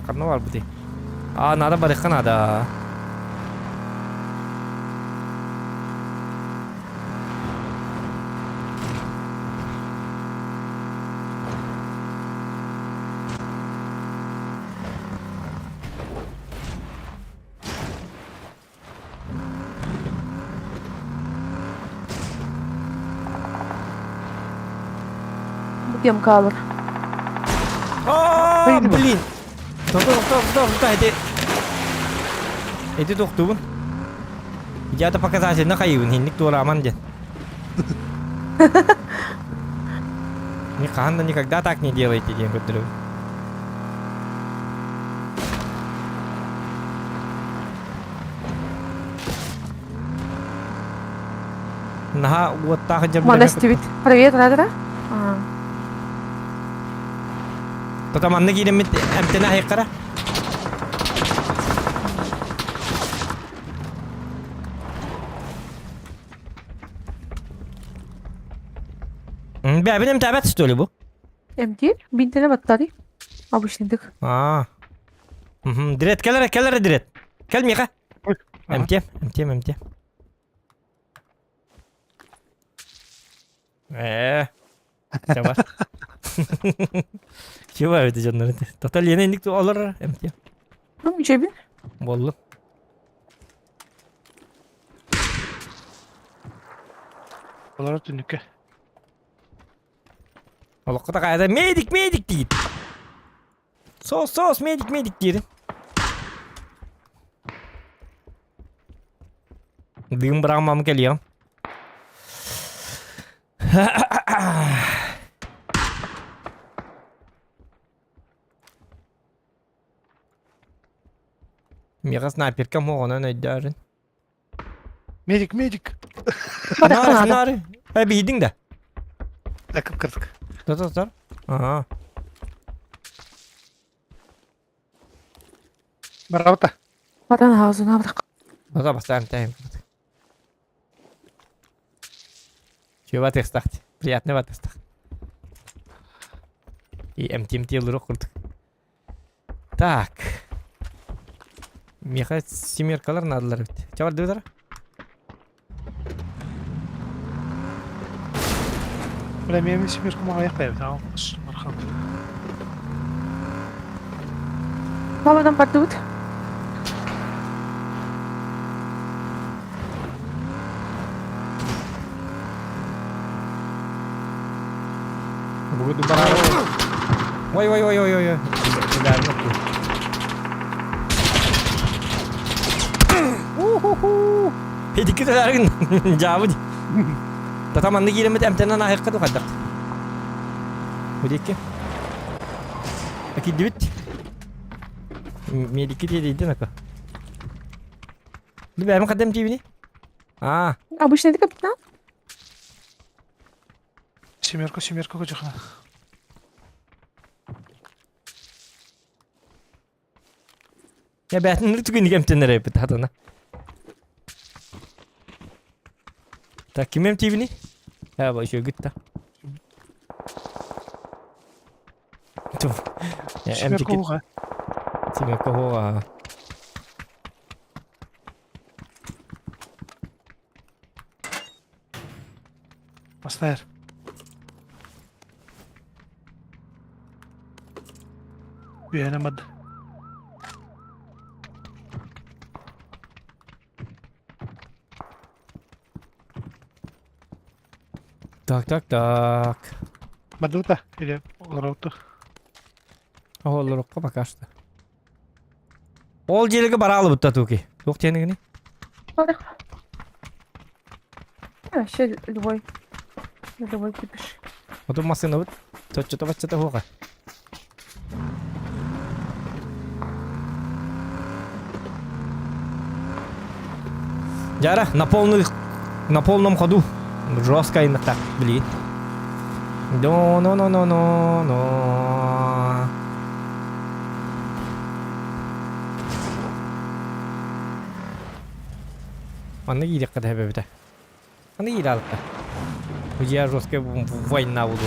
Ханна бар бути? А, надо барыхха надо. Бутем хаалар. А, блин! Тоқтоо, тоқтоо, тоқтоо, тоқтоо, эти... Эти тохтуубун. Я-то показательно хайыбын, хинник туорааман диэн. Никогда никогда так не делайте диэн көрдөрөбүн. Наһаа уоттаах дьэ Мана истибит. Привет, Радра. Тота манна кииреммит эмтэнэ аһыйкара. Бэбин эмтээбэт что ли бу? Эмтиир? Бинтэнэ баттари. Обычныйдык. Аа. Дирет кэлэр кэлэр дирет. Кэл миэхэ. Эмтиэм, эмтиэм, эмтиэм. Ээ. Чабар. Чего это дьоннор? Тота Лена инник олор эмтиэм. Ну, ничего. Боллу. Олорор түннүккэ. Олоххо такая медик, медик диир. Сос, сос, медик, медик диир. Дым быраҕымам кэлиэм. Миэхэ снайперка моҕонон өйдөөрүн. Медик, медик! Нары, нары. Э, биһидиҥ да? Такып кырдык. Тор, тор. Ага. Барабыта. Баран хаузуна бырак. Ото бастаан тайм. Чего текстахт? Приятного текстах. И МТМТ лырок курдук. Так. Миэхэ семеркалар наадалар эбит. Чэ бардыбыт Бля, мен семерка мага аяктайбыт. Мархан. Бабадан бардыбыт. Бугу барар. Ой ой ой ой ой ой. Педики төләргин жабы. Тата манны кииреммит эмтэнэн аһыахха ду хайдах. Медикке. Киддибит. Медикке диэдийдин ака. Бу бэйэм хадам диибини? Аа. Обычный ты капитан? Семерка, семерка көтөхна. Я бээтин түгүн кэмтэнэр эбит хатана. Так, ким эмтиибини? Ха, бу еще гытта. Семерка уға. Семерка уға. Бастайыр. Үөһэнэ мад. Так, так, так. Мадута или олороуту. Олорукка пока что. Ол жерге бара алыбытта туки. Туох тиэнигини? Вообще любой. Любой кипиш. Оту массыынабыт соччото-баччата суоҕа. Жара, на полный, на полном ходу. Жестко именно так, блин. Но, но, но, но, но, но. Манна киириэххэ да эбэбитэ. Аны киирэ Я жесткая война буду.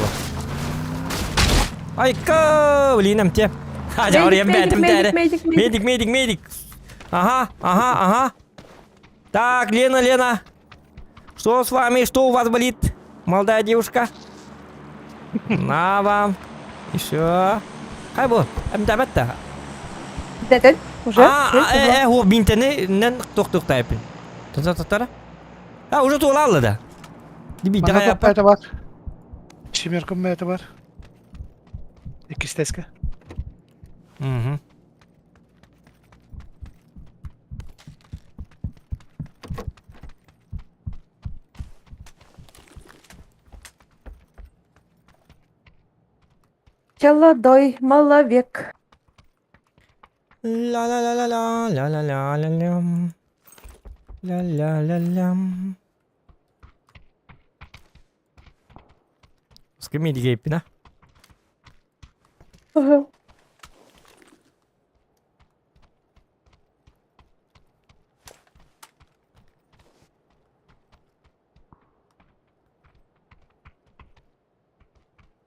Айка, блин, эмте. Медик, медик, медик, медик. Ага, ага, ага. Так, Лена, Лена. Что с вами? Что у вас болит? Молодая девушка. На вам. Еще. Хай бу, эмтәбәт Дәтен, уже? А, э, э, о, бинтени нен тоқтуқтайпын. Тұта-тұтара. А, уже туолаалла да. Манна топпайта бар. Семерка мэта бар. Иккистэскэ. Угу. Челодой, маловек. Ла-ла-ла-ла-ла, ла-ла-ла-ла-лям. Ла-ла-ла-лям. Скамейдигейпин, а? Ага.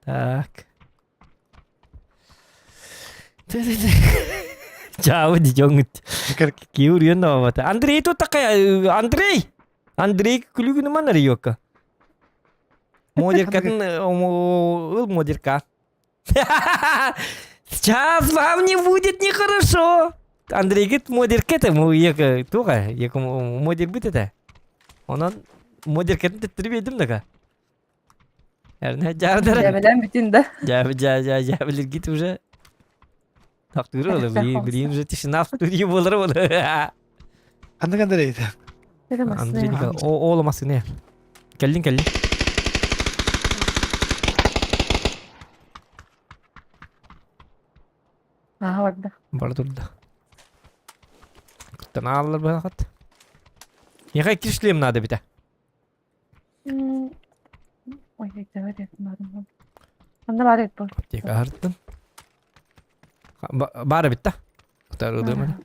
Так. Чао, дитёҥҥүт. Киурион новата. Андрей тут такая... Андрей! Андрей күлүгүнү манар йокка. Модеркатын ыл модерка. Сейчас вам не будет нехорошо. Андрей говорит, модерка это, ека, туга, ека модер бит это. Онон модеркатын төттөрү биэрдим дага. Дьээбэлээн бүтүн да. Дьээбэ дьээ дьээ дьээбэлиргит уже. Тахтыыр олы, блин, уже тишина в студии болар болы. Ханнык Андрей Андрей Николаевич, ол массыны. Кэллин кэллин. Ага барда. Бар турда. Куттан ааллар быһахат. Яхай кишлем надо бите. Ой, давай Онно баар эбит буол. Аптека аһарттым. Баар эбит да. Утарыдым. Так.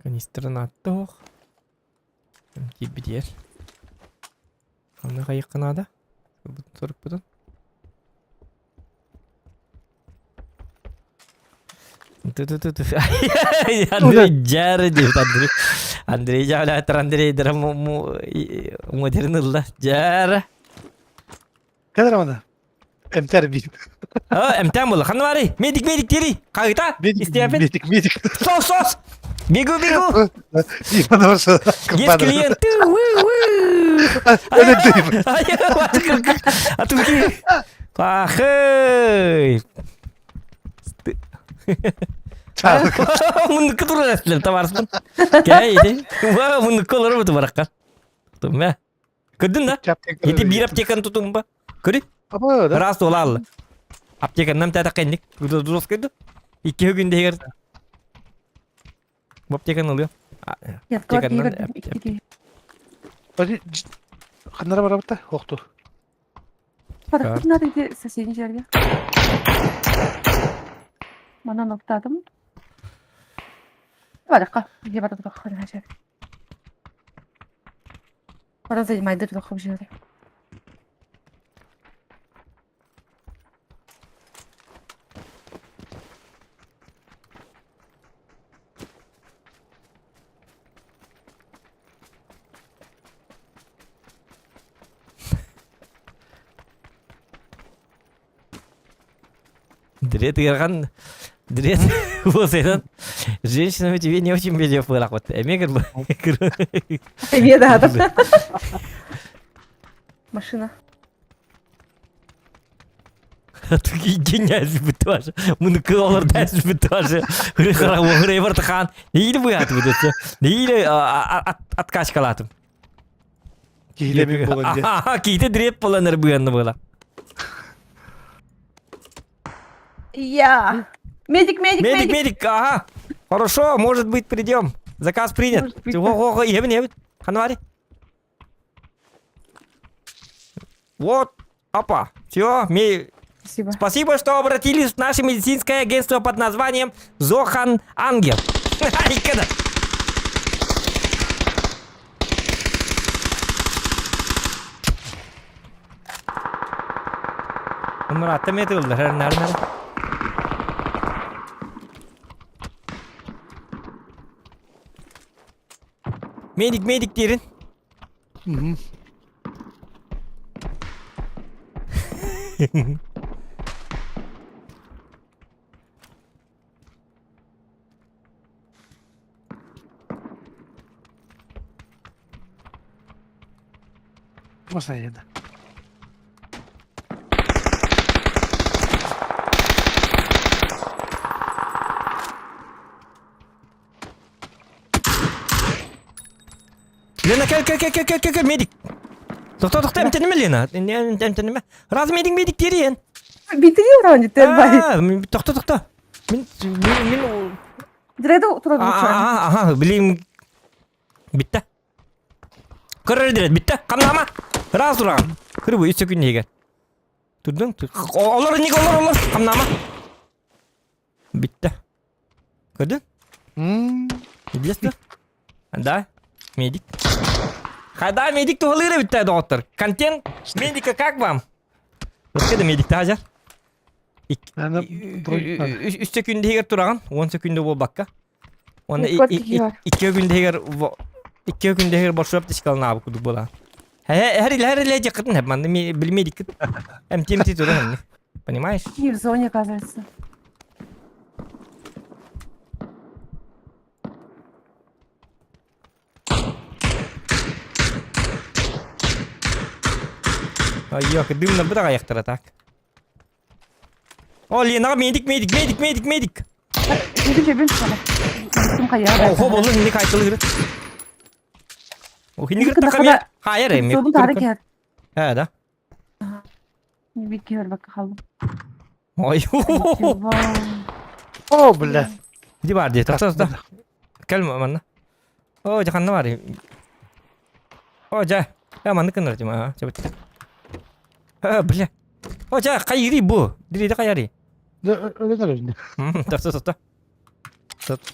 Канистрын аттох. Киирбитигэр. Ханна хайыахха наада? Сорукпутун. Андрей дьээрэ диэбит Андрей. Андрей дьаалаатар Андрей дара модерн ылла. Дьээрэ. Кадр аны. Эмтер бит. А, эмтэн буолла. Ханна баарый? Медик, медик дири. Хаһыта. Истиэпин. Медик, медик. Сос, сос. Бегу, бегу. Иван Есть клиент. А тут Ахый. Муннукка турар этилэр табаарыспын. Кээ ити. Муннукка олорор буту баракка. Тумма. Көрдүн да? Ити биир аптеканы тутумба. Көрү. Раз туолаалла. Аптеканнан тәтәккенник. Дурус көрдү. Икки күн дегер. Бу аптеканы ылыам. Аптеканнан Ханнара барабыта? Охту. Барахтын надо где соседний жерге. Манан оттадым. Баракка. Где барадык хана жер. Баран занимайды туох жер. Андрей тыгырган. Дред, вот этот. Женщина тебе не очень везет было. Вот, эмиэ Эмиэ да. Машина. Гениальный тоже. Муну кылалар дайсыз тоже. Хыры Нейлі бұятып өтетсе. Нейлі откачкалатым. Киһилэмин буолан диэн. Аха, киһитэ дреп буолан эрэ быанны буола. Я. Медик, медик, Медик, медик. медик, ага. Хорошо, может быть, придем. Заказ принят. Может быть, Ого, ебен, ебен. Ханвари. Вот, опа. Все, Спасибо. Спасибо, что обратились в наше медицинское агентство под названием Зохан Ангел. Айкада. Мурат, метылды, нар. Медик, медик дерин. Мгм. Можно я, да? Лена, кел, кел, кел, кел, кел, кел, кел, медик. Тоқта, тоқта, эмтенеме, Лена. Эмтенеме. Раз медик, медик дерин. Битиги уран дитер бай. Тоқта, тоқта. Мин, мин, мин, Дреду туран. Ага, ага, билим. Битте. Көрөр дирет, битте. Камнама. Раз туран. Көрү бу 3 секунд егер. Турдуң. Олар не олар олар. Камнама. Битте. Көрдүң? М, Билесің? Да, медик. Хайда медик туһалыыра битте доктор. Контент медика как вам? Өскеде медик тажар. Аны бронь надо. 3 секунд тураган, 10 секунд болбакка. Оны Никот киһи 2 күн 2 күн дehер боршоп тишкална абы кудук була. Хәр хәр ле жакытын хәп манды билмедик. МТМТ тураган. Понимаешь? И в зоне, оказывается. Ай, yok, дымна быдага аяктара так. О, Лена, медик, медик, медик, медик, медик. Жебин, жебин. Ким кая? О, хо болду, хинди кайтылы кирет. О, хинди Медик кирет кында такам. Хайыр, эми. Собун тары кер. Э, да. Бит кер бак халдым. Ой. О, бля. Ди бар ди, тохто, тохто. Кел манна. О, жаканна бар. О, жа. Я манны кыныр дим, а, жабыт. А, бля. О, жа, кайри бу. Дири кайри. Да, өлөн өлөн. Тохто, тохто.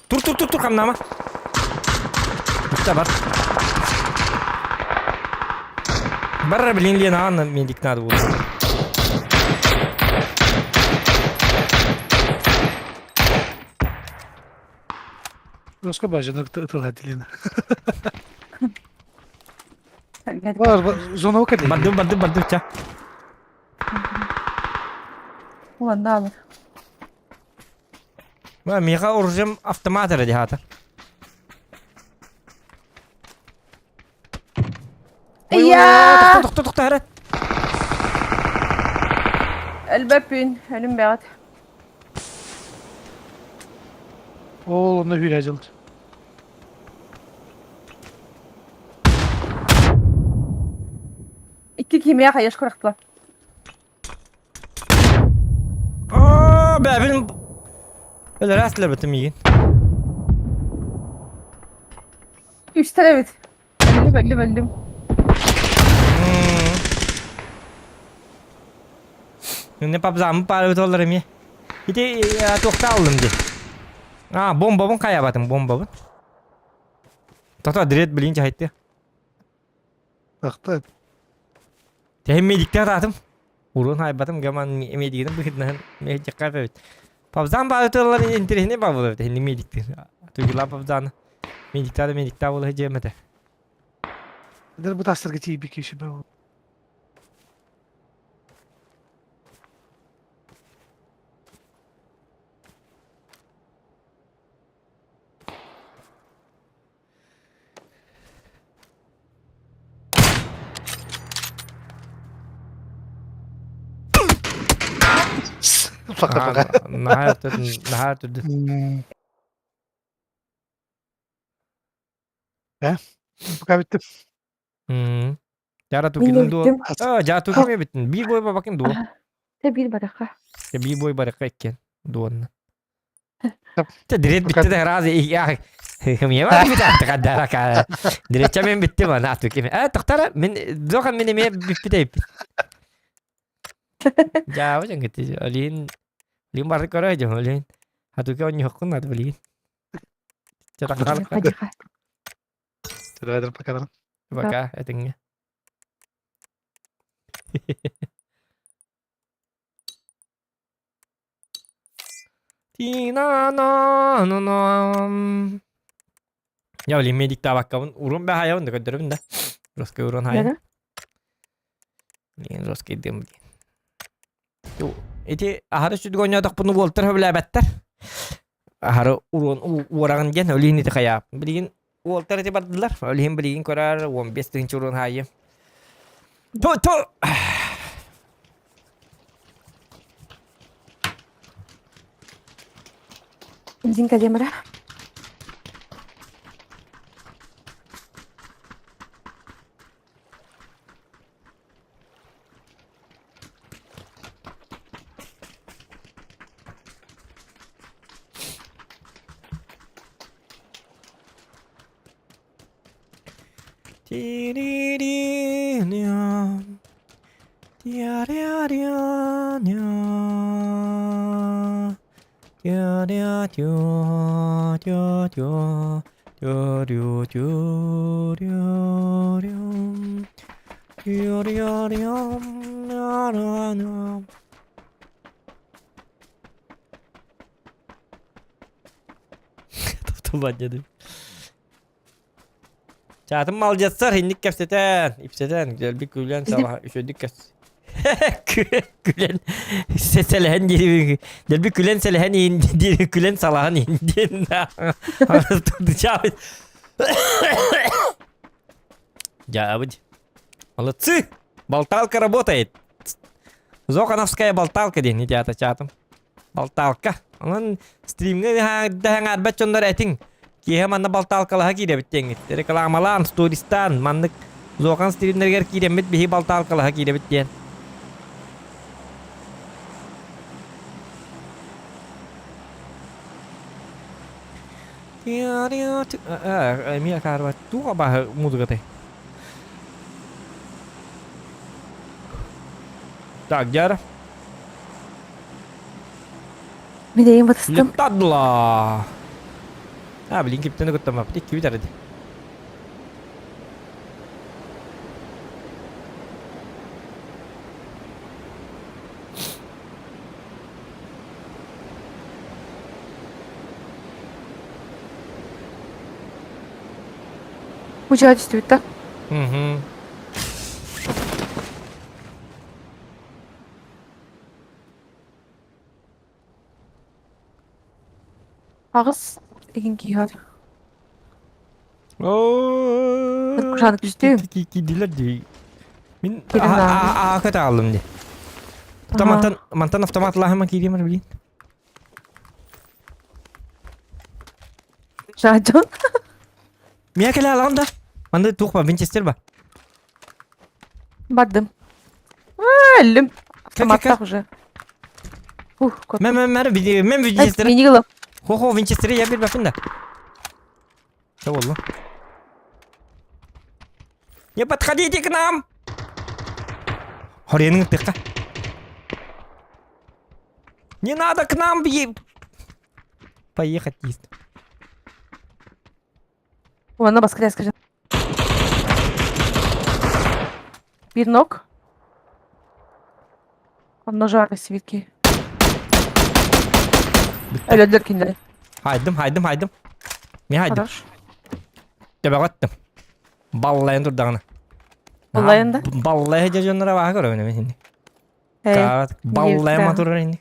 Тур, тур, тур, тур, камнама. Битте бар. Бар, блин, Лена, анна медик надо было. Роска бажа, тыл Лена. Бар, зона окадли. Бардым, бардым, бардым, ча. Улан да. Миха оружием автомат радиатор. Я! Тохто, тохто, тохто, Элбеппин, өнүм бәгат. Ол, онно хүрэ жылыр. Икки кимия каяш курактылар. О, бәбин. Öyle rastlar бітім еген. Үч бит. Өлдүм, өлдүм, өлдүм. Не папзамы пары өтолар эми. Ити тоқта алдым ди. А, бомбабын кая батым, бомбабын. Тоқта дред билин жайтты. Тахта. Тем медиктер атым. Урун хайбатым гаман медигин быхытнан медик бит. Папзам бары өтолар интересне ба болот, хинди медиктер. Тугила папзан. Медиктар медиктар болот жемете. Дер бу тастырга тиби киши бе. Пока-пока. Наһаа наһаа түрдү. Э? Пока бүттүм. Жара тукинын дуо? А, жара тукин эбитин. Бир бой бабакин дуо? Те бир бараха. Те бир бой бараха иккен дуонна. Те дирет битти да разы я Хмия бар бит аттыга дарака. Диретче мен битти мана тукин. Э, токтара мен зохан мен эме биппит эппит. Жаа бу жангыты. Олин Лин бары көрө жо олин. Хатуке оньохкун ат билин. Чатаккалыкка. Давай, пока. Пока, этиңге. Тина-на-на-на. Я билин медик табаккабын урун бэхайабын да көрдөрөбүн да. Русский урун хайын. Блин, жесткий дым, блин. Ити аһары сүдүг ойноотохпуну уолтар хөбүлээбэттэр. Аһары уруон уораҕын диэн өлүһүн ити хайаа. Билигин уолтар ити бардылар. Өлүһүн билигин көрөр 15 тыһыынча уруон хаайы. Ту ту! Бензин кэлиэмэрэ. Чаатын малдьассар инник кэпсэтэн, ипсэтэн, дэлби күлэн салаха үчүгдүк кэс. Күлэн сэлэһэн диир дэлби күлэн сэлэһэн иин диир күлэн салаһан иин диэн Дьаабыт. Молодцы! Болталка работает. Зохановская болталка диэн ити аата чаатым. Болталка. Онон стримҥэ дэһэҥ дьоннор этиҥ. Киэһэ манна болталкалаһа киирэбит диэҥҥит. Рекламалаан, стористаан, маннык Зохан стримнэригэр киирэммит биһи болталкалаһа киирэбит диэн. Эмиэ акаарбат туох абааһы музыкатай? Так, Дяра. Мин эйим батыстым. Летадла. А, блин, киптен куттамаппыт иккибит арыды. Уча түстүбүт да. Угу. Аҕыс игин киһи Кушаны түстүм. Киирдилэр дии. Мин аа көтө ааллым дии. Мантан мантан автомат лаһыма киириэм билин. Жадон. Мия кэлэ алагын да. Манды туох ба винчестер ба. Бардым. Өллүм. Автоматтах уже. Ух, кот. Мен мен мен мен винчестер. Мини Хо-хо винчестери я билбэппин да. Что болду? Не подходите к нам! Хоренің тыққа. Не надо к нам поехать есть. Уонна баскыря скажи. Бир ног. Онно жары свитки. Өлөлдөр кинилэр. Хайдым, хайдым, хайдым. Мен хайдым. Хорош. Төбөҕөттүм. Баллайын турдаҕына. Баллайын да? Баллайы дьоннора баха көрөбүн мен инни. Э, Баллайын матурар инни.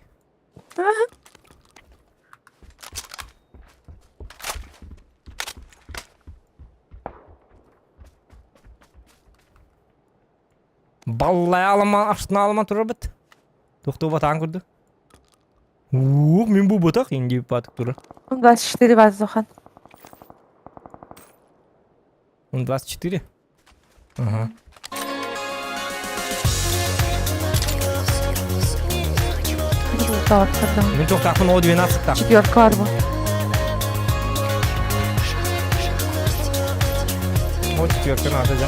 Баллай алама, астына алама турар бит. Тохтуу батаан курдук. Ух, мин бу бутах инди патык тура. 24 воздухан. Он 24? Ага. Мин туохтаахпын о 12 таах. Четверка бар бу. О четверка надо да.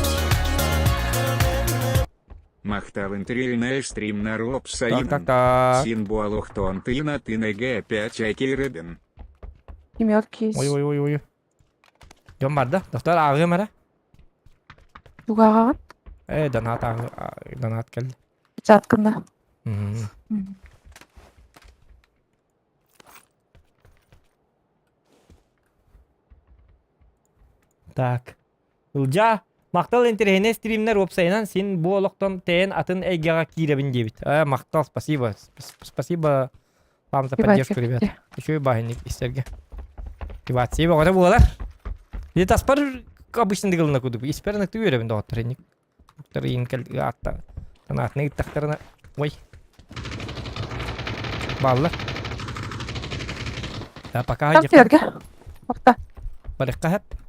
Махтал интерельная стрим на роб Так, так, так. Син буалохтон ты на ты на Г5 Акирыбин. Семерки есть. Ой, ой, ой, ой. Дьон барда. Доктор ааҕыам эрэ. Тугу ааҕаҕын? Э, донат донат кэллэ. Чаткында. Так. Ылдьаа, махтал интэриэһинэй стримнэр уопсайынан син бу олохтон тэйэн атын эйгэҕэ киирэбин диэбит. Э, махтал, спасибо. Спасибо вам за поддержку, ребят. Үчүгэй баһынник истэргэ. Мотивация бөҕөтө буолар. Или таспар обычно дыгылына кудук. Испэр ныктыы үөрэбин доҕоттор инник. Буктар иин кэл аатта. Санаатына ыттахтарына ой. Бааллар. Да, пока Там сиэргэ. Орта. Барыкка хэп.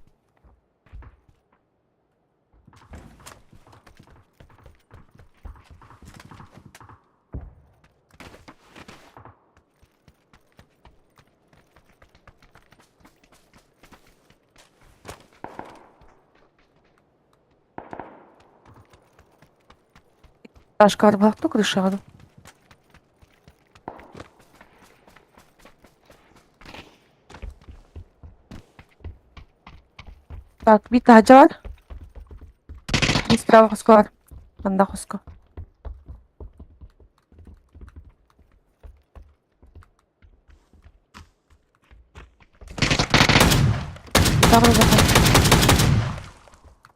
Ташка арбалахту крышаҕа Так, биир таһырдьа бар. Биир справа хоско бар. Анда хоско.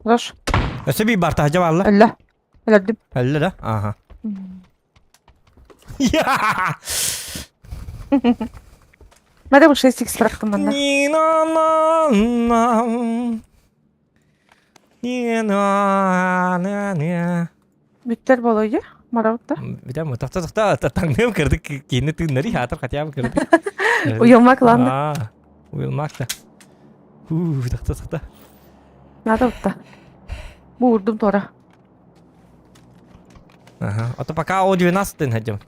Рош. Өссө биир бар таһырдьа баалла. Өллө. Өлөрдүм. Өллө да? Ага. Мада бу 6x бырахтым манна. Бүттэр болуйу Марабыт да. Бүтәм, тохто тохто таҥныам кырдык киинни тыыннары хаатар хотя бы кырдык. Уйулмак ланна. Уйулмак да. Уу, тохто тохто. Надо бутта. Бу урдум тора. Ага. А то пока О12 тын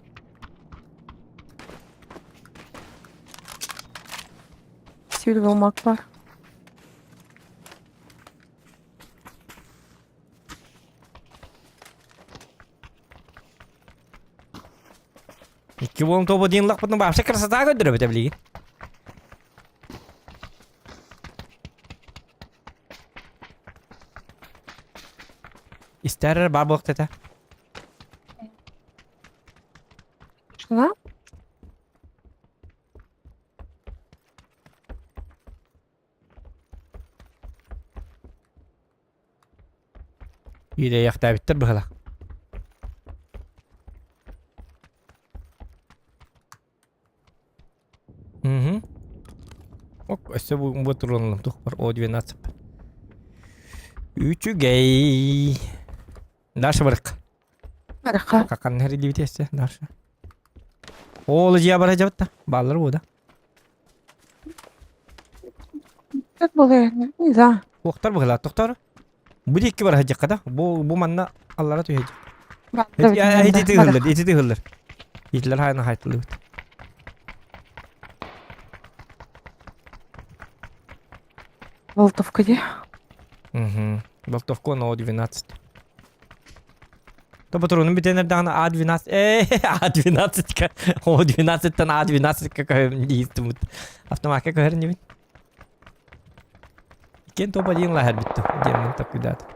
Сүүрүк алмак бар. Икки буолан тобо диэн лахпытын вообще красота көрдөрөбүт билигин. Истэр бар буолуохта этэ. Шуна? Иирэйэхтээбиттэр быһыылаах. Мгм. Ок, өссө бу бу туруналым туох бар О12. Үчүгэй. Дальше барык. Барыха. Какан хэрилибит эссе дальше. Ол дьиэ бара дьабытта. Бааллар бу да. Как было? Не знаю. Уохтар быһылаат тохтор. Бу диэки бара сылдьахха да. Бу бу манна аллара түһэ Ити тыһыллар, ити тыһыллар. Итилер хайна хайтылыбыт. Болтовка де. Угу. Болтовка на О12. То патроны бүтэн эрдэҕинэ А12 э А12 О12-тан А12 какой диистимут. Автомакка көһөр инибин. Иккиэн топ один лаһар бүттү. Диэммин такуйдаатым.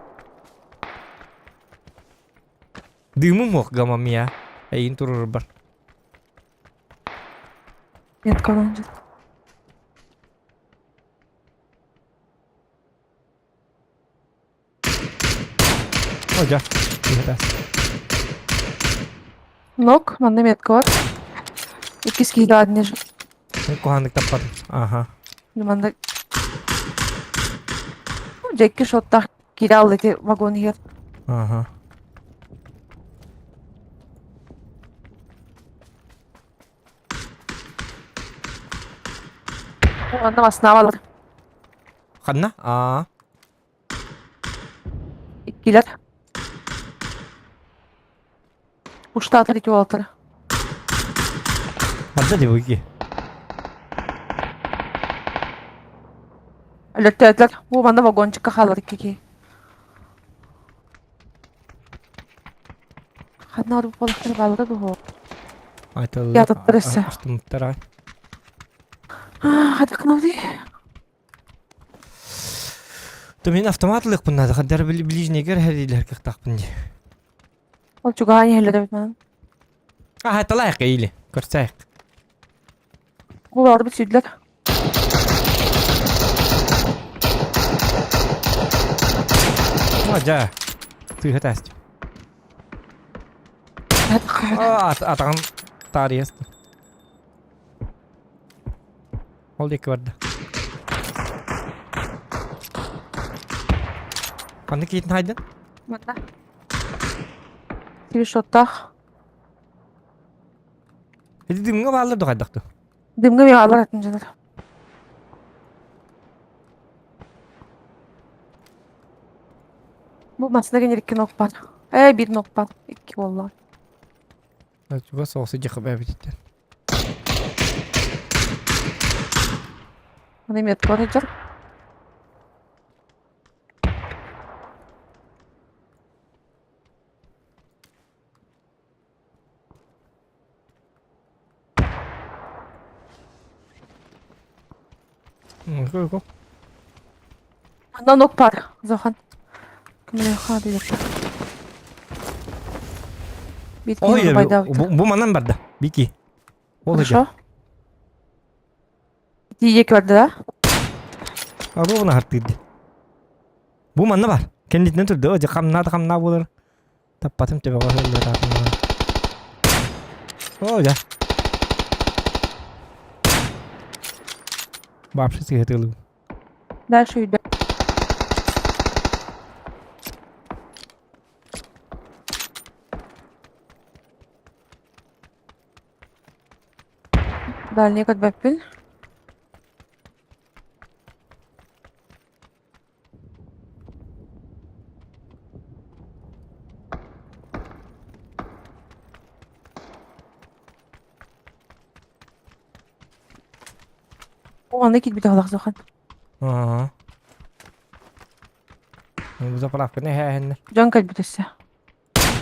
Дымым ох гамамия. Эйин турурбар. Нет, кого О, дьэ. Киһитэ. Нок, манна метка бар. Иккис киһи даадне же. Куһааннык таппатым. Аха. Манна Дьэ шоттах киирэ алла ити вагон иһэр. Аха. Онно массыынаҕа Ханна? Аа. Иккилэр. Уштаатар ити уолаттар. Барда дии бу Өлөртөөтүлэр. Бу манна вагончикка хаалар икки киһи. Ханна орбут буолахтар бааллара дуо? Айталлар. Ятаттар өссө. Астымыттар ай. Хата кынабыты. То мин автомат ылыахпын наада, хандар ближнийгэр хэрилэр кыахтаахпын дии. Ол чугаһаан иһэллэр эбит манан. Аха, талаайык или көрсөйүк. Бу баҕарбыт сүүрдүлэр. О, дьэ. Тыыһа таастым. Атаҕын таарыйастым. Ол диэки барда. Ханна киитин хайдын? Манна. Телешоттаах. Ити дымҥа бааллар да хайдах ту? Дымҥа мен алар атын дьонор. Бу масына генер икки нок бар. Э, бир нок бар. Икки болла. Чугас соҕус дьахы бэбититтэн. Аны метка сылдьар. Го Манна нок бар, Зохан. Кымлыха диир. Ой, бу манан барда. Бики. Ол Хорошо. Тиийэ барда да? А бу буна хартыырды. Бу манна бар. Кэннитинэн турда. Дьэ хамнаа да хамнаа буолар. Таппатым төбөҕө ыллатаатым. О, дьэ. Вообще сыһытылыы. Дальше үйдө. Дальний көрбөппүн. Ону киирбит олох Аа. Бу заправканы эһээһиннэр. Дьон кэлбит өссө.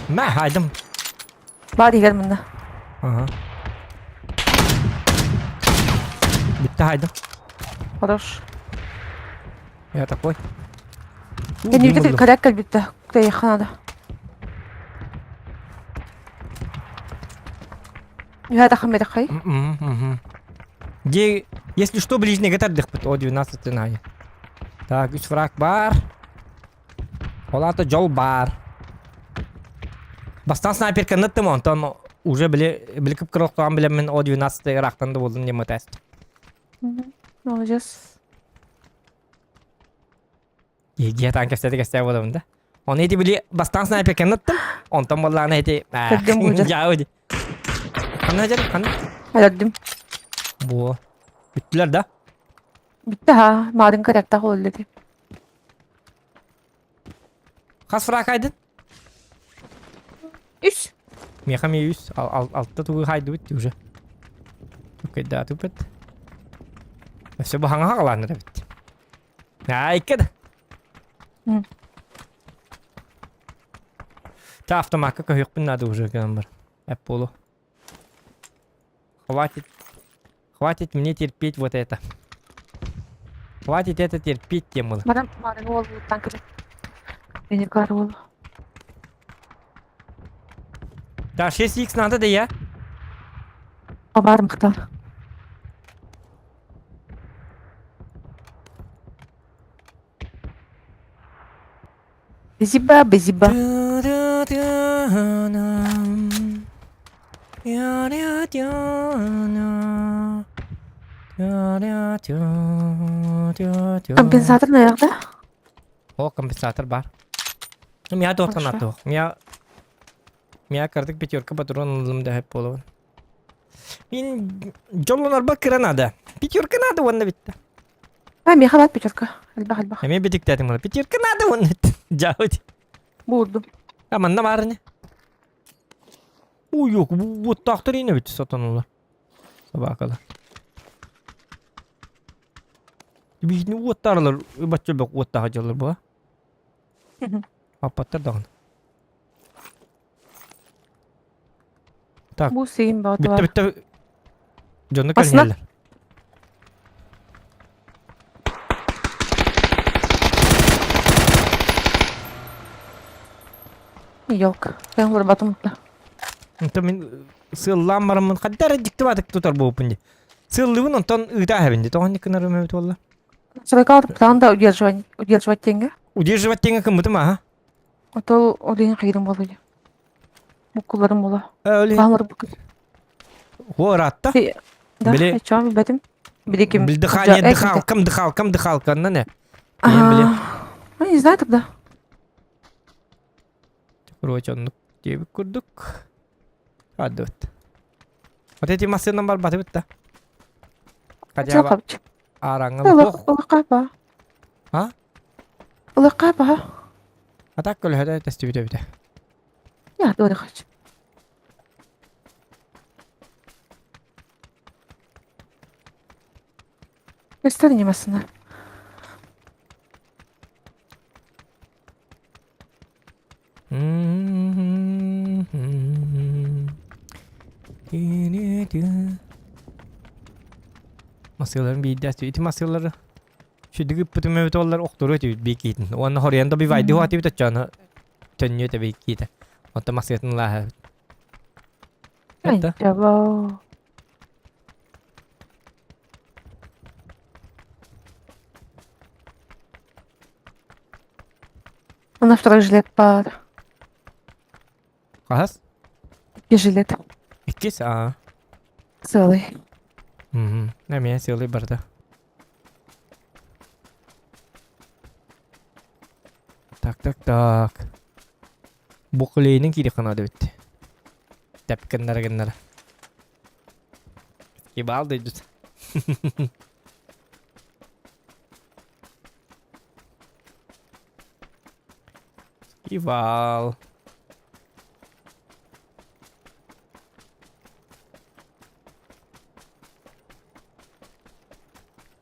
Мэ, хайдым. Баар иһигэр мунна. Ага. Битте хайдым. Хорош. Я такой. Кэннибитэ коряк кэлбиттэ. Тэйиэххэ надо. Үһэ тахым бэтэххэй. Где, если что, ближний тардыхпыт. О, 12 найы. Так, үс фраг бар. Ол аата дьол баар. Бастаан снайперканы ыттым, онтон уже били били кып-кыра билэммин О12 ыраахтан да буоллун диэн мытаст. Молодец. Егия таан кэпсэтэ кэпсээ буолабын да. Оны ити били бастаан снайперканы ыттым, онтон буоллаҕына ити Көрдүм уже. дьаа ди. Ханна дьэр, ханна? Өлөрдүм. Буо. Бүттүлэр да? Бүттэ ха, маарын корректах олду ди. Хас фрак айдын? Үс. Миэхэ эмиэ үс, алта тугу хайдыбыт уже. Укайдаатыппыт. Өссө бу хаҥаһа халааннар эбит. Айка да. Та автомакка көһүөхпүн наада уже гынан бар. Эп буолу. Хватит. Хватит мне терпеть вот это. Хватит это терпеть темы. Баран баран уол танк. Бени уол. Да, 6х надо да я. Бар мықтар. Бизиба, бизиба. Компенсатор наверное? О, компенсатор бар. Мия туохтан аттуох. Мия Мия кырдык пятерка патрон ылым да хөп буолабын. Мин дьоллонорбо кыра надо. Пятерка надо уонна битте. А, миэхэ баар пятерка. Элбэх элбэх. Эмиэ битиктэтим була. Пятерка надо уонна битте. Дьаабыт. Буурдум. А манна баар не? Уйук, буттаахтар ине бит сатанулар. Собакалар. Биһини уоттаарлар, бачча бөх уоттаах дьаллар була. Аппаттар даҕаны. Так. Бу сиин баҕата Бүтте бар. бүтте. Дьонно Басына. кэлинэллэр. Елка. Мен урбатым да. Онтон мин сыаллаан бараммын хадда эрэ дьикти баатык тутар буолбуппун дии. Сыаллыыбын онтон ыытаа эһэбин дии. Тоҕо инник гынарым эбит буолла? Сырайка план да удерживать, удерживать деньги. Удерживать деньги кыммытым аха. Отол олин хайырым болуйа. Буккуларым була. Öyle. Баалар буккул. О, ыраатта. Да, Били- чоң билбэтим. Биликим. Дыхание, дыхалкам, дыхалкам, дыхалканна не. Били. Ну, не знаю тогда. Короче, оннук диэбит курдук. Адыбыт. Вот эти массыынан барбатыбыт да. Хотя бы Чалкабыч. араҥа Ылыкка А? Ылыкка ба. А так көлөһөдө тестибит эбитэ. Я дура хочу. Göster masını. Масыаларын биирдэ ити масыалары сүдүгү ыппытым эбит оллар охтору этибит биикиитин. Уонна хоруйан да бивайды хуатибит оччону төннүө этэ биикиитэ. Онто масыатын лааһа. Это? Acaba. У нас второй жилет бар. Хас? И жилет. Иккис аа. Целый. Мм. Эмиэ сыалый барда. Так, так, так. Бу клейнин кири канады бит. Тэп гыннара гыннара. Кибал дойдут. Скивал.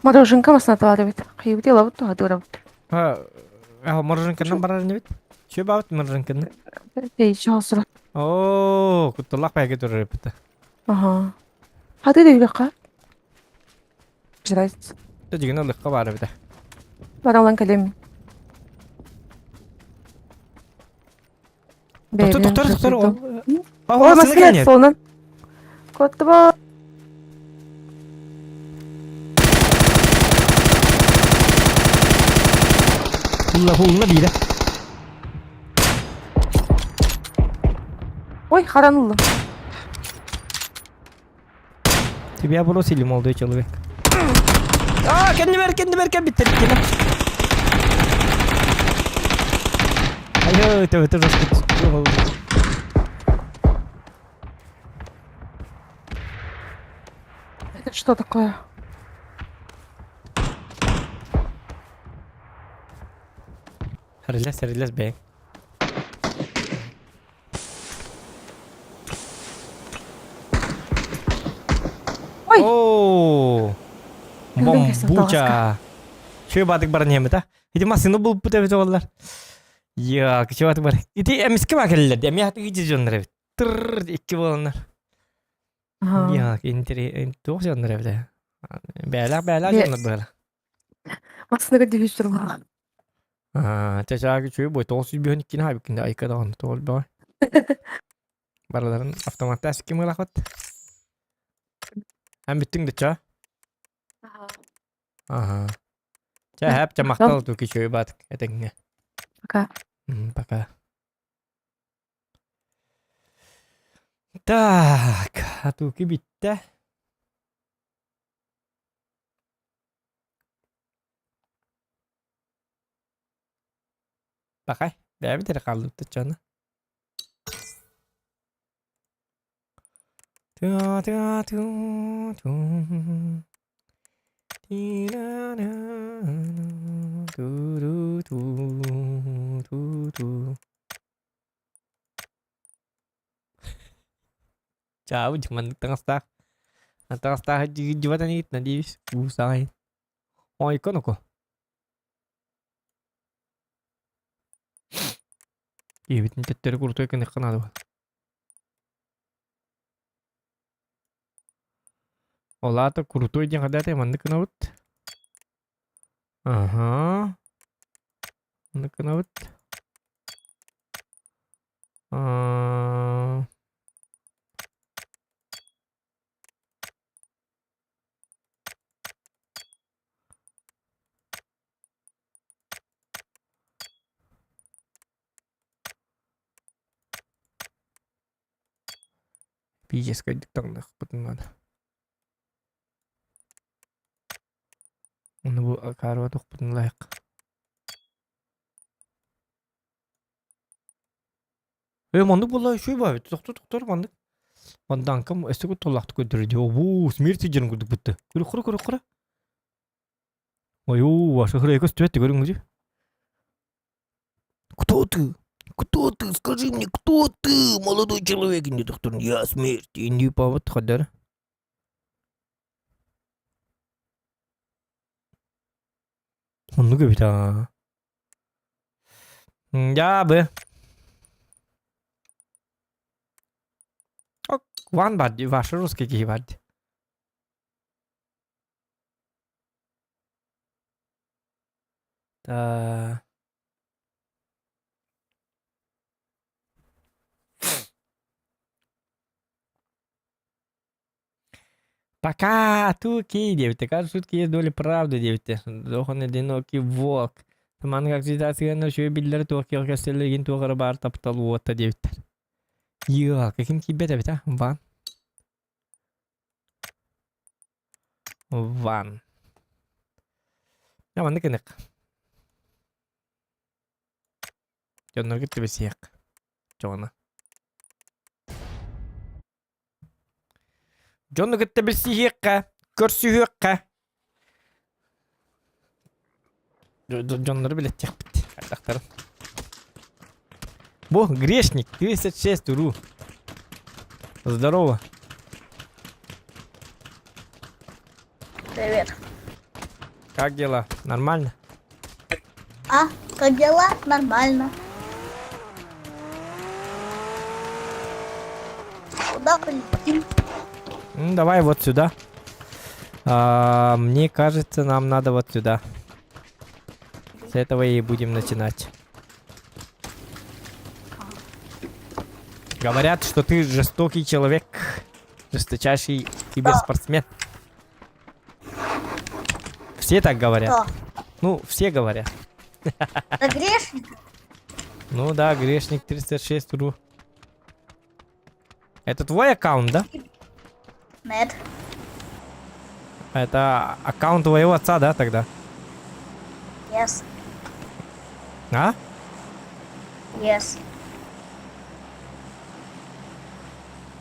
Мороженка маснаталар бит. Кыйбыт елабыт туһадырабыт. А, а мороженканан барар не бит? Че бабыт мороженканы? Эй, чоосура. О, кутталах байга турар эбит. Ага. Хаты да үлэхха. Без разницы. Дьигин ылыхха баар эбит. Баралан кэлем. Доктор, доктор, доктор. Ой, маскалет сонун. Коттуба. Хулла хулла биирэ. Ой, харануллум. Тебя бросили, молодой человек. А, кэннибэр, кэннибэр, кэлбиттэр иккини. Айы, это это жестко. Это что такое? Релес, релес, бэй. Ой! О! Бомбуча. Чөй бадык бар немет, а? Ити масыны булпут эбит олар. Я, чөй бадык бар. Ити эмиске ба келлер, эми хаты ити жоннор эбит. Тыр икки боланнар. Я, интере, туох жоннор эбит. Бәлә, бәлә жоннор бәлә. Масыны көдү турла. Аа, чачааг үчүгэй бой 952 хайбыккин айка даҕаны тоҕо элбэҕэй. Барыларын автоматтаа сикким ылахпыт. Эн бүттүҥ да чаа? Аха. Чэ, хэп, чэ, махтал туки үчүгэй баатык этэҥҥэ. Пока. Пока. Так, атуки бүттэ. Бакай, бэйэбит эрэ хааллыбыт дьоно. Ту-ту-ту-ту. Чаабы маннык таҥастаах. Таҥастаах дьыбатан иит, надеюсь, уусаҕай. Ойко ноко. Киһибитин төттөрү курутуй гыныахха наада буолла. Ол аата крутой диэн хайдаатый маннык гынабыт. Аха. Маннык гынабыт. Аа. Эпическайдык таҥныахпытын наада. Ону бу акаарыга тохпутун лайк. Э, маннык буолла үчүгэй баа эбит. Тохтор тохтор маннык. Мандаҥкам өссө кутталлаахтык көрдөрөр дии. Обуу, смерть сидьэрин курдук бытты. Көрө көрө көрө көрө. Ойуу, ваша хырайа көстүбэт көрүҥ дии. Кто ты? Кто ты? Скажи мне, кто ты, молодой человек? Инди доктор, я смерть. Инди пават хадар. Оннук эбит аа. Дьаабы. Ван бар дии, ваша русский киһи бар дии. Та. Пока туки диэбитэ. Каждой шутке есть доля правды диэбитэ. Дохон одинокий волк. Маннык активизацияны үчүгэй биллэр туох киһи көстөллөр туох эрэ баар таптал уота диэбиттэр. Йыа, ким киирбэт эбит а? Ван. Ван. Я маннык гынык. Дьоннорго түбэсиэх. Чоҕуна. Дьону кытта билсиһиэххэ, көрсүһүөххэ. Дьоннору билэтиэхпит. Хайдахтарын. Бу грешник 36 ру. Здорово. Привет. Как дела? Нормально? А, как дела? Нормально. Куда полетим? Давай вот сюда. А, мне кажется, нам надо вот сюда. С этого и будем начинать. Говорят, что ты жестокий человек, жесточайший киберспортсмен. Все так говорят. Кто? Ну, все говорят. Да грешник? Ну да, грешник 306 ру. Это твой аккаунт, да? Нет. Это аккаунт твоего отца, да, тогда? Yes. А? Yes.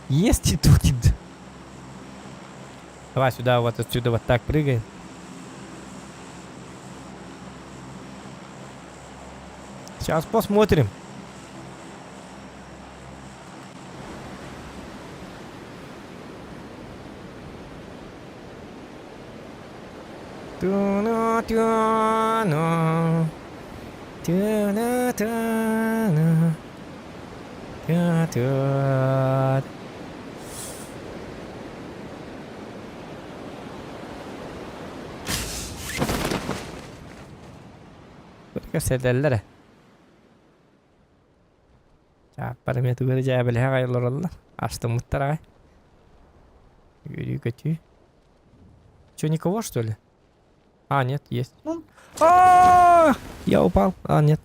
Есть и тут. Давай сюда, вот отсюда вот так прыгай. Сейчас посмотрим. Ту-на-ту-на. Ту-на-ту-на. Ту-ту. Кэпсэтэллэр. Чааппар эмиэ тугу эрэ дьээбэлэһэ аҕай олороллор. Астыммыттар аҕай. Үөрүү-көтүү. Че, никого, что ли? А, нет, есть. Ну. А, Я упал. А, нет.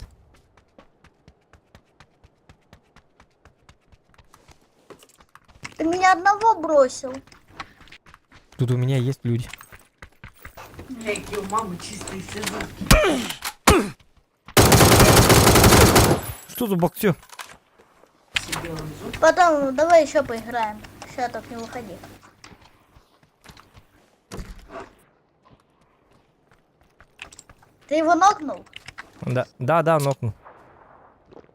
Ты меня одного бросил. Тут у меня есть люди. Какие у мамы чистые все зубки. Что за боксер? Все белые зубки. Потом давай еще поиграем. Сейчас так не выходи. Ты его нокнул? Да, да, да, нокнул.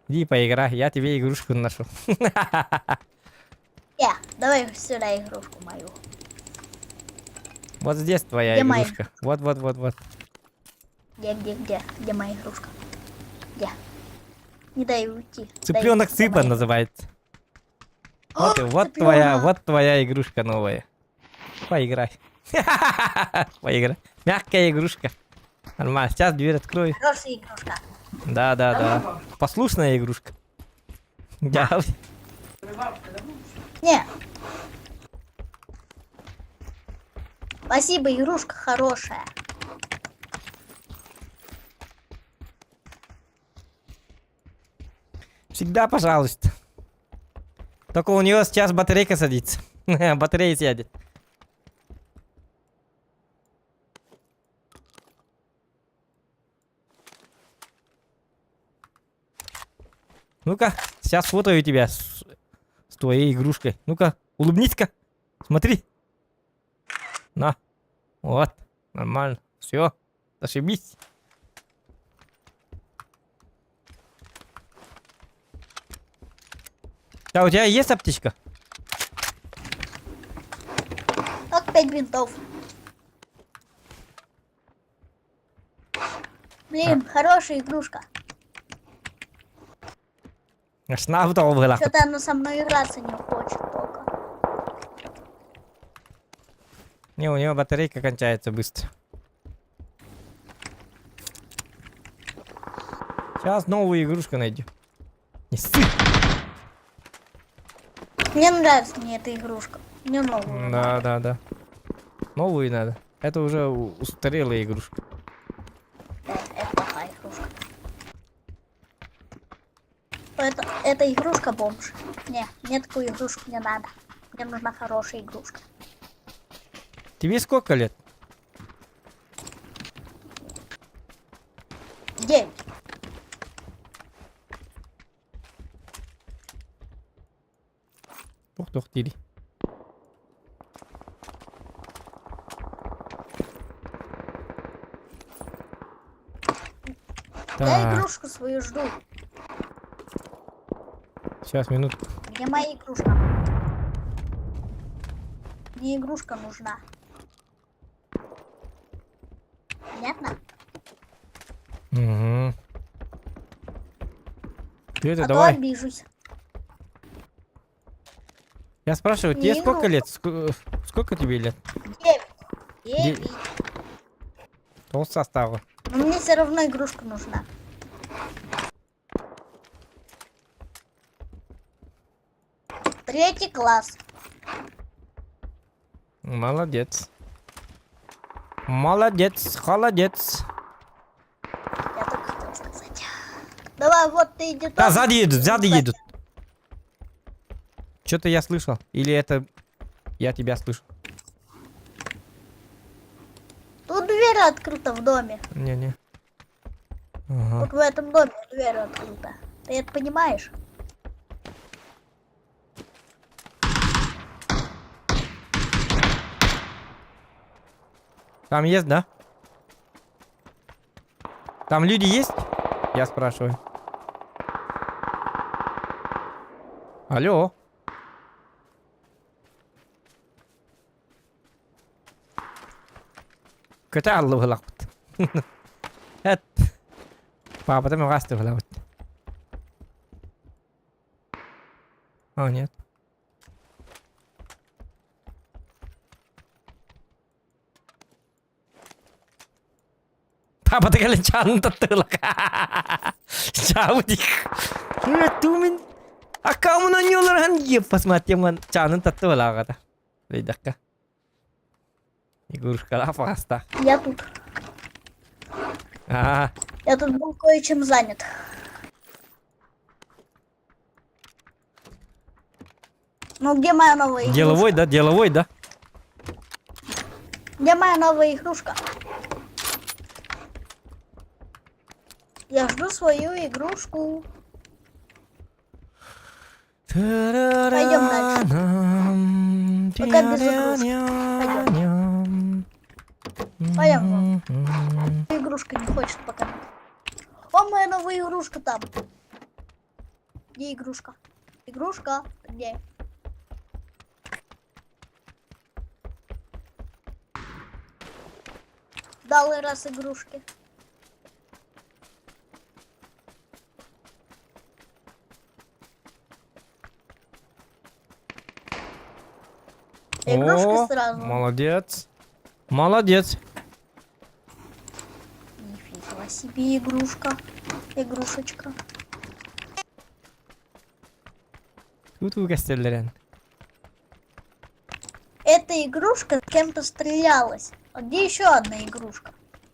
Иди поиграй, я тебе игрушку нашел. Э, давай сюда игрушку мою. Вот здесь твоя Где моя игрушка. Вот, вот, вот, вот. Где, где, где? Где моя игрушка? Где? Не дай уйти. Цыпленок Дай, цыпа давай. называется. О, Вот, и- вот твоя, цыпленок. вот твоя игрушка новая. Поиграй. Поиграй. Мягкая игрушка. Нормально. Сейчас дверь открою. Хорошая игрушка. Да, да, да. Послушная игрушка. Да. Не. Спасибо, игрушка хорошая. Всегда пожалуйста. Только у нее сейчас батарейка садится. Батарея сядет. Ну-ка, сейчас фотою тебя с, с твоей игрушкой. Ну-ка, улыбнись-ка. Смотри. На. Вот. Нормально. Все. Зашибись. А у тебя есть аптечка? Так, пять бинтов. Блин, хорошая игрушка. Аж на была. Что-то она со мной играться не хочет только. Не, у него батарейка кончается быстро. Сейчас новую игрушку найдем. Не ссы. Мне нравится мне эта игрушка. Мне новую. Да, да, да. Новую надо. Это уже устарелая игрушка. Да, это плохая игрушка. Это, эта игрушка бомж. Не, мне такую игрушку не надо. Мне нужна хорошая игрушка. Тебе сколько лет? Девять. Ух, тух, тири. Я Так, игрушку свою жду. сейчас, минутку. Где моя игрушка? Мне игрушка нужна. Понятно? Угу. Ты это а то давай. обижусь. Я спрашиваю, тебе Не сколько игрушка. лет? Сколько тебе лет? Девять. Девять. Пол состава. Но мне все равно игрушка нужна. Третий класс. Молодец. Молодец, холодец. Я только хотел сказать. Давай, вот ты иди Да, тоже. сзади едут, сзади едут. Что-то я слышал. Или это я тебя слышу? Тут дверь открыта в доме. Не-не. Ага. Вот в этом доме дверь открыта. Ты это понимаешь? Там есть, да? Там люди есть? Я спрашиваю. Алло. Көтә аллы лақпыт. Эт. Папа там гасты лақпыт. А, нет. Папа ты чан таттылак. Чаудик. Тумин. А кому на нюлар еп посмотри, ман чанын таттылак ата. Лейдакка. Игрушка паста. Я тут. А, Я тут был кое-чем занят. Ну где моя новая игрушка? деловой, да, деловой, да. Где моя новая игрушка? Я жду свою игрушку. Пойдем дальше. Пока без игрушки. Пойдем. Пойдем. Игрушку. игрушка не хочет пока. О, моя новая игрушка там. Где игрушка? Игрушка? Где? Дал раз игрушки. Игрушка О, сразу. Молодец. Молодец. Нифига себе игрушка. Игрушечка. Тут көстөллөрөн. Эта игрушка с кем-то стрелялась. А где еще одна игрушка?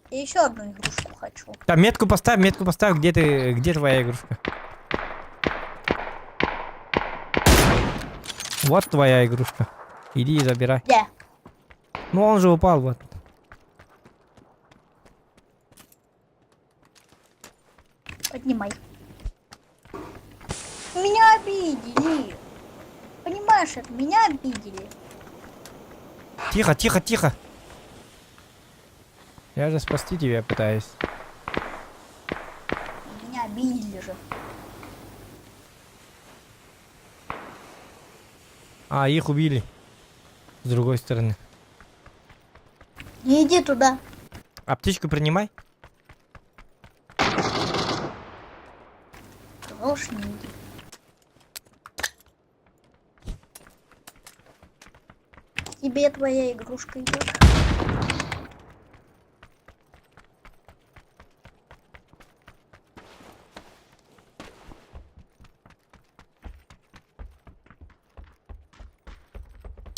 Я еще одну игрушку хочу. Там метку поставь, метку поставь, где ты, где твоя игрушка? Вот твоя игрушка. Иди и забирай. Где? Ну он же упал вот. Поднимай. Меня обидели. Понимаешь, это меня обидели. Тихо, тихо, тихо. Я же спасти тебя пытаюсь. Меня обидели же. А, их убили. С другой стороны. Не иди туда. Аптечку принимай. Сказал, что не иди. Тебе твоя игрушка идет.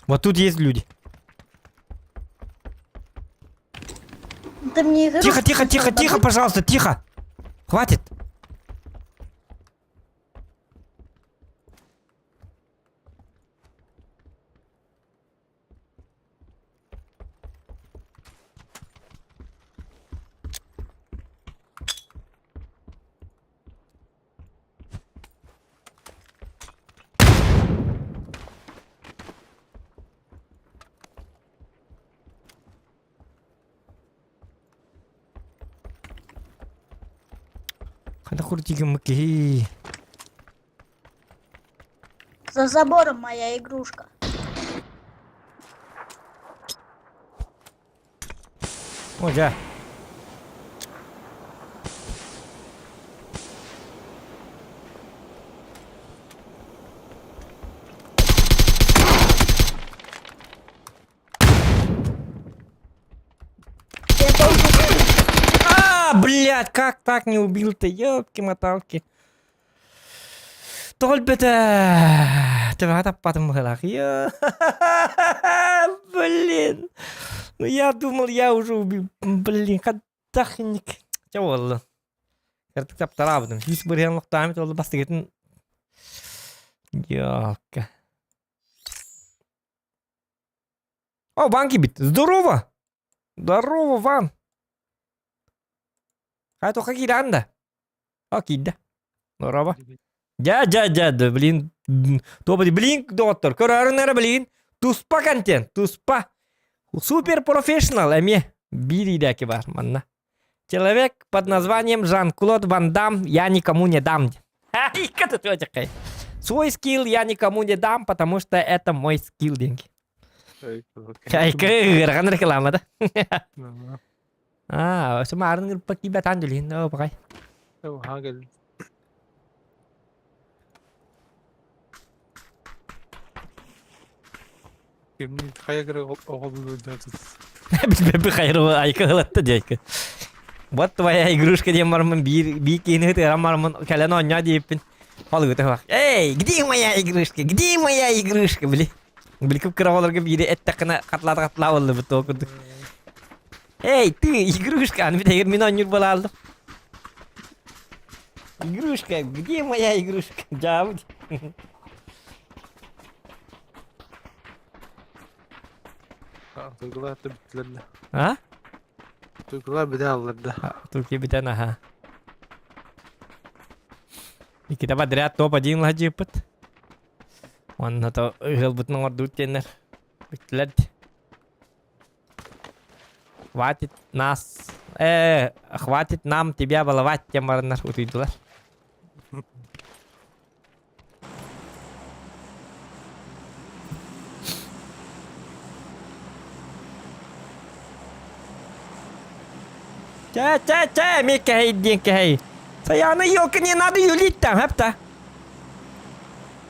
Вот тут есть люди. Ты мне игрушку Тихо, тихо, тихо, хотел тихо, добыть? пожалуйста, тихо. Хватит. Хана хуртигым мыкки. За забором моя игрушка. О, да. Я должен... А, блядь, как так не убил-то? Ёлки-моталки. Толбета! Ты потом Блин. Ну я думал, я уже убил. Блин, хаттахник. Чэ буолла. Кырдык таптараабытым. Сүүс бырыһан лохтаамит ол бастыгытын Ёлка. О, Ван кибит. Здорово! Здорово, Ван! Хайа тоха киирэн да? О, киирдэ. Здорово. Дьэ, дьэ, дьэ, да, блин. Туопа блин, доҕоттор, көрөөрүн эрэ блин. Туспа контент, туспа. Супер профессионал эмиэ биир иидээки бар манна. Человек под названием Жан-Клод Ван Дам я никому не дам. Свой скилл я никому не дам, потому что это мой скилл деньги. Ыарахан реклама да. Аа, сымаарын ырпа киибэтаан дүлин, оо баҕай. Билбэппи хайры айка ылатта диэки. Вот твоя игрушка диэн бараммын биир биир киһини ытыаран бараммын кэлэн оонньоо диэбиппин холугута суох. Эй, где моя игрушка? Где моя игрушка? Били. Били кып-кыра оҕолорго биири эттэххинэ хатылаата хатылаа буоллубут туох курдук. Эй, ты, игрушка, аны бүтэһигэр мин оонньуур буолааллым. Игрушка, где моя игрушка? Дьаабыт. Туйгулар да бүттүлэр да. А? Туйгулар бүтэ аллар да. Турки бүтэн аха. Иккитэ подряд топ-1 ладьыппыт. Уонна то ыһылбытын оҥордубут диэннэр бүттүлэр. Хватит нас. Э, хватит нам тебя баловать, тем бараннар утуйдулар. Чэ, чэ, чэ, эмиэ кэһэй диэн кэһэй. Саяна елка не надо юлить там, хэпта.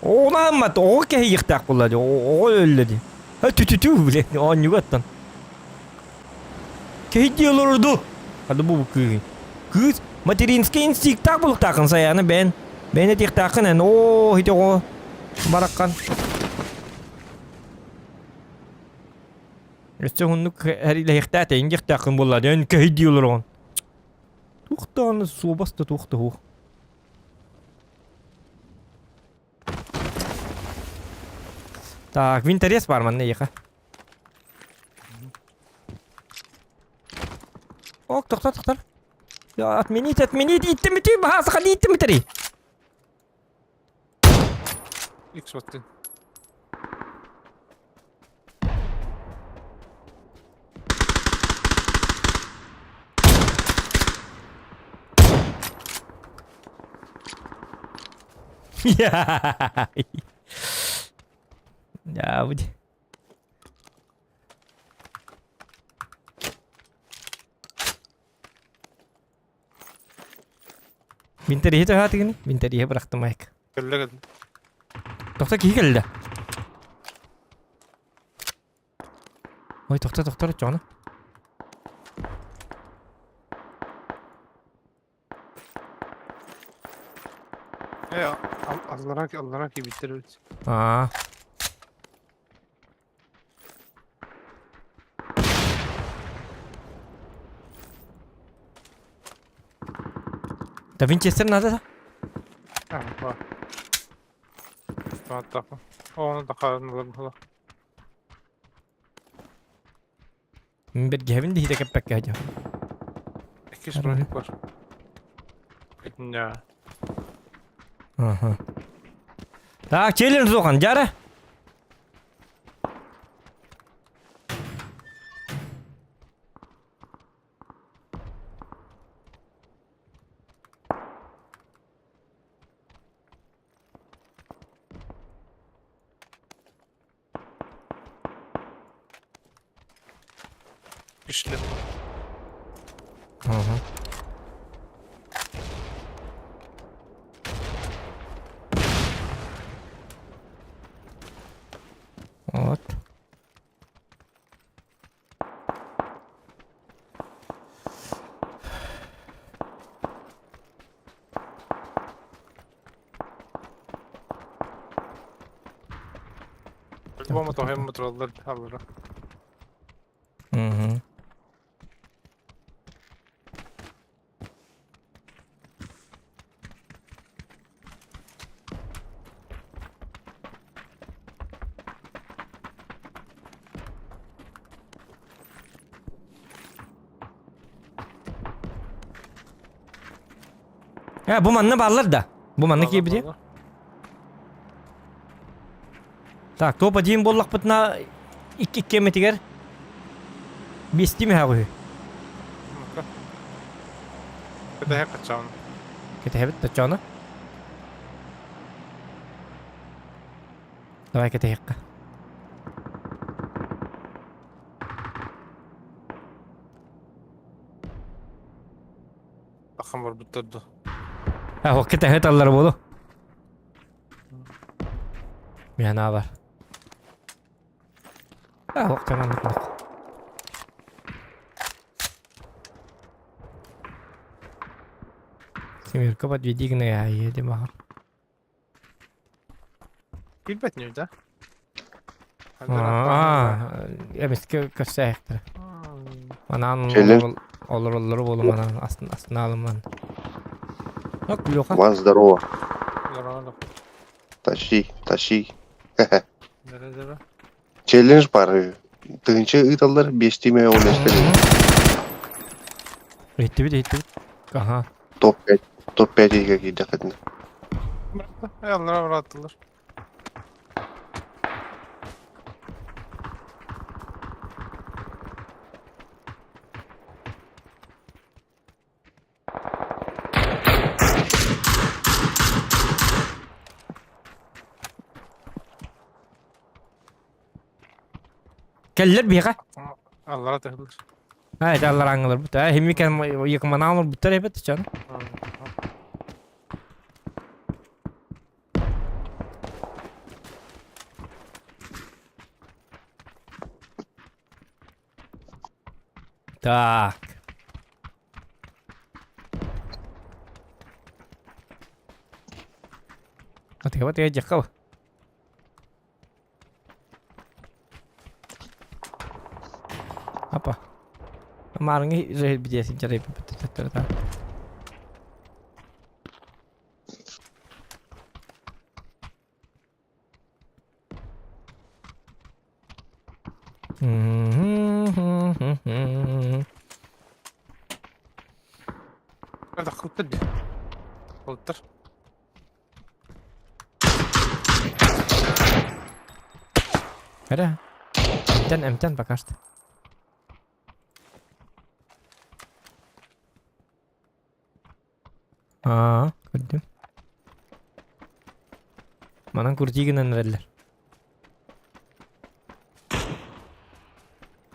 Оҕону аһыммат, оҕо кэһэйиэхтээх буолла дии, оҕо өллө дии. Ха тү-тү-тү, блин, оонньууга оттон. Кэһэйдии олорду. Хады бу кыыһы. Кыыс материнский инстинктаах буолуохтааххын Саяна бэйэн. Бэйэн этиэхтааххын эн. Оо, ити оҕо бараххан. Өссө уһуннук эриилэһиэхтээх этэйин диэхтээххин буолла дии, эн кэһэйдии олороҕун. Туох даҕаны суобас да туох да суох. Так, винторез бар манна эйиэхэ. Ок, тохтор, тохтор. Я, отменить, отменить, иттимити, баха сахали иттимитери. Икс баттын. Я, будет. Винтериһи төһаатыгыный? Винтериһи бырахтым айк. Кэллэ кэллэ. Тохто киһи кэллэ. Ой, тохто, тохто, оччоҕуна. Э, аллара аллара киирбиттэр эбит. Аа. Да винчестер надо да? А, бар. Тааттаха. Оны да хааллар була. Мин бэргэһэбин да иһитэ кэппэккэ сылдьабын. Иккис броник бар. Да. Ага. Так, челлендж суохан, дьара. Үшлеп. Ага. Вот. По-моему, тоһем мотороллар аллара. Угу. Э, бу манна бааллар да. Бу манна киирбити. Так, топ один буоллахпытына икки иккиэммитигэр биэстии мөһөөх үһү. Кэтэһэ качаан. Кэтэһэбит точчоно. Давай кэтэһиэххэ. Ахан барбыттар да. А, ол кэтэһэ таллар буолу. Миэнэ бар. А, ох, маннык Семерка подведи гына едем аха. Билбэт не да? Аа, эмискэ көрсөөхтөр. Манан Челлендж. олороллору болу манан астын астыналыман. Так, Леха. Ван, здорово. Здорово. Тащи, тащи. Здорово, здорово. Челлендж бар. Тыһыынча ыыталлар, биэстии мэ олестер. Иттибит, иттибит. Аха. Топ-5, топ-5 иһигэ киирдэххитинэ. Аллара бараттылар. Кэллэр биһиэхэ. Аллара тыһыллар. Аа, это аллараңылар бут. Аа, химми кэм якманаалар буттар эбит чан. Так. Атыга тыга дьахха. Апа. Маарыҥы жэһирбитиэсин дьарайбыт. Таххыттар дии. Олуттар. Эрэ. Эмтэн, эмтэн пока что. Аа, көрдүм. Манан курдии гынан эрэллэр.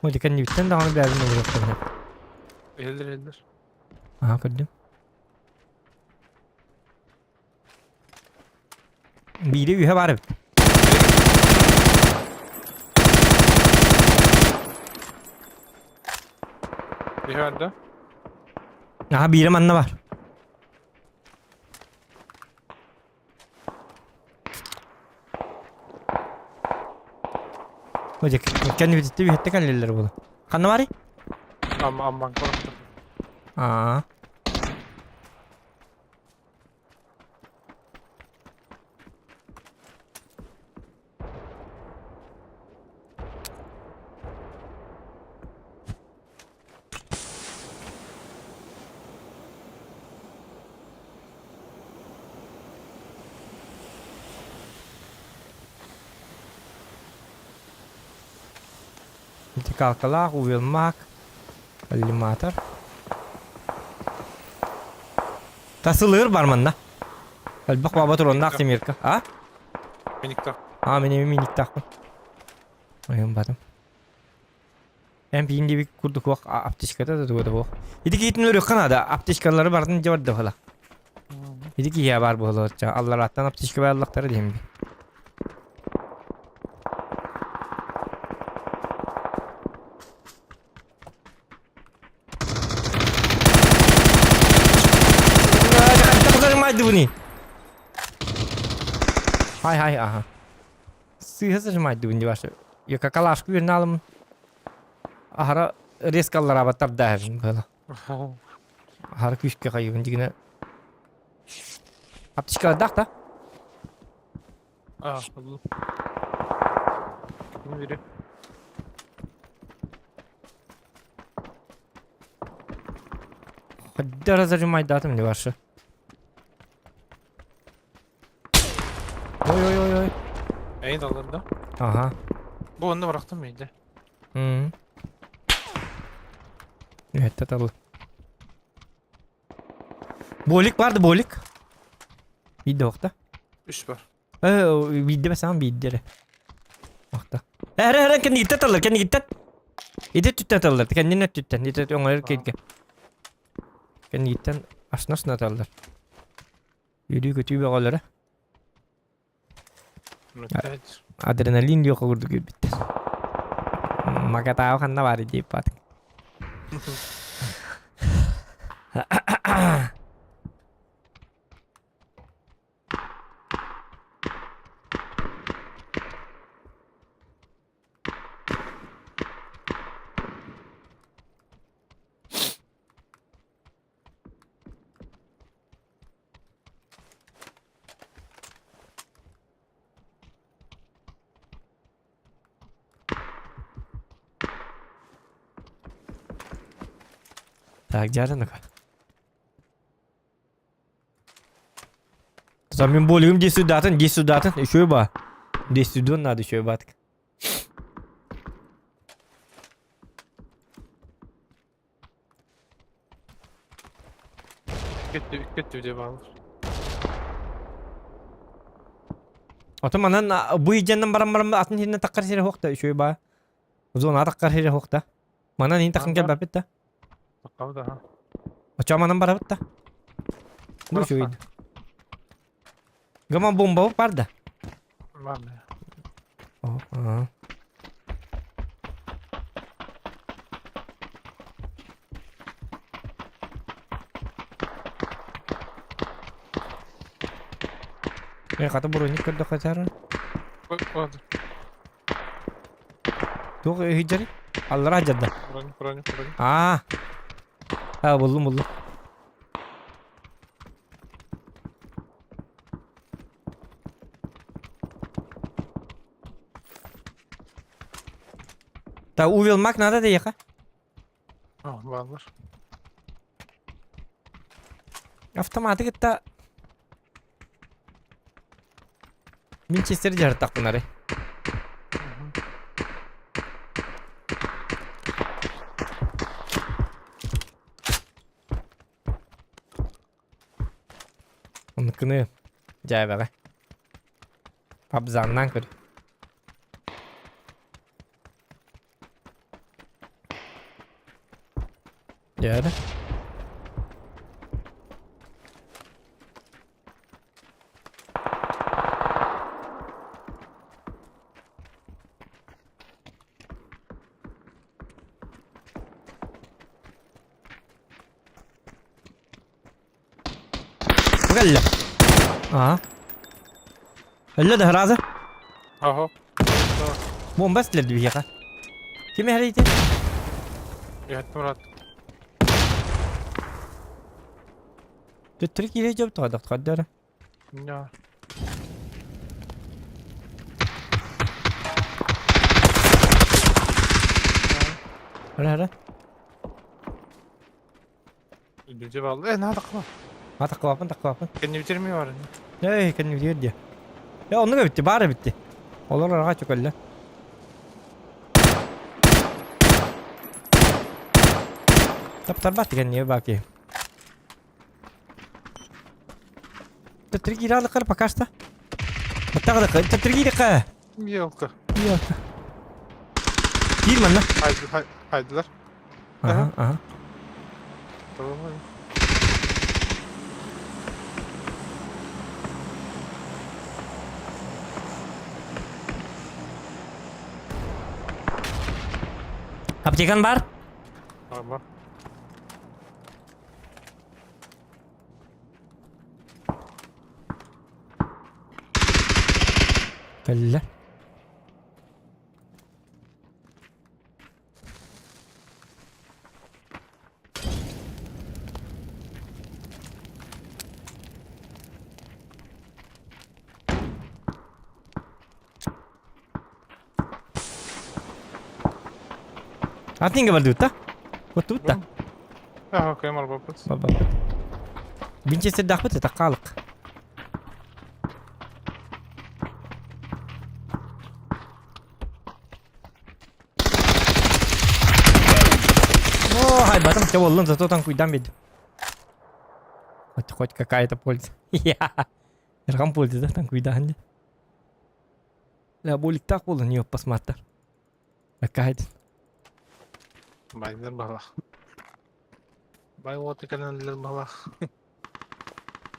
Ой, кэннибиттэн даҕаны бэйэбин өлөрүөхтэрин сөп. Иһэллэр, иһэллэр. Аа, көрдүм. Биирэ үһэ баар эбит. Үһэ бар да? Аха биирэ манна бар. Ой, кэннибититтэ үһэттэ кэллилэр буолу. Ханна барый? Амма амман корохтор. Аа. Декалкалаах, уелмак, коллиматор. Тасылыыр бар манна. Элбэх баба туруоннаах Тимирка. А? Миниктах. А, мен эми миниктахпын. Ойон батым. Эн биин диэбит курдук уох аптечката да туга да буох. Ити киһитин өрүөххэ наада. Аптечкалары бардын дьэ барда буола. Ити киһиэ баар буолуочча. Алларааттан аптечка бааллахтара диэн би. Зажимай Хай хай аха. Сыыһа зажимайдыбын дии Я какалашку үөрнэ Аһара резко аллараабаттар дааһын быһыла. Аһара күүскэ хайыбын дигинэ. Аптечкалардаах да? А, буллум. Кини бири. Хаддара зажимайдаатым не баршы. Ой ой ой ой. Эйин алларда. Ага. Бу онно бырахтым мейде. М. Үһэтте табыл. Болик барды болик. Биирдэ охта. Үс бар. Э, биирдэ бэсаан биирдэ эрэ. Охта. Эрэ эрэ кэннигиттэн таллар, кэннигиттэн. Ити өттүттэн таллар, кэннин өттүттэн. Ити оҥойор киргэ. Кэннигиттэн ашна-ашна таллар. Үөрүү-көтүү бөҕөлөрө. Адреналин диэх курдук киирбиттэр. Макатааҕы ханна баар диэп баатыҥ. Так, дьаарыныка. Там мен болигим десу датын, десу датын, еще ба. Десу дон надо еще батк. Кетти диye bağlı. Ото манан бу идженнен баран баран атын хинне таккар сире хокта еще ба. Зона атаххар хире хуохта. Манан ин тахын кэлбэппит да. Таххабыт аха. Оччо манан барабыт да. Бу үчүгэй. Гаман бомба бар да. Бар да. О, Э, хата броник көрдөххө саар. Туох иһдьэри? Аллара дьарда. Броник, броник, броник. Аа. Аа, буллум, буллум. Та увел мак надо да А, бааллар. Автоматы кытта Винчестер дьарытахпынары. Оннуккуну дьээбэҕэ. Абзаннаан көр. Дьээрэ. Кэллэ. Аа. Өллө да сразу. Аха. Бомба эстилэр биһиэхэ. Ким эһэрийти? Иһэттим рад. Төттөрү киирэ дьоб тоҕо тохтор. Ня. Ара ара. Дьэ балла. Э, наада кыла. А таккыбаппын, таккыбаппын. Кэннибитир ми бар. Эй, кэннибитигэр диэ. Э, оннук эбитти, баар эбитти. Олор араҕа чөкөллө. Таптарбат кэннигэ баа киһи. Төттөрү киирэ алыккар пока что. Баттаҕа төттөрү киириэххэ. Елка. Елка. Киир манна. Хайдылар. Ага, ага. Аптекан бар? Бар. Кэллэ. Атын бардыбыт да? Оттубут да? Аа, окей, марбаппыт. Барбаппыт. Винчестердаахпыт это хаалык. О, хайбатым, все боллун, зато там куйдан бит. Хоть, хоть какая-то польза. Эрхан польза, да, там куйдан. Ля, боликтах болун, не посмотр. Какая-то. Байдар балах. Бай вот и кэлэн балах.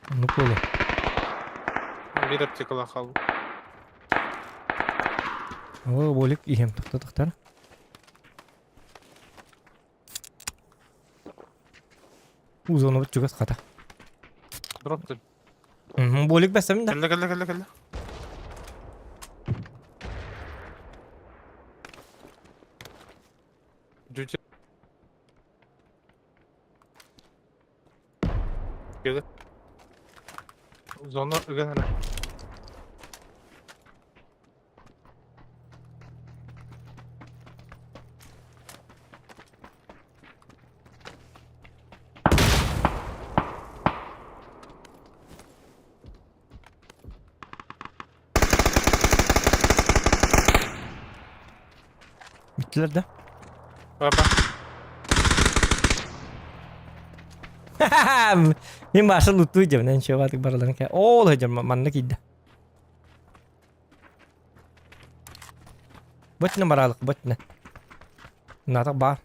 Ну, полу. Биир аптекала хаалбыт. О, болик иһэм тохто тохтор. Узону чугас хата. Дроп дел. Болик бэсэм да. Кэллэ кэллэ кэллэ кэллэ. Дьүдьэ. Кэлэ. Зона ыган эрэ. Bittiler да. Баба. Мин баша лутуу дьэбинэн чуобаатык бараларын кэ. Ол сылдьар манна киирдэ. Бытына бараалык бытына. Натах бар.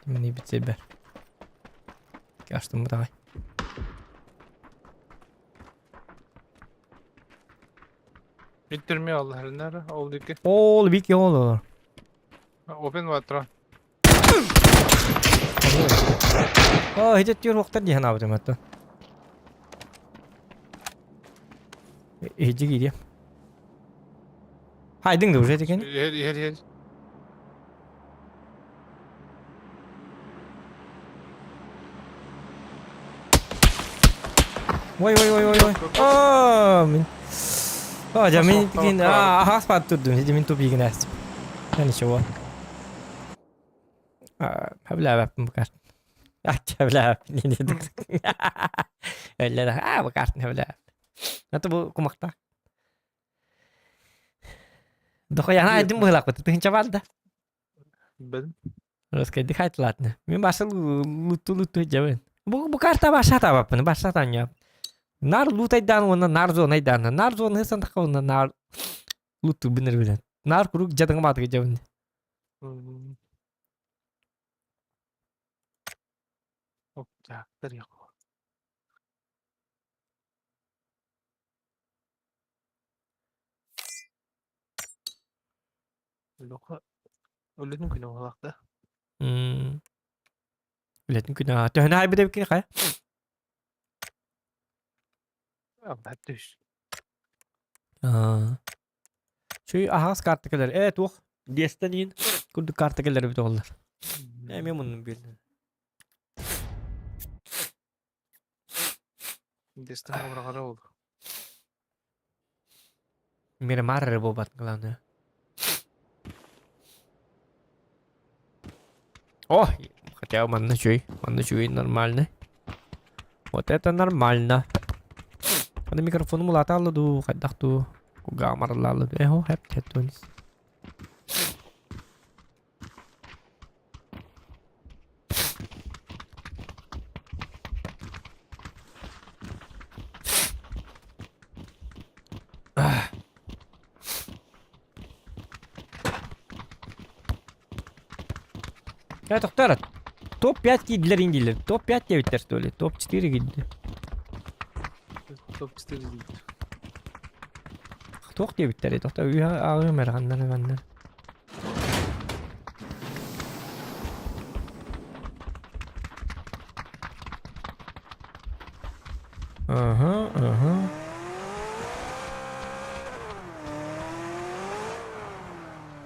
Мин бит бер. Астым бутагай. Bitirmiyor Allah'ın Oldu ki. Ол бик ол. Open water. О, хитет тюр вақтар диһан абытым атта. Хиджи киирия. Хайдың да уже текен. Yer yer yer. Ой, ой, ой, ой, ой. О, мин. О, жа мин тикин а ахас пат турдум. Хиджи мин туп игин әстим. Ничего. Хэвлээбэппин бу карт. Хэвлээбэппин Өллө а бу картын хэвлээбэп. Ата бу кумакта. Дохуяна айдым быһылаакпыт. Тыһынча бар да. Ben. Раскайдыхать ладно. Мин башыл луту луту жабын. Бу бу карта баша табаппын, баша таня. Нар лутайдан уонна нар зонайдан. Нар зоны сантака уонна нар луту бинер билен. Нар курук жадыңа батыгы жабын. Октяктар yok. Лоха. Өлетін күні олақты. Үлэтин күнэ. Төһөнө хайбыт эбиккин хай? Түш. Чүй аһаас карта келер. Э, туох. Диэстен иин курдук карта келер эбит оҕолор. Э, мен муннум билдим. Дестен обрағара oldu. Мирамар эрэ буолбат главное. О, хотя манна чүй, манна чүй нормально. Вот это нормально. Аны микрофону улаата дуу, хайдах дуу, кугаамарлаалы дуу. Эхо, хэп тетунс. Я тохтор. Топ-5 киирдилэр индилер. Топ-5 диэбиттэр что ли? Топ-4 киирдилэр. Топ-4 дейді. Туох диэбиттэр тохтор үһэ ааҕыам эрэ ханна эрэ манна. Ага, ага.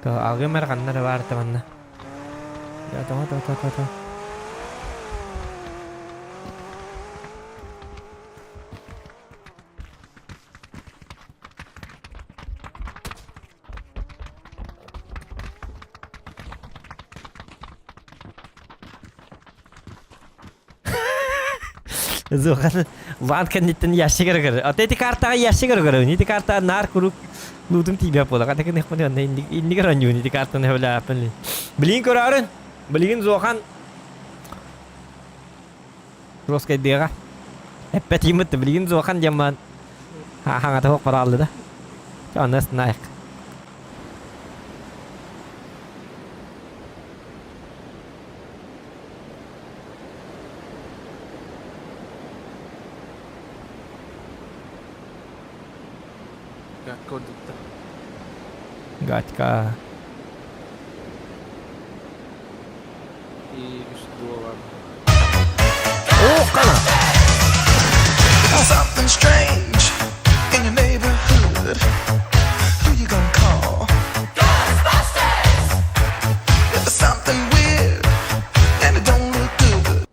Ааҕыам эрэ ханна эрэ баар манна. Та та та та та. Зохан ван кэнниттэн ящик көрөр. Ата ити картаҕа ящик көрөр. Ити карта наар куруук луутум тиийбэт буолар. Хата гыныахпын онно иннигэр оонньуун ити картаны сөбүлээппин. Билигин көрөөрүн. Билигин Зохан Роскайдыаҕа. Эппэтииммит билигин Зохан диэн баан хаҥата суох барааллы да. Онно астынаайык. Гатка ордукта. Гатька. И үс дуо бар. О, қана! Something strange in your neighborhood. Who you gonna call? Ghostbusters! If it's something weird and it don't look good.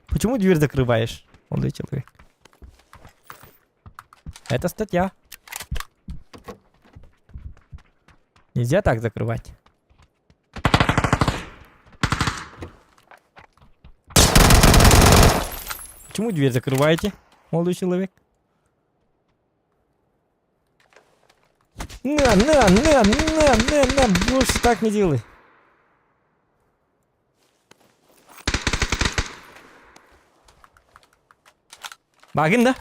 Почему дверь закрываешь, молодой человек? Это статья. Нельзя так закрывать. Почему дверь закрываете, молодой человек? На, на, на, на, на, на, больше так не делай. Багын да?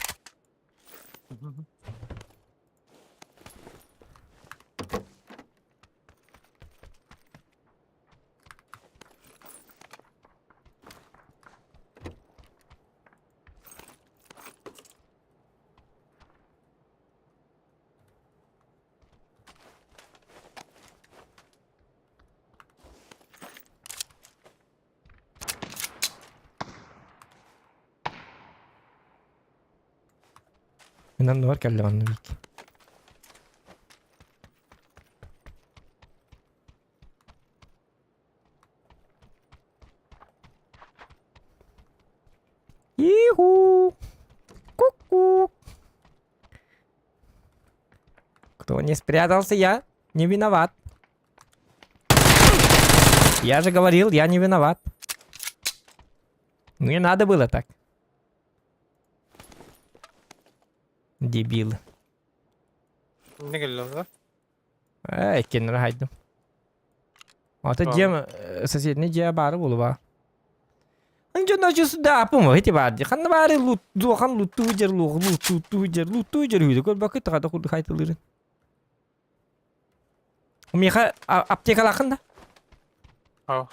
Мин анныбар кэллим анны бик. Иху! Ку-ку! Кто не спрятался, я не виноват. Я же говорил, я не виноват. Ну не надо было так. Дебилы. Не кэллэ Ээ, иккиэннэрэ хайдым. Ата дьиэм соседний дьиэ баары буолуба. Дьон сюда апым ити баар дии. Ханна баары лут дуохан луттуу дьер луох луттуу дьер луттуу дьер үһү көрбөккө тахата курдук хайтылырын. Миэхэ аптекалаахын да? Аа.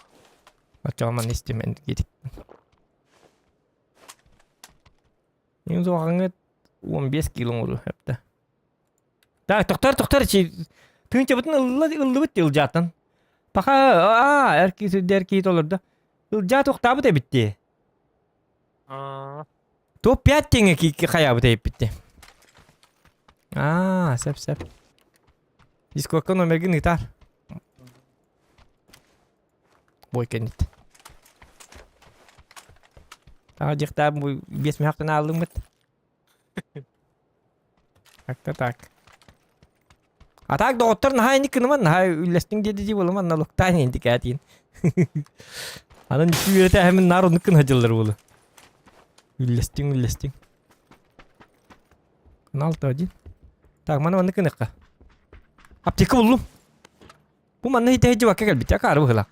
Оччоҕо манна истим энергетик. Мин суохаҥҥыт 15 кило оҥору эптэ. Так, тохтор, тохтор, чи тыынчабытын ылла ыллыбыт ылдьааттан. Паха аа эр киһи сүрдэ эр киһи толордо. Ылдьаа тохтаабыт эбит дии. Аа. Топ 5 теңге ки хайаабыт эбиппит Аа, сөп сөп. Дискордка номергин ыытаар. Бой кэннит. Таҕа дьиэхтээх бу биэс мөһөхтөн ааллыммыт. Так-то так. А так доҕоттор наһаа инник гыныман, наһаа үллэстиҥ диэди дии буолуман, налуктаан интик ээтиин. Анан үөрэтэ эһэмин наар оннук гына дьыллар буолу. Үллэстиҥ, үллэстиҥ. Канал 1. Так, маны маннык гыныахха. Аптека буллум. Бу манна хитэ хиджибакка кэлбит, акаары быһыла.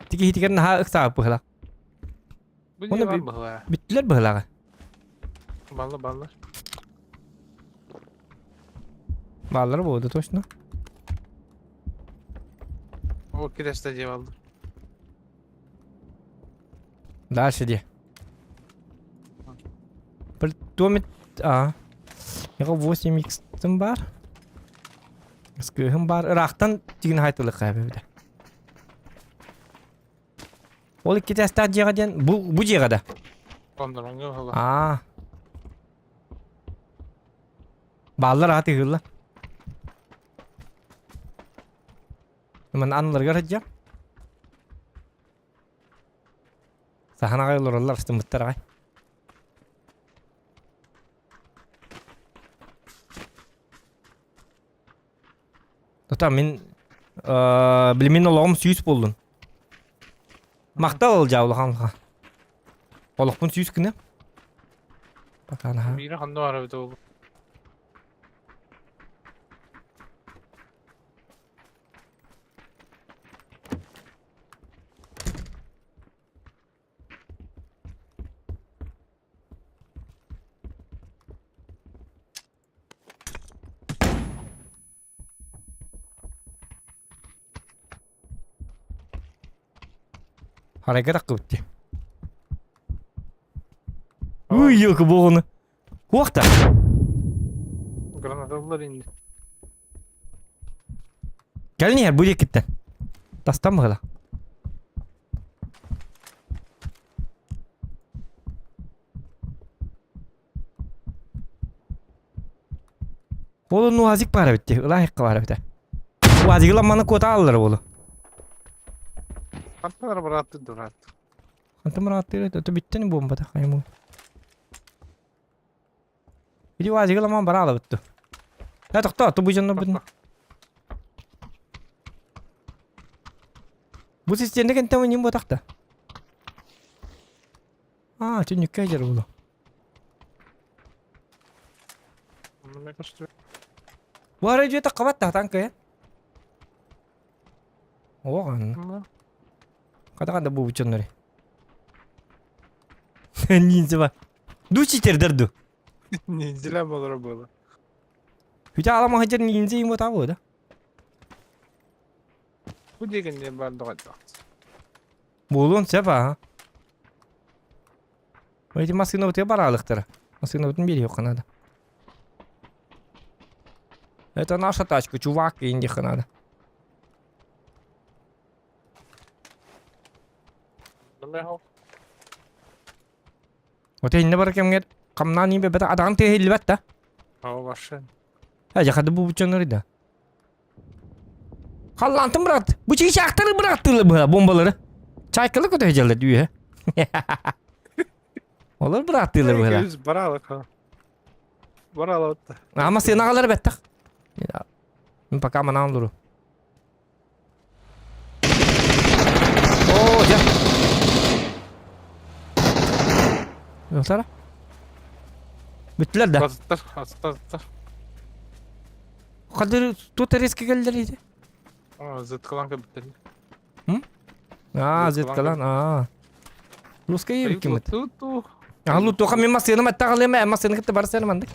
Тики хитигэр наһаа ыксаабыт быһыла. Оны быһыла. Бүттүлэр быһылаҕа. Балла балла. Баллар буолду точно. О, кирэстэ дьиэ баллар. Дальше де. Притомит... А. 8 x бар. Скыһым бар. Ыраахтан тигин хайтылыкка эбэбитэ. Ол икки тестаах дьиэҕэ диэн бу бу дьиэҕэ да? Кондоронго уһула. Аа. Бааллар аат ыһылла. Ман аныларыгар сылдьар. Саһан аҕай олороллор астыммыттар аҕай. Тута мин э, билимин олоҕум сүүс буоллун. Махтал ылдьаа улахан улахан. Олохпун сүүс гына. Пока наһаа. Биирэ ханна баар эбит ол? Харайга таххыбыт дии. Уй, елки буоҕуну. Куохта. Гранаталар инде. Кэлин иһэр бу диэкиттэн. Тастан быһыла. Ол УАЗик баар эбит дии, ылаахыкка баар эбитэ. УАЗигы ламманы куота ааллар буолу. Хантан бырааттыр дурат. Хантан бырааттыр это бүттен буомбата хайму. Иди УАЗигы ламан бара алабытту. Да тохто, ту бу дьонно бутун. Бу систиэнде кентэн ним ботахта. Аа, түннүккэ дьэр буолу. Бу арай дьиэ таххабат таһтан кыйан. Оҕан. Хата ханда бу бучоннори. Ниинсе ба. Ду читердер ду. Ниндзя болоро было. Хүтэ алама хадьар ниндзя ему того, да? Бу диэки не бар доҕотто. Буолуон сөп аа. Эти массыынабытыгар бараалыктара. Массыынабытын биэриэххэ надо. Это наша тачка, чувак, индиэххэ надо. Вот инне бар кэмҥэр хамнаан иибэбэтэ адаҕын тыаһа иһиллибэт да? Ау вообще. Э, дьахады бу буччаннар да. Халлаантын бырат. Бу чыычаахтары быраттыылар быһа бомбалары. Чайкалы көтө дьаллар дүүһэ. Олар быраттыылар быһа. Көз баралык ха. Баралык. Ама сынагалар бэттэх. Мен пока манаан дуру. Оо, дьэ. Yoksa Бүттүлэр да. Аттар, аттар, аттар. Хадыр тут резко келдер иди. А, зыткалан кэбиттэр. А, зыткалан, а. Русская ким это? Ту-ту. А, ну тоха мен масыны маттагалыма, мен масыны кытта барсар мандык.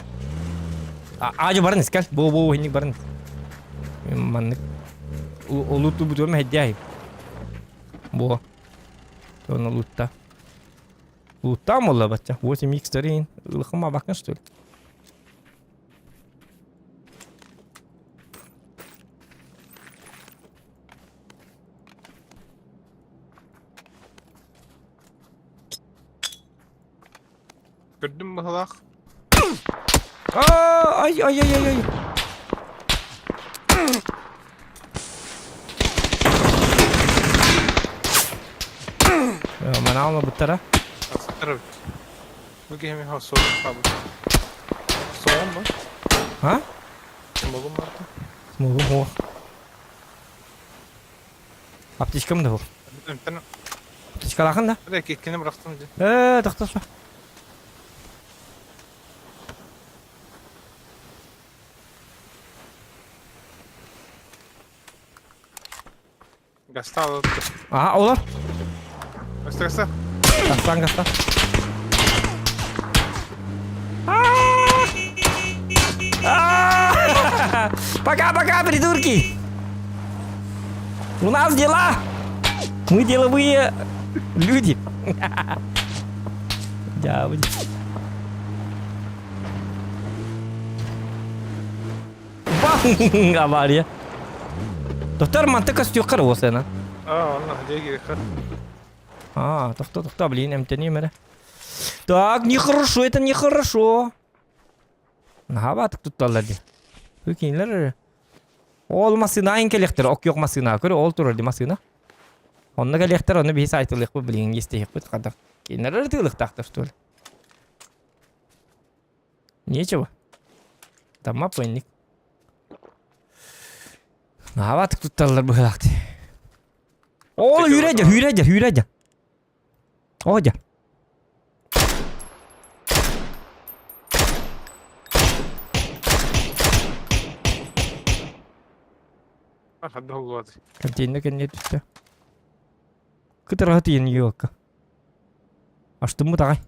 Ажы барын искал, бу бу хинник барын. Маннык. Олуту бутуом хеддяй. Бу. Тону лутта. Лутта молла бача. 8 x 3 Ылхыма бакын что ли? Көрдүм быһылаах. Ай ай ай ай ай. Мана алма буттара. Аттар. Бу киһи мин суолум хаалбыт. Суолум ба? А? Смолум бар. Смолум ох. Аптечкам да ол. Эмтэн Аптечкалаахын да? Бля, иккини бырахтым дии. Э, тохтосо. Гаста алып. Ага, олар. Гаста, гаста. Гастан, гастан. Пока-пока, придурки! У нас дела! Мы деловые люди. Дяволь. Бах! Авария. Доктор, манты костюкар осена. А, онно диэки А, тохто, тохто, блин, эмтени мере. Так, нехорошо, это нехорошо. Наһаа тутталлар дии. Кинилэр ол массыына кэлиэхтэр, ок yok массыына. Көрө ол турар ди массыына. Онно кэлиэхтэр, онно биһи сайтылыахпыт, билигин истиэхпит хадах. Кинилэр ытыылыктаахтар, что ли? Нечего. Тамма пынник. Наһаа тутталлар быһылаах дии. Ол үүрэ дьэ, үүрэ дьэ, үүрэ дьэ. О дьэ. Контейнер кэннэ түстэ. Кытыраһы тиийэн йуокка. Аштыммыт аҕай.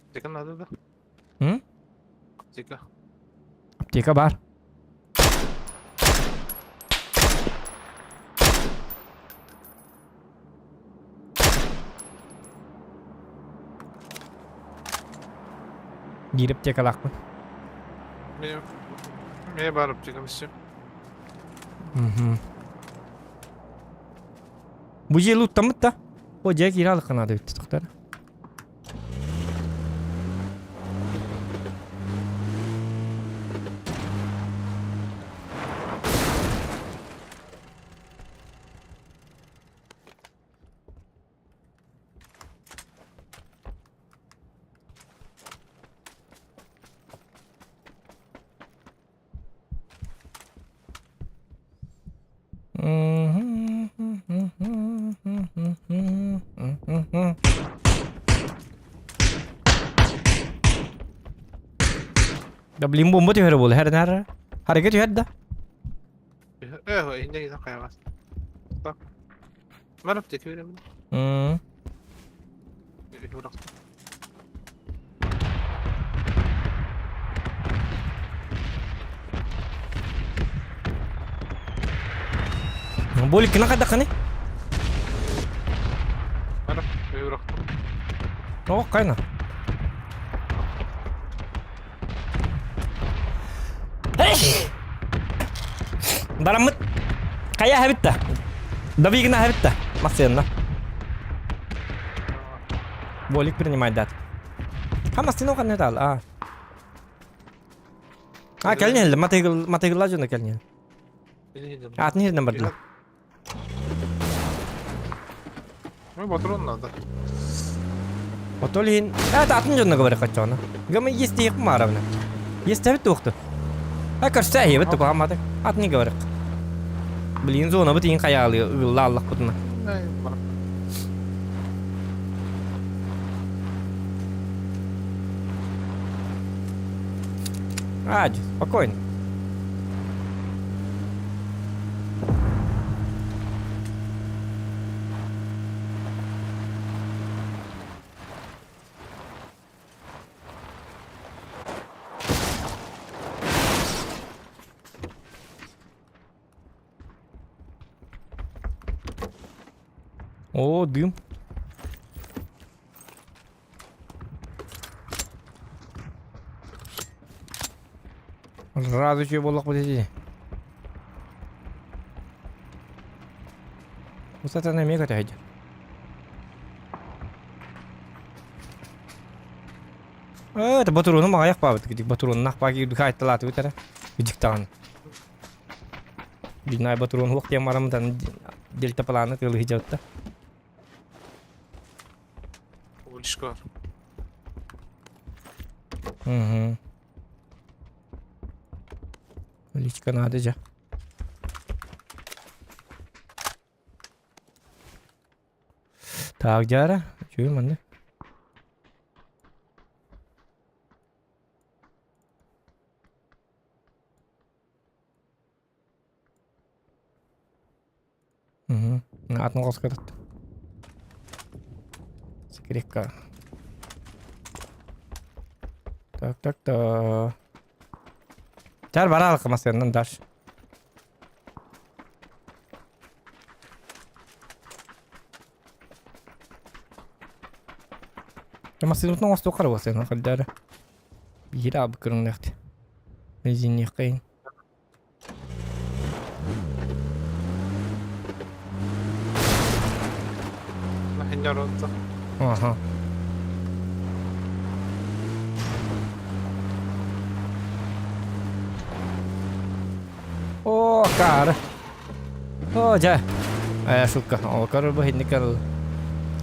Аптека надо да? М? Аптека. Аптека бар. Биир аптекалаахпын. Мен бар аптекам все. Угу. Бу дьиэ луттаммыт да? О, дьиэ киирэ алыкка наада бүттэ тохтор. Да блин, бомба түһэрэ буолла. Хэр нэр. Харыга түһэр да. Э, инде кайгас. Так. Бар аптека беремин. М. Боликкина хайдаххыный? Ара, өйрөхтüm. О, кайна. Бараммыт хайа хэбитта. Давигна хэбитта. Массыынна. Болик принимай дат. Ха массыына оған не А. А, кэлин матыгыл матыгылла дьоно кэлин. Атын иһинэн бардылар. Ну, патрон надо. Отол иһин... Это атын дьонно говори хотчоно. Гама есть их маравна. Есть эбит туохту. А көрсө эбит туха маты. Атын не говори. Блин, зона бут иин хаялы ылла аллах бутуна. А, спокойно. О, дым. Сразу че буоллахпыт ити. Бу сатана эмиэ көтөһөйдө. Э, это батуруну маҕайах баабыт гидик батуруннах баа киирдик айтталаатыбыт эрэ. Гидик даҕаны. Бинай батурун хуох диэн барамытан дельта планы тыалыһы дьабытта. Уличка. Угу. Личка надо же. Так, дьара, чуй манны. Угу. Атын қосқа тұтты. Секретка. Так, так, так. Чар баралык масырынан даш. Масырынан оңосту карабасына калдары. Биир абы көрүҥнэхт. Бензинниэххэйин. Аха. О, кар. О, дьэ. Э, шутка. О, короче, бу хинник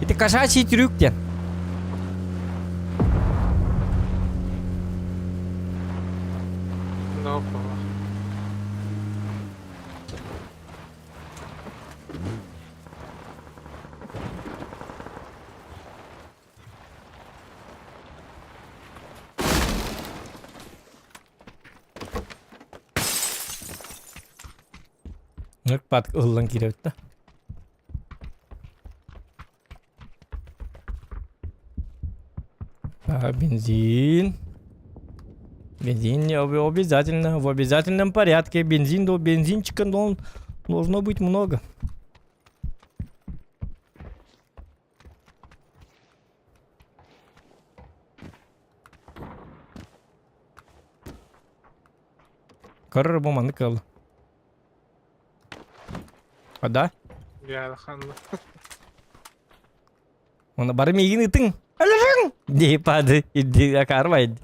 Ити кошачий трюк диэн. Нырпат ыллан киирэ да. А, бензин. Бензин не обязательно, в обязательном порядке. Бензин, до бензинчика должен, должно быть много. Көрөр бу маннык ыал. А да? Оны бары миигин ытыҥ. Өлөрүҥ! Дии пады ирди акаарбай.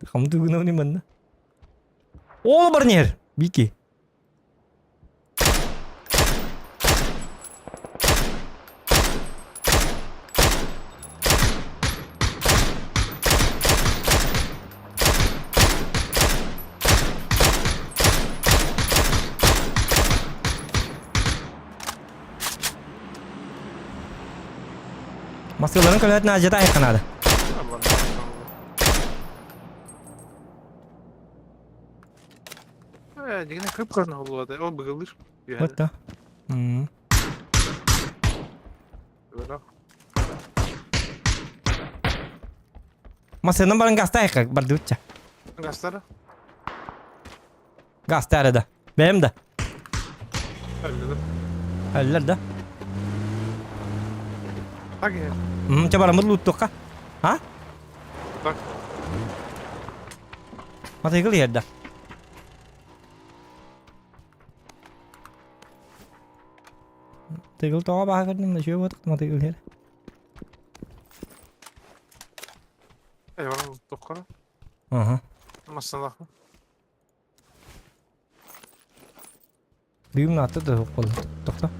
Хамтыгын манна. Ол барнер. Бики. Маскаларын көлөһөтүн аадьата айханаада. Дигине кып-кырна болуады. Ол быгылыр. Вот да. Массыынан баран гастаайка бардыбытча. Гастара? Гастара да. Бэйэм да. Әллер да. Так иһэр. Чэ бараммыт лууттуохха. А? Так. Матайгыл иһэр да. Тыгыл тоҕо баһа көрдүм да үчүгэй буотах матайгыл иһэр. Эй, баран лууттуохха. Ага. Массалаах. Дыым наатта да суох буолла. Тохто.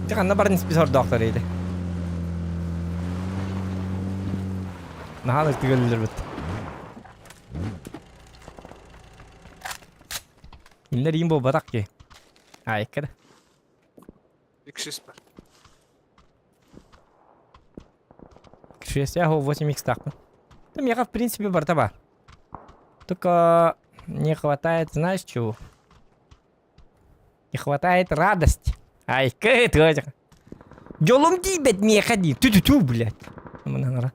Дьэ ханна баран испит сордоохтор ити. Наһаа ытык өллөрбүт. Иннер иин буолбатах ки. Айка да. X6 бар. X6 я 8x таахпын. Там миэхэ в принципе барыта бар. Только не хватает, знаешь чего? Не хватает радости. Айка, ты Дьолум тиийбэт миэхэ дии. Тю-тю-тю, блядь. Мына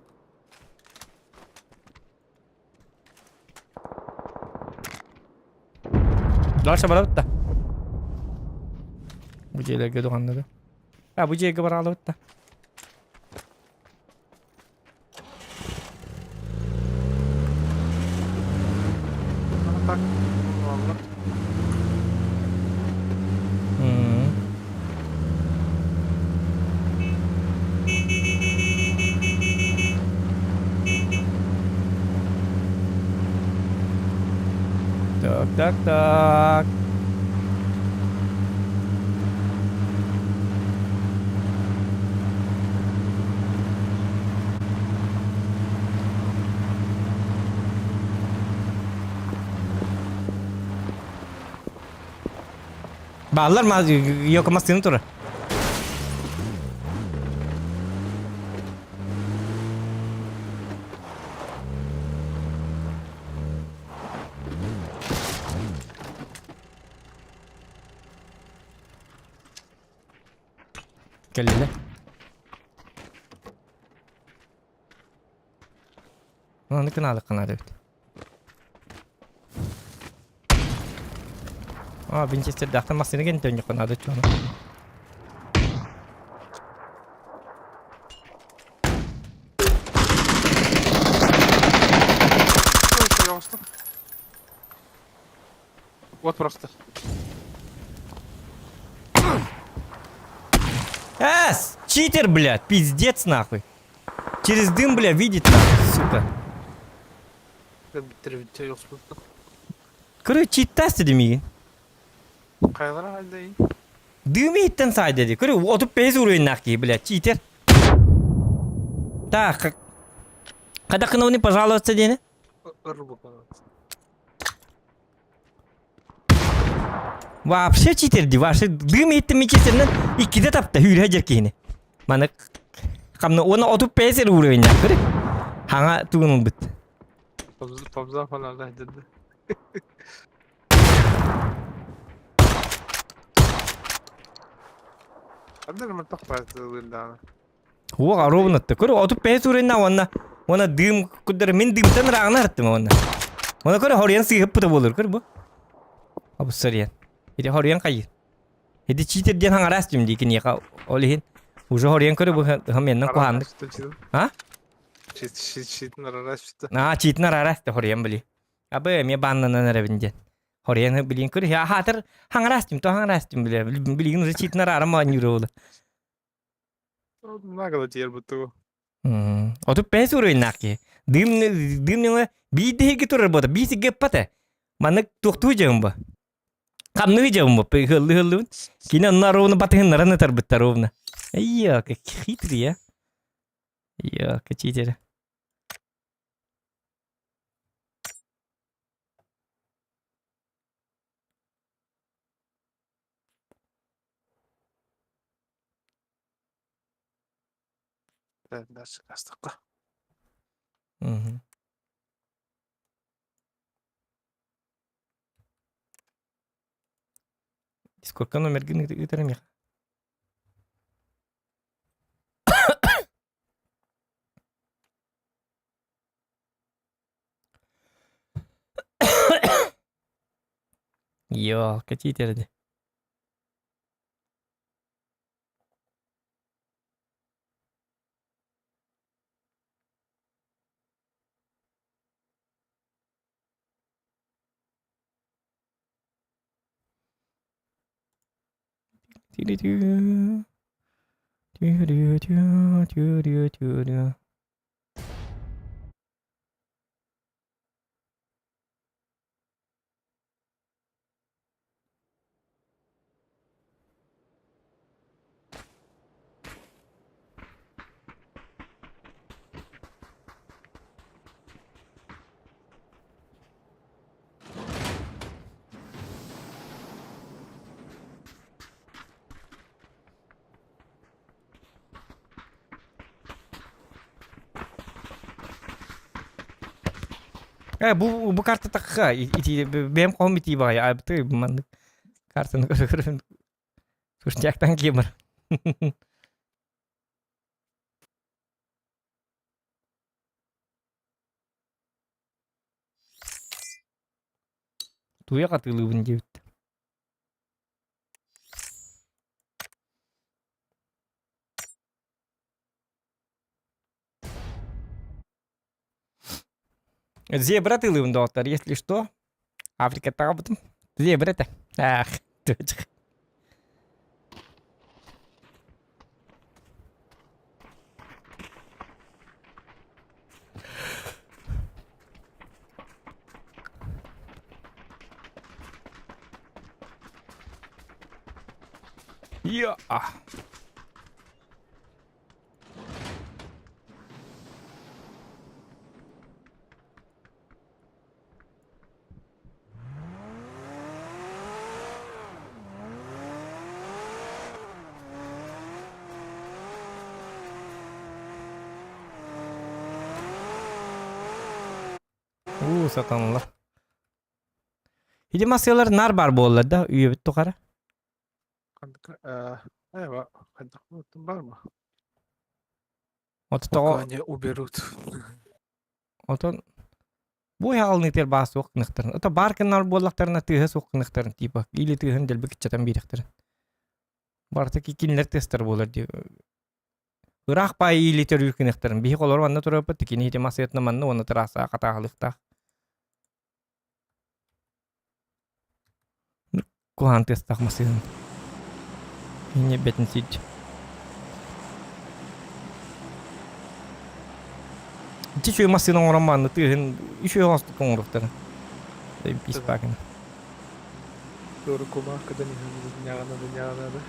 Дальше барабыт да. Бу дьиэлэргэ дуҕаннары. А, бу дьиэгэ бараалыбыт да. Так, ладно. Так, так, так. Бааллар ма йокомастыны турар. Кэллилэр. Аны кынаалык кынаады эбит. А, Винчестердаахтан массыына кэнниттэн кынаады чуону. Вот просто. Эс! Читер, блядь! Пиздец нахуй! Через дым, бля, видит нахуй, сука. Короче, читтас дедим миигин. Хайалара хайдайын? Дым иһиттэн саай деди. Көрү, 35 уровеннаах киһи, блядь, читер. Так, когда кыновни пожаловаться диэни? Вообще читерди, вообще дым иһиттэн мичесеринэн иккитэ тапта хүүрэ дьэр киһини. Маны хамна уонна 35 эрэ уровеннаах көрү. Хаҥа тугун ылбыт. Пабза фанарда деді. Ханна мөлтөх баҕайы Уох ровно-то. Көрө 35 уровенна уонна уонна дым куддары мин дымтан ырааҕына ырыттым уонна. Уонна көрө хоруйан сыыһыппыта буолур көр бу. Абыссарыйан. Ити хоруйан хайыр. Ити читер диэн хаҥараас дим дии киниэхэ ол иһин уже хоруйан көрө бу хаменнан куһааннык. А? Читин арараас Аа читин арараас хоруйан били. Абы эмиэ бааннанан эрэбин диэн. Хорыйан билин көр хаатыр хаҥараас дим то хаҥараас дим биле билигин уже читин араарам оонньуура буолар. Нагло тиэр бутугу. 35 уровеннаах киһи. Дым дым нөҥө биирдэ иһиргэ турар буота биир сиргэ ыппата. Маннык туохтуу дьабын бу. Хамныы дьабын бу. Ыһыллыы ыһыллыбын. Кини онно ровно батыһыннаран ытарбыттар ровно. Айя, как хитрый, а. Я, читер. Дальше астыққа. Дискорд. Дискордка номергын ыытар миэхэ. Йоо, кэтиитэрди. Э, бу бу карта такха ити бэм хом ити бай абты маннык картаны көрө Слушайте, гемор. Туя хатыылыыбын диэбит. Зебра тылыбын доҕоттор, если что. Африкаттаҕабытым. Зебра этэ. Ах, точка. Я. Уу, сатанла. Ити массыалар нар бар буоллар да, үйэбит тухары. Бар ма? Ото тоҕо Пока не уберут. Отон бу хаалынытыр баа суох гыныхтарын. Ото баар кыннар буоллахтарына тыаһа суох гыныхтарын типа или тыаһын дэлби кыччатан биэрэхтэрин. Барыта кинилэр тыастар буолар дии. Ыраах баай или төрүүр гыныхтарын. Биһи олору манна тураппыт кини ити масыатына манна уонна трассаҕа хатааһылыктаах. Куһаҕан тыастаах массыына. Инньэ бэтин сиир. Ити үчүгэй массыына оҥорон манна тыаһын үчүгэй оҥостук оҥоруохтара. Писпакын. Туору кумаакыдан иһэн ньаҕанады ньаҕанады.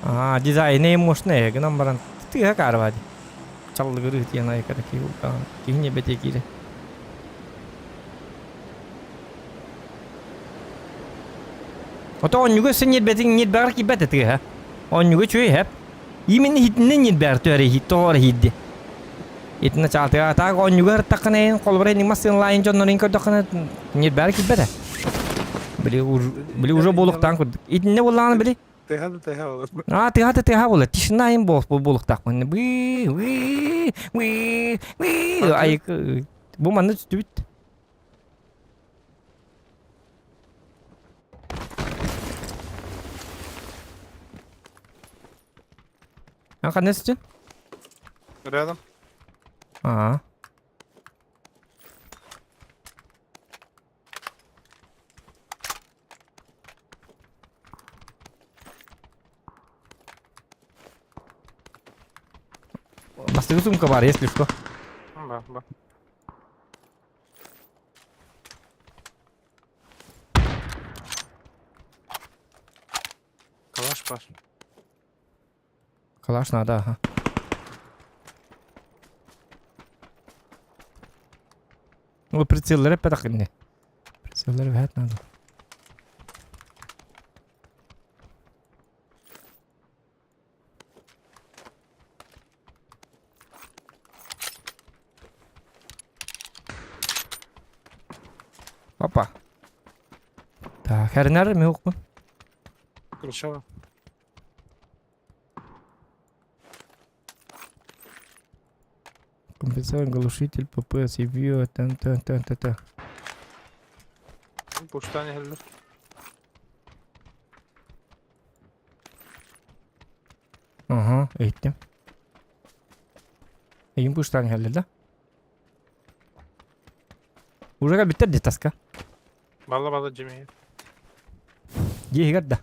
Аа, дизайна мощная гынан баран тыаһа каарбаа дии. Чаллыгырыы тиэн айкара киһи бэтиэ киирэ. Ото онньуга өссө ньирбэтин ньирбэҕэр киирбэт этигэ. Онньуга үчүгэй хэп. Именно иһитиннэ ньирбэҕэр түһэр иһит тоҕо иһиирди. Итиннэ чаатыга таак онньуга ыртаххына эн холобура ини массыын лаайын дьоннорун көрдөххүнэ ньирбэҕэр киирбэтэ. Били били уже буолуохтаан курдук. Итиннэ буоллаҕына били Тыһа да тыһа болар. А тыһа да тыһа болар. Тишина им бол буолуохтаахпын. Быы вы вы вы айык бу манна түстүбүт. А ханна түстүн? Рядом. Аа. Бастакы сумка бар, если что. Да, да. Калаш бар. Калаш надо, ага. Ну, прицеллары эппэтэх инни. Прицеллары бэт надо. Опа. Так, хэрнэр ми укпун. Крышава. Компенсационный глушитель ПП CBO тан тан тан та та. Пуштан иһэллэр. Ага, иһиттим. Эйин пуштан иһэллэр да? Уже бүттэр ди таска. Балла балла дьимиһи. Дьиэһигэр да.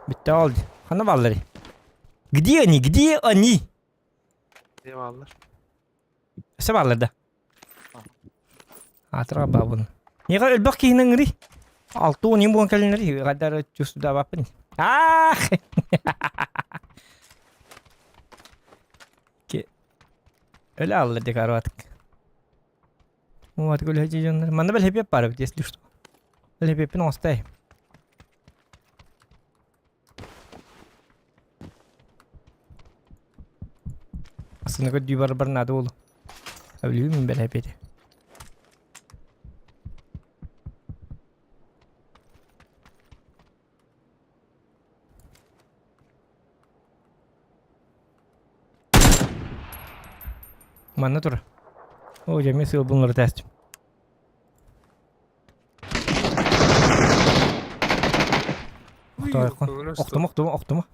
Bitti oldu. Ханна баалларый? Где они? Где они? Дьэ бааллар. Өссө бааллар да. Аатыра баабын. Нега өлбөх киһинэн ыҥырый? Алты он буон кэлиннэри гадар чувствоваппын. Ах! Өлө алла декаруатык. Вот гүлһэдьи дьоннор. Манна бэлэпиэп баар эбит, если что. Бэлэпиэппин оҥостой. Астына көрдүү барбар наада буолу. Өлүүм бэлэпиэти. Манна тур. О, дьэ, эмиэ сыалбын уларытааччым. Охтоойхун. Охтума, охтума, охтума.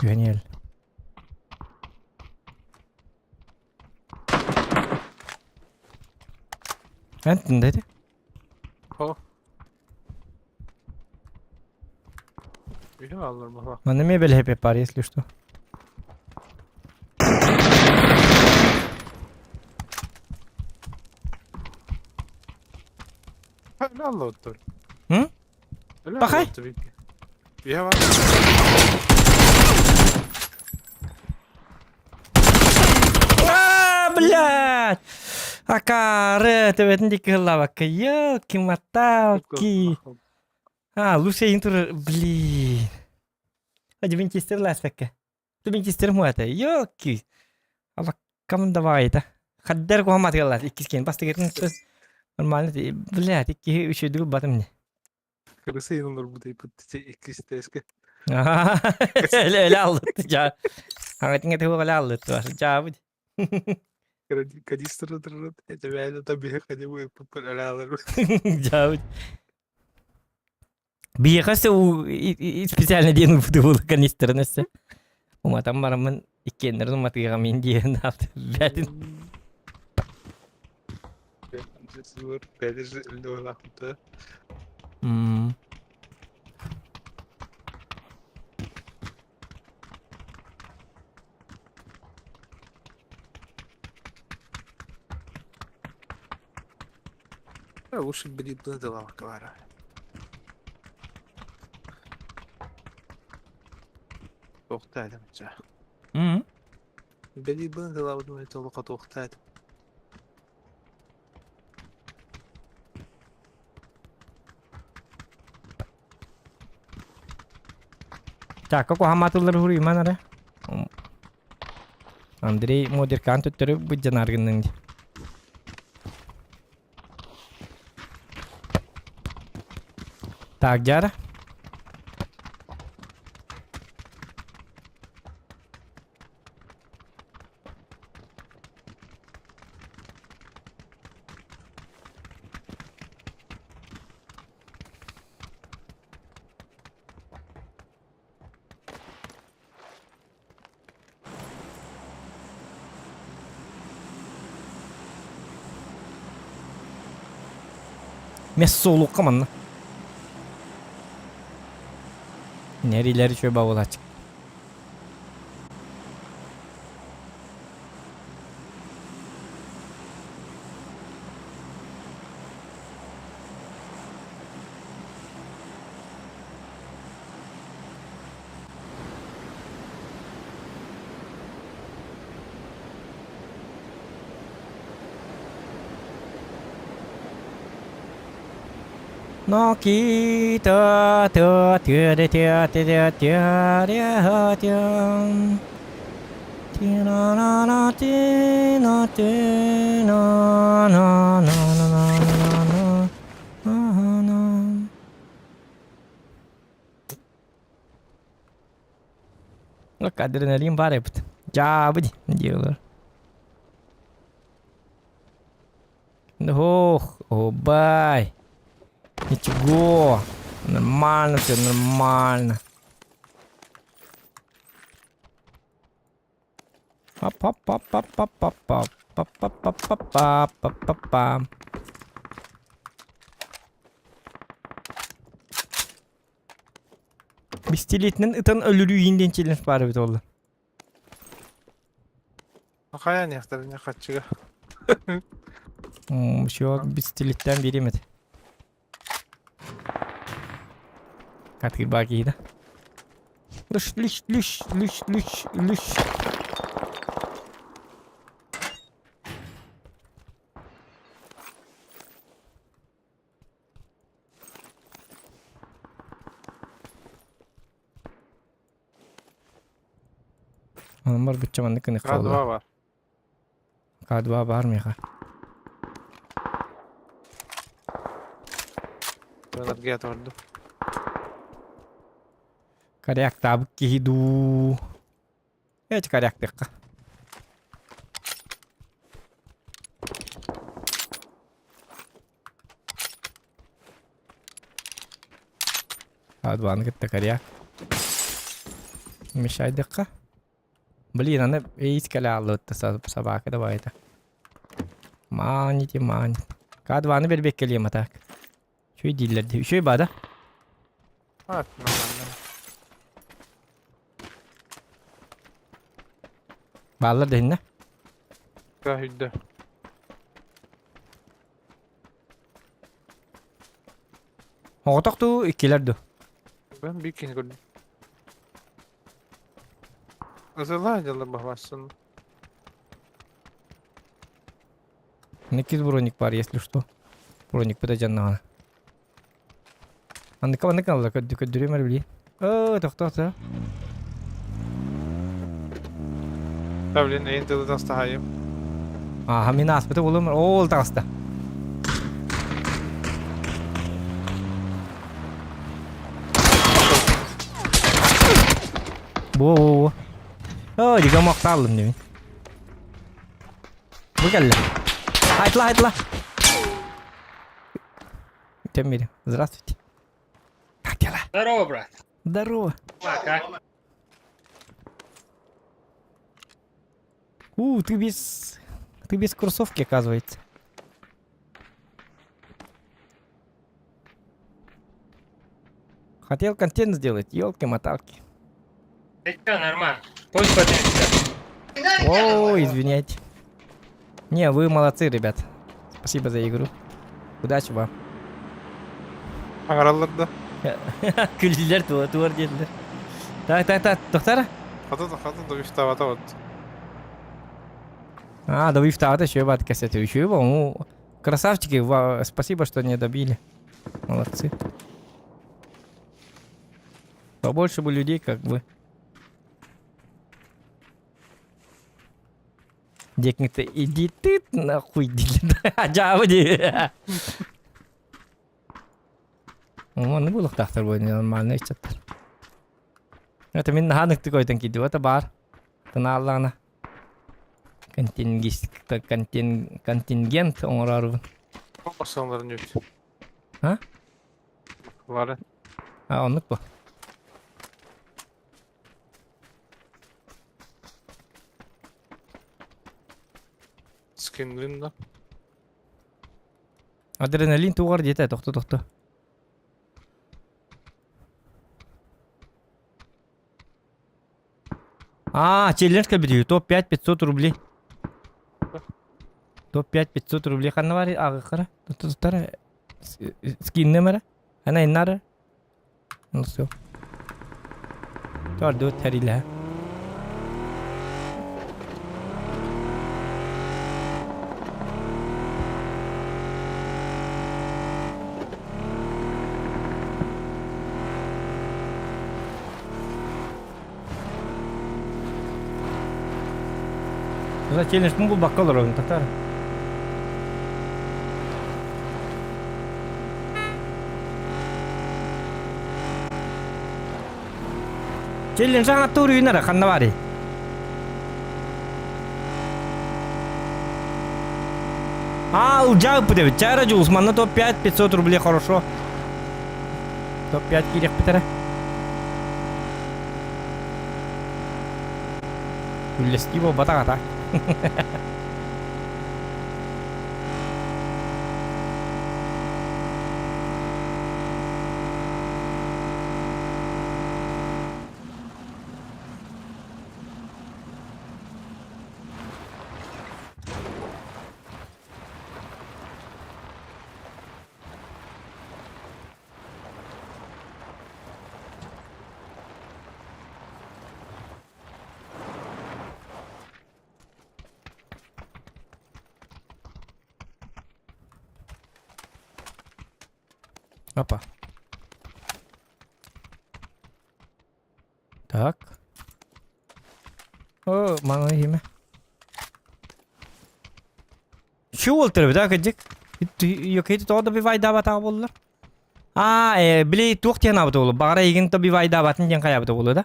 Түһэн Эн dedi. О. Билим аллар баха. Манна мебель хэппи пар, если что. Алла оттор. М? Пахай. Я var. А, блядь! Акары, төбөтүн диэки ыллаабакка. Елки-моталки. А, лучше интур, блин. А винчестер ласпекка. Ту винчестер муата. Елки. Абаккам давай это. Хаддар куһамат галлар иккис бастыгытын нормально блядь икки үчүдүгү батым не. Крысы инолор бу дейпит иккис теске. Эле эле аллытты жа. Аңатыңа тыгы эле аллытты жа бу. Канистр тұрып, это табиғи қадимы алар. Жа. Биэхэ у специально диэн бу канистрын өссө. Уматан бараммын иккиэннэрин уматыга мин диэн бэтин. М. Лучше бери дала квара. Тоқтайды мча. М. Бери дала думаю, толоқа тоқтайды. Так, как хаматылар хуруйман ара. Андрей модеркан төттөрү быдьанаргынның. Так, жара. Мессолукка манна. Нерилер үчүгэй бабылачык. Нокита тыа тыа тыа тыа тыа тыа тыа Ти-на-на-на ти-на ти-на-на-на-на-на-на-на на-на. Look, адреналин баар эбит. Дьаабы дииллэр. Ох, о, бай. Ничего. Нормально все, нормально. Па-па-па-па-па-па-па. Па-па-па-па-па-па-па-па. Бистилиэтинэн ытан өлөрүү иин диэн челлендж баар эбит буолла. Хайа ниэхтэринэ хаччыга. Еще бистилиттэн биэриэм этэ. Катырбаа киһи да. Лүш, лүш, лүш, лүш, лүш, лүш. Онон барбычча маннык гынык К2 буолла. бар. К2 баар миэхэ. Энергия торду. Коряктаабыт киһи дуу. Эти коряктыахха. Адваны кытта коряк. Мешайдыхха. Блин, аны эйис кэлэ ааллыбытта собака давай-то. Маните, манит. К2-ны бербекке лиэм а так. Үчүгэй дииллэр дии. Үчүгэй баа да? А, нормально. Бааллар да иһиннэ. Да, үйдө. Оҕотох дуу, иккилэр дуу? Ben bir kini gördüm. Azılar дьалла баһасын. Никис броник бар, если что. Броник быда жаннаҕына. Анныка маннык алла көрдү көрдүрүм эрэ били. Оо, тохтоо Да, блин, эйин тылытан стахайым. Аха, мин ааспыты булум. Ол таҕыста. Бу. Оо, дига мактаалым димин. Бу кэллэ. Айтла, айтла. Тем Здравствуйте. Как дела? Здорово, брат. Здорово. А, как? У, ты без... Ты без кроссовки, оказывается. Хотел контент сделать, елки-моталки. Да чё, нормально. Пусть поднимется. О, извиняйте. Не, вы молодцы, ребят. Спасибо за игру. Удачи вам. Аҥараллар да. Күлдүлэр туа туар диэтилэр. Так, так, так, доктор? Хата да хата да үфтавата вот. А, да выфтавата еще бат кассету еще Ну, красавчики, спасибо, что не добили. Молодцы. Побольше бы людей, как бы. Декник-то иди ты нахуй, Жабы ди. Оны булуктахтар бу нормально ичеттер. Это мин ханык көйтен киди это бар. Тынааллаана. Контингист контингент оҥорорбун. Басаларын үт. А? Лары. А, оннук бу. Скинлин да. Адреналин тугар диэтэ, тохто тохто. А, челлендж кэлбит топ-5 500 рублей. Топ-5 500 рублей ханна бар ааҕыаххара? Туттара скиннем эрэ? Ана иннары? Ну все. Төрдү тэрилэ. За челлендж бу бакка олоробун татар. Челлендж аңаттуур үйүнара ханна барый? А, ылдьаабыт эбит. Чара Дьулус, манна топ-5 500 рублей хорошо. Топ-5 киириэхпит эрэ. Үллэстии буолбатах ата. Опа. Так. О, маны иһимэ. Şu уолтар да кыдьык. Йокейти тоҕо да бивайдаабатаҕа буоллар. Аа, э, били туох диэн аабыта буолуо? Баҕара эйигин то бивайдаабатын диэн хайаабыта буолуо да?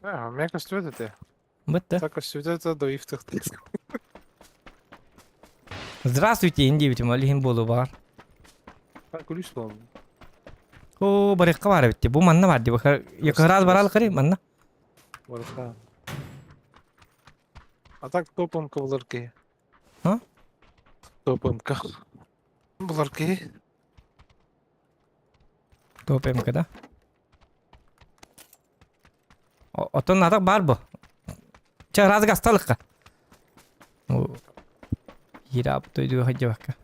А, меня көстүбэт этэ. Бытта. Так көстүбэт этэ доифтых. Здравствуйте, ин диэбитим, ол иһин буолуо баҕар. Күлүс буолла. Оо, барыахха баар эбит. Бу манна бар дии. Якыраас барал кыры манна. Барыха. А так топомка булар киһи. А? Топомка. Булар киһи. Топ МК да? Оттон атак бар бу. Чэ, раз гасталыкка. Ирап тойду хадьабакка.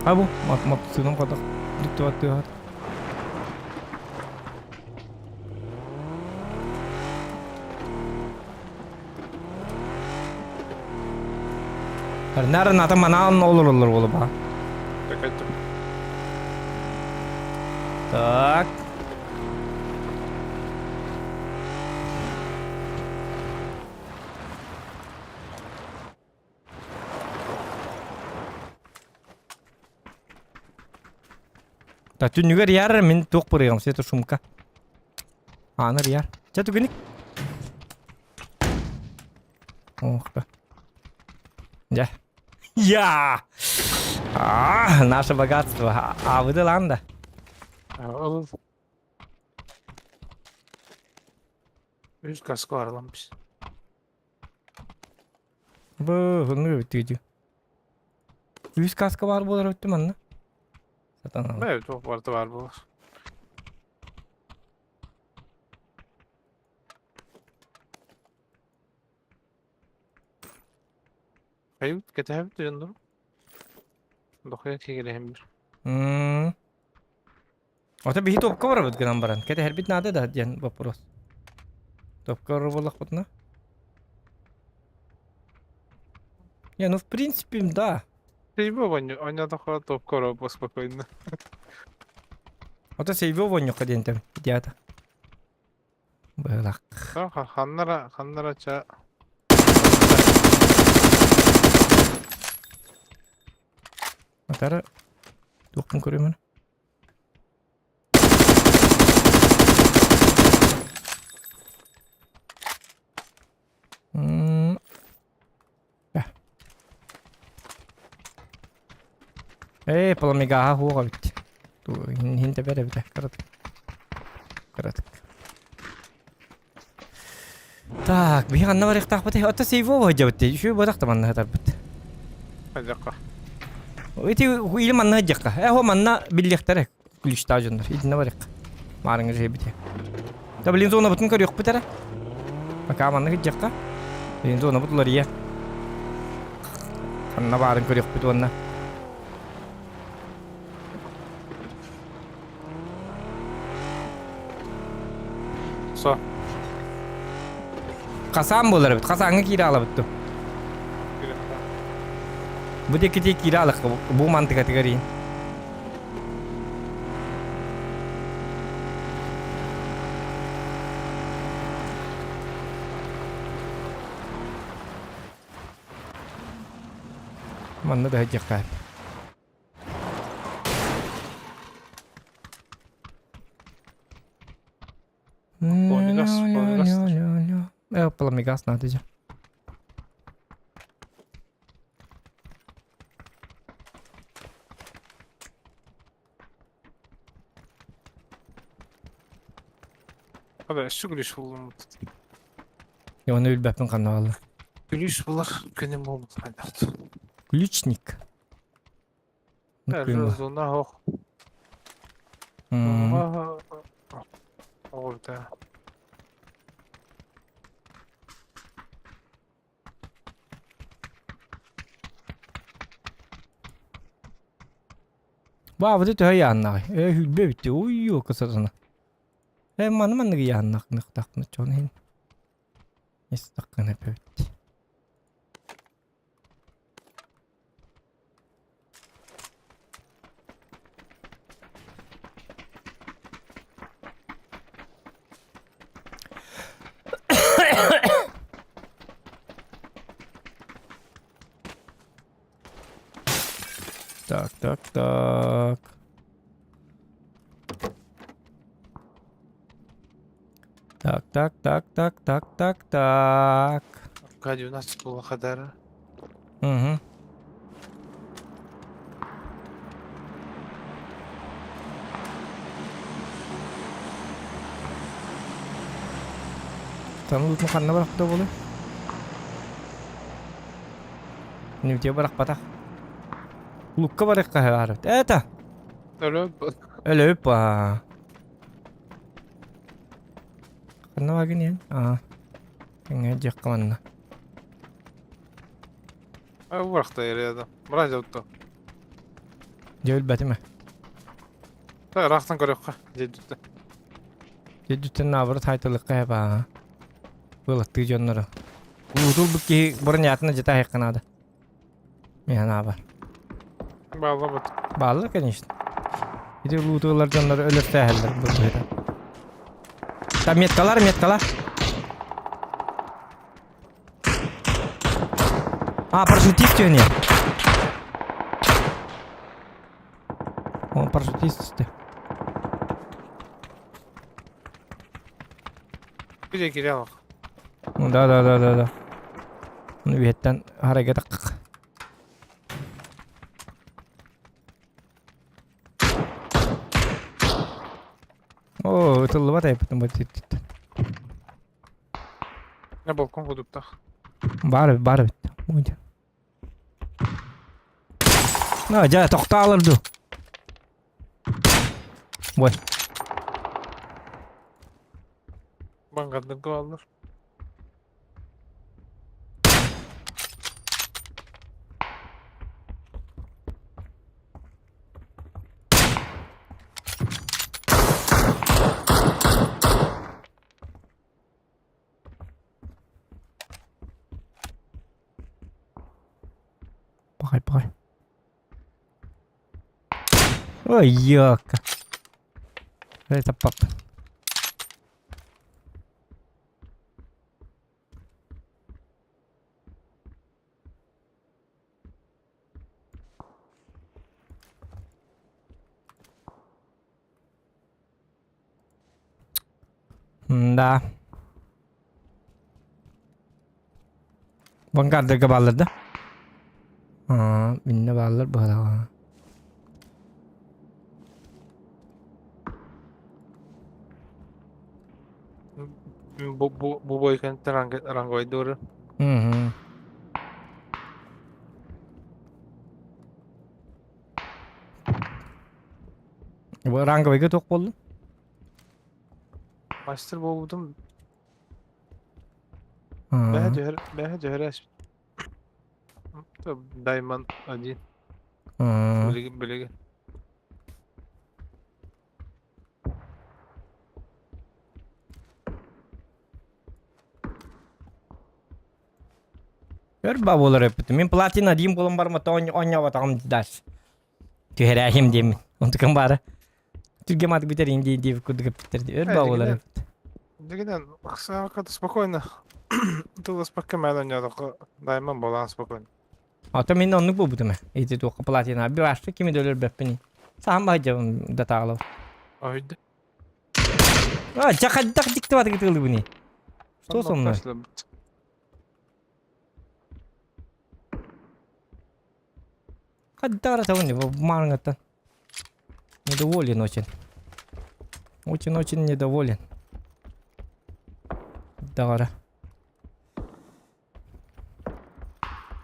А бу, мат мат сыным кадак. Диктуат тыат. Нарын ата манаан олор олор болу ба. Так это. Так. Та түннүгэр яр мин туох бырыгам светошумка. Аанар яр. Чэ түгүник. Ох да. Я. Я! А, наше богатство. А вы да ланда. Ол Үс каска арлампис. Бу, ну өтүдү. Үс каска бар болар өттү манна. Сатана. Evet, o vardı var bu. Hayır, кэтэһэбит дьоннору. Дохуя киһилэһэн бир. М. Ото биһи топка барабыт гынан баран. Кэтэһэрбит наада да диэн вопрос. Топка барар буоллахпытына. Не, ну в принципе, да. Сейбе оонньоотоххо топка барабыт спокойно. Ото сейбе оонньуохха диэн тэм идеята. Быһылаах. Ханнара, ханнара ча. Атара туохпун көрүмүн. М. Ээ, пламегаха хуоҕа эбит. Иһин тэбэр эбитэ, кыратык. Кыратык. Так, биһи ханна барыахтаахпытый? Ото сейвово сылдьабыт дии. Үчүгэй буотах да манна сытарбыт. Хайдахха? Ити или манна сылдьыахха. Э, хо манна биллиэхтэрэ ключтаах дьоннор. Итиннэ барыахха. Маарыҥҥа дьиэбит. Да блин, зонабытын көрүөхпүт эрэ. Пока манна сылдьыахха. Блин, зонабыт уларыйа. Ханна баарын көрүөхпүт уонна. Со. Хасаан буолар эбит. Хасааҥҥа киирэ аалабыт ту. Бу диэки тиэ киирэ аалахха бу мантыкатыгар иин. Манна да сылдьыахха. Пламегаз, пламегаз. Э, пламегаз надо же. Abi şu gülüş buldum. Оны билбэппин ханна баалла. Gülüş булар күнүм болду. Ключник. Ну, Зона хох. М. Orada. Баабыты төһө яаннаҕай? Э, хүлбэ бүттэ. Уй, кысатана. Э, маны манныгы яаннах нахтахпына чон иһин. Истаккана пөбүт. Так, так, так. Так, так, так, так, так, так, так. Аркадий, у нас была Хадара. Угу. Там ханна барахта болу. Нүтэ барахпатах. Лукка барыахха баар. Это! Өлөп. Өлөп аа. Ханна багын иэн? Аа. Эҥэ дьиэххэ манна. Барахта ереді. Мырай жауытты. Дьэ өлбөтүм ээ. Рахтан көрөккө. Дедүттэ. Дедүттэн наоборот хайтылыкка эп аа. Былаттыы дьоннору. Уутул бу киһи бронятына дьэ таһыахха наада. Миһан аабар. Бааллабыт. Бааллар, конечно. Ити луутуулар дьоннор өлөртөөһөллөр бу быһыта. Там меткалар, меткалар. А, парашютист не? Он парашютист. Где Кириллов? Ну да, да, да, да, да. Ну үһэттэн харайга таккак. Оо, ытыллыбат айбытым бу титтиттен. На балкон кудуптах. Бар, бар бит. Уйда. Ну, дьэ, тохтоолор дуу. Бой. Бангардын алыр. Пахай, пахай. Ой, ёка. Это пап. Да. Вангардерга бааллар да? Аа, иннэ бааллар быһалаҕа. Бу бу бу бой кэнниттэн ранговайдыыры. Угу. Бу ранговайга туох буоллун? Мастер буолбутум. Бэһэ түһэр, бэһэ түһэр Даймон один. Билигин билигин. Өр ба буолар эппитим. Мин платина диим буолан барма оонньооботоҕум дальше. Түһэрээһим диэммин. Онтукам баара. Түргем ат бүтэрин дии дии курдук эппиттэр дии. Өр ба буолар эппит. Дигинен аксааката спокойно. Тылласпакка мээн оонньоодоххо даймон буолаан спокойно. Ото мин оннук буолбутум ээ. Ити туохха платина би башта кими да өлөрбөппүн. Саам баһыдьабын да таалав. Ойды. А, дьэ хайдах дьикти батыгы тыылыбыный? Что со мной? Хайдах эрэ табын бу маарыҥҥаттан. Недоволен очень. Очень-очень недоволен. Даҕара.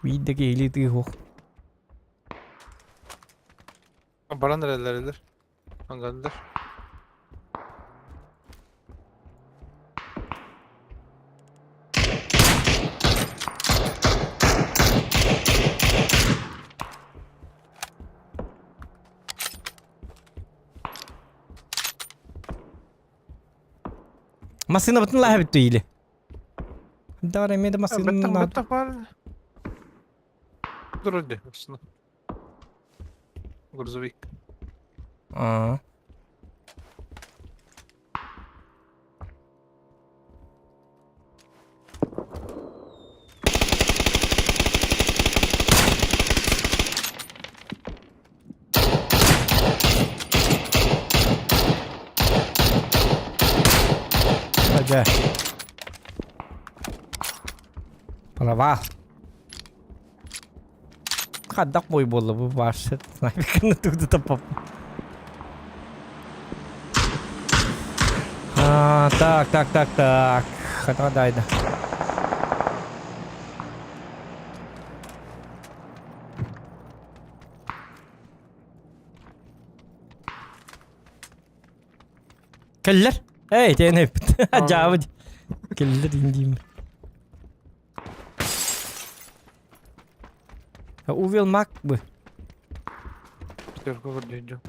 Биир да киһилии тыыһуох. Баран эрэллэрилэр. Ангаллар. Массыынабытын лааһабыт или? Давай эмиэ да массыына Бэттэх наада. бэттэх баар. Вроде, собственно. Грузовик. Аа. Дьэ. Права. Хаддах бой буолла бу баарсы. Снайперканы тугу таппап. А, так, так, так, так. Хата дайда. Кэллэр. Эй, тиэн эппит. Дьаабыт. Кэллэр диим. Увел мак бы. Пятерка көрдөйдү.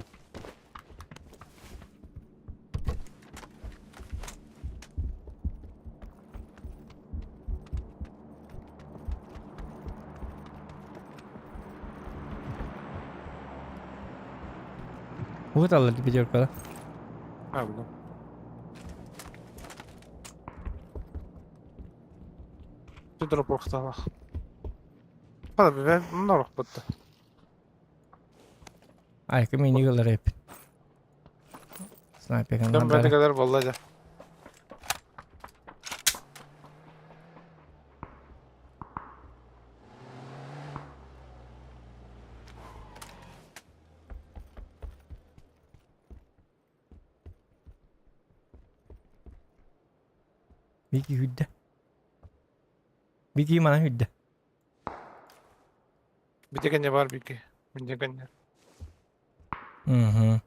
Вот алла пятерка, да? А, блин. Тыдыр бохталах. Хада бе норох бутта. Ай, ким мини ылар эпит. Снайпер Дем бәдегелер болла жа. Вики хүдде. Вики мана хүдде. Битекенне бар бики. Битекенне. Угу.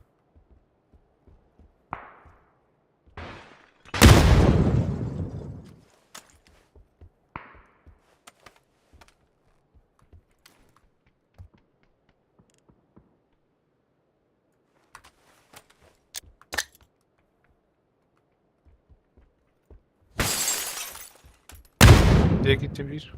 Diye gitti bir.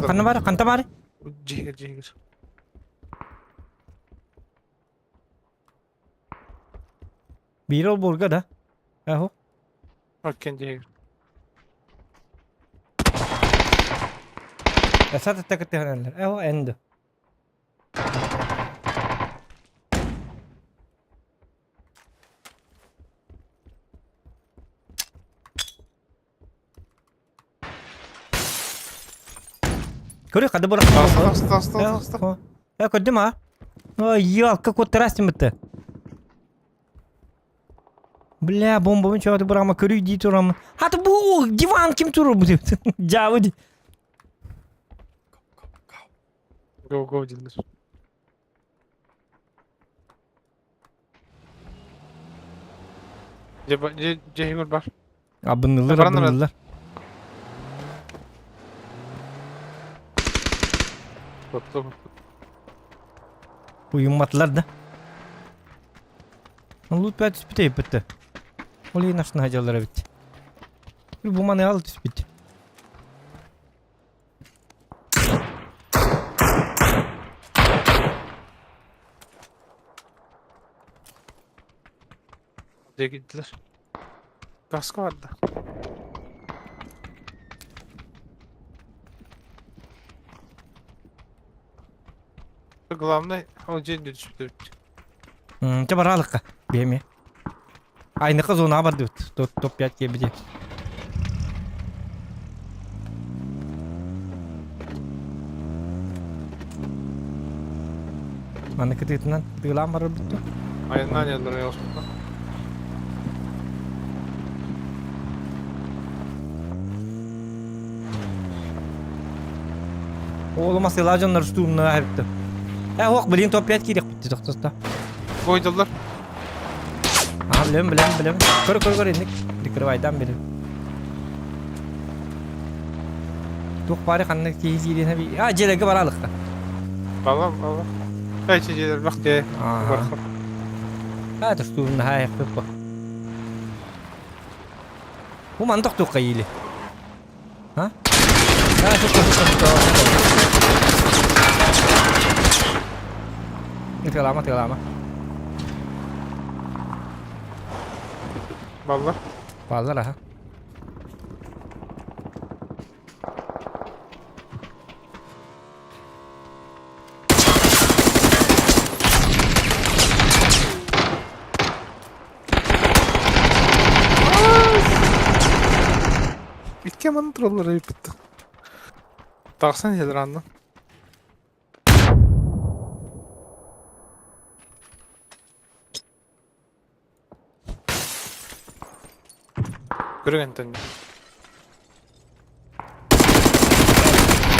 Ханна бар, ханта бар? Жигер, жигер. Биир ол бурга да. Эхо. Оккен жигер. Эсат тәкәттәһәнәләр. Эхо энди. Көрү, хады бұрақ. Таста, таста, таста. Э, көрдүм а? Ой, елка, куттарас тимитті. Бля, бомбабын чөҕөтү бырама көрүй дии турамын. Хаты бу диван ким турur бу деп. Жабы ди. Go go дилер. Же бар. Абыннылар, абыннылар. Уйумматылар да. Лут бә түспүтэ бітті. Ол ең ашына хажалар бит. Бу маны ал түспүт. Diye gittiler. Kaskı vardı. Главное, ол жерде түспүт. Чэ баралыкка. Биэми. Айныка зона бар диэбит. Топ-5 киэбити. Манна кытыытынан кытыылаан барар бүттү. Айаннан елдер yolculukta. Оолума сыла дьоннор штурмна хэрипти. Э, ох, блин, топ-5 киирэх бүттү тохтоста. Койдулар. А, билем, билем, билем. Көр, көр, көр, инник. Прикрывайдан билем. Туох баары ханна киһи киириэн эби. А, дьиэлэргэ бараалыкка. Бала, бала. Эти дьиэлэр бах дьиэ. А, штурмна хайахпыт Бу маны тохтуохха иили. А? А, сукка, сукка, сукка. Тыалаама, тыалаама. Баллар. Баллар, аха. Икки манын тураллар ыйыппыт. Тахсан иһэлэр анна. Көргентен.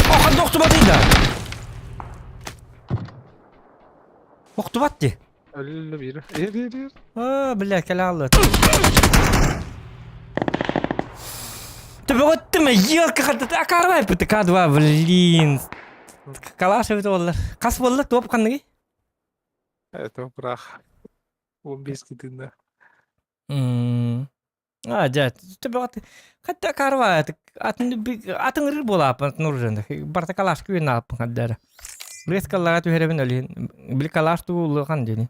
Оханды охтубатый да. Охтубат дии. Өллө биир. Эр эр эр. А, бля, кэлэ хаалла. Төбөҕөттүм, елка хатта акарбай бит К2, блин. Калаш эбит буоллар. Хас буолла топ ханныгый? Это бырах. 15 кытында. А, дьэ, төбөҕөт хатта акарбай атын атын ырыр буолааппын нужен. Барта калаш күйен ааппын хаддара. Резкаллага түһэрэбин олиһин. Били калаш туу улахан дии.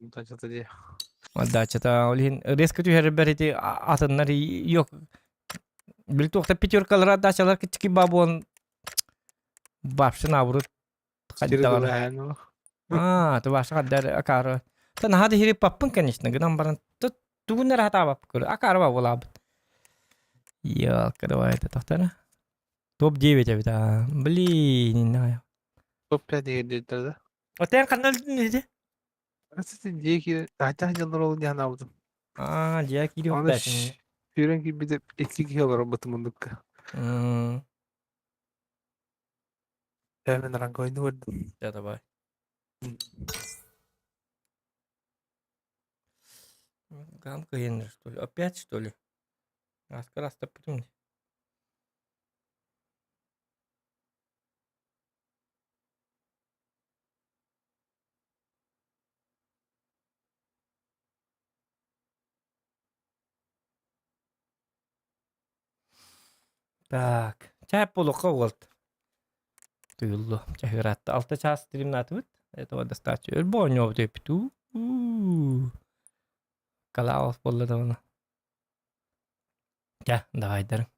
Дачата дии. Дачата олиһин резко түһэрбэр ити атыннар yok. Били туохта пятеркалара дачалар кички бабуон вообще наоборот хайдалар. А, ты ваша хаддар акары. Та наһаа хири паппын, конечно, гынан баран тугуннар хатаабап көр. Акары буолаабыт. Ялка, давай это тохтара. Топ-9 эбит, а. Блин, не знаю. Топ-5 деген диэттэр да. Отен ханна өлдүн ити? Ситин дьиэ киирэн, таһдьа дьоннор ол диэн аабытым. Аа, дьиэ киириэх Аны бээтин. сүүрэн киирбитим икки киһи олорбутум муннукка. Ээ, мин ранговойну көрдүм. Да, давай. Гамка что ли? Опять, что ли? Аскар астаппытым. Так, чай полуха уолт. Туйуллу. Чахыратта. Алта час стримнатыбыт. Этого достаточно. Өр боонньуобут өппүт. Калаос болла даҕаны. Чэ, давайдарыҥ.